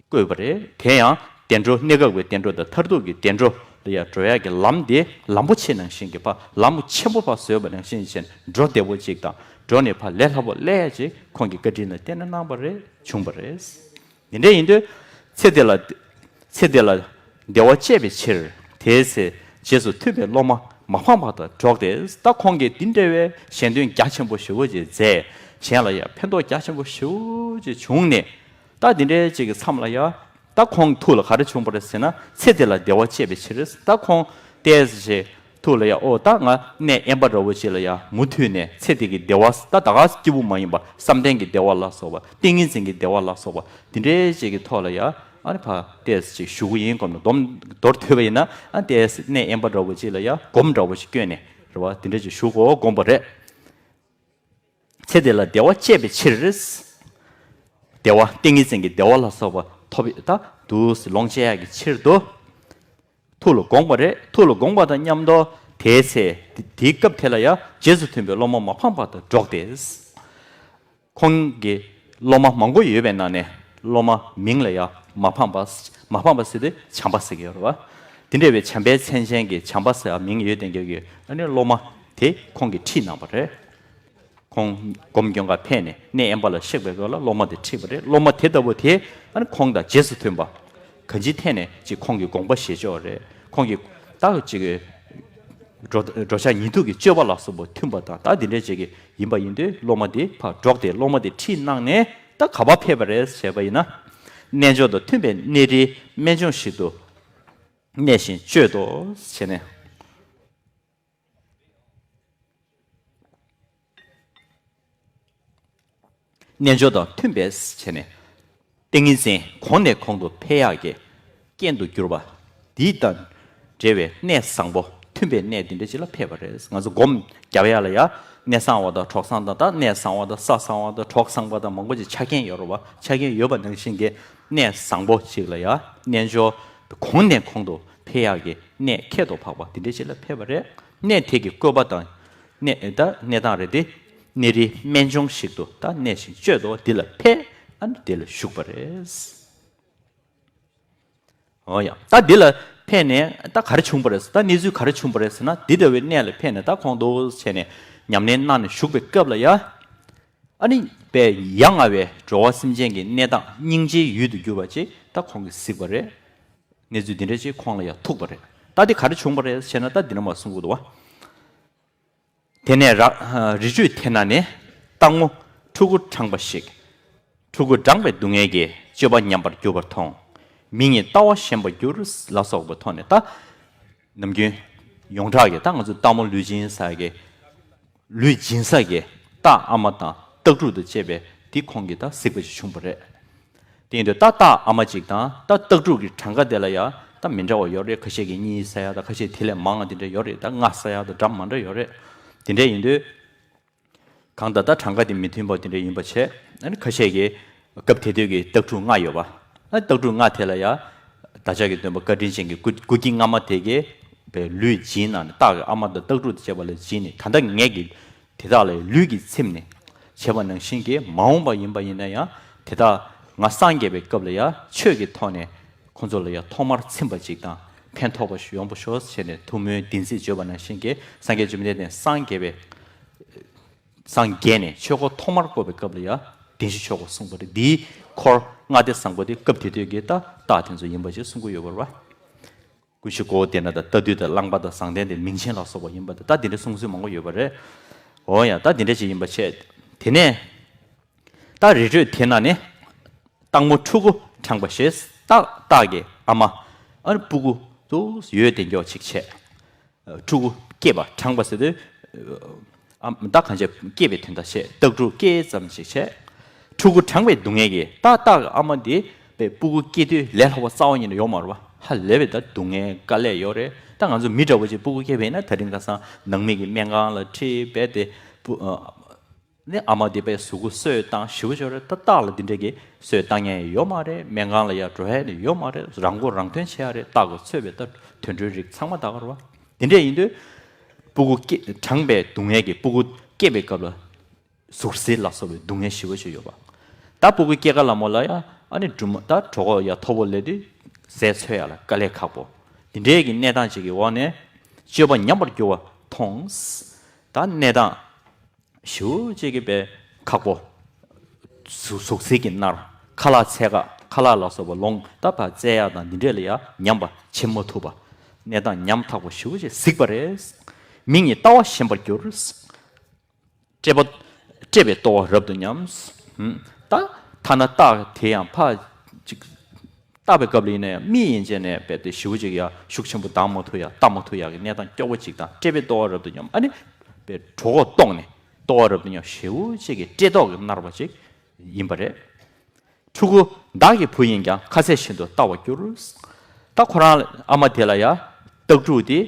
བཀོད་པ་རེད། དེ་ཡང་བདེ་འགྲོ། གནས་སྐབས་ཀྱི་བདེ་འགྲོ་དང་མཐར་ཐུག་གི་བདེ་འགྲོ་ལ་ཡང་འགྲོ་ཡག་གི་ལམ་དེ་ལམ་པོ་ཆེ་ནང་བཞིན་གྱི་ཕར་ལམ་ཆེན་པོ་ཕར་བཟོས་པ་ནང་བཞིན་བྱས་ནས། འགྲོ་བདེ་པོ་ཅིག་དང་། འགྲོ་ནས་ཕར་ལས་སླ་པོ་སླེབས་ཡག་ཅིག་ཁོང་གི་བཀའ་དྲིན་ལ་བརྟེན་ནས་གནང་བ་རེད། བྱུང་བ་རེད། དེ་འདྲ་ཡིན་དུས་ཚེ་འདི་ལ། ཚེ་འདི་ལ་བདེ་བ་སྤྱད་པའི་ཕྱིར། དེའི་ཚེ་རྗེས་སུ་མཐུན་པའི་སློབ་མ་མ་ཕམ་པ་དང་འགྲོགས་ཏེ། ད་ཁོང་གིས་འདི་འདྲ་བའི་གཞན་དོན་རྒྱ་ཆེན་པོ་ཞེ་པོ་ཅིག་མཛད། གཞན་ལ་ཡང་ཕན་ཐོགས་རྒྱ་ཆེན་པོ་ཞེ་པོ་ཅིག་བྱུང་ནས། ད་འདི་འདྲའི་ཅིག་གི་མཚམས་ལ་ཡ། ད་ཁོང་ཐུགས་ལ་ག་རེ་བྱུང་བ་རེད་ཟེར་ན། ཚེ་འདི་ལ་བདེ་བ་སྤྱད་པའི་ཕྱིར། ད་ཁོང་ཏོག་ཙམ་ཅིག་ཐུགས་ལ་ཡ། ཨོ། ད་ང་གནས་དབེན་པ་འདྲ་བོ་ཅིག་ལ་ཡ་མུ་མཐུད་ནས་ཚེ་འདི་གི་བདེ་བ། ད་ད་ག་སྐྱིད་པོ་མ་ཡིན་པ། བསམ་གཏན་གྱི་བདེ་བ་ལ་སོགས་པ། ཏིང་ངེ་འཛིན་གྱི་བདེ་བ་ལ་སོགས་པ། འདི་འདྲའི་ཅིག་གི་ཐོག་ལ་ཡ། ཨ་ནི་ཕར་ཏོག་ཙམ་ཅིག་ཞུ་གི་ཡིན་སྒོམ་ནས། སྒོམ་མདོར་བསྡུས་པ་ཡིན་ན། ཨ། ཏོག་ཙམ་གནས་དབེན་པ་འདྲ་བོ་ཅིག་ལ་ཡ་སྒོམ་འདྲ་བོ་ཅིག་བསྐྱོན་ནས། རེད་བ། འདི་འདྲ་ཅིག་ཞུ་དགོས་དགོངས་པ་རེད། ཚེ་འདི་ལ་བདེ་བ་སྤྱད་པའི་ཕྱིར། བདེ་བ། ཏིང་ངེ་འཛིན་གྱི་བདེ་བ་ལ་སོགས་པ་ཐོབ། ད་འདུག་སེ་ལོངས་སྤྱད་ཡག་གི་ཕྱིར་དུ་ཐུགས་ལ་དགོངས་པ་རེད། ཐུགས་ལ་དགོངས་པ་དང་མཉམ་དུ་དེའི་ཚེ། དེ། དེའི་སྐབས་དེ་ལ་ཡ་རྗེས་སུ་མཐུན་པའི་སློབ་མ་མ་ཕམ་པ་དང་འགྲོགས་ཏེ། ཁོང་གི་སློབ་མ་མང་པོ་ཡོད་པའི་ནང་ནས། སློབ་མ་མིང་ལ་ཡ་མ་ཕམ་པ། མ་ཕམ་པ་ཟེར་དུས་བྱམས་པ་ཟེར་གྱི་ཡོད་རེད་བ། དེ་འདྲ་བའི་བྱམས་པའི་མཚན་ཅན་གྱི་བྱམས་པ་ཟེར་མིང་ཡོད་བསྡད་མཁན་གྱི། ཨ་ནི་སློབ་མ་དེ་ཁོང་གིས་ཁྲིད་གནང་བ་རེད། ཁོང་སྒོམ་སྐྱོན་ག་ཕེབས་ནས་གནས་དབེན་པ་ལ་གཤེགས་པའི་སྐབས་ལ་སློབ་མ་དེ་ཁྲིད་པ་རེད། སློབ་མ་དེ་ལྟ་བུ་དེ་ཨ་ནི་ཁོང་དང་རྗེས་སུ་མཐུན་པ། གང་ཅིའི་ཐད་ནས་ཅིག་ཁོང་གི་དགོངས་པ་བཞེས་ཕྱོགས་རེད། ཁོང་གི་ད་ཅིག་འགྲོ། འགྲོ་འཆག་ཉིན་ཐོ་གི་སྤྱོད་པ་ལ་སོགས་པ་མཐུན་པ་དང་། ད་འདི་འདྲའི་ཅིག་གི་ཡིན་པ་ཡིན་དུས། སློབ་མ་དེ་ཕར་འགྲོགས་ཏེ། སློབ་མ་དེ་ཁྲིད་གནང་ནས། ད་ག་པར་ཕེབས་པ་རེད་ཟེར་བ་ཡིན་ན། རྣལ་འབྱོར་དང་མཐུན་པའི་གནས་རིའི་སྨན་ལྗོངས་ཤིག་ཏུ་གནས་ཤིང་སྤྱོད་དོ་ཟེར་ནས། རྣལ་འབྱོར་དང་མཐུན་པས་བྱས་ནས། ཏིང་ངེ་འཛིན་གོང་ནས་གོང་དུ་འཕེལ་ཡག་གི་རྐྱེན་དུ་གྱུར་པ། འདི་དང་འབྲེལ་བའི་གནས་བཟང་པོ། མཐུན་པའི་གནས་འདི་འདྲ་ཅིག་ལ་ཕེབས་པ་རེད། ང་ཚོ་སྒོམ་རྒྱབ་ཡག་ལ་ཡ། གནས་བཟང་བ་དང་གྲོགས་བཟང་དང་། ད་གནས་བཟང་བ་དང་ས་བཟང་བ་དང་གྲོགས་བཟང་བ་དང་མང་པོ་ཅིག་ཆ་རྐྱེན་ཡོད་རེད་བ། ཆ་རྐྱེན་ཡོད་པ་ནང་བཞིན་གྱི་གནས་བཟང་པོ་ཅིག་ལ་ཡ། རྣལ་འབྱོར་གོང་ནས་གོང་དུ་འཕེལ་ཡག་གི་གནས་ཁྱད་དུ་འཕགས་པ་འདི་འདྲ་ཅིག་ལ་ཕེབས་པ་རེད། གནས་དེ་གི་བཀོད་པ་དང་། གནས། ད་གནས་སྟངས་རེད་དེ། གནས་རིའི་སྨན་ལྗོངས་ཤིག་ཏུ་ད་གནས་ཤིང་སྤྱོད་དོ། འདི་ལ་ཕེབས། ཨ་ནི་འདི་ལ་བཞུགས་པ་རེད། འོ་ཡ། ད་འདི་ལ་ཕེབས་ནས་ད་ག་རེ་བྱུང་བ་རེད། ད་གནས་ཚུལ་ག་རེ་བྱུང་བ་རེད་ཟེར་ན། འདི་འདྲ་བའི་གནས་ལ་ཕེབས་ནས་ད་ཁོང་འདུག་བྱས་ནས་ཉམས་ལེན་གནང་ནས་བཞུགས་པའི་སྐབས་ལ་ཡ། ཨ་ནི་དཔེ་ཡ་ང་བའི་འགྲོ་བ་སེམས་ཅན་གྱི་གནས་སྟངས་སྙིང་རྗེའི་ཡུལ་དུ་གྱུར་པ་ཅིག་ད་ཁོང་གིས་གཟིགས་པ་རེད། གནས་ཚུལ་འདི་འདྲ་ཅིག་ཁོང་ལ་ཡང་ཐུག་པ་རེད། ད་འདི་ག་རེ་བྱུང་བ་རེད་ཟེར་ན། ད་འདི་ནས་མར་གསུང་གི་འདུག་བ། དེ་ནས་ར་རི་ཁྲོད་དེ་ན་ནི་སྟག་མོ་ཕྲུ་གུ་དྲངས་པ་ཞིག་ཕྲུ་གུ་དྲངས་པའི་སྡུག་བསྔལ་གྱིས་སྤྱོད་པ་ཉམས་པར་གྱུར་པར་མཐོང་། མི་ཉིད་ལྟ་བ་ཞན་པར་གྱུར་ལ་སོགས་པའི་ཐོག་ནས། ད་ནམ་རྒྱུན་ཡོངས་གྲགས་ཀྱི་ད་ང་ཚོ་སྟག་མོ་ལུས་སྦྱིན་ཟེར་གི། ལུས་སྦྱིན་ས་གི་སྟག་ཨ་མ་དང་སྟག་ཕྲུག་ཏུ་བཅས་པའི་འདི་ཁོང་གིས་ད་གཟིགས་པ་ཞིག་བྱུང་བ་རེད། དེ་ཡིན་དུས་ད་སྟག་ཨ་མ་གཅིག་དང་ད་སྟག་ཕྲུག་གི་གྲངས་ཀ་དེ་ལ་ཡང་ད་མི་འདྲ་བ་ཡོད་རེད། ཁ་ཤས་ཀྱིས་གཉིས་ཟ་ཡག་དང་། ཁ་ཤས་དེ་ལས་མང་བ་དེ་འདྲ་ཡོད་རེད། ད་ལྔ་ཟ་ཡག་དང་འདྲ་མི་འདྲ་ཡོད་རེད། དེ་འདྲ་ཡིན་དུས་གང་ལྟར་ད་གྲངས་ཀ་དེ་མི་མཐུན་པ་དེ་འདྲ་ཡིན་པ་བྱས། ཨ་ནི་ཁ་ཤས་ཀྱིས་སྐབས་དེ་དུས་ཀྱི་སྟག་ཕྲུག་ལྔ་ཡོད་པ། ཨ་སྟག་ཕྲུག་ལྔ་དེ་ལ་ཡང་བདག་ཅག་གི་སྟོན་པ་བཀའ་དྲིན་ཅན་གྱི་སྐུ་སྐུ་སྐྱེ་སྔ་མ་དེ་གིས་པའི་ལུས་སྦྱིན་གནང་ནས། སྟག་གི་ཨ་མ་དང་སྟག་ཕྲུག་དང་བཅས་པ་ལ་སྦྱིན་ནས། ད་ལྟ་ངེད་ཀྱིས་དེ་དག་ལ་ལུས་ཀྱིས་ཚིམས་ནས་བྱས་པ་ནང་བཞིན་གྱི། མ་འོངས་པ་ཡིན་པ་ཡིན་ན་ཡང་དེ་དག་ང་སངས་རྒྱས་པའི་སྐབས་ལ་ཡང་ཆོས་ཀྱི་ཐོག་ནས་ཁོང་ཚོ་ལ་ཡང་ཐོག་མར་ཚིམ་པ་ཅིག་དང་། ཕན་ཐོགས་པ་ཞིག་ཡོང་བ་ཤོག་ཟེར་ནས་ཐུགས་སྨོན་བདེན་ཚིག་བརྗོད་པ་ནང་བཞིན་གྱི། སངས་རྒྱས་བཅོམ་ལྡན་འདས་སངས་རྒྱས་པའི་སངས་རྒྱས་ནས་ཆོས་འཁོར་ཐོག་མར་བསྐོར་བའི་སྐབས་ལ་ཡང་བདེན་བཞི་ཆོས་འཁོར་གསུངས་པ་རེད། འདིའི་འཁོར་ལྔ་སྡེ་བཟང་པོ་དེ་སྐབས་དེ་དུས་ཀྱི་ད་སྟག་དེ་ཚོ་ཡིན་པ་ཅིག་གསུང་གི་ཡོད་པ་རེད་བ། ཀུ་ཤུ་གོ་དེ་ན་ད་རྟ་ཐུལ་དང་གླང་པ་དང་བཟང་ལྡན་དེ་མིང་ཆེན་ལ་སོགས་པ་ཡིན་པ་དང་། ད་དེ་འདྲའི་གསུང་ཚུལ་མང་པོ་ཡོད་པ་རེད། འོ་ཡ། ད་དེ་འདྲ་ཅིག་ཡིན་པ་བྱས། དེ་ནས་ད་རི་ཁྲོད་དེ་ན་ནི་སྟག་མོ་ཕྲུ་གུ་དྲངས་པ་ཞེས། སྟག་སྟག་གི་ཨ་མ་ཨ་ནི་སྤུ་གུ་དུ་ཡོད་དེ་མགྱོགས་ཅིག་བྱས། ཕྲུ་གུ་སྐྱེས་པ། དྲངས་པ་ཟེར་དུས་ཨ་ད་གང་བྱས་སྐྱེས་པའི་དོན་དག་བྱས། སྟག་ཕྲུག་སྐྱེས་ཙམ་ཞིག་བྱས། ཕྲུ་གུ་དྲངས་པའི་སྡུག་བསྔལ་གྱིས། ད་སྟག་གི་ཨ་མ་འདི་པའི་སྤུ་གུ་སྐྱེ་དུས་ལས་སླ་བ་རྩ་བ་ཉིད་ནས་ཡོད་མ་རེད་བ། ཧ་ལས་པའི་ད་སྡུག་བསྔལ་དཀའ་ལས་ཡོད་རེད། ད་ང་ཚོ་མི་འདྲ་བོ་ཅིག་སྤུ་གུ་སྐྱེས་པ་ཡིན་ན་དེ་རིང་ཁ་སང་ནང་མི་གི་སྨན་ཁང་ལ་ཁྲིད་པས་དེ་སྤུ་ཨ་ནི་ཨ་མ་དེ་པའི་གཟུགས་པོ་གསོས་བཏང་ཞེ་པོ་ཅིག་ཡོད་རེད། ད་སྟག་ལ་འདི་འདྲ་གི་གསོས་བཏང་མཁན་ཡོད་མ་རེད། སྨན་ཁང་ལ་ཡར་འགྲོ་ཡ་ནི་ཡོད་མ་རེད། རང་མགོ་རང་ཐོན་བྱེད་ཡ་རེད། སྟག་གི་གསོས་པའི་ད་དུད་འགྲོའི་རིགས་ཚང་མ་ད་ག་རེད་བ། དེ་འདྲ་ཡིན་དུས་སྤུ་གུ་སྐྱེ་དྲངས་པའི་སྡུག་བསྔལ་གྱིས། སྤུ་གུ་སྐྱེས་པའི་སྐབས་ལ་ཟུག་གཟེར་ལ་སོགས་པའི་སྡུག་བསྔལ་ཞེ་པོ་ཅིག་ཡོད་པ། ད་སྤུ་གུ་སྐྱེས་ཁ་ལ་མོ་ལ་ཡ་ཨ་ནི་སྦྲུམ་མ་ད་གྲོད་ཁོག་ཡ་མཐོ་པོ་སླེབས་དུས་ཟས་འཚོལ་ཡ་ལ་དཀའ་ལས་ཁག་པོ། འདི་འདྲའི་གི་གནས་སྟངས་ཅིག་གི་འོག་ནས་སྤྱོད་པ་ཉམས་པར་འགྱུར་བ་མཐོང་། ད་གནས་སྟངས་ཞེ་པོ་ཅིག་གི་པའི་ཁག་པོ། ཟུག་ཟུག་གཟེར་གྱིས་མནར། ཁ་ལག་འཚོལ་ག་ཁ་ལག་ལ་སོགས་པ་ལོངས། ད་ཕར་བཙལ་ཡག་དང་འདི་འདྲས་ལ་ཡང་ཉམས་པ་བྱེད་མ་ཐུབ་པ། གནས་སྟངས་ཉམ་ཐག་པོ་ཞེ་པོ་ཅིག་གཟིགས་པ་རེད། མིག་ཉིད་ལྟ་བ་ཞན་པར་གྱུར། བཀྲེས་པ་བཀྲེས་པའི་ལྟོ་བ་རབ་ཏུ་ཉམས། ཧུམ། ད་ཐ་ན་སྟག་དེ་ཡང་ཕར་ཅིག་བལྟ་བའི་སྐབས་ལ་ཡིན་ན་ཡང་མིག་ཡན་ཆད་ནས་རྦད་དེ་ཞེ་པོ་ཅིག་ཡ་ཤུགས་ཆེན་པོ་ལྡང་མ་ཐུབ་ཡ། ལྟ་མ་ཐུབ་ཡ་གི་གནས་སྟངས་སྐྱོ་པོ་ཅིག་དང་། བཀྲེས་པའི་ལྟོ་བ་རབ་ཏུ་ཉམས། ཨ་ནི་རྦད་གྲོད་ཁོག་ལྟོགས་ནས་ལྟོ་བ་རབ་ཏུ་ཉམས། ཞེ་པོ་ཅིག་གི་བཀྲེས་ལྟོགས་ཀྱིས་མནར་བ་ཅིག་ཡིན་པ་རེད། ཕྲུ་གུ་བདག་གི་བུ་ཡིན་ཀྱང་། ཁ་ཟས་བཞིན་དུ་ལྟ་བར་འགྱུར། ད་ཁོ་རང་ཨ་མ་དེ་ལ་ཡ་སྟག་ཕྲུག་དེ་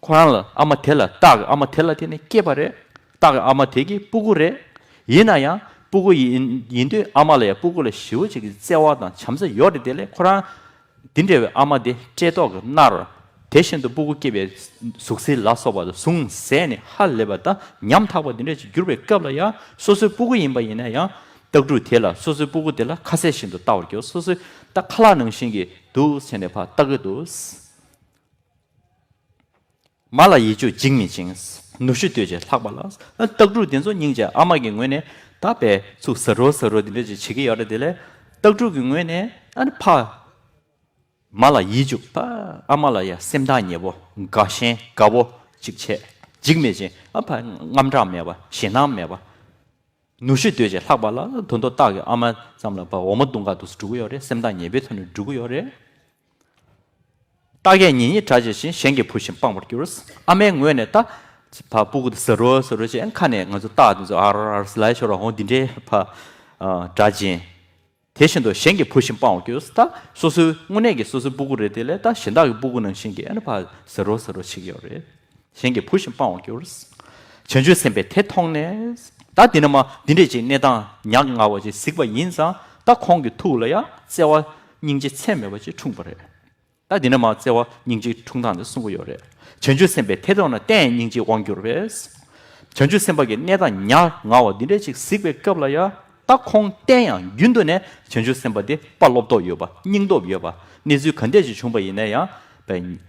ཁོ་རང་ལ་ཨ་མ་དེ་ལ་སྟག་གི་ཨ་མ་དེ་ལ་དེ་ནི་སྐྱེས་པ་རེད། སྟག་གི་ཨ་མ་དེ་གི་སྤུ་གུ་རེད། ཡིན་ན་ཡང་སྤུ་གུ་ཡིན་ཡིན་དུས་ཨ་མ་ལ་ཡ་སྤུ་གུ་ལ་ཞེ་པོ་ཅིག་གི་བརྩེ་བ་དང་བྱམས་བརྩེ་ཡོད་རེད། དེ་ལས་ཁོ་རང་འདི་འདྲ་བའི་ཨ་མ་དེ་བཀྲེས་ལྟོགས་ཀྱིས་མནར། དེ་བཞིན་དུ་སྤུ་གུ་སྐྱེས་པའི་ཟུག་གཟེར་ལ་སོགས་པ་དང་ཟུངས་ཟད་ནས་ཧ་ལས་པ་དང་ཉམ་ཐག་པ་འདི་འདྲ་ཅིག་གྱུར་པའི་སྐབས་ལ་ཡང་། སོ་སོའི་སྤུ་གུ་ཡིན་པ་ཡིན་ན་ཡང་སྟག་ཕྲུག་དེ་ལ་སོ་སོའི་སྤུ་གུ་དེ་ལ་ཁ་ཟས་བཞིན་དུ་ལྟ་བར་འགྱུར། སོ་སོའི་ད་ཁ་ལག་ནང་བཞིན་གྱི་འདུག་ཟེར་ནས་ཕར་ལྟ་གི་འདུག། མ་ལ་ཡིད་གཅུགས་འཇིགས་མི་འབྱིང་། ནུ་ཞོ་འདོད་ཅིང་ལྷགས་པ་ལ། ཨ་སྟག་ཕྲུག་དེ་ཚོ་སྙིང་རྗེ། ཨ་མ་གི་ངོས་ནས་ད་དཔེ་ཚུར་ཟ་རོ་ཟ་རོ་དེ་འདྲ་ཅིག་བྱེད་ཀྱི་ཡོད་རེད། དེ་ལས་སྟག་ཕྲུག་གི་ངོས་ནས་ཨ་ནི་ཕ་མ་ལ་ཡིད་གཅུགས། ཕ་ཨ་མ་ལ་ཡ་སེམས་ཐག་ཉེ་པོ། དགའ་ཞེན་དགའ་པོ་ཅིག་བྱས། འཇིགས་མི་འབྱིང་། ཨ་ཕ་དངངས་སྐྲག་མེད་པ། ཞེད་སྣང་མེད་པ། ནུ་ཞོ་འདོད་ཅིང་ལྷགས་པ་ལ། ད་དུང་སྟག་གི་ཨ་མ་ཙམ་ལ་ཕ་འོ་མ་བརྡུང་ག་འདུག་སེ་འགྲོ་གི་ཡོད་རེད། སེམས་ཐག་ཉེ་པོའི་ཐོག་ནས་འགྲོ་གི་ཡོད་རེད། སྟག་གས་ཉིན་ཉིན་དྲག་བྱེད་བཞིན། གཞན་གྱི་བུ་བཞིན་སྤང་བར་འགྱུར། ཨ་མའི་ངོས་ནས་ད་ཕ་སྤུ་གུ་དེ་ཟ་རོ་ཟ་རོ་བྱས། ཁ་ནས་ང་ཚོ་སྟག་དེ་ཚོ་ཨར་ཨར་ཟེར་ལབ་ཤོར་བ། འོ་འདི་འདྲའི་ཕ་དྲག་ཅིང་། དེ་བཞིན་དུ་གཞན་གྱི་བུ་བཞིན་སྤང་བར་འགྱུར། ད་སོ་སོའི་དངོས་གནས་ཀྱི་སོ་སོའི་སྤུ་གུ་རེད། དེ་ལས་ད་གཞན་དག་གི་སྤུ་གུ་ནང་བཞིན་གྱི་ཨ་ནི་ཕར་ཟ་རོ་ཟ་རོ་བྱེད་ཀྱི་ཡོད་རེད། གཞན་གྱི་བུ་བཞིན་སྤང་བར་འགྱུར། བྱང་ཆུབ་སེམས་དཔས་དེ་མཐོང་ནས། ད་འདི་ན་མ་འདི་འདྲས་ཅིག་གནས་སྟངས་ཉག་ང་བ་ཅིག་གཟིགས་པ་ཡིན་ཙང་། ད་ཁོང་གི་ཐུགས་ལ་ཡང་བརྩེ་བ་སྙིང་རྗེ་ཚད་མེད་པ་ཅིག་འཁྲུངས་པ་རེད། ད་འདི་ན་མ་བརྩེ་བ་སྙིང་རྗེ་འཁྲུངས་སྟངས་དེ་གསུང་གི་ཡོད་རེད། བྱང་ཆུབ་སེམས་དཔས་དེ་མཐོང་ནས། བརྟན་སྙིང་རྗེའི་དབང་གྱུར་པས། བྱང་ཆུབ་སེམས་དཔའ་གི་གནས་སྟངས་ཉག་ང་བ་འདི་འདྲས་ཅིག་གཟིགས་པའི་སྐབས་ལ་ཡང་ ད་ཁོང་བསྟན་ཡང་རྒྱུན་དུ་ནས་བྱང་ཆུབ་སེམས་དཔའ་དེ་དཔའ་བློ་སྟོབས་ཡོད་པ། སྙིང་སྟོབས་ཡོད་པ། གནས་ཚུལ་ག་འདྲ་ཞིག་བྱུང་པ་ཡིན་ན་ཡང་བས།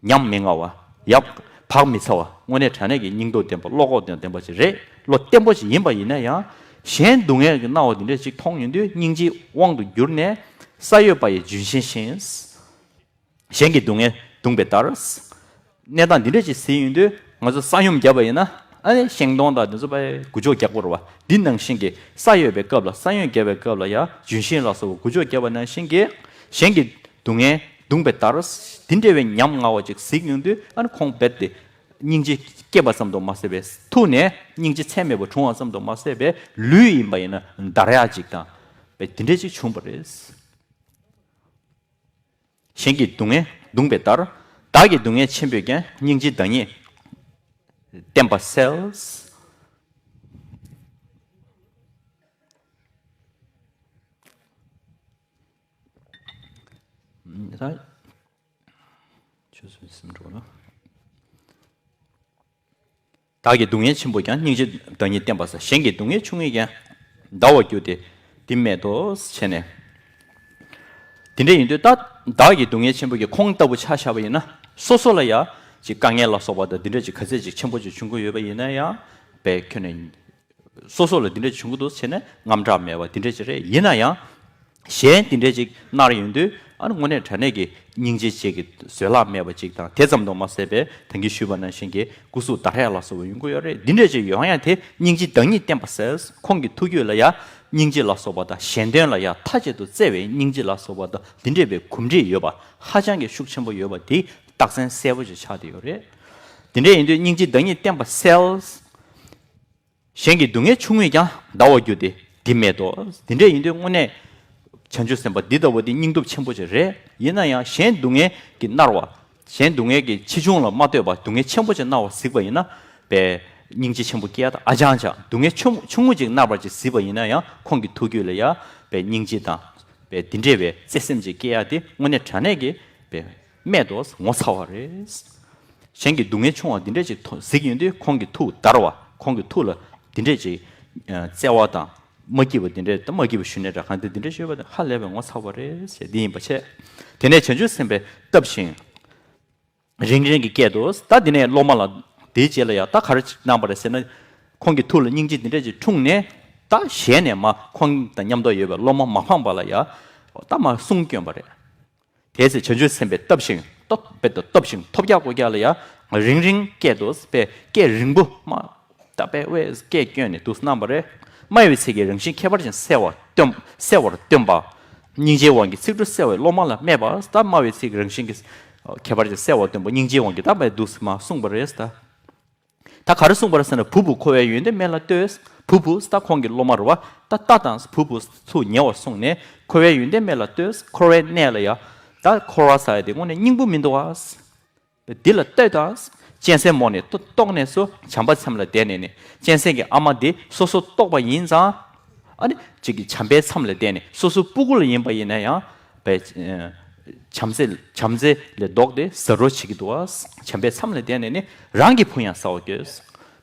ཉམས་མི་ང་བ། ཡབ་བག་མི་ཚ་བ། དངོས་གནས་དྲང་གནས་ཀྱི་སྙིང་སྟོབས་ལྡན་པ། བློ་ཁོག་ལྡན་པ་ཅིག་རེད། བློ་བརྟན་པོ་ཅིག་ཡིན་པ་ཡིན་ན་ཡང་། གཞན་སྡུག་བསྔལ་གྱི་སྣང་བ་འདི་འདྲ་ཅིག་མཐོང་ཡོང་དུས་སྙིང་རྗེའི་དབང་དུ་གྱུར་ནས། ས་གཡོས་པ་ཡི་ལྗོན་ཤིང་བཞིན། གཞན་གྱི་སྡུག་བསྔལ་གདུང་བའི་བརྡར། གནས་སྟངས་འདི་འདྲ་ཅིག་གཟིགས་ཡོང་དུས་ང་ཚོ་ས་ཡོམ་བརྒྱབ་པ་ཡིན་ན། ཨ་ནི་ཤིང་སྡོང་དང་འདི་ཚོ་པའི་འགུལ་སྐྱོད་རྒྱག་དགོས་རེད་བ། འདི་ནང་བཞིན་གྱི་ས་གཡོས་པའི་སྐབས་ལ། ས་ཡོམ་བརྒྱབ་པའི་སྐབས་ལ་ཡང་ལྗོན་ཤིང་ལ་སོགས་པ་འགུལ་སྐྱོད་བརྒྱབ་པ་ནང་བཞིན་གྱི། གཞན་གྱི་སྡུག་བསྔལ་གདུང་བའི་བརྡར། འདི་འདྲ་བའི་ཉམས་ང་བ་ཅིག་གཟིགས་ཡོང་དུས། ཨ་ནི་ཁོང་རྦད་དེ་སྙིང་རྗེ་སྐྱེས་པ་ཙམ་དུ་མ་ཟད་པའི། ཐུགས་ནས་སྙིང་རྗེ་ཚད་མེད་པ་འཁྲུངས་པ་ཙམ་དུ་མ་ཟད་པའི། ལུས་ཡིན་པ་ཡིན་ན་འདར་ཡག་ཅིག་དང་། བས་འདི་འདྲ་ཅིག་བྱུང་བ་རེད། གཞན་གྱི་སྡུག་བསྔལ་གདུང་བའི་བརྡར། བདག་གི་སྡུག་བསྔལ་ཆེན་པོས་ཀྱང་། སྙིང་རྗེའི་བདག་ཉིད་བརྟན་པ་གསལ། ད་ཆོས་སུ་སེམས་འགྲོ་ལ། བདག་གི་སྡུག་བསྔལ་ཆེན་པོས་ཀྱང་། སྙིང་རྗེའི་བདག་ཉིད་བརྟན་པ་གསལ། གཞན་གྱི་སྡུག་བསྔལ་ཆུང་ངུས་ཀྱང་། འདའ་བར་འགྱུར་ཏེ་འདི་མེད་དོ་ཞེས་ནས། དེ་འདྲ་ཡིན་དུས་ད་བདག་གི་སྡུག་བསྔལ་ཆེན་པོ་གི་ཁོང་ལྟ་བུ་ཆ་བཞག་པ་ཡིན་ན། སོ་སོ་ལ་ཡ་ཅིག་དཀའ་ངལ་ལ་སོགས་པ་དང་འདི་འདྲ་ཅིག་ག་ཚད་ཅིག་ཆེན་པོ་ཅིག་བྱུང་གི་ཡོད་པ་ཡིན་ན་ཡང་། བས་ཁྱོན་ནས་སོ་སོ་ལ་འདི་འདྲ་བྱུང་གི་འདུག་བྱས་ནས་དངངས་སྐྲག་མེད་པ་འདི་འདྲ་ཅིག་རེད། ཡིན་ན་ཡང་། གཞན་དེ་འདྲས་ཅིག་མནར་ཡོང་དུས། ཨ་ནི་དངོས་གནས་དྲང་གནས་ཀྱི་སྙིང་རྗེ་ཅིག་གི་བཟོད་གླགས་མེད་པ་ཅིག་དང་། དེ་ཙམ་དུ་མ་ཟད་པའི་ད་གིན་ཞུས་པ་ནང་བཞིན་གྱི་སྐུ་གཟུགས་འདར་ཡག་ལ་སོགས་པ་ཡོང་གི་ཡོད་རེད། འདི་འདྲས་ཅིག་ཡོང་ཡག་དེ་སྙིང་རྗེའི་བདག་ཉིད་བརྟན་པ་གསལ། ཁོང་གི་ཐུགས་རྒྱུད་ལ་ཡང་སྙིང་རྗེ་ལ་སོགས་པ་དང་། གཞན་དོན་ལ་ཡང་མཐའ་གཅིག་ཏུ་བརྩེ་བའི་སྙིང་རྗེ་ལ་སོགས་པ་དང་། འདི་འདྲས་པའི་གོམས་འདྲིས་ཡོད་པ། ཧ་ཅང་གི་ཤུགས་ཆེན་པོ་ཡོད་པ་དེ་རྟགས་མཚན་གསལ་པོ་ཅིག་ཆགས་བསྡད་ཡོད་རེད། འདི་འདྲས་ཡིན་དུས་སྙིང་རྗེའི་བདག་ཉིད་བརྟན་པ་གསལ། གཞན་གྱི་སྡུག་བསྔལ་ཆུང་ངུས་ཀྱང་། འདའ་བར་འགྱུར་ཏེ་འདི་མེད་དོ། འདི་འདྲས་ཡིན་དུས་དངོས་གནས་བྱང་ཆུབ་སེམས་དཔའ་འདི་ལྟ་བུ་དེ་སྙིང་སྟོབས་ཆེན་པོ་ཅིག་རེད། ཡིན་ན་ཡང་གཞན་སྡུག་བསྔལ་གྱིས་མནར་བ། གཞན་སྡུག་བསྔལ་གྱི་ཆེ་ཆུང་ལ་མ་ལྟོས་པར་སྡུག་བསྔལ་ཆེན་པོ་ཅིག་མནར་བ་གཟིགས་པ་ཡིན་ན། བས་སྙིང་རྗེ་ཆེན་པོ་སྐྱེ་ཡག་དང་། ཨ་ཅང་ཅང་སྡུག་བསྔལ་ཆུང་ཆུང་ངུ་ཅིག་མནར་བ་ཅིག་གཟིགས་པ་ཡིན་ན་ཡང་། ཁོང་གི་ཐུགས་རྒྱུད་ལ་ཡང་བས་སྙིང་རྗེ་དང་། བས་འདི་འདྲས་པའི་བརྩེ་སེམས་ཅིག་སྐྱེ་ཡག་དེ་དངོས་གནས་དྲང་གནས་ཀྱི་བས་རྨད་དུ་ངོ་མཚར་བ་རེད། གཞན་གྱི་སྡུག་བསྔལ་ཆུང་བ་འདི་འདྲས་ཅིག་མཐོང་གཟིགས་ཡོང་དུས། ཁོང་གི་ཐུགས་འདར་བ། ཁོང་གི་ཐུགས་ལ་འདི་འདྲས་ཅིག་ཨ་བརྩེ་བ་དང་མ་སྐྱིད་པ་འདི་འདྲས། ད་མ་སྐྱིད་པ་ཞུ་ནས་འདྲ་གང་འདི་འདི་འདྲས་ཞུས་པ་དེ་ཧ་ལས་པའི་ངོ་མཚར་བ་རེད་ཟེར། འདི་ཡིན་པ་བྱས། དེ་ནས་བྱང་ཆུབ་སེམས་དཔའི་བཏབ་ཞིང་རིང་རིང་གི་སྐད་དུ། ད་འདི་ནས་སློབ་མ་ལ་དེའི་རྗེས་ལ་ཡང་ད་ག་རེ་གནང་བ་རེད་ཟེར་ན། ཁོང་གི་ཐུགས་ལ་སྙིང་རྗེ་འདི་འདྲས་ཅིག་འཁྲུངས་ནས། ད་ཞལ་ནས་མར་ཁོང་དང་མཉམ་དུ་ཡོད་པའི་སློབ་མ་མ་ཕམ་པ་ལ་ཡང་ད་མར་གསུང་བསྐྱོན་པ་རེད། དེའི་ཚེ་བྱང་ཆུབ་སེམས་དཔས་བཏབ་ཞིང་། སྟོབས་དཔེ་དང་བཏབ་ཞིང་ཐོབ་རྒྱག་ཀོ་རྒྱག་ལ་ཡང་རིང་རིང་སྐད་དུ་དཔེ་སྐད་རིང་པོ་མ་ད་དཔེ་དབྱེ་སྐད་བསྐྱོན་ནས་འདུག་གནང་བ་རེད། སྨྲ་བའི་ཚིག་གི་རང་བཞིན་ཁྱད་པར་ཅན་གསལ་བར་སྟོན། གསལ་བར་སྟོན་པ། སྙིང་རྗེའི་དབང་གིས་ཚིག་འབྲུ་གསལ་བའི་སློབ་མ་ལ་སྨྲས་པ། ད་སྨྲ་བའི་ཚིག་གི་རང་བཞིན་གྱི་ཁྱད་པར་ཅན་གསལ་བར་སྟོན་པ་སྙིང་རྗེའི་དབང་གིས་ད་དཔེ་འདུག་མ་གསུངས་པ་རེད། ད། ད་ག་རེ་གསུངས་པ་རེད་ཟེར་ན། བུ་བུ་འཁོར་བའི་ཡོན་ཏན་སྨད་ལ་ལྟོས། བུ་བུ་ད་ཁོང་གི་སློབ་མ་རེད་བ། ད་ལྟ་དང་བུ་བུ་ཚུར་ཉེ་བར་སོང་ནས། འཁོར་བའི་ཡོན་ཏན་སྨད་ལ་ལྟོས། འཁོར་བའི་གནས་ལ་ཡ། ད་འཁོར་བ་ཟེར་ཡ་དེ་དངོས་གནས་སྙིང་པོ་མི་འདུག་བ། འདི་ལ་ལྟོས་དང་། གཅན་གཟན་མོ་ནི་ལྟོགས་ནས་སུ། བྱམས་པ་མཚམས་ལ་བསྡད་ནས་ནི། གཅན་གཟན་གྱི་ཨ་མ་འདི་སོ་སོ་ལྟོགས་པ་ཡིན་ཙང་། ཨ་ནི་ཅིག་གི་བྱམས་པའི་མཚམས་ལ་བསྡད་ནས། སོ་སོ་སྤུ་གུ་ལ་ཡིན་པ་ཡིན་ན་ཡང་། བས། བྱམས་བརྩེ། བྱམས་བརྩེ་ལས་ལྡོག་སྟེ་ཟ་འགྲོ་བྱེད་ཀྱི་འདུག་བ། བྱམས་པའི་མཚམས་ལ་བསྡད་ནས་ནི་རང་གི་བུ་ཡང་ཟ་བར་འགྱོད།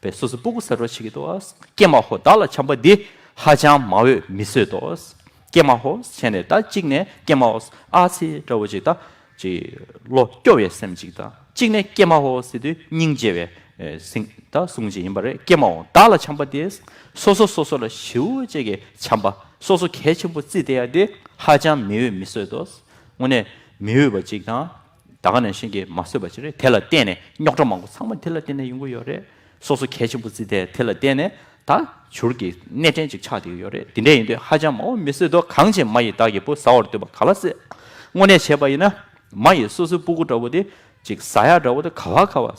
བས་སོ་སོ་སྤུ་གུ་ཟ་འགྲོ་བྱེད་ཀྱི་འདུག་བ། ཀྱེ་མ་ཧོ། བདག་ལ་བྱམས་པ་འདི། ཧ་ཅང་མ་འོས་མི་བཟོད་དོ། ཀྱེ་མ་ཧོ་བྱས་ནས། ད་གཅིག་ནས་ཀྱེ་མ་ཧོ། ཨ་ཙི་འདྲ་བོ་ཅིག་ད་ཅིག་བློ་སྐྱོ་བའི་སེམས་ཅིག་དང་། གཅིག་ནས་ཀྱེ་མ་ཧོ་ཟེར་དུས་སྙིང་རྗེ་བའི་ཨེ་གཟིངས་ད་གཟུངས་ཅིག་ཡིན་པ་རེད། ཀྱེ་མ་ཧོ། བདག་ལ་བྱམས་པ་དེས། སོ་སོ་སོ་སོ་ལ་ཞེ་པོ་ཅིག་གི་བྱམས་པ། སོ་སོ་གལ་ཆེན་པོ་བརྩིས་བསྡད་ཡ་དེ་ཧ་ཅང་མི་འོས་མི་བཟོད་དོ། དངོས་གནས་མི་འོས་པ་ཅིག་དང་། ད་ག་ནང་བཞིན་གྱི་མ་བཟོད་པ་ཅིག་རེད། དེ་ལ་བརྟེན་ནས་རྙོག་དྲ་མང་པོ་ཚང་མ་དེ་ལ་བརྟེན་ནས་ཡོང་གི་ཡོད་རེད། སོ་སོ་གལ་ཆེན་པོ་བརྩིས་ཏེ་དེ་ལ་བརྟེན་ནས་ད་བྱུར་གྱི་གནས་བརྟན་ཅིག་ཆགས་བསྡད་ཀྱི་ཡོད་རེད། དེ་འདྲ་ཡིན་དུས་ཧ་ཅང་མ་འོས་མི་བཟོད་དོ། གང་བྱེད་མ་ཡིས་བདག་གི་བུ། ཟ་བར་འདོད་པ་ག་ལ་སྲིད། དངོས་གནས་བྱས་པ་ཡིན་ན། མ་ཡིས་སོ་སོའི་སྤུ་གུ་འདྲ་བོ་དེ་ཅིག་ཟ་ཡག་འདྲ་བོ་དེ་ག་བ་ག་བ།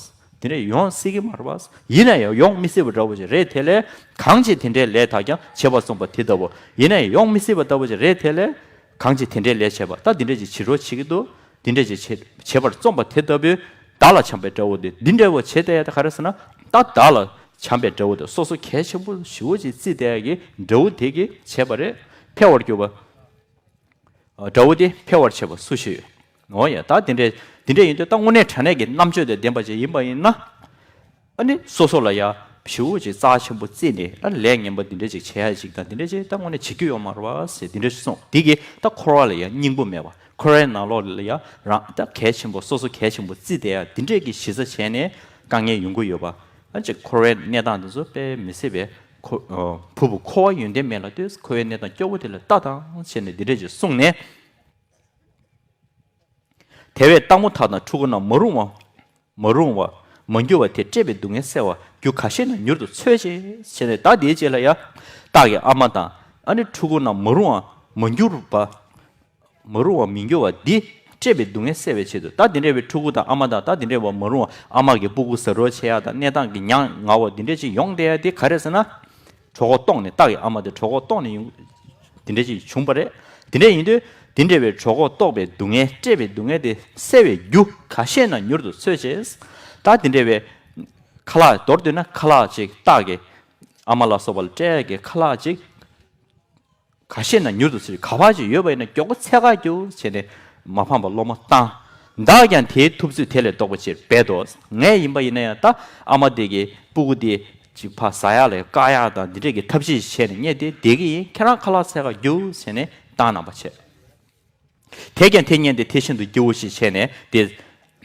དེ་འདྲ་ཡོང་སྲིད་ཀྱི་མ་རེད་བ། ཡིན་ན་ཡང་ཡོང་མི་སྲིད་པ་འདྲ་བོ་ཅིག་རེད། དེ་ལས་གང་བྱེད་དེ་འདྲའི་ལས་དག་ཀྱང་། བྱེད་པ་བརྩོན་པ་དེ་ལྟ་བུ། ཡིན་ན་ཡང་ཡོང་མི་སྲིད་པ་ལྟ་བུ་ཅིག་རེད། དེ་ལས་གང་བྱེད་དེ་འདྲའི་ལས་བྱེད་པ། ད་དེ་འདྲ་ཅིག་བྱེད་རོགས་བྱེད་ཀྱི་འདུག་དེ་འདྲ་ཅིག་བྱེད་བྱེད་པར་བརྩོན་པ་དེ་ལྟ་བུའི་བདག་ལ་བྱམས་པའི་དགྲ་བོ་དེ། འདི་འདྲ་བོ་བྱེད་བསྡད་ཡ་དེ་ག་རེ་ཟེར་ན། ད་བདག་ལ་བྱམས་པའི་དགྲ་བོ་དེ། སོ་སོ་གལ་ཆེན་པོ་ཞེ་པོ་ཅིག་བརྩིས་བསྡད་ཡ་གི་དགྲ་བོ་དེ་གིས་བྱས་པ་རེད། འཕེལ་བར་གྱུར་པ། དགྲ་བོ་དེ་འཕེལ་བར་བྱེད་པ་སུ་ཞིག་ཡོད། འོ་ཡ། ད་དེ་འདྲ་དེ་འདྲ་ཡིན་དུས་ད་དངོས་གནས་དྲང་གནས་ཀྱི་རྣམ་དཔྱོད་དང་ལྡན་པ་ཅིག་ཡིན་པ་ཡིན་ན། ཨ་ནི་སོ་སོ་ལ་ཡ་ བྱིའུ་ཅིག་རྩ་ཆེན་པོ་བརྩིས་ནས་ཨ་ལས་ངན་པ་འདི་འདྲ་ཅིག་བྱེད་ཡ་ཅིག་དང་འདི་འདྲ་ཅིག་ད་དངོས་གནས་བྱེད་རྒྱུ་ཡོད་མ་རེད་བ་ཟེར་འདི་འདྲ་ཞིག་གསུངས། འདི་གིས་ད་འཁོར་བ་ལ་ཡང་སྙིང་པོ་མེད་པ། འཁོར་བའི་ནང་ལོགས་ལ་ཡང་རང་ད་གལ་ཆེན་པོ་སོ་སོ་གལ་ཆེན་པོ་བརྩིས་བསྡད་ཡ་འདི་འདྲས་ཀྱི་གཞི་རྩ་བྱས་ནས་དཀའ་ངལ་ཡོང་གི་ཡོད་པ། ཨ་ཅིག་འཁོར་བའི་གནས་སྟངས་འདི་ཚོ་དཔེ་མི་སྲིད་པའི་ཁོ་ཨ་ཕུར་བུ་འཁོར་བ་ཡོན་ཏན་མེད་ལ་ལྟོས། འཁོར་བའི་གནས་སྟངས་སྐྱོ་བོ་དེ་ལ་ལྟ་དང་བྱས་ནས་འདི་འདྲས་ཅིག་གསུངས་ནས། དེ་བས་སྟག་མོ་དག་དང་ཕྲུ་གུ་རྣམས་མ་རུངས་པ། མ་རུངས་པ། མ་གྱུར་པ་དེས་བཀྲེས་པའི་སྡུག་བསྔལ་བསལ་བར་རྒྱུ་ག་ཤེད་ན་མྱུར་དུ་འཚོལ་ཅིག་བྱས་ནས། ད་དེའི་རྗེས་ལ་ཡང་སྟག་གི་ཨ་མ་དང་ཨ་ནི་ཕྲུ་གུ་རྣམས་མ་རུངས་པ། མ་གྱུར་པ། མ་རུངས་པ་མི་འགྱུར་བ་འདི་བཀྲེས་པའི་སྡུག་བསྔལ་བསལ་བའི་ཆེད་དུ། ད་དེ་འདྲ་བའི་ཕྲུ་གུ་དང་ཨ་མ་དང་ད་དེ་འདྲ་བ་མ་རུངས་པ་ཨ་མ་གི་སྤུ་གུ་ཟ་འགྲོ་བྱེད་ཡ་དང་གནས་སྟངས་ཀྱི་མྱ་ངན་བ་འདི་འདྲ་ཅིག་ཡོང་བསྡད་ཡ་དེ་ག་རེ་ཟེར་ན། གྲོད་ཁོག་ལྟོགས་ནས། སྟག་གི་ཨ་མ་དེ་གྲོད་ཁོག་ལྟོགས་ནས་ཡོང་། དེ་འདྲ་ཅིག་བྱུང་བ་རེད། དེ་འདྲ་ཡིན་དུས་དེ་འདྲ་བའི་གྲོད་ཁོག་ལྟོགས་པའི་སྡུག་བསྔལ་བཀྲེས་པའི་སྡུག་བསྔལ་དེ་བསལ་བའི་རྒྱུ་ག་ཤེད་ན་མྱུར་དུ་འཚོལ་ཅིག་ད་དེ་འདྲ་བའི་ཁ་ལག་མདོར་བསྡུས་ན་ཁ་ལག་ཅིག་སྟག་གི་ཨ་མ་ལ་སོགས་པ་ལ་སྤྲད་ཀྱི་ཁ་ལག་ཅིག་ག་ཤེད་ན་མྱུར་དུ་འཚོལ། ག་པར་ཅིག་ཡོད་པ་ཡིན་ན་མགྱོགས་པོ་འཚོལ་ག་རྒྱུགས་བྱས་ནས་མ་ཕམ་པར་སློབ་མ་བཏང་། བདག་ཀྱང་དེའི་ཐུབ་ཚོད་དེ་ལས་ལྡོག་པ་ཅིག་འབད་དོ། ངས་ཡིན་པ་ཡིན་ན་ཡང་ད་ཨ་མ་དེ་གི་སྤུ་གུ་དེ་ཅིག་ཕར་ཟ་ཡག་ལ་བཀག་ཡག་དང་འདི་འདྲས་ཀྱི་ཐབས་ཤེས་བྱས་ནས་ངས་དེ་བསྡད་ཀྱི་ཡིན། ཁྱེད་རང་ཁ་ལག་འཚོལ་ག་རྒྱུགས་བྱས་ནས་བཏང་གནང་བ་བྱས། དེས་ཀྱང་དེ་ཉན་ཏེ་དེ་བཞིན་དུ་སྐྱེ་བོ་ཞིག་བྱས་ནས་དེ་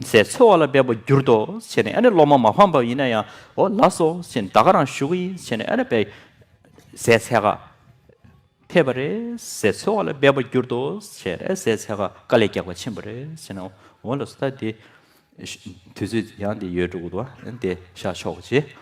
ཟས་འཚོལ་བ་ལ་འབད་པར་གྱུར་ཏོ་བྱས་ནས། ཨ་ནི་སློབ་མ་མ་ཕམ་པ་ཡིན་ན་ཡང་འོ་ལགས་སོ་བྱས་ནས་ད་ག་རང་ཞུ་གི་ཡིན་བྱས་ནས། ཨ་ནི་དཔེ་ཟས་འཚོལ་ག་ཕེབས་པ་རེད། ཟས་འཚོལ་བ་ལ་འབད་པར་གྱུར་ཏོ་ཟེར། ཟས་འཚོལ་ག་དཀའ་ལས་རྒྱག་པར་ཕྱིན་པ་རེད་ཟེར་ན། འོ་ལགས་སོ། ད་དེ་དུས་ཚོད་ཡང་དེ་ཡོལ་འགྲོ་གི་འདུག་ཨ་དེ་བཞག་ཆོག་གི་རེད།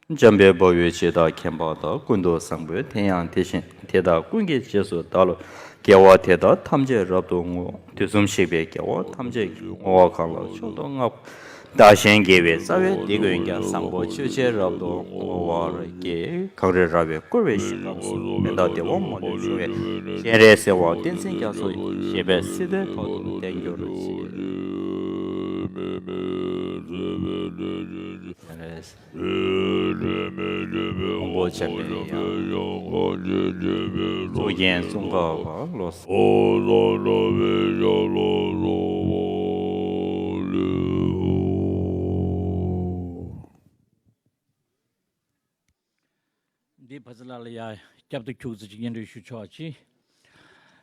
འཇམ་དཔལ་དཔའ་བོས་ཇི་ལྟར་མཁྱེན་པ་དང་། ཀུན་ཏུ་བཟང་པོས་དེ་ཡང་དེ་བཞིན་དེ་དག་ཀུན་གྱི་རྗེས་སུ་བདག་སློབ། དགེ་བ་དེ་དག་ཐམས་ཅད་རབ་ཏུ་བསྔོ། དུས་གསུམ་གཤེགས་པའི་རྒྱལ་བ་ཐམས་ཅད་ཀྱིས། བསྔོ་བ་གང་ལ་མཆོག་ཏུ་བསྔགས་པ། བདག་གཞན་དགེ་བའི་རྩ་བས་འདི་ཀུན་ཀྱང་། བཟང་པོ་སྤྱོད་ཕྱིར་རབ་ཏུ་བསྔོ་བར་བགྱི། གངས་རི་ར་བས་བསྐོར་བའི་ཞིང་ཁམས་སུ། མི་འདའ་བདེ་བ་མ་ལུས་འབྱུང་བའི། སྤྱན་རས་གཟིགས་དབང་བསྟན་འཛིན་རྒྱ་མཚོ་ཡི། ཞེས་པའི་སྲིད་མཐའི་བར་དུ་བརྟན་གྱུར་ཅིག་དབང་པོ་འཇམ་པའི་དབྱངས། གཙུག་རྒྱན་ཙོང་ཁ་པ་ལོ། འདི་ཕ་ཚི་ལ་ལ་ཡ་སྐྱབས་ཏུ་ཁྱུག་ཙི་ཅིག་སྙན་སྒྲོན་ཞུ་ཆོག་ཅི།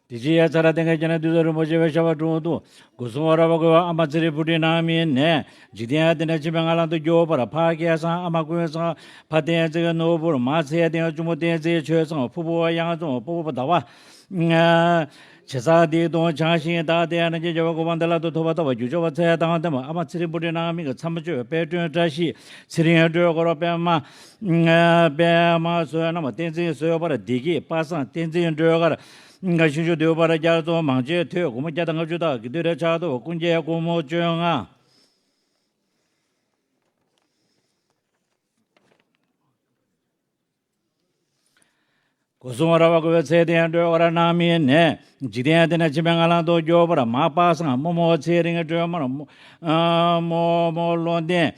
དེ་རྗེས་ཡ་ཚ་ར་ཏེང་ཀ་རྒྱ་ནག་དུས་ཚོད་རིན་པོ་ཆེ་བའི་ཤ་བ་དྲུང་དུ། སྒོ་སྲུང་བ་ར་བ་གོ་བ་ཨ་མ་ཚེ་རིང་བུ་ཁྲིད་ནང་མི་ནས། འཇིག་རྟེན་ཡང་དེ་ནས་ཕྱི་མའི་ང་ལང་དུ་རྒྱུ་བར་ཕ་སྐལ་བཟང་ཨ་མ་ཀུན་བཟང་ཕ་བསྟན་འཛིན་ནོར་བུར་མ་ཚེ་བརྟན་གཅུང་མོ་བསྟན་འཛིན་ཆོས་བཟང་ཕུ་བོ་གཡང་འཛོམས་ཕུ་བོ་ཟླ་བ། ཇེ་ས་དེའི་དོན་བྱང་ཞིང་བདག་དེ་ན་གྱི་རྒྱལ་བ་གོ་འཕང་བདེ་བླག་ཏུ་ཐོབ་པ་ཐོབ་པ་རྒྱུ་ཆོག་པ་ཚེ་དང་ལྡན་པ་ཨ་མ་ཚེ་རིང་བུ་ཁྲིད་ནང་མི་གི་མཚམས་གཅོད་དཔལ་སྒྲོན་བཀྲ་ཤིས་ཚེ་རིང་སྒྲོལ་དཀར་པད་མ། པད་མ་བསོད་ནམས་བསྟན་འཛིན་བཟོད་པར་བདེ་སྐྱིད་པ་སངས་བསྟན་འཛིན་སྒྲོལ་དཀར། ཤིང་ཆུ་འདུས་པར་རྒྱ་མཚོ་མང་ཆེན་ཐོས་སྒོ་མོ་བརྒྱ་དང་ལྔ་བཅུ་དག་གི་འདུས་རེ་ཆགས་ཐོབ་ཀུན་མཁྱེན་སྒོ་མོ་བཅོ་ལྔ། སྒོ་སྲུང་བ་ར་བ་གོ་བའི་ཚེ་བརྟན་སྒྲོལ་དཀར་ནང་མི་ནས། འཇིག་རྟེན་དེ་ནས་ཕྱི་མའི་ང་ལང་དུ་རྒྱུ་བར་མ་པ་སངས་རྨོ་མོ་ཚེ་རིང་སྒྲོལ་མར་རྨོ་མོ་བློ་ལྡན།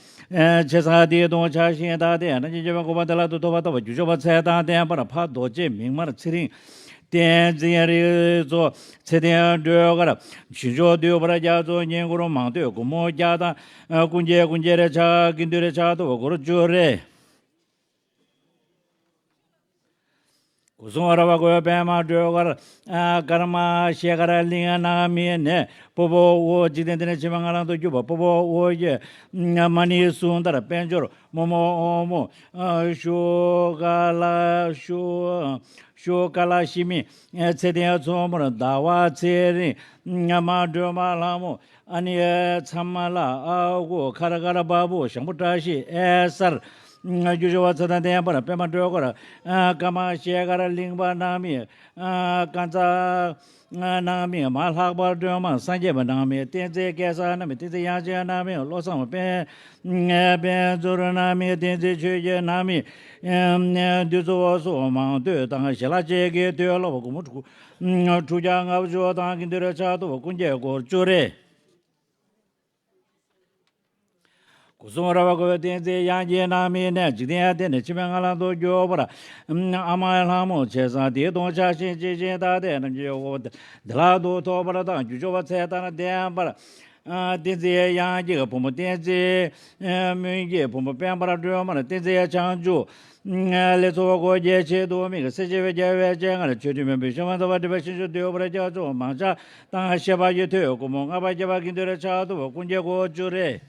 ཇེ་ས་དེའི་དོན་བྱང་ཞིང་བདག་དེ་ན་གྱི་རྒྱལ་བ་གོ་འཕང་བདེ་བླག་ཏུ་ཐོབ་པ་ཐོབ་པ་རྒྱུ་ཆོག་པ་ཚེ་དང་ལྡན་པར་ཕ་རྡོ་རྗེ་མིག་དམར་ཚེ་རིང་། བསྟན་འཛིན་རིག་འཛོགས་ཚེ་བརྟན་སྒྲོལ་དཀར། ཞིང་མཆོག་འདུས་པར་རྒྱ་མཚོ་བསྙེན་བཀུར་མང་ཐོས་སྒོ་མོ་བརྒྱ་དང་། ཀུན་མཁྱེན་ཀུན་མཁྱེན་རེ་ཆགས་ཀུན་འདུས་རེ་ཆགས་ཐོབ་སྒོ་རུ་བཅུ་རེ། སྒོ་སྲུང་བ་ར་བ་གོ་བའི་པད་མ་སྒྲོལ་དཀར། ཀརྨ་ཤེལ་དཀར་གླིང་ནང་མི་ནས། སྤོ་བོ་འོ་འཇིག་རྟེན་འདི་ནས་ཕྱི་མའི་ང་ལང་དུ་རྒྱུ་བ་སྤོ་བོ་འོ་ཡེ། མ་ཎི་གསུང་མདར་དཔལ་འབྱོར་རྨོ་མོ་ཨོ་མོ། ཤུ་ཀ་ལ་ཤུ། ཤུ་ཀ་ལ་ཤི་མི། ཚེ་བརྟན་མཚོ་མོར་ཟླ་བ་ཚེ་རིང་། ཉ་མ་སྒྲོལ་མ་ལྷ་མོ། ཨ་ནི་ཚ་མ་ལ་ཨ་ཁུ་ཁར་ཁར་བ་བུ་ཞང་པོ་བཀྲ་ཤིས་ཨེ་གསར། རྒྱུ་ཆོག་པ་ཚེ་དང་ལྡན་པར་པད་མ་སྒྲོལ་དཀར། ཀརྨ་ཤེལ་དཀར་གླིང་པ་ནང་མི། ཀ་ཙ། ནང་མི་མ་ལྷག་པར་སྒྲོལ་མ་སངས་རྒྱས་པ་ནང་མི་བསྟན་འཛིན་སྐལ་བཟང་ནང་མི་བསྟན་འཛིན་དབྱངས་ཅན་ནང་མི་བློ་བཟང་དཔལ། དཔལ་འབྱོར་ནང་མི་བསྟན་འཛིན་ཆོས་རྒྱལ་ནང་མི། འདུས་གཙོ་བོ་སོགས་མང་ཐོས་དང་ཞལ་ལག་བཅས་ཀྱི་དོན་ལ་སྒོ་མོ་དྲུག་དྲུག་བརྒྱ་ལྔ་བཅུ་དང་གི་འདུས་རེ་ཆགས་ཐོབ་ཀུན་མཁྱེན་སྒོ་རུ་བཅུ་རེ། སྒོ་སྲུང་ར་བ་གོ་བའི་བསྟན་འཛིན་དབྱངས་ཅན་ནང་མི་ནས། འཇིག་རྟེན་དེ་ནས་ཕྱི་མའི་ང་ལང་དུ་རྒྱུ་བར། ཨ་མ་ལྷ་མོ་ཆེ་ས་དེའི་དོན་བྱང་ཞིང་བརྩེ་ཞིང་བདག་དེ་ན་གྱི་འོ་བདེ་བླག་ཏུ་ཐོབ་པར་དང་རྒྱུ་ཆོག་པ་ཚེ་དང་ལྡན་པར། བསྟན་འཛིན་དབྱངས་སྐྱིད་བུ་མོ་བསྟན་འཛིན་སྨོན་སྐྱིད་བུ་མོ་དཔལ་འབར་སྒྲོལ་མ་བསྟན་འཛིན་བྱང་ཆུབ་ལེགས་ཚོགས་སྒོ་འབྱེད་ཆེད་དུ་དམིགས་སེ་ཞི་བའི་རྒྱལ་བའི་སྤྱན་སྔར་ཆོས་སྒྲོན་མོན་བུ་ཤ་མ་ཟ་བ་སྒྲིབ་པའི་ཤིང་གཞོང་འདུལ་བར་རྒྱ་མཚོ་མང་ཆ་དང་ཤེས་པ་ཡི་ཐོད་སྐུ་མོ་ལྔ་པ་རྒྱལ་བ་དགེ་འདུན་ཕྲག་དོག་ཀུན་གྱི་སྒོ་བཅུ་རེད།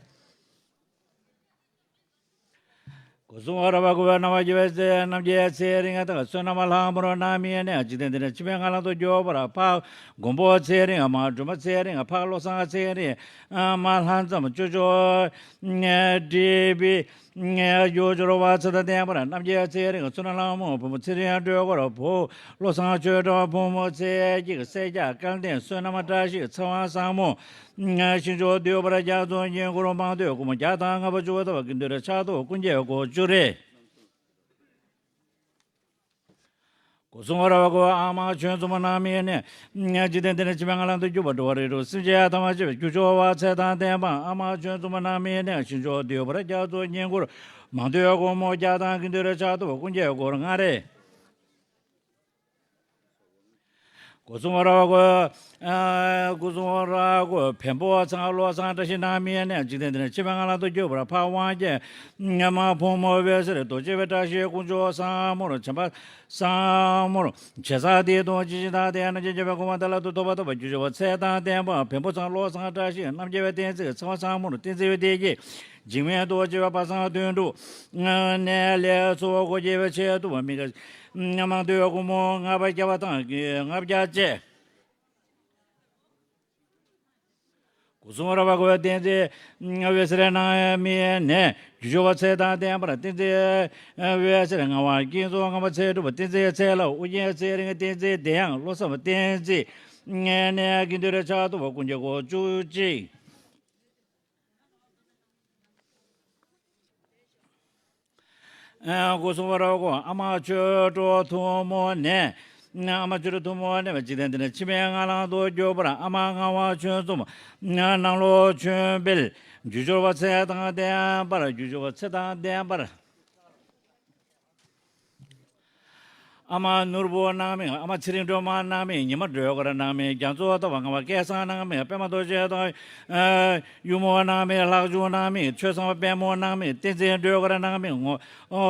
སྒོ་སྲུང་ར་བ་ཀུ་བ་ན་བ་ཀྱི་བའི་ཚེ་རྣམ་རྒྱལ་ཚེ་རིང་དང་བསོད་ནམས་ལྷ་མོར་རྣམ་སྨིན་ནས་འཇིག་རྟེན་འདི་ནས་འཆི་མེད་ལྔ་ལམ་དུ་འགྱོ་བར་འཕགས་མགོན་པོ་ཚེ་རིང་མ་སྒྲོལ་མ་ཚེ་རིང་འཕགས་བློ་བཟང་ཚེ་རིང་མ་ལྷ་མཚམས་སྤྱོད་མཆོག་སྒྲིབ་པའི་རྒྱུ་སྦྱོར་བ་ཚེ་དང་ལྡན་པར་རྣམ་རྒྱལ་ཚེ་རིང་བསོད་ནམས་ལྷ་མོ་བུ་མོ་ཚེ་རིང་སྒྲོལ་གར་བུ་བློ་བཟང་ཆོས་སྒྲོན་བུ་མོ་ཚེ་སྐྱིད་སྲས་བརྒྱ་སྐལ་ལྡན་བསོད་ནམས་བཀྲ་ཤིས་ཚེ་དབང་བཟང་མོ། ཤིང་མཆོག་འདུལ་བར་རྒྱ་མཚོ་བསྙེན་བཀུར་མང་ཐོས་སྐུ་མོ་བརྒྱ་དང་ལྔ་པོ་བཅུ་པ་ཟླ་བ་དགེ་འདུན་ཕྲག་དོག་ཀུན་གྱི་སྒོ་བཅུ་རེད། སྒོ་སྲུང་ར་བ་ཀུ་ཨ་མ་ཆོས་འཛོམས་རྣམ་སྨིན་ནས། འཇིག་རྟེན་འདི་ནས་འཆི་མེད་ལྔ་ལམ་དུ་འགྱོ་བར་འགྲོ་བ་རིགས་དྲུག་སེམས་ཅན་ཐམས་ཅད་རྒྱུ་སྦྱོར་བ་ཚེ་དང་ལྡན་པ་ཨ་མ་ཆོས་འཛོམས་རྣམ་སྨིན་ནས། ཤིང་མཆོག་འདུལ་བར་རྒྱ་མཚོ་བསྙེན་བཀུར་མང་ཐོས་སྐུ་མོ་བརྒྱ་དང་དགེ་འདུན་ཕྲག་དོག་ཀུན་གྱི་སྒོ་ལྔ་རེད། སྒོ་སྲུང་ར་བ་ཀུ། སྒོ་སྲུང་ར་བ་ཀུ་བེམ་པོ་ཚང་བློ་བཟང་བཀྲ་ཤིས་རྣམ་སྨིན་ནས། འཇིག་རྟེན་འདི་ནས་འཆི་མེད་ལྔ་ལམ་དུ་འགྱོ་བར་འཕགས་དབང་རྒྱལ་མ་ཕོ་མོ་འོད་ཟེར་རྡོ་རྗེ་བཀྲ་ཤིས་དཀོན་མཆོག་ཟབ་མོར་བྱམས་པ་ཟབ་མོར་བྱེད་ས་དེ་དང་ཇི་ཞིག་དང་དེ་རྣམས་ཀྱི་རྒྱལ་བའི་གོ་འཕང་དེ་ལ་ཐོབ་པ་ཐོབ་པ་རྒྱུ་སྦྱོར་བ་ཚེ་དང་ལྡན་པ་བེམ་པོ་ཚང་བློ་བཟང་བཀྲ་ཤིས་རྣམ་རྒྱལ་བའི་བསྟན་འཛིན་ཚེ་དབང་ཟབ་མོར་བསྟན་འཛིན་བདེ་སྐྱིད་འཇིགས་མེད་རྡོ་རྗེ་བ་པ་སངས་དོན་གྲུབ་ནས་ལེགས་ཚོགས་སྒོ་འབྱེད་པའི་ཆེད་དུ་མི་དགེ་མང་ཐོས་སྐུ་མོ་ལྔ་པ་རྒྱལ་བ་དང་ལྔ་བརྒྱ་བཅས། སྒོ་སྲུང་ར་བ་ཀུ་བཏེག་བརྩེགས་འོད་ཟེར་རྣམ་སྨིན་ནས། རྒྱུ་སྦྱོར་བ་ཚེ་དང་ལྡན་པར་བཏེག་བརྩེགས་འོད་ཟེར་ལྔ་པ་ཀུན་རྫོབ་ལྔ་པ་ཚེ་སྒྲུབ་པ་བཏེག་བརྩེགས་ཚེ་ལྷ་ཨོ་རྒྱན་ཚེ་རིང་བཏེག་བརྩེགས་བདེ་དབྱངས་བློ་བཟང་བཏེག་བརྩེགས་ནས། དགེ་འདུན་ཕྲག་དོག་ཀུན་གྱི་སྒོ་བཅུ་གཅིག། སྒོ་སྲུང་ར་བ་ཀུ་ཨ་མ་ཆོས་གྲོགས་ཐུན་མོང་ནས། ཨ་མ་ཆོས་གྲོགས་ཐུན་མོང་ནས་འཇིག་རྟེན་འདི་ནས་འཆི་མེད་ལྔ་ལམ་དུ་འགྱོ་བར་ཨ་མ་ངག་དབང་ཆོས་འཛོམས་ནང་ལོགས་ཆོས་འཕེལ། རྒྱུ་སྦྱོར་བ་ཚེ་དང་ལྡན་པར་རྒྱུ་སྦྱོར་བ་ཚེ་དང་ལྡན་པར། ཨ་མ་ནོར་བུ་རྣམ་སྨིན། ཨ་མ་ཚེ་རིང་སྒྲོལ་མ་རྣམ་སྨིན། ཉི་མ་སྒྲོལ་དཀར་རྣམ་སྨིན། རྒྱ་མཚོ་ཟླ་བ་ལྔ་པ་སྐལ་བཟང་རྣམ་སྨིན། པདྨ་རྡོ་རྗེ་དང་གཡུ་མོ་རྣམ་སྨིན། ལྷག་ཆུང་རྣམ་སྨིན། ཆོས་བཟང་པདྨོ་རྣམ་སྨིན། བསྟན་འཛིན་སྒྲོལ་དཀར་རྣམ་སྨིན། ངོ་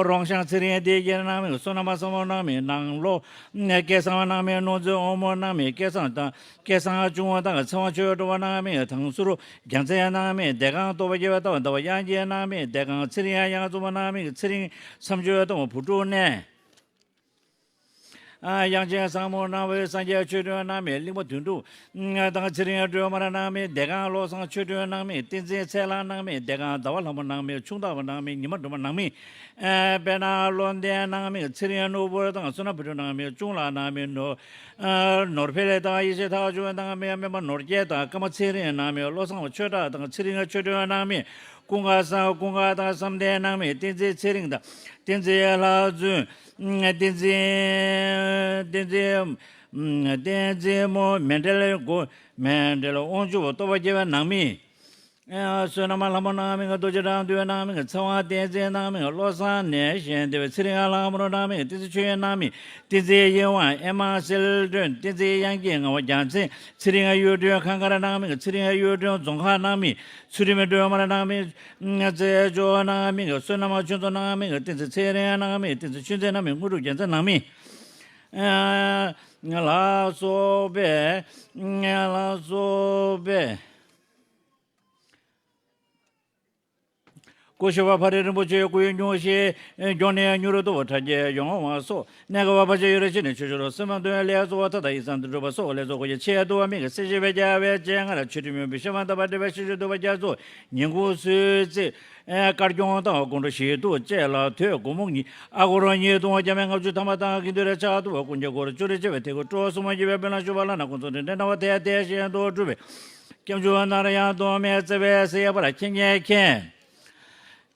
རོང་ཤང་ཚེ་རིང་བདེ་སྐྱིད་རྣམ་སྨིན། བསོད་ནམས་བཟང་མོ་རྣམ་སྨིན། ནང་ལོགས་སྐལ་བཟང་རྣམ་སྨིན། ནོར་འཛིན་དབང་མོ་རྣམ་སྨིན། སྐལ་བཟང་དང་སྐལ་བཟང་ཆུང་དང་ཚེ་དབང་ཆོས་སྒྲོལ་མ་རྣམ་སྨིན། དང་ཟུར་རྒྱལ་མཚན་རྣམ་སྨིན། བདེ་སྒང་རྟོགས་པ་རྒྱལ་བའི་ཟླ་བ་ཟླ་བ་དབྱངས་སྐྱིད་རྣམ་སྨིན། བདེ་སྒང་ཚེ་རིང་དབྱངས་འཛོམས་རྣམ་སྨིན། ཚེ་རིང་མཚམས་གཅོད་ཟླ་བ་བུ་ཕྲུག་གནས། དབྱངས་ཅན་བཟང་མོ་རྣམ་སྨིན། སངས་རྒྱས་ཆོས་སྒྲོན་རྣམ་སྨིན། གླིང་པ་དོན་གྲུབ་དང་ཚེ་རིང་སྒྲོལ་མ་རྣམ་སྨིན། བདེ་སྒང་བློ་བཟང་ཆོས་སྒྲོན་རྣམ་སྨིན། བསྟན་འཛིན་ཚེ་ལྷ་རྣམ་སྨིན། བདེ་སྒང་ཟླ་བ་ལྷ་མོ་རྣམ་སྨིན། ཆུང་ཟླ་བ་རྣམ་སྨིན། ཉི་མ་སྒྲོལ་མ་རྣམ་སྨིན། དཔལ་ནག་བློ་ལྡན་རྣམ་སྨིན། ཚེ་རིང་ནོར་བུ་དང་བསོད་ནམས་བུ་ཕྲུག་རྣམ་སྨིན། གཅུང་ལགས་རྣམ་སྨིན། ནོར་ནོར་འཕེལ་དང་ཡེ་ཤེས་ཐག་ཆོད་རྣམ་སྨིན། སྨན་པ་ནོར་རྒྱས་དང་ཀརྨ་ཚེ་རིང་རྣམ་སྨིན། བློ་བཟང་ཆོས་གྲགས་དང་ཚེ་རིང་ཆོས་སྒྲོན་རྣམ་སྨིན། ཀུན་དགའ་བཟང་ཀུན་དགའ་དང་བསམ་གཏན་རྣམ་སྨིན། བསྟན་འཛིན་ཚེ་རིང་དང་བསྟན་འཛིན་ལྷ་བཙུན། བསྟན་འཛིན་བསྟན་འཛིན་བསྟན་འཛིན་མོ་མཎྜལ་སྒོ་མཎྜལ་དབང་ཕྱུག་སྟོབས་པ་རྒྱལ་བའི་རྣམ་སྨིན། བསོད་ནམས་ལྷ་མོ་རྣམ་སྨིན། རྡོ་རྗེ་དྲང་དུ་རྣམ་སྨིན། ཚེ་དབང་བསྟན་འཛིན་རྣམ་སྨིན། བློ་བཟང་ནས་གཞན་སྡེ་བའི་ཚེ་རིང་ལྷ་མོ་རྣམ་སྨིན། བསྟན་འཛིན་ཆོས་དབྱིངས་རྣམ་སྨིན། བསྟན་འཛིན་ཡེ་དབང་ཨེ་མ་གསལ་སྒྲོན། བསྟན་འཛིན་དབྱངས་སྐྱིད་ངག་དབང་རྒྱལ་མཚན། ཚེ་རིང་གཡུ་སྒྲོན་ཁང་དཀར་རྣམ་སྨིན། ཚེ་རིང་གཡུ་སྒྲོན་རྫོང་ཁག་རྣམ་སྨིན། ཚུལ་ཁྲིམས་སྒྲོལ་མ་རྣམ་སྨིན། རྩེ་སྦྱོར་རྣམ་སྨིན། བསོད་ནམས་ཆོས་མཚོ་རྣམ་སྨིན། བསྟན་འཛིན་ཚེ་རིང་རྣམ་སྨིན། བསྟན་འཛིན་ཆོས་འཛིན་རྣམ་སྨིན། དངོས་གྲུབ་རྒྱལ་མཚན་རྣམ་སྨིན། ལ་སོགས་པས། ལ་སོགས་པས། སྐུ་ཞབས་ཕ་རི་རིན་པོ་ཆེ་སྐུའི་སྙུང་གཞི་མགྱོགས་ནས་མྱུར་དུ་དྲག་སྐྱེད་ཡོང་བ་སོགས་གནད་འགག་པ་ཕལ་ཆེར་ཡོད་རེ་ཞིག་ནས་ཆོས་ཕྱོགས་སེམས་དཔའ་འདུན་ལས་གཙོ་བོ་ཐ་དད་ཡིག་ཚང་དུ་གྲུབ་པ་སོགས་ལས་ཚོགས་སྐུ་ཡི་ཆེད་དུ་དམིགས་སེ་ཞི་བའི་རྒྱལ་བའི་སྤྱན་སྔར་ཆོས་ཁྲིམས་མུན་པའི་ཤེས་པ་དམ་པ་འདྲེན་པའི་ཤིང་གཞོང་འདུལ་བ་རྒྱ་མཚོ་ཉིན་གུང་གསོལ་ཚིགས་དཀར་སྐྱོང་དང་དགོང་དྲོ་ཞི་གཏོར་བཅས་ལ་ཐོད་སྒོར་མོ་ཉིས་ཨ་སྒོར་ཉིས་སྟོང་བརྒྱ་མེད་ལྔ་བཅུ་ཐམ་པ་དང་དགེ་འདུན་རེ་ཕྱག་ཏུ་བ་ཀུན་གྱི་སྒོར་བཅུ་རེ་བཅས་པའི་ཐེག་དགུ་སྤྲོ་གསུམ་མ་བགྱིས་པའི་དཔེ་ལ་ཞུ་བ་ལ་ན་ཀུན་རྫོབ་འདྲེན་འདྲེན་སྣང་བ་ཐད་དེ་ཤེས་རྟོགས་གྲུབ་པའི། སྐྱབས་འཇུག་ནར་ཡང་དོན་མེད་བརྩེ་བའི་སྲིད་པར་མཁྱེན་མཁྱེན་མཁྱེན།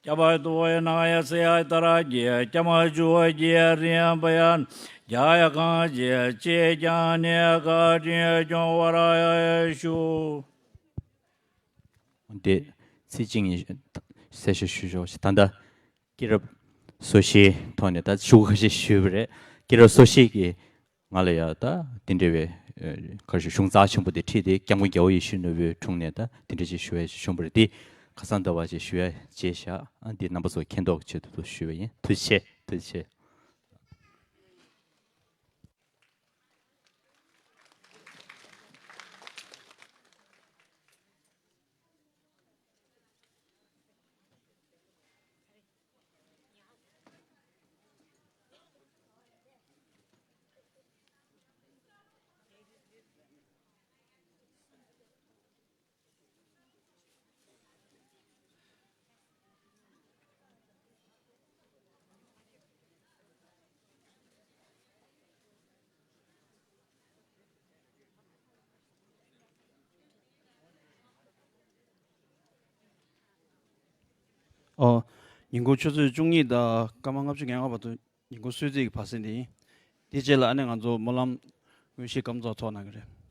སྐྱབས་པ་ཏུ་ཡ་ན་ཡ་སེ་ཡ་ཏ་ར་གི་སྐྱབས་མ་འཇུ་བ་གི་རིམ་པ་ཡ་རྒྱ་ཡ་གང་ཅི་ཅི་ཀྱང་ནི་བཀའ་དྲིན་སྐྱོང་བར་ཡ་ཞུ། འདི་ཚིག་གཅིག་གཉིས་གསལ་བཤད་ཞུ་ཞོག་ད་ལྟ་སྐྱེས་རབས་སོ་བཞིའི་ཐོག་ནས་ད་ཞུ་ཁ་ཤས་ཞུས་པ་རེད། སྐྱེས་རབས་སོ་བཞི་གི་ང་ལ་ཡ་ད་དེ་འདྲ་བའི་ཨ་ག་རེ་ཞུ་གཞུང་རྩ་ཆེན་པོ་དེ་ཁྲིད་དེ་སྐྱབས་མགོན་རྒྱལ་བ་ཡིད་བཞིན་ནོར་བུའི་དྲུང་ནས་ད་དེ་འདྲ་ཅིག་ཞུ་ཡ་ཞིག་བྱུང་བ་རེད། དེ་ཁ་སང་ཟླ་བ་ཅིག་ཞུ་ཡ་བྱས་བཞག་ཨ་འདི་རྣམ་པ་ཚོ་མཁྱེན་རྟོགས་ཆེད་དུ་ཞུ་བ་ཡིན། ཐུགས་རྗེ་ཆེ། ཐུགས་རྗེ་ཆེ། ཨོ། ཉིན་གུང་ཆུ་ཚོད་བཅུ་གཉིས་དང་སྐར་མ་ལྔ་བཅུ་ང་ལྔ་བར་དུ་ཉིན་གུང་གསོལ་ཚིགས་ཀྱི་བར་གསེང་དེ་ཡིན། དེ་རྗེས་ལ་ཨ་ནི་ང་ཚོ་སྨོན་ལམ་དངོས་གཞིའི་སྐབས་ཚོགས་ཚོགས་གནང་གི་རེད།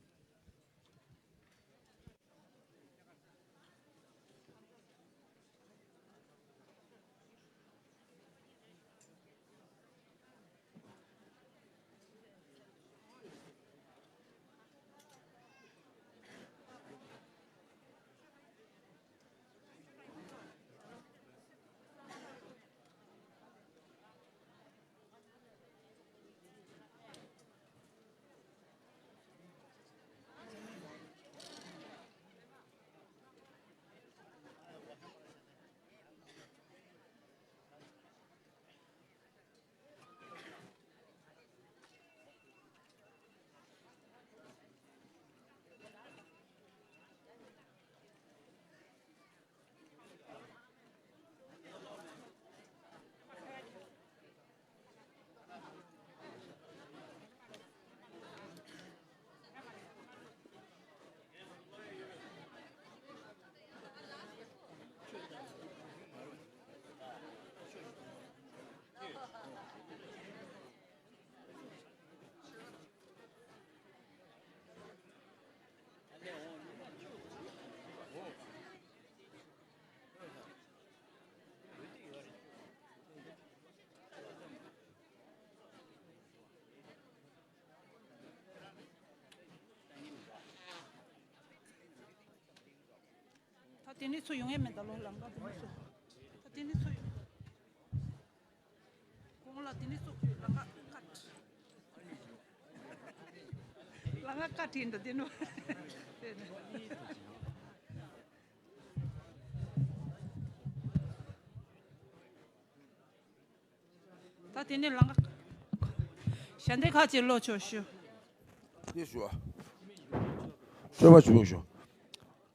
ད་དེ་ནས་ཚུར་ཡོང་ཡས་མེད་ད་ལོ། ལམ་ཁ་དེ་ནས་ཚུར། ད་དེ་ནས་ཚུར་ཡོང་། གོང་ལ་དེ་ནས་ཚུར་ལམ་ཁ་ཀ་ཊི། ལམ་ཁ་ཀ་ཊི་ཡིན་ད་དེ་ནོ། ད་དེ་ནས་ལམ་ཁ། ཞལ་འདེབས་ཁ་ཅིག་ཀློག་ཆོག་ཞུ། འདི་ཞུ་བ། སྤྱོད་པ་ཞུ་ཞུ།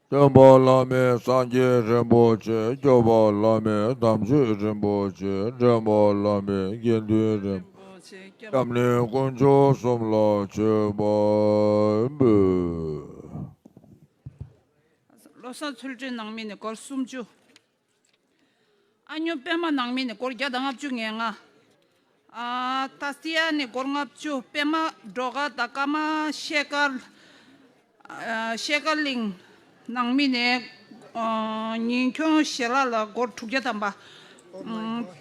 སྟོན་པ་བླ་མེད་སངས་རྒྱས་རིན་པོ་ཆེ། སྐྱོབ་པ་བླ་མེད་དམ་ཆོས་རིན་པོ་ཆེ། འདྲེན་པ་བླ་མེད་དགེ་འདུན་རིན་པོ་ཆེ། སྐྱབས་གནས་དཀོན་མཆོག་གསུམ་ལ་མཆོད་པ་འབུལ། བློ་བཟང་ཚུལ་ཁྲིམས་ནང་མི་ནས་སྒོར་སུམ་ཅུ། ཨ་ཉོ་པད་མ་ནང་མི་ནས་སྒོར་བརྒྱ་དང་ལྔ་བཅུ་ང་ལྔ། ཨ་ཏཱ་སི་ཡ་ནས་སྒོར་ལྔ་བཅུ། པད་མ་སྒྲོལ་དཀར་དང་ཀརྨ་ཤེལ་དཀར། ཨ་ཤེལ་དཀར་གླིང་ནང་མི་ནས་ཨ་ཉིན་གུང་ཞལ་ལག་ལ་སྒོར་དྲུག་བརྒྱ་ཐམ་པ། ཨ་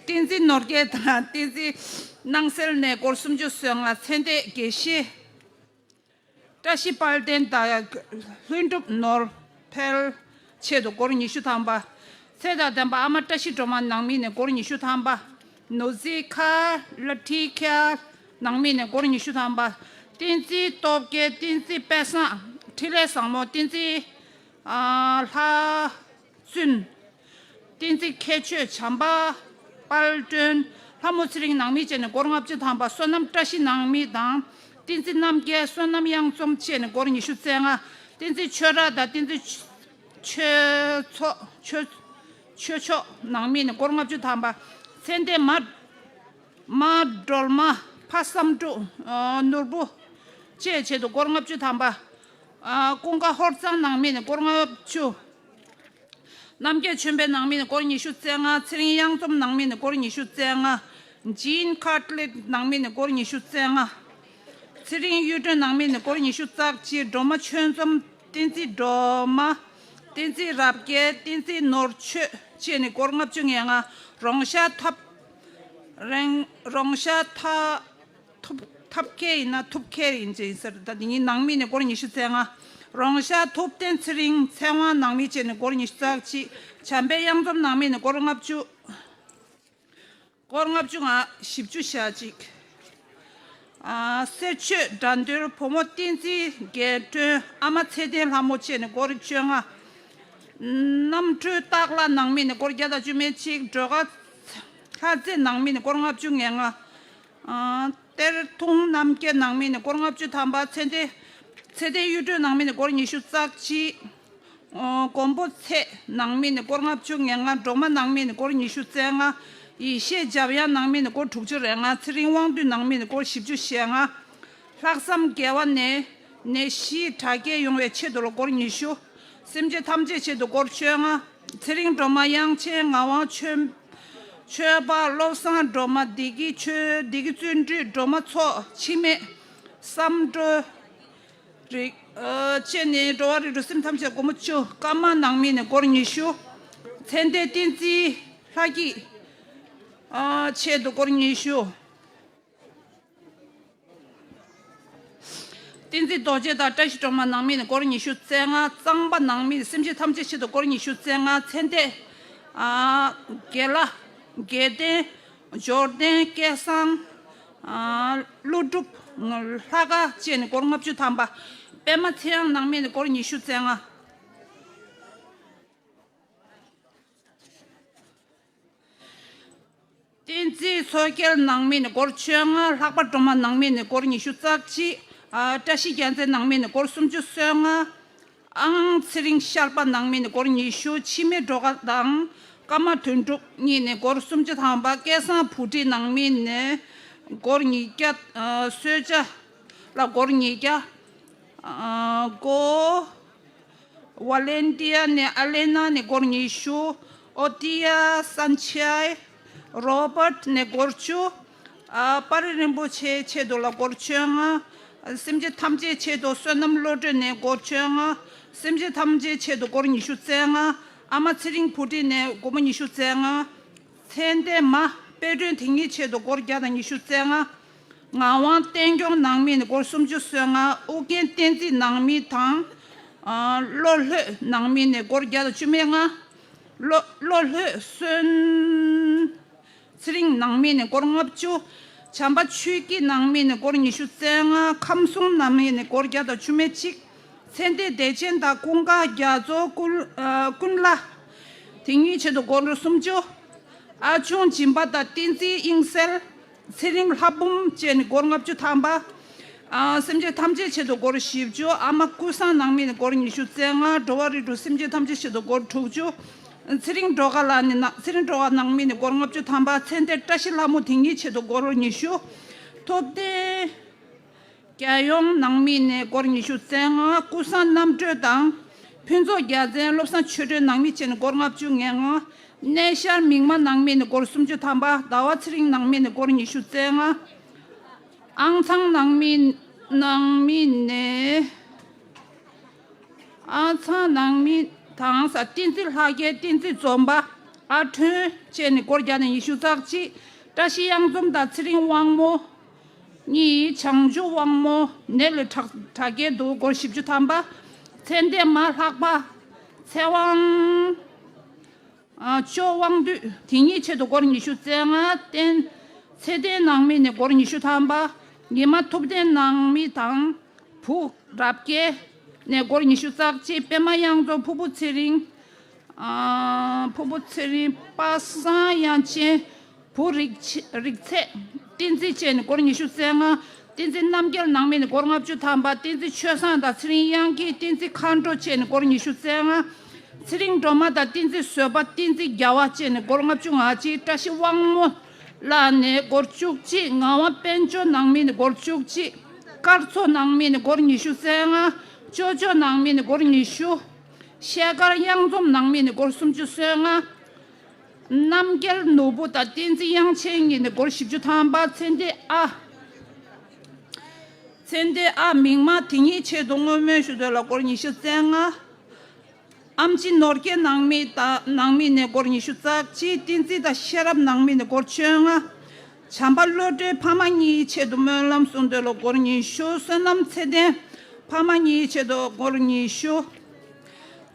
བསྟན་འཛིན་ནོར་རྒྱས་དང་བསྟན་འཛིན་སྣང་གསལ་ནས་སྒོར་སུམ་ཅུ་སོ་ལྔ། ཚེ་འདས་དགེ་བཤེས། བཀྲ་ཤིས་དཔལ་ལྡན་དང་ལྷུན་གྲུབ་ནོར་འཕེལ་ཆེད་དུ་སྒོར་ཉི་ཤུ་ཐམ་པ། ཚེ་དང་ལྡན་པ་ཨ་མ་བཀྲ་ཤིས་སྒྲོལ་མ་ནང་མི་ནས་སྒོར་ཉི་ཤུ་ཐམ་པ། ནོར་རྩིས་ཁ་ལ་ཁྲི་ཁ་ནང་མི་ནས་སྒོར་ཉི་ཤུ་ཐམ་པ། བསྟན་འཛིན་སྟོབས་རྒྱལ། བསྟན་འཛིན་དཔལ་བཟང་། འཕྲིན་ལས་བཟང་མོ། བསྟན་འཛིན་ཨ་ལྷ་བཙུན། བསྟན་འཛིན་མཁས་མཆོག་བྱམས་པ་དཔལ་སྒྲོན། ལྷ་མོ་ཚེ་རིང་ནང་མི་བཅས་ནས་སྒོར་ལྔ་བཅུ་ཐམ་པ། བསོད་ནམས་བཀྲ་ཤིས་ནང་མི་དང་བསྟན་འཛིན་རྣམ་རྒྱལ། བསོད་ནམས་གཡང་འཛོམས་བཅས་ནས་སྒོར་ཉི་ཤུ་རྩ་ལྔ། བསྟན་འཛིན་ཆོས་གྲགས་དང་བསྟན་འཛིན་ཆོས་ཚོགས་ཆོས་ཆོས་མཆོག་ནང་མི་ནས་སྒོར་ལྔ་བཅུ་ཐམ་པ། ཚེ་འདས་མ་མ་སྒྲོལ་མ། ཕ་བསམ་འགྲུབ། ཨ་ནོར་བུ་བཅས་ཆེད་དུ་སྒོར་ལྔ་བཅུ་ཐམ་པ། ཨ་ཀུན་དགའ་ཧོར་གཙང་ནང་མི་ནས་སྒོར་ལྔ་བཅུ། རྣམ་རྒྱལ་ཆོས་འཕེལ་ནང་མི་ནས་སྒོར་ཉི་ཤུ་རྩ་ལྔ། ཚེ་རིང་གཡང་འཛོམས་ནང་མི་ནས་སྒོར་ཉི་ཤུ་རྩ་ལྔ། ཇིན་ཁ་ཏ་ལིག་ནང་མི་ནས་སྒོར་ཉི་ཤུ་རྩ་ལྔ། ཚེ་རིང་གཡུ་སྒྲོན་ནང་མི་ནས་སྒོར་ཉི་ཤུ་རྩ་གཅིག། སྒྲོལ་མ་ཆོས་འཛོམས། བསྟན་འཛིན་སྒྲོལ་མ། བསྟན་འཛིན་རབ་རྒྱས། བསྟན་འཛིན་ནོར་ཆོས་བཅས་ནས་སྒོར་ལྔ་བཅུ་ང་ལྔ། རོང་ཤ་ཐབ། རེང་རོང་ཤ་ཐ། ཐུབ་ ཐབས་མཁས་ཡིན་ན་ཐུབ་མཁས་ཡིན་ཅེས་ཟེར། ད་འདི་གཉིས་ནང་མི་ནས་སྒོར་ཉི་ཤུ་རྩ་ལྔ། རོང་ཤར་ཐུབ་བསྟན་ཚེ་རིང་ཚེ་དབང་ནང་མི་བཅས་ནས་སྒོར་ཉི་ཤུ་རྩ་གཅིག། བྱམས་པའི་གཡང་འཛོམས་ནང་མི་ནས་སྒོར་ལྔ་བཅུ། སྒོར་ལྔ་བཅུ་ང་བཞི་བཅུ་ཞེ་གཅིག། ཨ། གསེར་ཆོས་དགྲ་འདུལ་བུ་མོ་བསྟན་འཛིན་རྒྱལ་སྒྲོན་ཨ་མ་ཚེ་བརྟན་ལྷ་མོ་བཅས་ནས་སྒོར་བཅོ་ལྔ། གནམ་གྲུ་སྟག་ལྷ་ནང་མི་ནས་སྒོར་བརྒྱ་དང་བཅུ་མེད་གཅིག། སྒྲོལ་དཀར་ལྷ་རྩེ་ནང་མི་ནས་སྒོར་ལྔ་བཅུ་ང་ལྔ། ཨ། གཏེར་མཐོང་རྣམ་རྒྱལ་ནང་མི་ནས་སྒོར་ལྔ་བཅུ་ཐམ་པ། ཚེ་བརྟན། ཚེ་བརྟན་གཡུ་སྒྲོན་ནང་མི་ནས་སྒོར་ཉི་ཤུ་རྩ་གཅིག། ཨོ། མགོན་པོ་ཚེ་ནང་མི་ནས་སྒོར་ལྔ་བཅུ་ང་ལྔ། སྒྲོལ་མ་ནང་མི་ནས་སྒོར་ཉི་ཤུ་རྩ་ལྔ། ཡེ་ཤེས་འཇམ་དབྱངས་ནང་མི་ནས་སྒོར་དྲུག་ཅུ་རེ་ལྔ། ཚེ་རིང་དབང་འདུས་ནང་མི་ནས་སྒོར་བཞི་བཅུ་ཞེ་ལྔ། ལྷག་བསམ་དགེ་བ་ནས་ནད་གཞི་དྲག་སྐྱེད་ཡོང་བའི་ཆེད་དུ་ལ་སྒོར་ཉི་ཤུ། སེམས་ཅན་ཐམས་ཅད་ཆེད་དུ་སྒོར་བཅོ་ལྔ། ཚེ་རིང་སྒྲོལ་མ། དབྱངས་ཅན་ངག་དབང་། ཆོས་ཆོས་འཕགས། བློ་བཟང་སྒྲོལ་མ། བདེ་སྐྱིད་ཆོས། བདེ་སྐྱིད་བརྩོན་འགྲུས། སྒྲོལ་མ་ཚོགས། འཆི་མེད་བསམ་གྲུབ། རིག་ཨ། བཅས་ནས་འགྲོ་བ་རིགས་དྲུག་སེམས་ཐམས་ཅད་སྒོར་མོ་བཅུ། ཀརྨ་ནང་མི་ནས་སྒོར་ཉི་ཤུ། མཚན་ལྡན་བསྟན་འཛིན་ལྷ་སྐྱིད། ཨ། ཆེད་དུ་སྒོར་ཉི་ཤུ། བསྟན་འཛིན་རྡོ་རྗེ་དང་བཀྲ་ཤིས་སྒྲོལ་མ་ནང་མི་ནས་སྒོར་ཉི་ཤུ་རྩ་ལྔ། གཙང་པ་ནང་མི་སེམས་ཅན་ཐམས་ཅད་ཆེད་དུ་སྒོར་ཉི་ཤུ་རྩ་ལྔ། མཚན་ལྡན། ཨ། དགེ་ལ། དགེ་ལྡན། འབྱོར་ལྡན། སྐལ་བཟང་། ཨ། ཀླུ་སྒྲུབ། ལྷ་དགའ་བཅས་ནས་སྒོར་ལྔ་བཅུ་ཐམ་པ། པད་མ་ཚེ་དབྱངས་ནང་མི་ནས་སྒོར་ཉི་ཤུ་རྩ་ལྔ། བསྟན་འཛིན་མཚོ་རྒྱལ་ནང་མི་ནས་སྒོར་བཅོ་ལྔ། ལྷག་པ་སྒྲོལ་མ་ནང་མི་ནས་སྒོར་ཉི་ཤུ་རྩ་གཅིག། ཨ། བཀྲ་ཤིས་རྒྱལ་མཚན་ནང་མི་ནས་སྒོར་སུམ་ཅུ་སོ་ལྔ། ཨང་ཚེ་རིང་ཤར་པ་ནང་མི་ནས་སྒོར་ཉི་ཤུ། འཆི་མེད་སྒྲོལ་དཀར་དང་ཀརྨ་དོན་གྲུབ་གཉིས་ནས་སྒོར་སུམ་ཅུ་ཐམ་པ། སྐལ་བཟང་བུ་ཁྲིད་ནང་མི་ནས་སྒོར་ཉིས་བརྒྱ། ཨ། གསོལ་ཇ་ལ་སྒོར་ཉིས་བརྒྱ། ཨ། ཀོ་ཝ་ལེན་ཏི་ཡ་ནས་ཨ་ལེ་ན་ནས་སྒོར་ཉི་ཤུ། ཨོ་ཏི་ཡ་སན་ཆའི་རོ་བར་ནས་སྒོར་བཅུ། ཨ། པར་རིན་པོ་ཆེའི་ཆེད་དུ་ལ་སྒོར་བཅོ་ལྔ། སེམས་ཅན་ཐམས་ཅད་ཆེད་དུ་བསོད་ནམས་བློ་གྲོས་ནས་སྒོར་བཅོ་ལྔ། སེམས་ཅན་ཐམས་ཅད་ཆེད་དུ་སྒོར་ཉི་ཤུ་རྩ་ལྔ། ཨ་མ་ཚེ་རིང་བུ་ཁྲིད་ནས་སྒོར་མོ་ཉི་ཤུ་རྩ་ལྔ། མཚན་ལྡན་མ་དཔལ་སྒྲོན་དེ་ཉིད་ཆེད་དུ་སྒོར་བརྒྱ་དང་ཉི་ཤུ་རྩ་ལྔ། ངག་དབང་བསྟན་སྐྱོང་ནང་མི་ནས་སྒོར་སུམ་ཅུ་སོ་ལྔ། ཨོ་རྒྱན་བསྟན་འཛིན་ནང་མི་དང་། ཨ། བློ་ལྷོད་ནང་མི་ནས་སྒོར་བརྒྱ་དང་བཅུ་མེད་ལྔ། བློ་བློ་ལྷོད་བསོད་ཚེ་རིང་ནང་མི་ནས་སྒོར་ལྔ་བཅུ། བྱམས་པ་ཆོས་སྐྱིད་ནང་མི་ནས་སྒོར་ཉི་ཤུ་རྩ་ལྔ། ཁམས་གསུམ་ནང་མི་ནས་སྒོར་བརྒྱ་དང་བཅུ་མེད་གཅིག། མཚན་ལྡན་བདེ་ཆེན་དང་ཀུན་དགའ་རྒྱ་མཚོ། ཀུན། ཨ། ཀུན་ལ། དེ་གཉིས་ཆེད་དུ་སྒོར་སུམ་ཅུ། ཨ་ཆུང་སྦྱིན་པ་དང་བསྟན་འཛིན་དབྱིངས་གསལ། ཚེ་རིང་ལྷ་འབུམ་བཅས་ནས་སྒོར་ལྔ་བཅུ་ཐམ་པ། ཨ། སེམས་ཅན་ཐམས་ཅད་ཆེད་དུ་སྒོར་བཞི་བཅུ། ཨ་མ་ཀུན་བཟང་ནང་མི་ནས་སྒོར་ཉི་ཤུ་རྩ་ལྔ། འགྲོ་བ་རིགས་དྲུག་སེམས་ཅན་ཐམས་ཅད་ཆེད་དུ་སྒོར་དྲུག་ཅུ། ཚེ་རིང་སྒྲོལ་དཀར་ལགས་ནས་ན། ཚེ་རིང་སྒྲོལ་དཀར་ནང་མི་ནས་སྒོར་ལྔ་བཅུ་ཐམ་པ། མཚན་ལྡན་བཀྲ་ཤིས་ལྷ་མོ་དེ་གཉིས་ཆེད་དུ་སྒོར་ཉི་ཤུ། ཐུབ་བསྟན་རྒྱལ་ཡོངས་ནང་མི་ནས་སྒོར་ཉི་ཤུ་རྩ་ལྔ། ཀུན་བཟང་རྣམ་གྲོལ་དང་། ཕུན་ཚོགས་རྒྱལ་མཚན། བློ་བཟང་ཆོས་སྒྲོན་ནང་མི་བཅས་ནས་སྒོར་ལྔ་བཅུ་ང་ལྔ། གནས་ཤར་མིག་དམར་ནང་མི་ནས་སྒོར་སུམ་ཅུ་ཐམ་པ། ཟླ་བ་ཚེ་རིང་ནང་མི་ནས་སྒོར་ཉི་ཤུ་རྩ་ལྔ། ཨང་ཚང་ནང་མི། ནང་མི་ནས། ཨང་ཚང་ནང་མི་དང་ས། བསྟན་འཛིན་ལྷ་རྒྱལ། བསྟན་འཛིན་འཛོམས་པ། ཨ་ཁྲོན་བཅས་ནས་སྒོར་བརྒྱ་དང་ཉི་ཤུ་རྩ་གཅིག། བཀྲ་ཤིས་གཡང་འཛོམས་དང་ཚེ་རིང་དབང་མོ་གཉིས། བྱང་ཆུབ་དབང་མོ་ནད་ལས་དྲག་དྲག་སྐྱེད་འདུག་སྒོར་བཞི་བཅུ་ཐམ་པ། མཚན་ལྡན་མ་ལྷག་པ། ཚེ་དབང་། ཨ། ཅོ་དབང་འདུས་དེ་གཉིས་ཆེད་དུ་སྒོར་ཉི་ཤུ་རྩ་ལྔ། བསྟན། ཚེ་བརྟན་ནང་མི་ནས་སྒོར་ཉི་ཤུ་ཐམ་པ། ཉི་མ་ཐུབ་བསྟན་ནང་མི་དང་བུ་རབ་རྒྱས་ནས་སྒོར་ཉི་ཤུ་རྩ་གཅིག། པད་མ་གཡང་འཛོམས། ཕུར་བུ་ཚེ་རིང་། ཨ། ཕུར་བུ་ཚེ་རིང་། པ་སངས་དབྱངས་ཅན། བུ་རིག་ཆེ། རིག་ཚད། བསྟན་འཛིན་བཅས་ནས་སྒོར་ཉི་ཤུ་རྩ་ལྔ། བསྟན་འཛིན་རྣམ་རྒྱལ་ནང་མི་ནས་སྒོར་ལྔ་བཅུ་ཐམ་པ། བསྟན་འཛིན་ཆོས་བཟང་དང་ཚེ་རིང་དབྱངས་སྐྱིད། བསྟན་འཛིན་མཁའ་འགྲོ་བཅས་ནས་སྒོར་ཉི་ཤུ་རྩ་ལྔ། ཚེ་རིང་སྒྲོལ་མ་དང་བསྟན་འཛིན་བཟོད་པ། བསྟན་འཛིན་རྒྱལ་བ་བཅས་ནས་སྒོར་ལྔ་བཅུ་ང་གཅིག། བཀྲ་ཤིས་དབང་མོ་ལགས་ནས་སྒོར་བཅུ་གཅིག། ངག་དབང་དཔལ་འབྱོར་ནང་མི་ནས་སྒོར་བཅུ་གཅིག། སྐར་ཚོགས་ནང་མི་ནས་སྒོར་ཉི་ཤུ་རྩ་ལྔ། ཅོ་ཅོ་ནང་མི་ནས་སྒོར་ཉི་ཤུ། ཤེལ་དཀར་གཡང་འཛོམས་ནང་མི་ནས་སྒོར་སུམ་ཅུ་སོ་ལྔ། རྣམ་རྒྱལ་ནོར་བུ་དང་བསྟན་འཛིན་དབྱངས་ཅན་གཉིས་ནས་སྒོར་བཞི་བཅུ་ཐམ་པ། མཚན་ལྡན་ཨ། མཚན་ལྡན་ཨ་མིག་དམར་དེ་གཉིས་ཆེད་དུ་བསྔོ་སྨོན་ཞུ་འདོད་ལ་སྒོར་ཉི་ཤུ་རྩ་ལྔ། ཨེམ་ཆི་ནོར་རྒྱས་ནང་མི་དང་ནང་མི་ནས་སྒོར་ཉི་ཤུ་རྩ་གཅིག། བསྟན་འཛིན་དང་ཤེས་རབ་ནང་མི་ནས་སྒོར་བཅོ་ལྔ། བྱམས་པ་བློ་གྲོས་ཕ་མ་གཉིས་ཆེད་དུ་སྨོན་ལམ་གསུང་འདོད་ལ་སྒོར་ཉི་ཤུ། བསོད་ནམས་ཚེ་བརྟན་ཕ་མ་གཉིས་ཆེད་དུ་སྒོར་ཉི་ཤུ།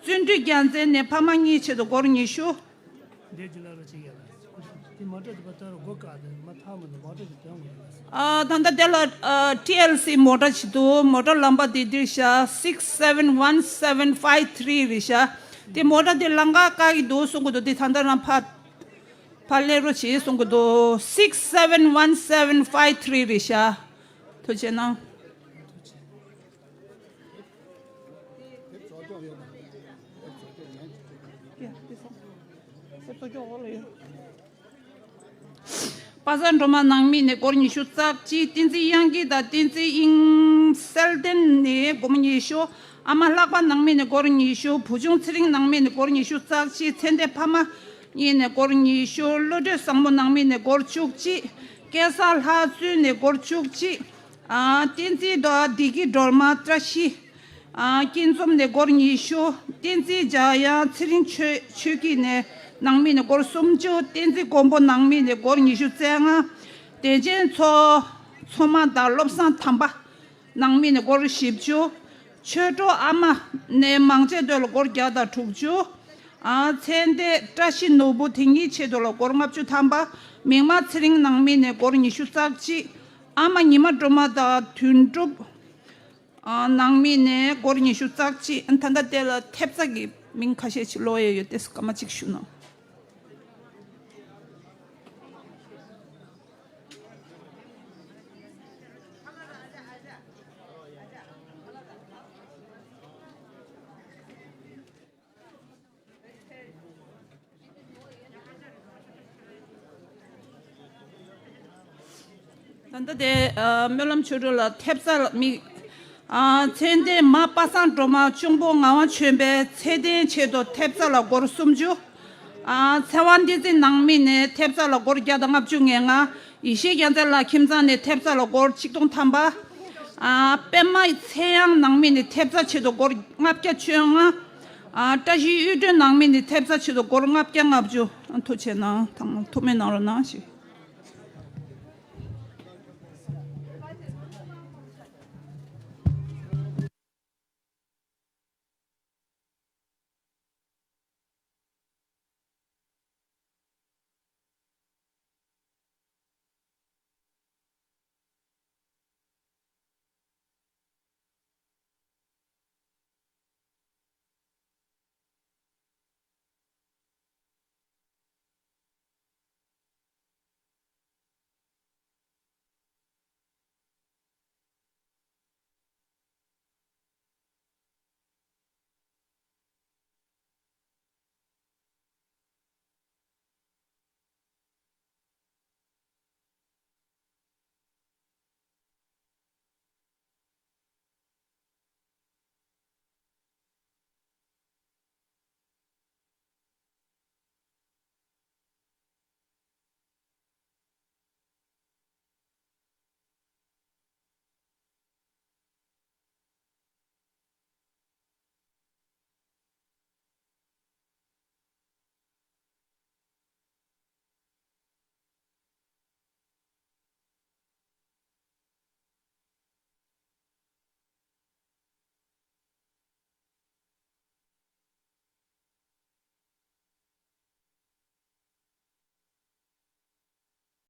བརྩོན་འགྲུས་རྒྱལ་མཚན་ནས་ཕ་མ་གཉིས་ཆེད་དུ་སྒོར་ཉི་ཤུ། འདས་ཀྱི་ལ་རོ་ཅིག་ཡ་ལ། དེ་མོ་ཊ་དེ་པ་ཏ་རོ་སྒོ་ཀ་དེ་མ་ཐག་མ་ནི་མོ་ཊ་ཅིག་དོན་མོ་ཡ་ལ། ཨ་ད་ལྟ་དེ་ལ་ཨ་ཊི་ཨེལ་སི་མོ་ཊ་ཅིག་འདུག་མོ་ཊ་ལམ་པ་དེ་འདིར་ཤ་six seven one seven five three རེད་ཤ། དེ་མོ་ཊ་དེ་ལམ་ཁ་བཀག་གི་འདུག་གསུང་གི་འདུག་དེ་ད་ལྟ་རང་ཕ་ཕ་ལས་རོ་བྱེད་གསུང་གི་འདུག six seven one seven five three རེད་ཤ། ཐུགས་རྗེ་གནང་། པ་སངས་སྒྲོལ་མ་ནང་མི་ནས་སྒོར་ཉི་ཤུ་རྩ་གཅིག་བསྟན་འཛིན་དབྱངས་སྐྱིད་དང་བསྟན་འཛིན་དབྱིངས་གསལ་ལྡན་ནས་སྒོར་མོ་ཉི་ཤུ། ཨ་མ་ལྷག་པ་ནང་མི་ནས་སྒོར་ཉི་ཤུ། བུ་ཆུང་ཚེ་རིང་ནང་མི་ནས་སྒོར་ཉི་ཤུ་རྩ་གཅིག་ཚེ་འདས་ཕ་མ་གཉིས་ནས་སྒོར་ཉི་ཤུ། བློ་གྲོས་བཟང་མོ་ནང་མི་ནས་སྒོར་བཅུ་གཅིག་སྐལ་བཟང་ལྷ་བཙུན་ནས་སྒོར་བཅུ་གཅིག་ཨ་བསྟན་འཛིན་རྡོ་བདེ་སྐྱིད་སྒྲོལ་མ་བཀྲ་ཤིས། ཨ་སྐྱིད་འཛོམས་ནས་སྒོར་ཉི་ཤུ། བསྟན་འཛིན་འཇམ་དབྱངས་ཚེ་རིང་ཆོས་ཆོས་སྐྱིད་ནས་ནང་མི་ནས་སྒོར་སུམ་ཅུ། བསྟན་འཛིན་མགོན་པོ་ནང་མི་ནས་སྒོར་ཉི་ཤུ་རྩ་ལྔ། བདེ་ཆེན་མཚོ་མཚོ་མ་དང་བློ་བཟང་དམ་པ་ནང་མི་ནས་སྒོར་བཞི་བཅུ། ཆོས་གྲོགས་ཨ་མ་ནས་མང་ཆེ་འདོད་ལ་སྒོར་བརྒྱ་དང་དྲུག་ཅུ། ཨ་ཚེ་འདས་བཀྲ་ཤིས་ནོར་བུ་དེ་གཉིས་ཆེད་དུ་ལ་སྒོར་ལྔ་བཅུ་ཐམ་པ། མིག་དམར་ཚེ་རིང་ནང་མི་ནས་སྒོར་ཉི་ཤུ་རྩ་གཅིག་ཨ་མ་ཉི་མ་སྒྲོལ་མ་དང་དོན་གྲུབ། ཨ་ནང་མི་ནས་སྒོར་ཉི་ཤུ་རྩ་གཅིག་ཨ་ད་ལྟ་དེ་ལ་ཐེབས་རྩ་གི་མིང་ཁ་ཤས་ཅིག་ཀློག་ཡས་ཡོད་དེ་སྐར་མ་གཅིག་ཞུ་ན། ད་ལྟ་དེ་ཨ་སྨོན་ལམ་ཆོས་སྒྲོན་ལ་ཐེབས་རྩ་ལ་མི་ཨ་ཚེ་འདས་མ་པ་སངས་སྒྲོལ་མ་གཅུང་པོ་ངག་དབང་ཆོས་འཕེལ་ཚེ་བརྟན་ཆེད་དུ་ཐེབས་རྩ་ལ་སྒོར་སུམ་ཅུ། ཨ་ཚེ་དབང་བསྟན་འཛིན་ནང་མི་ནས་ཐེབས་རྩ་ལ་སྒོར་བརྒྱ་དང་ལྔ་བཅུ་ང་ལྔ། ཡེ་ཤེས་རྒྱལ་མཚན་ལགས་ཁྱིམ་ཚང་ནས་ཐེབས་རྩ་ལ་སྒོར་ཆིག་སྟོང་ཐམ་པ། ཨ་པད་མ་ཚེ་དབྱངས་ནང་མི་ནས་ཐེབས་རྩ་ཆེད་དུ་སྒོར་ལྔ་བརྒྱ་བཅོ་ལྔ། ཨ་བཀྲ་ཤིས་གཡུ་སྒྲོན་ནང་མི་ནས་ཐེབས་རྩ་ཆེད་དུ་སྒོར་ལྔ་བརྒྱ་ལྔ་བཅུ། ཨ་ཐུགས་རྗེ་གནང་། ཐང་ཐུགས་སྨོན་གནང་རོགས་གནང་ཞུ།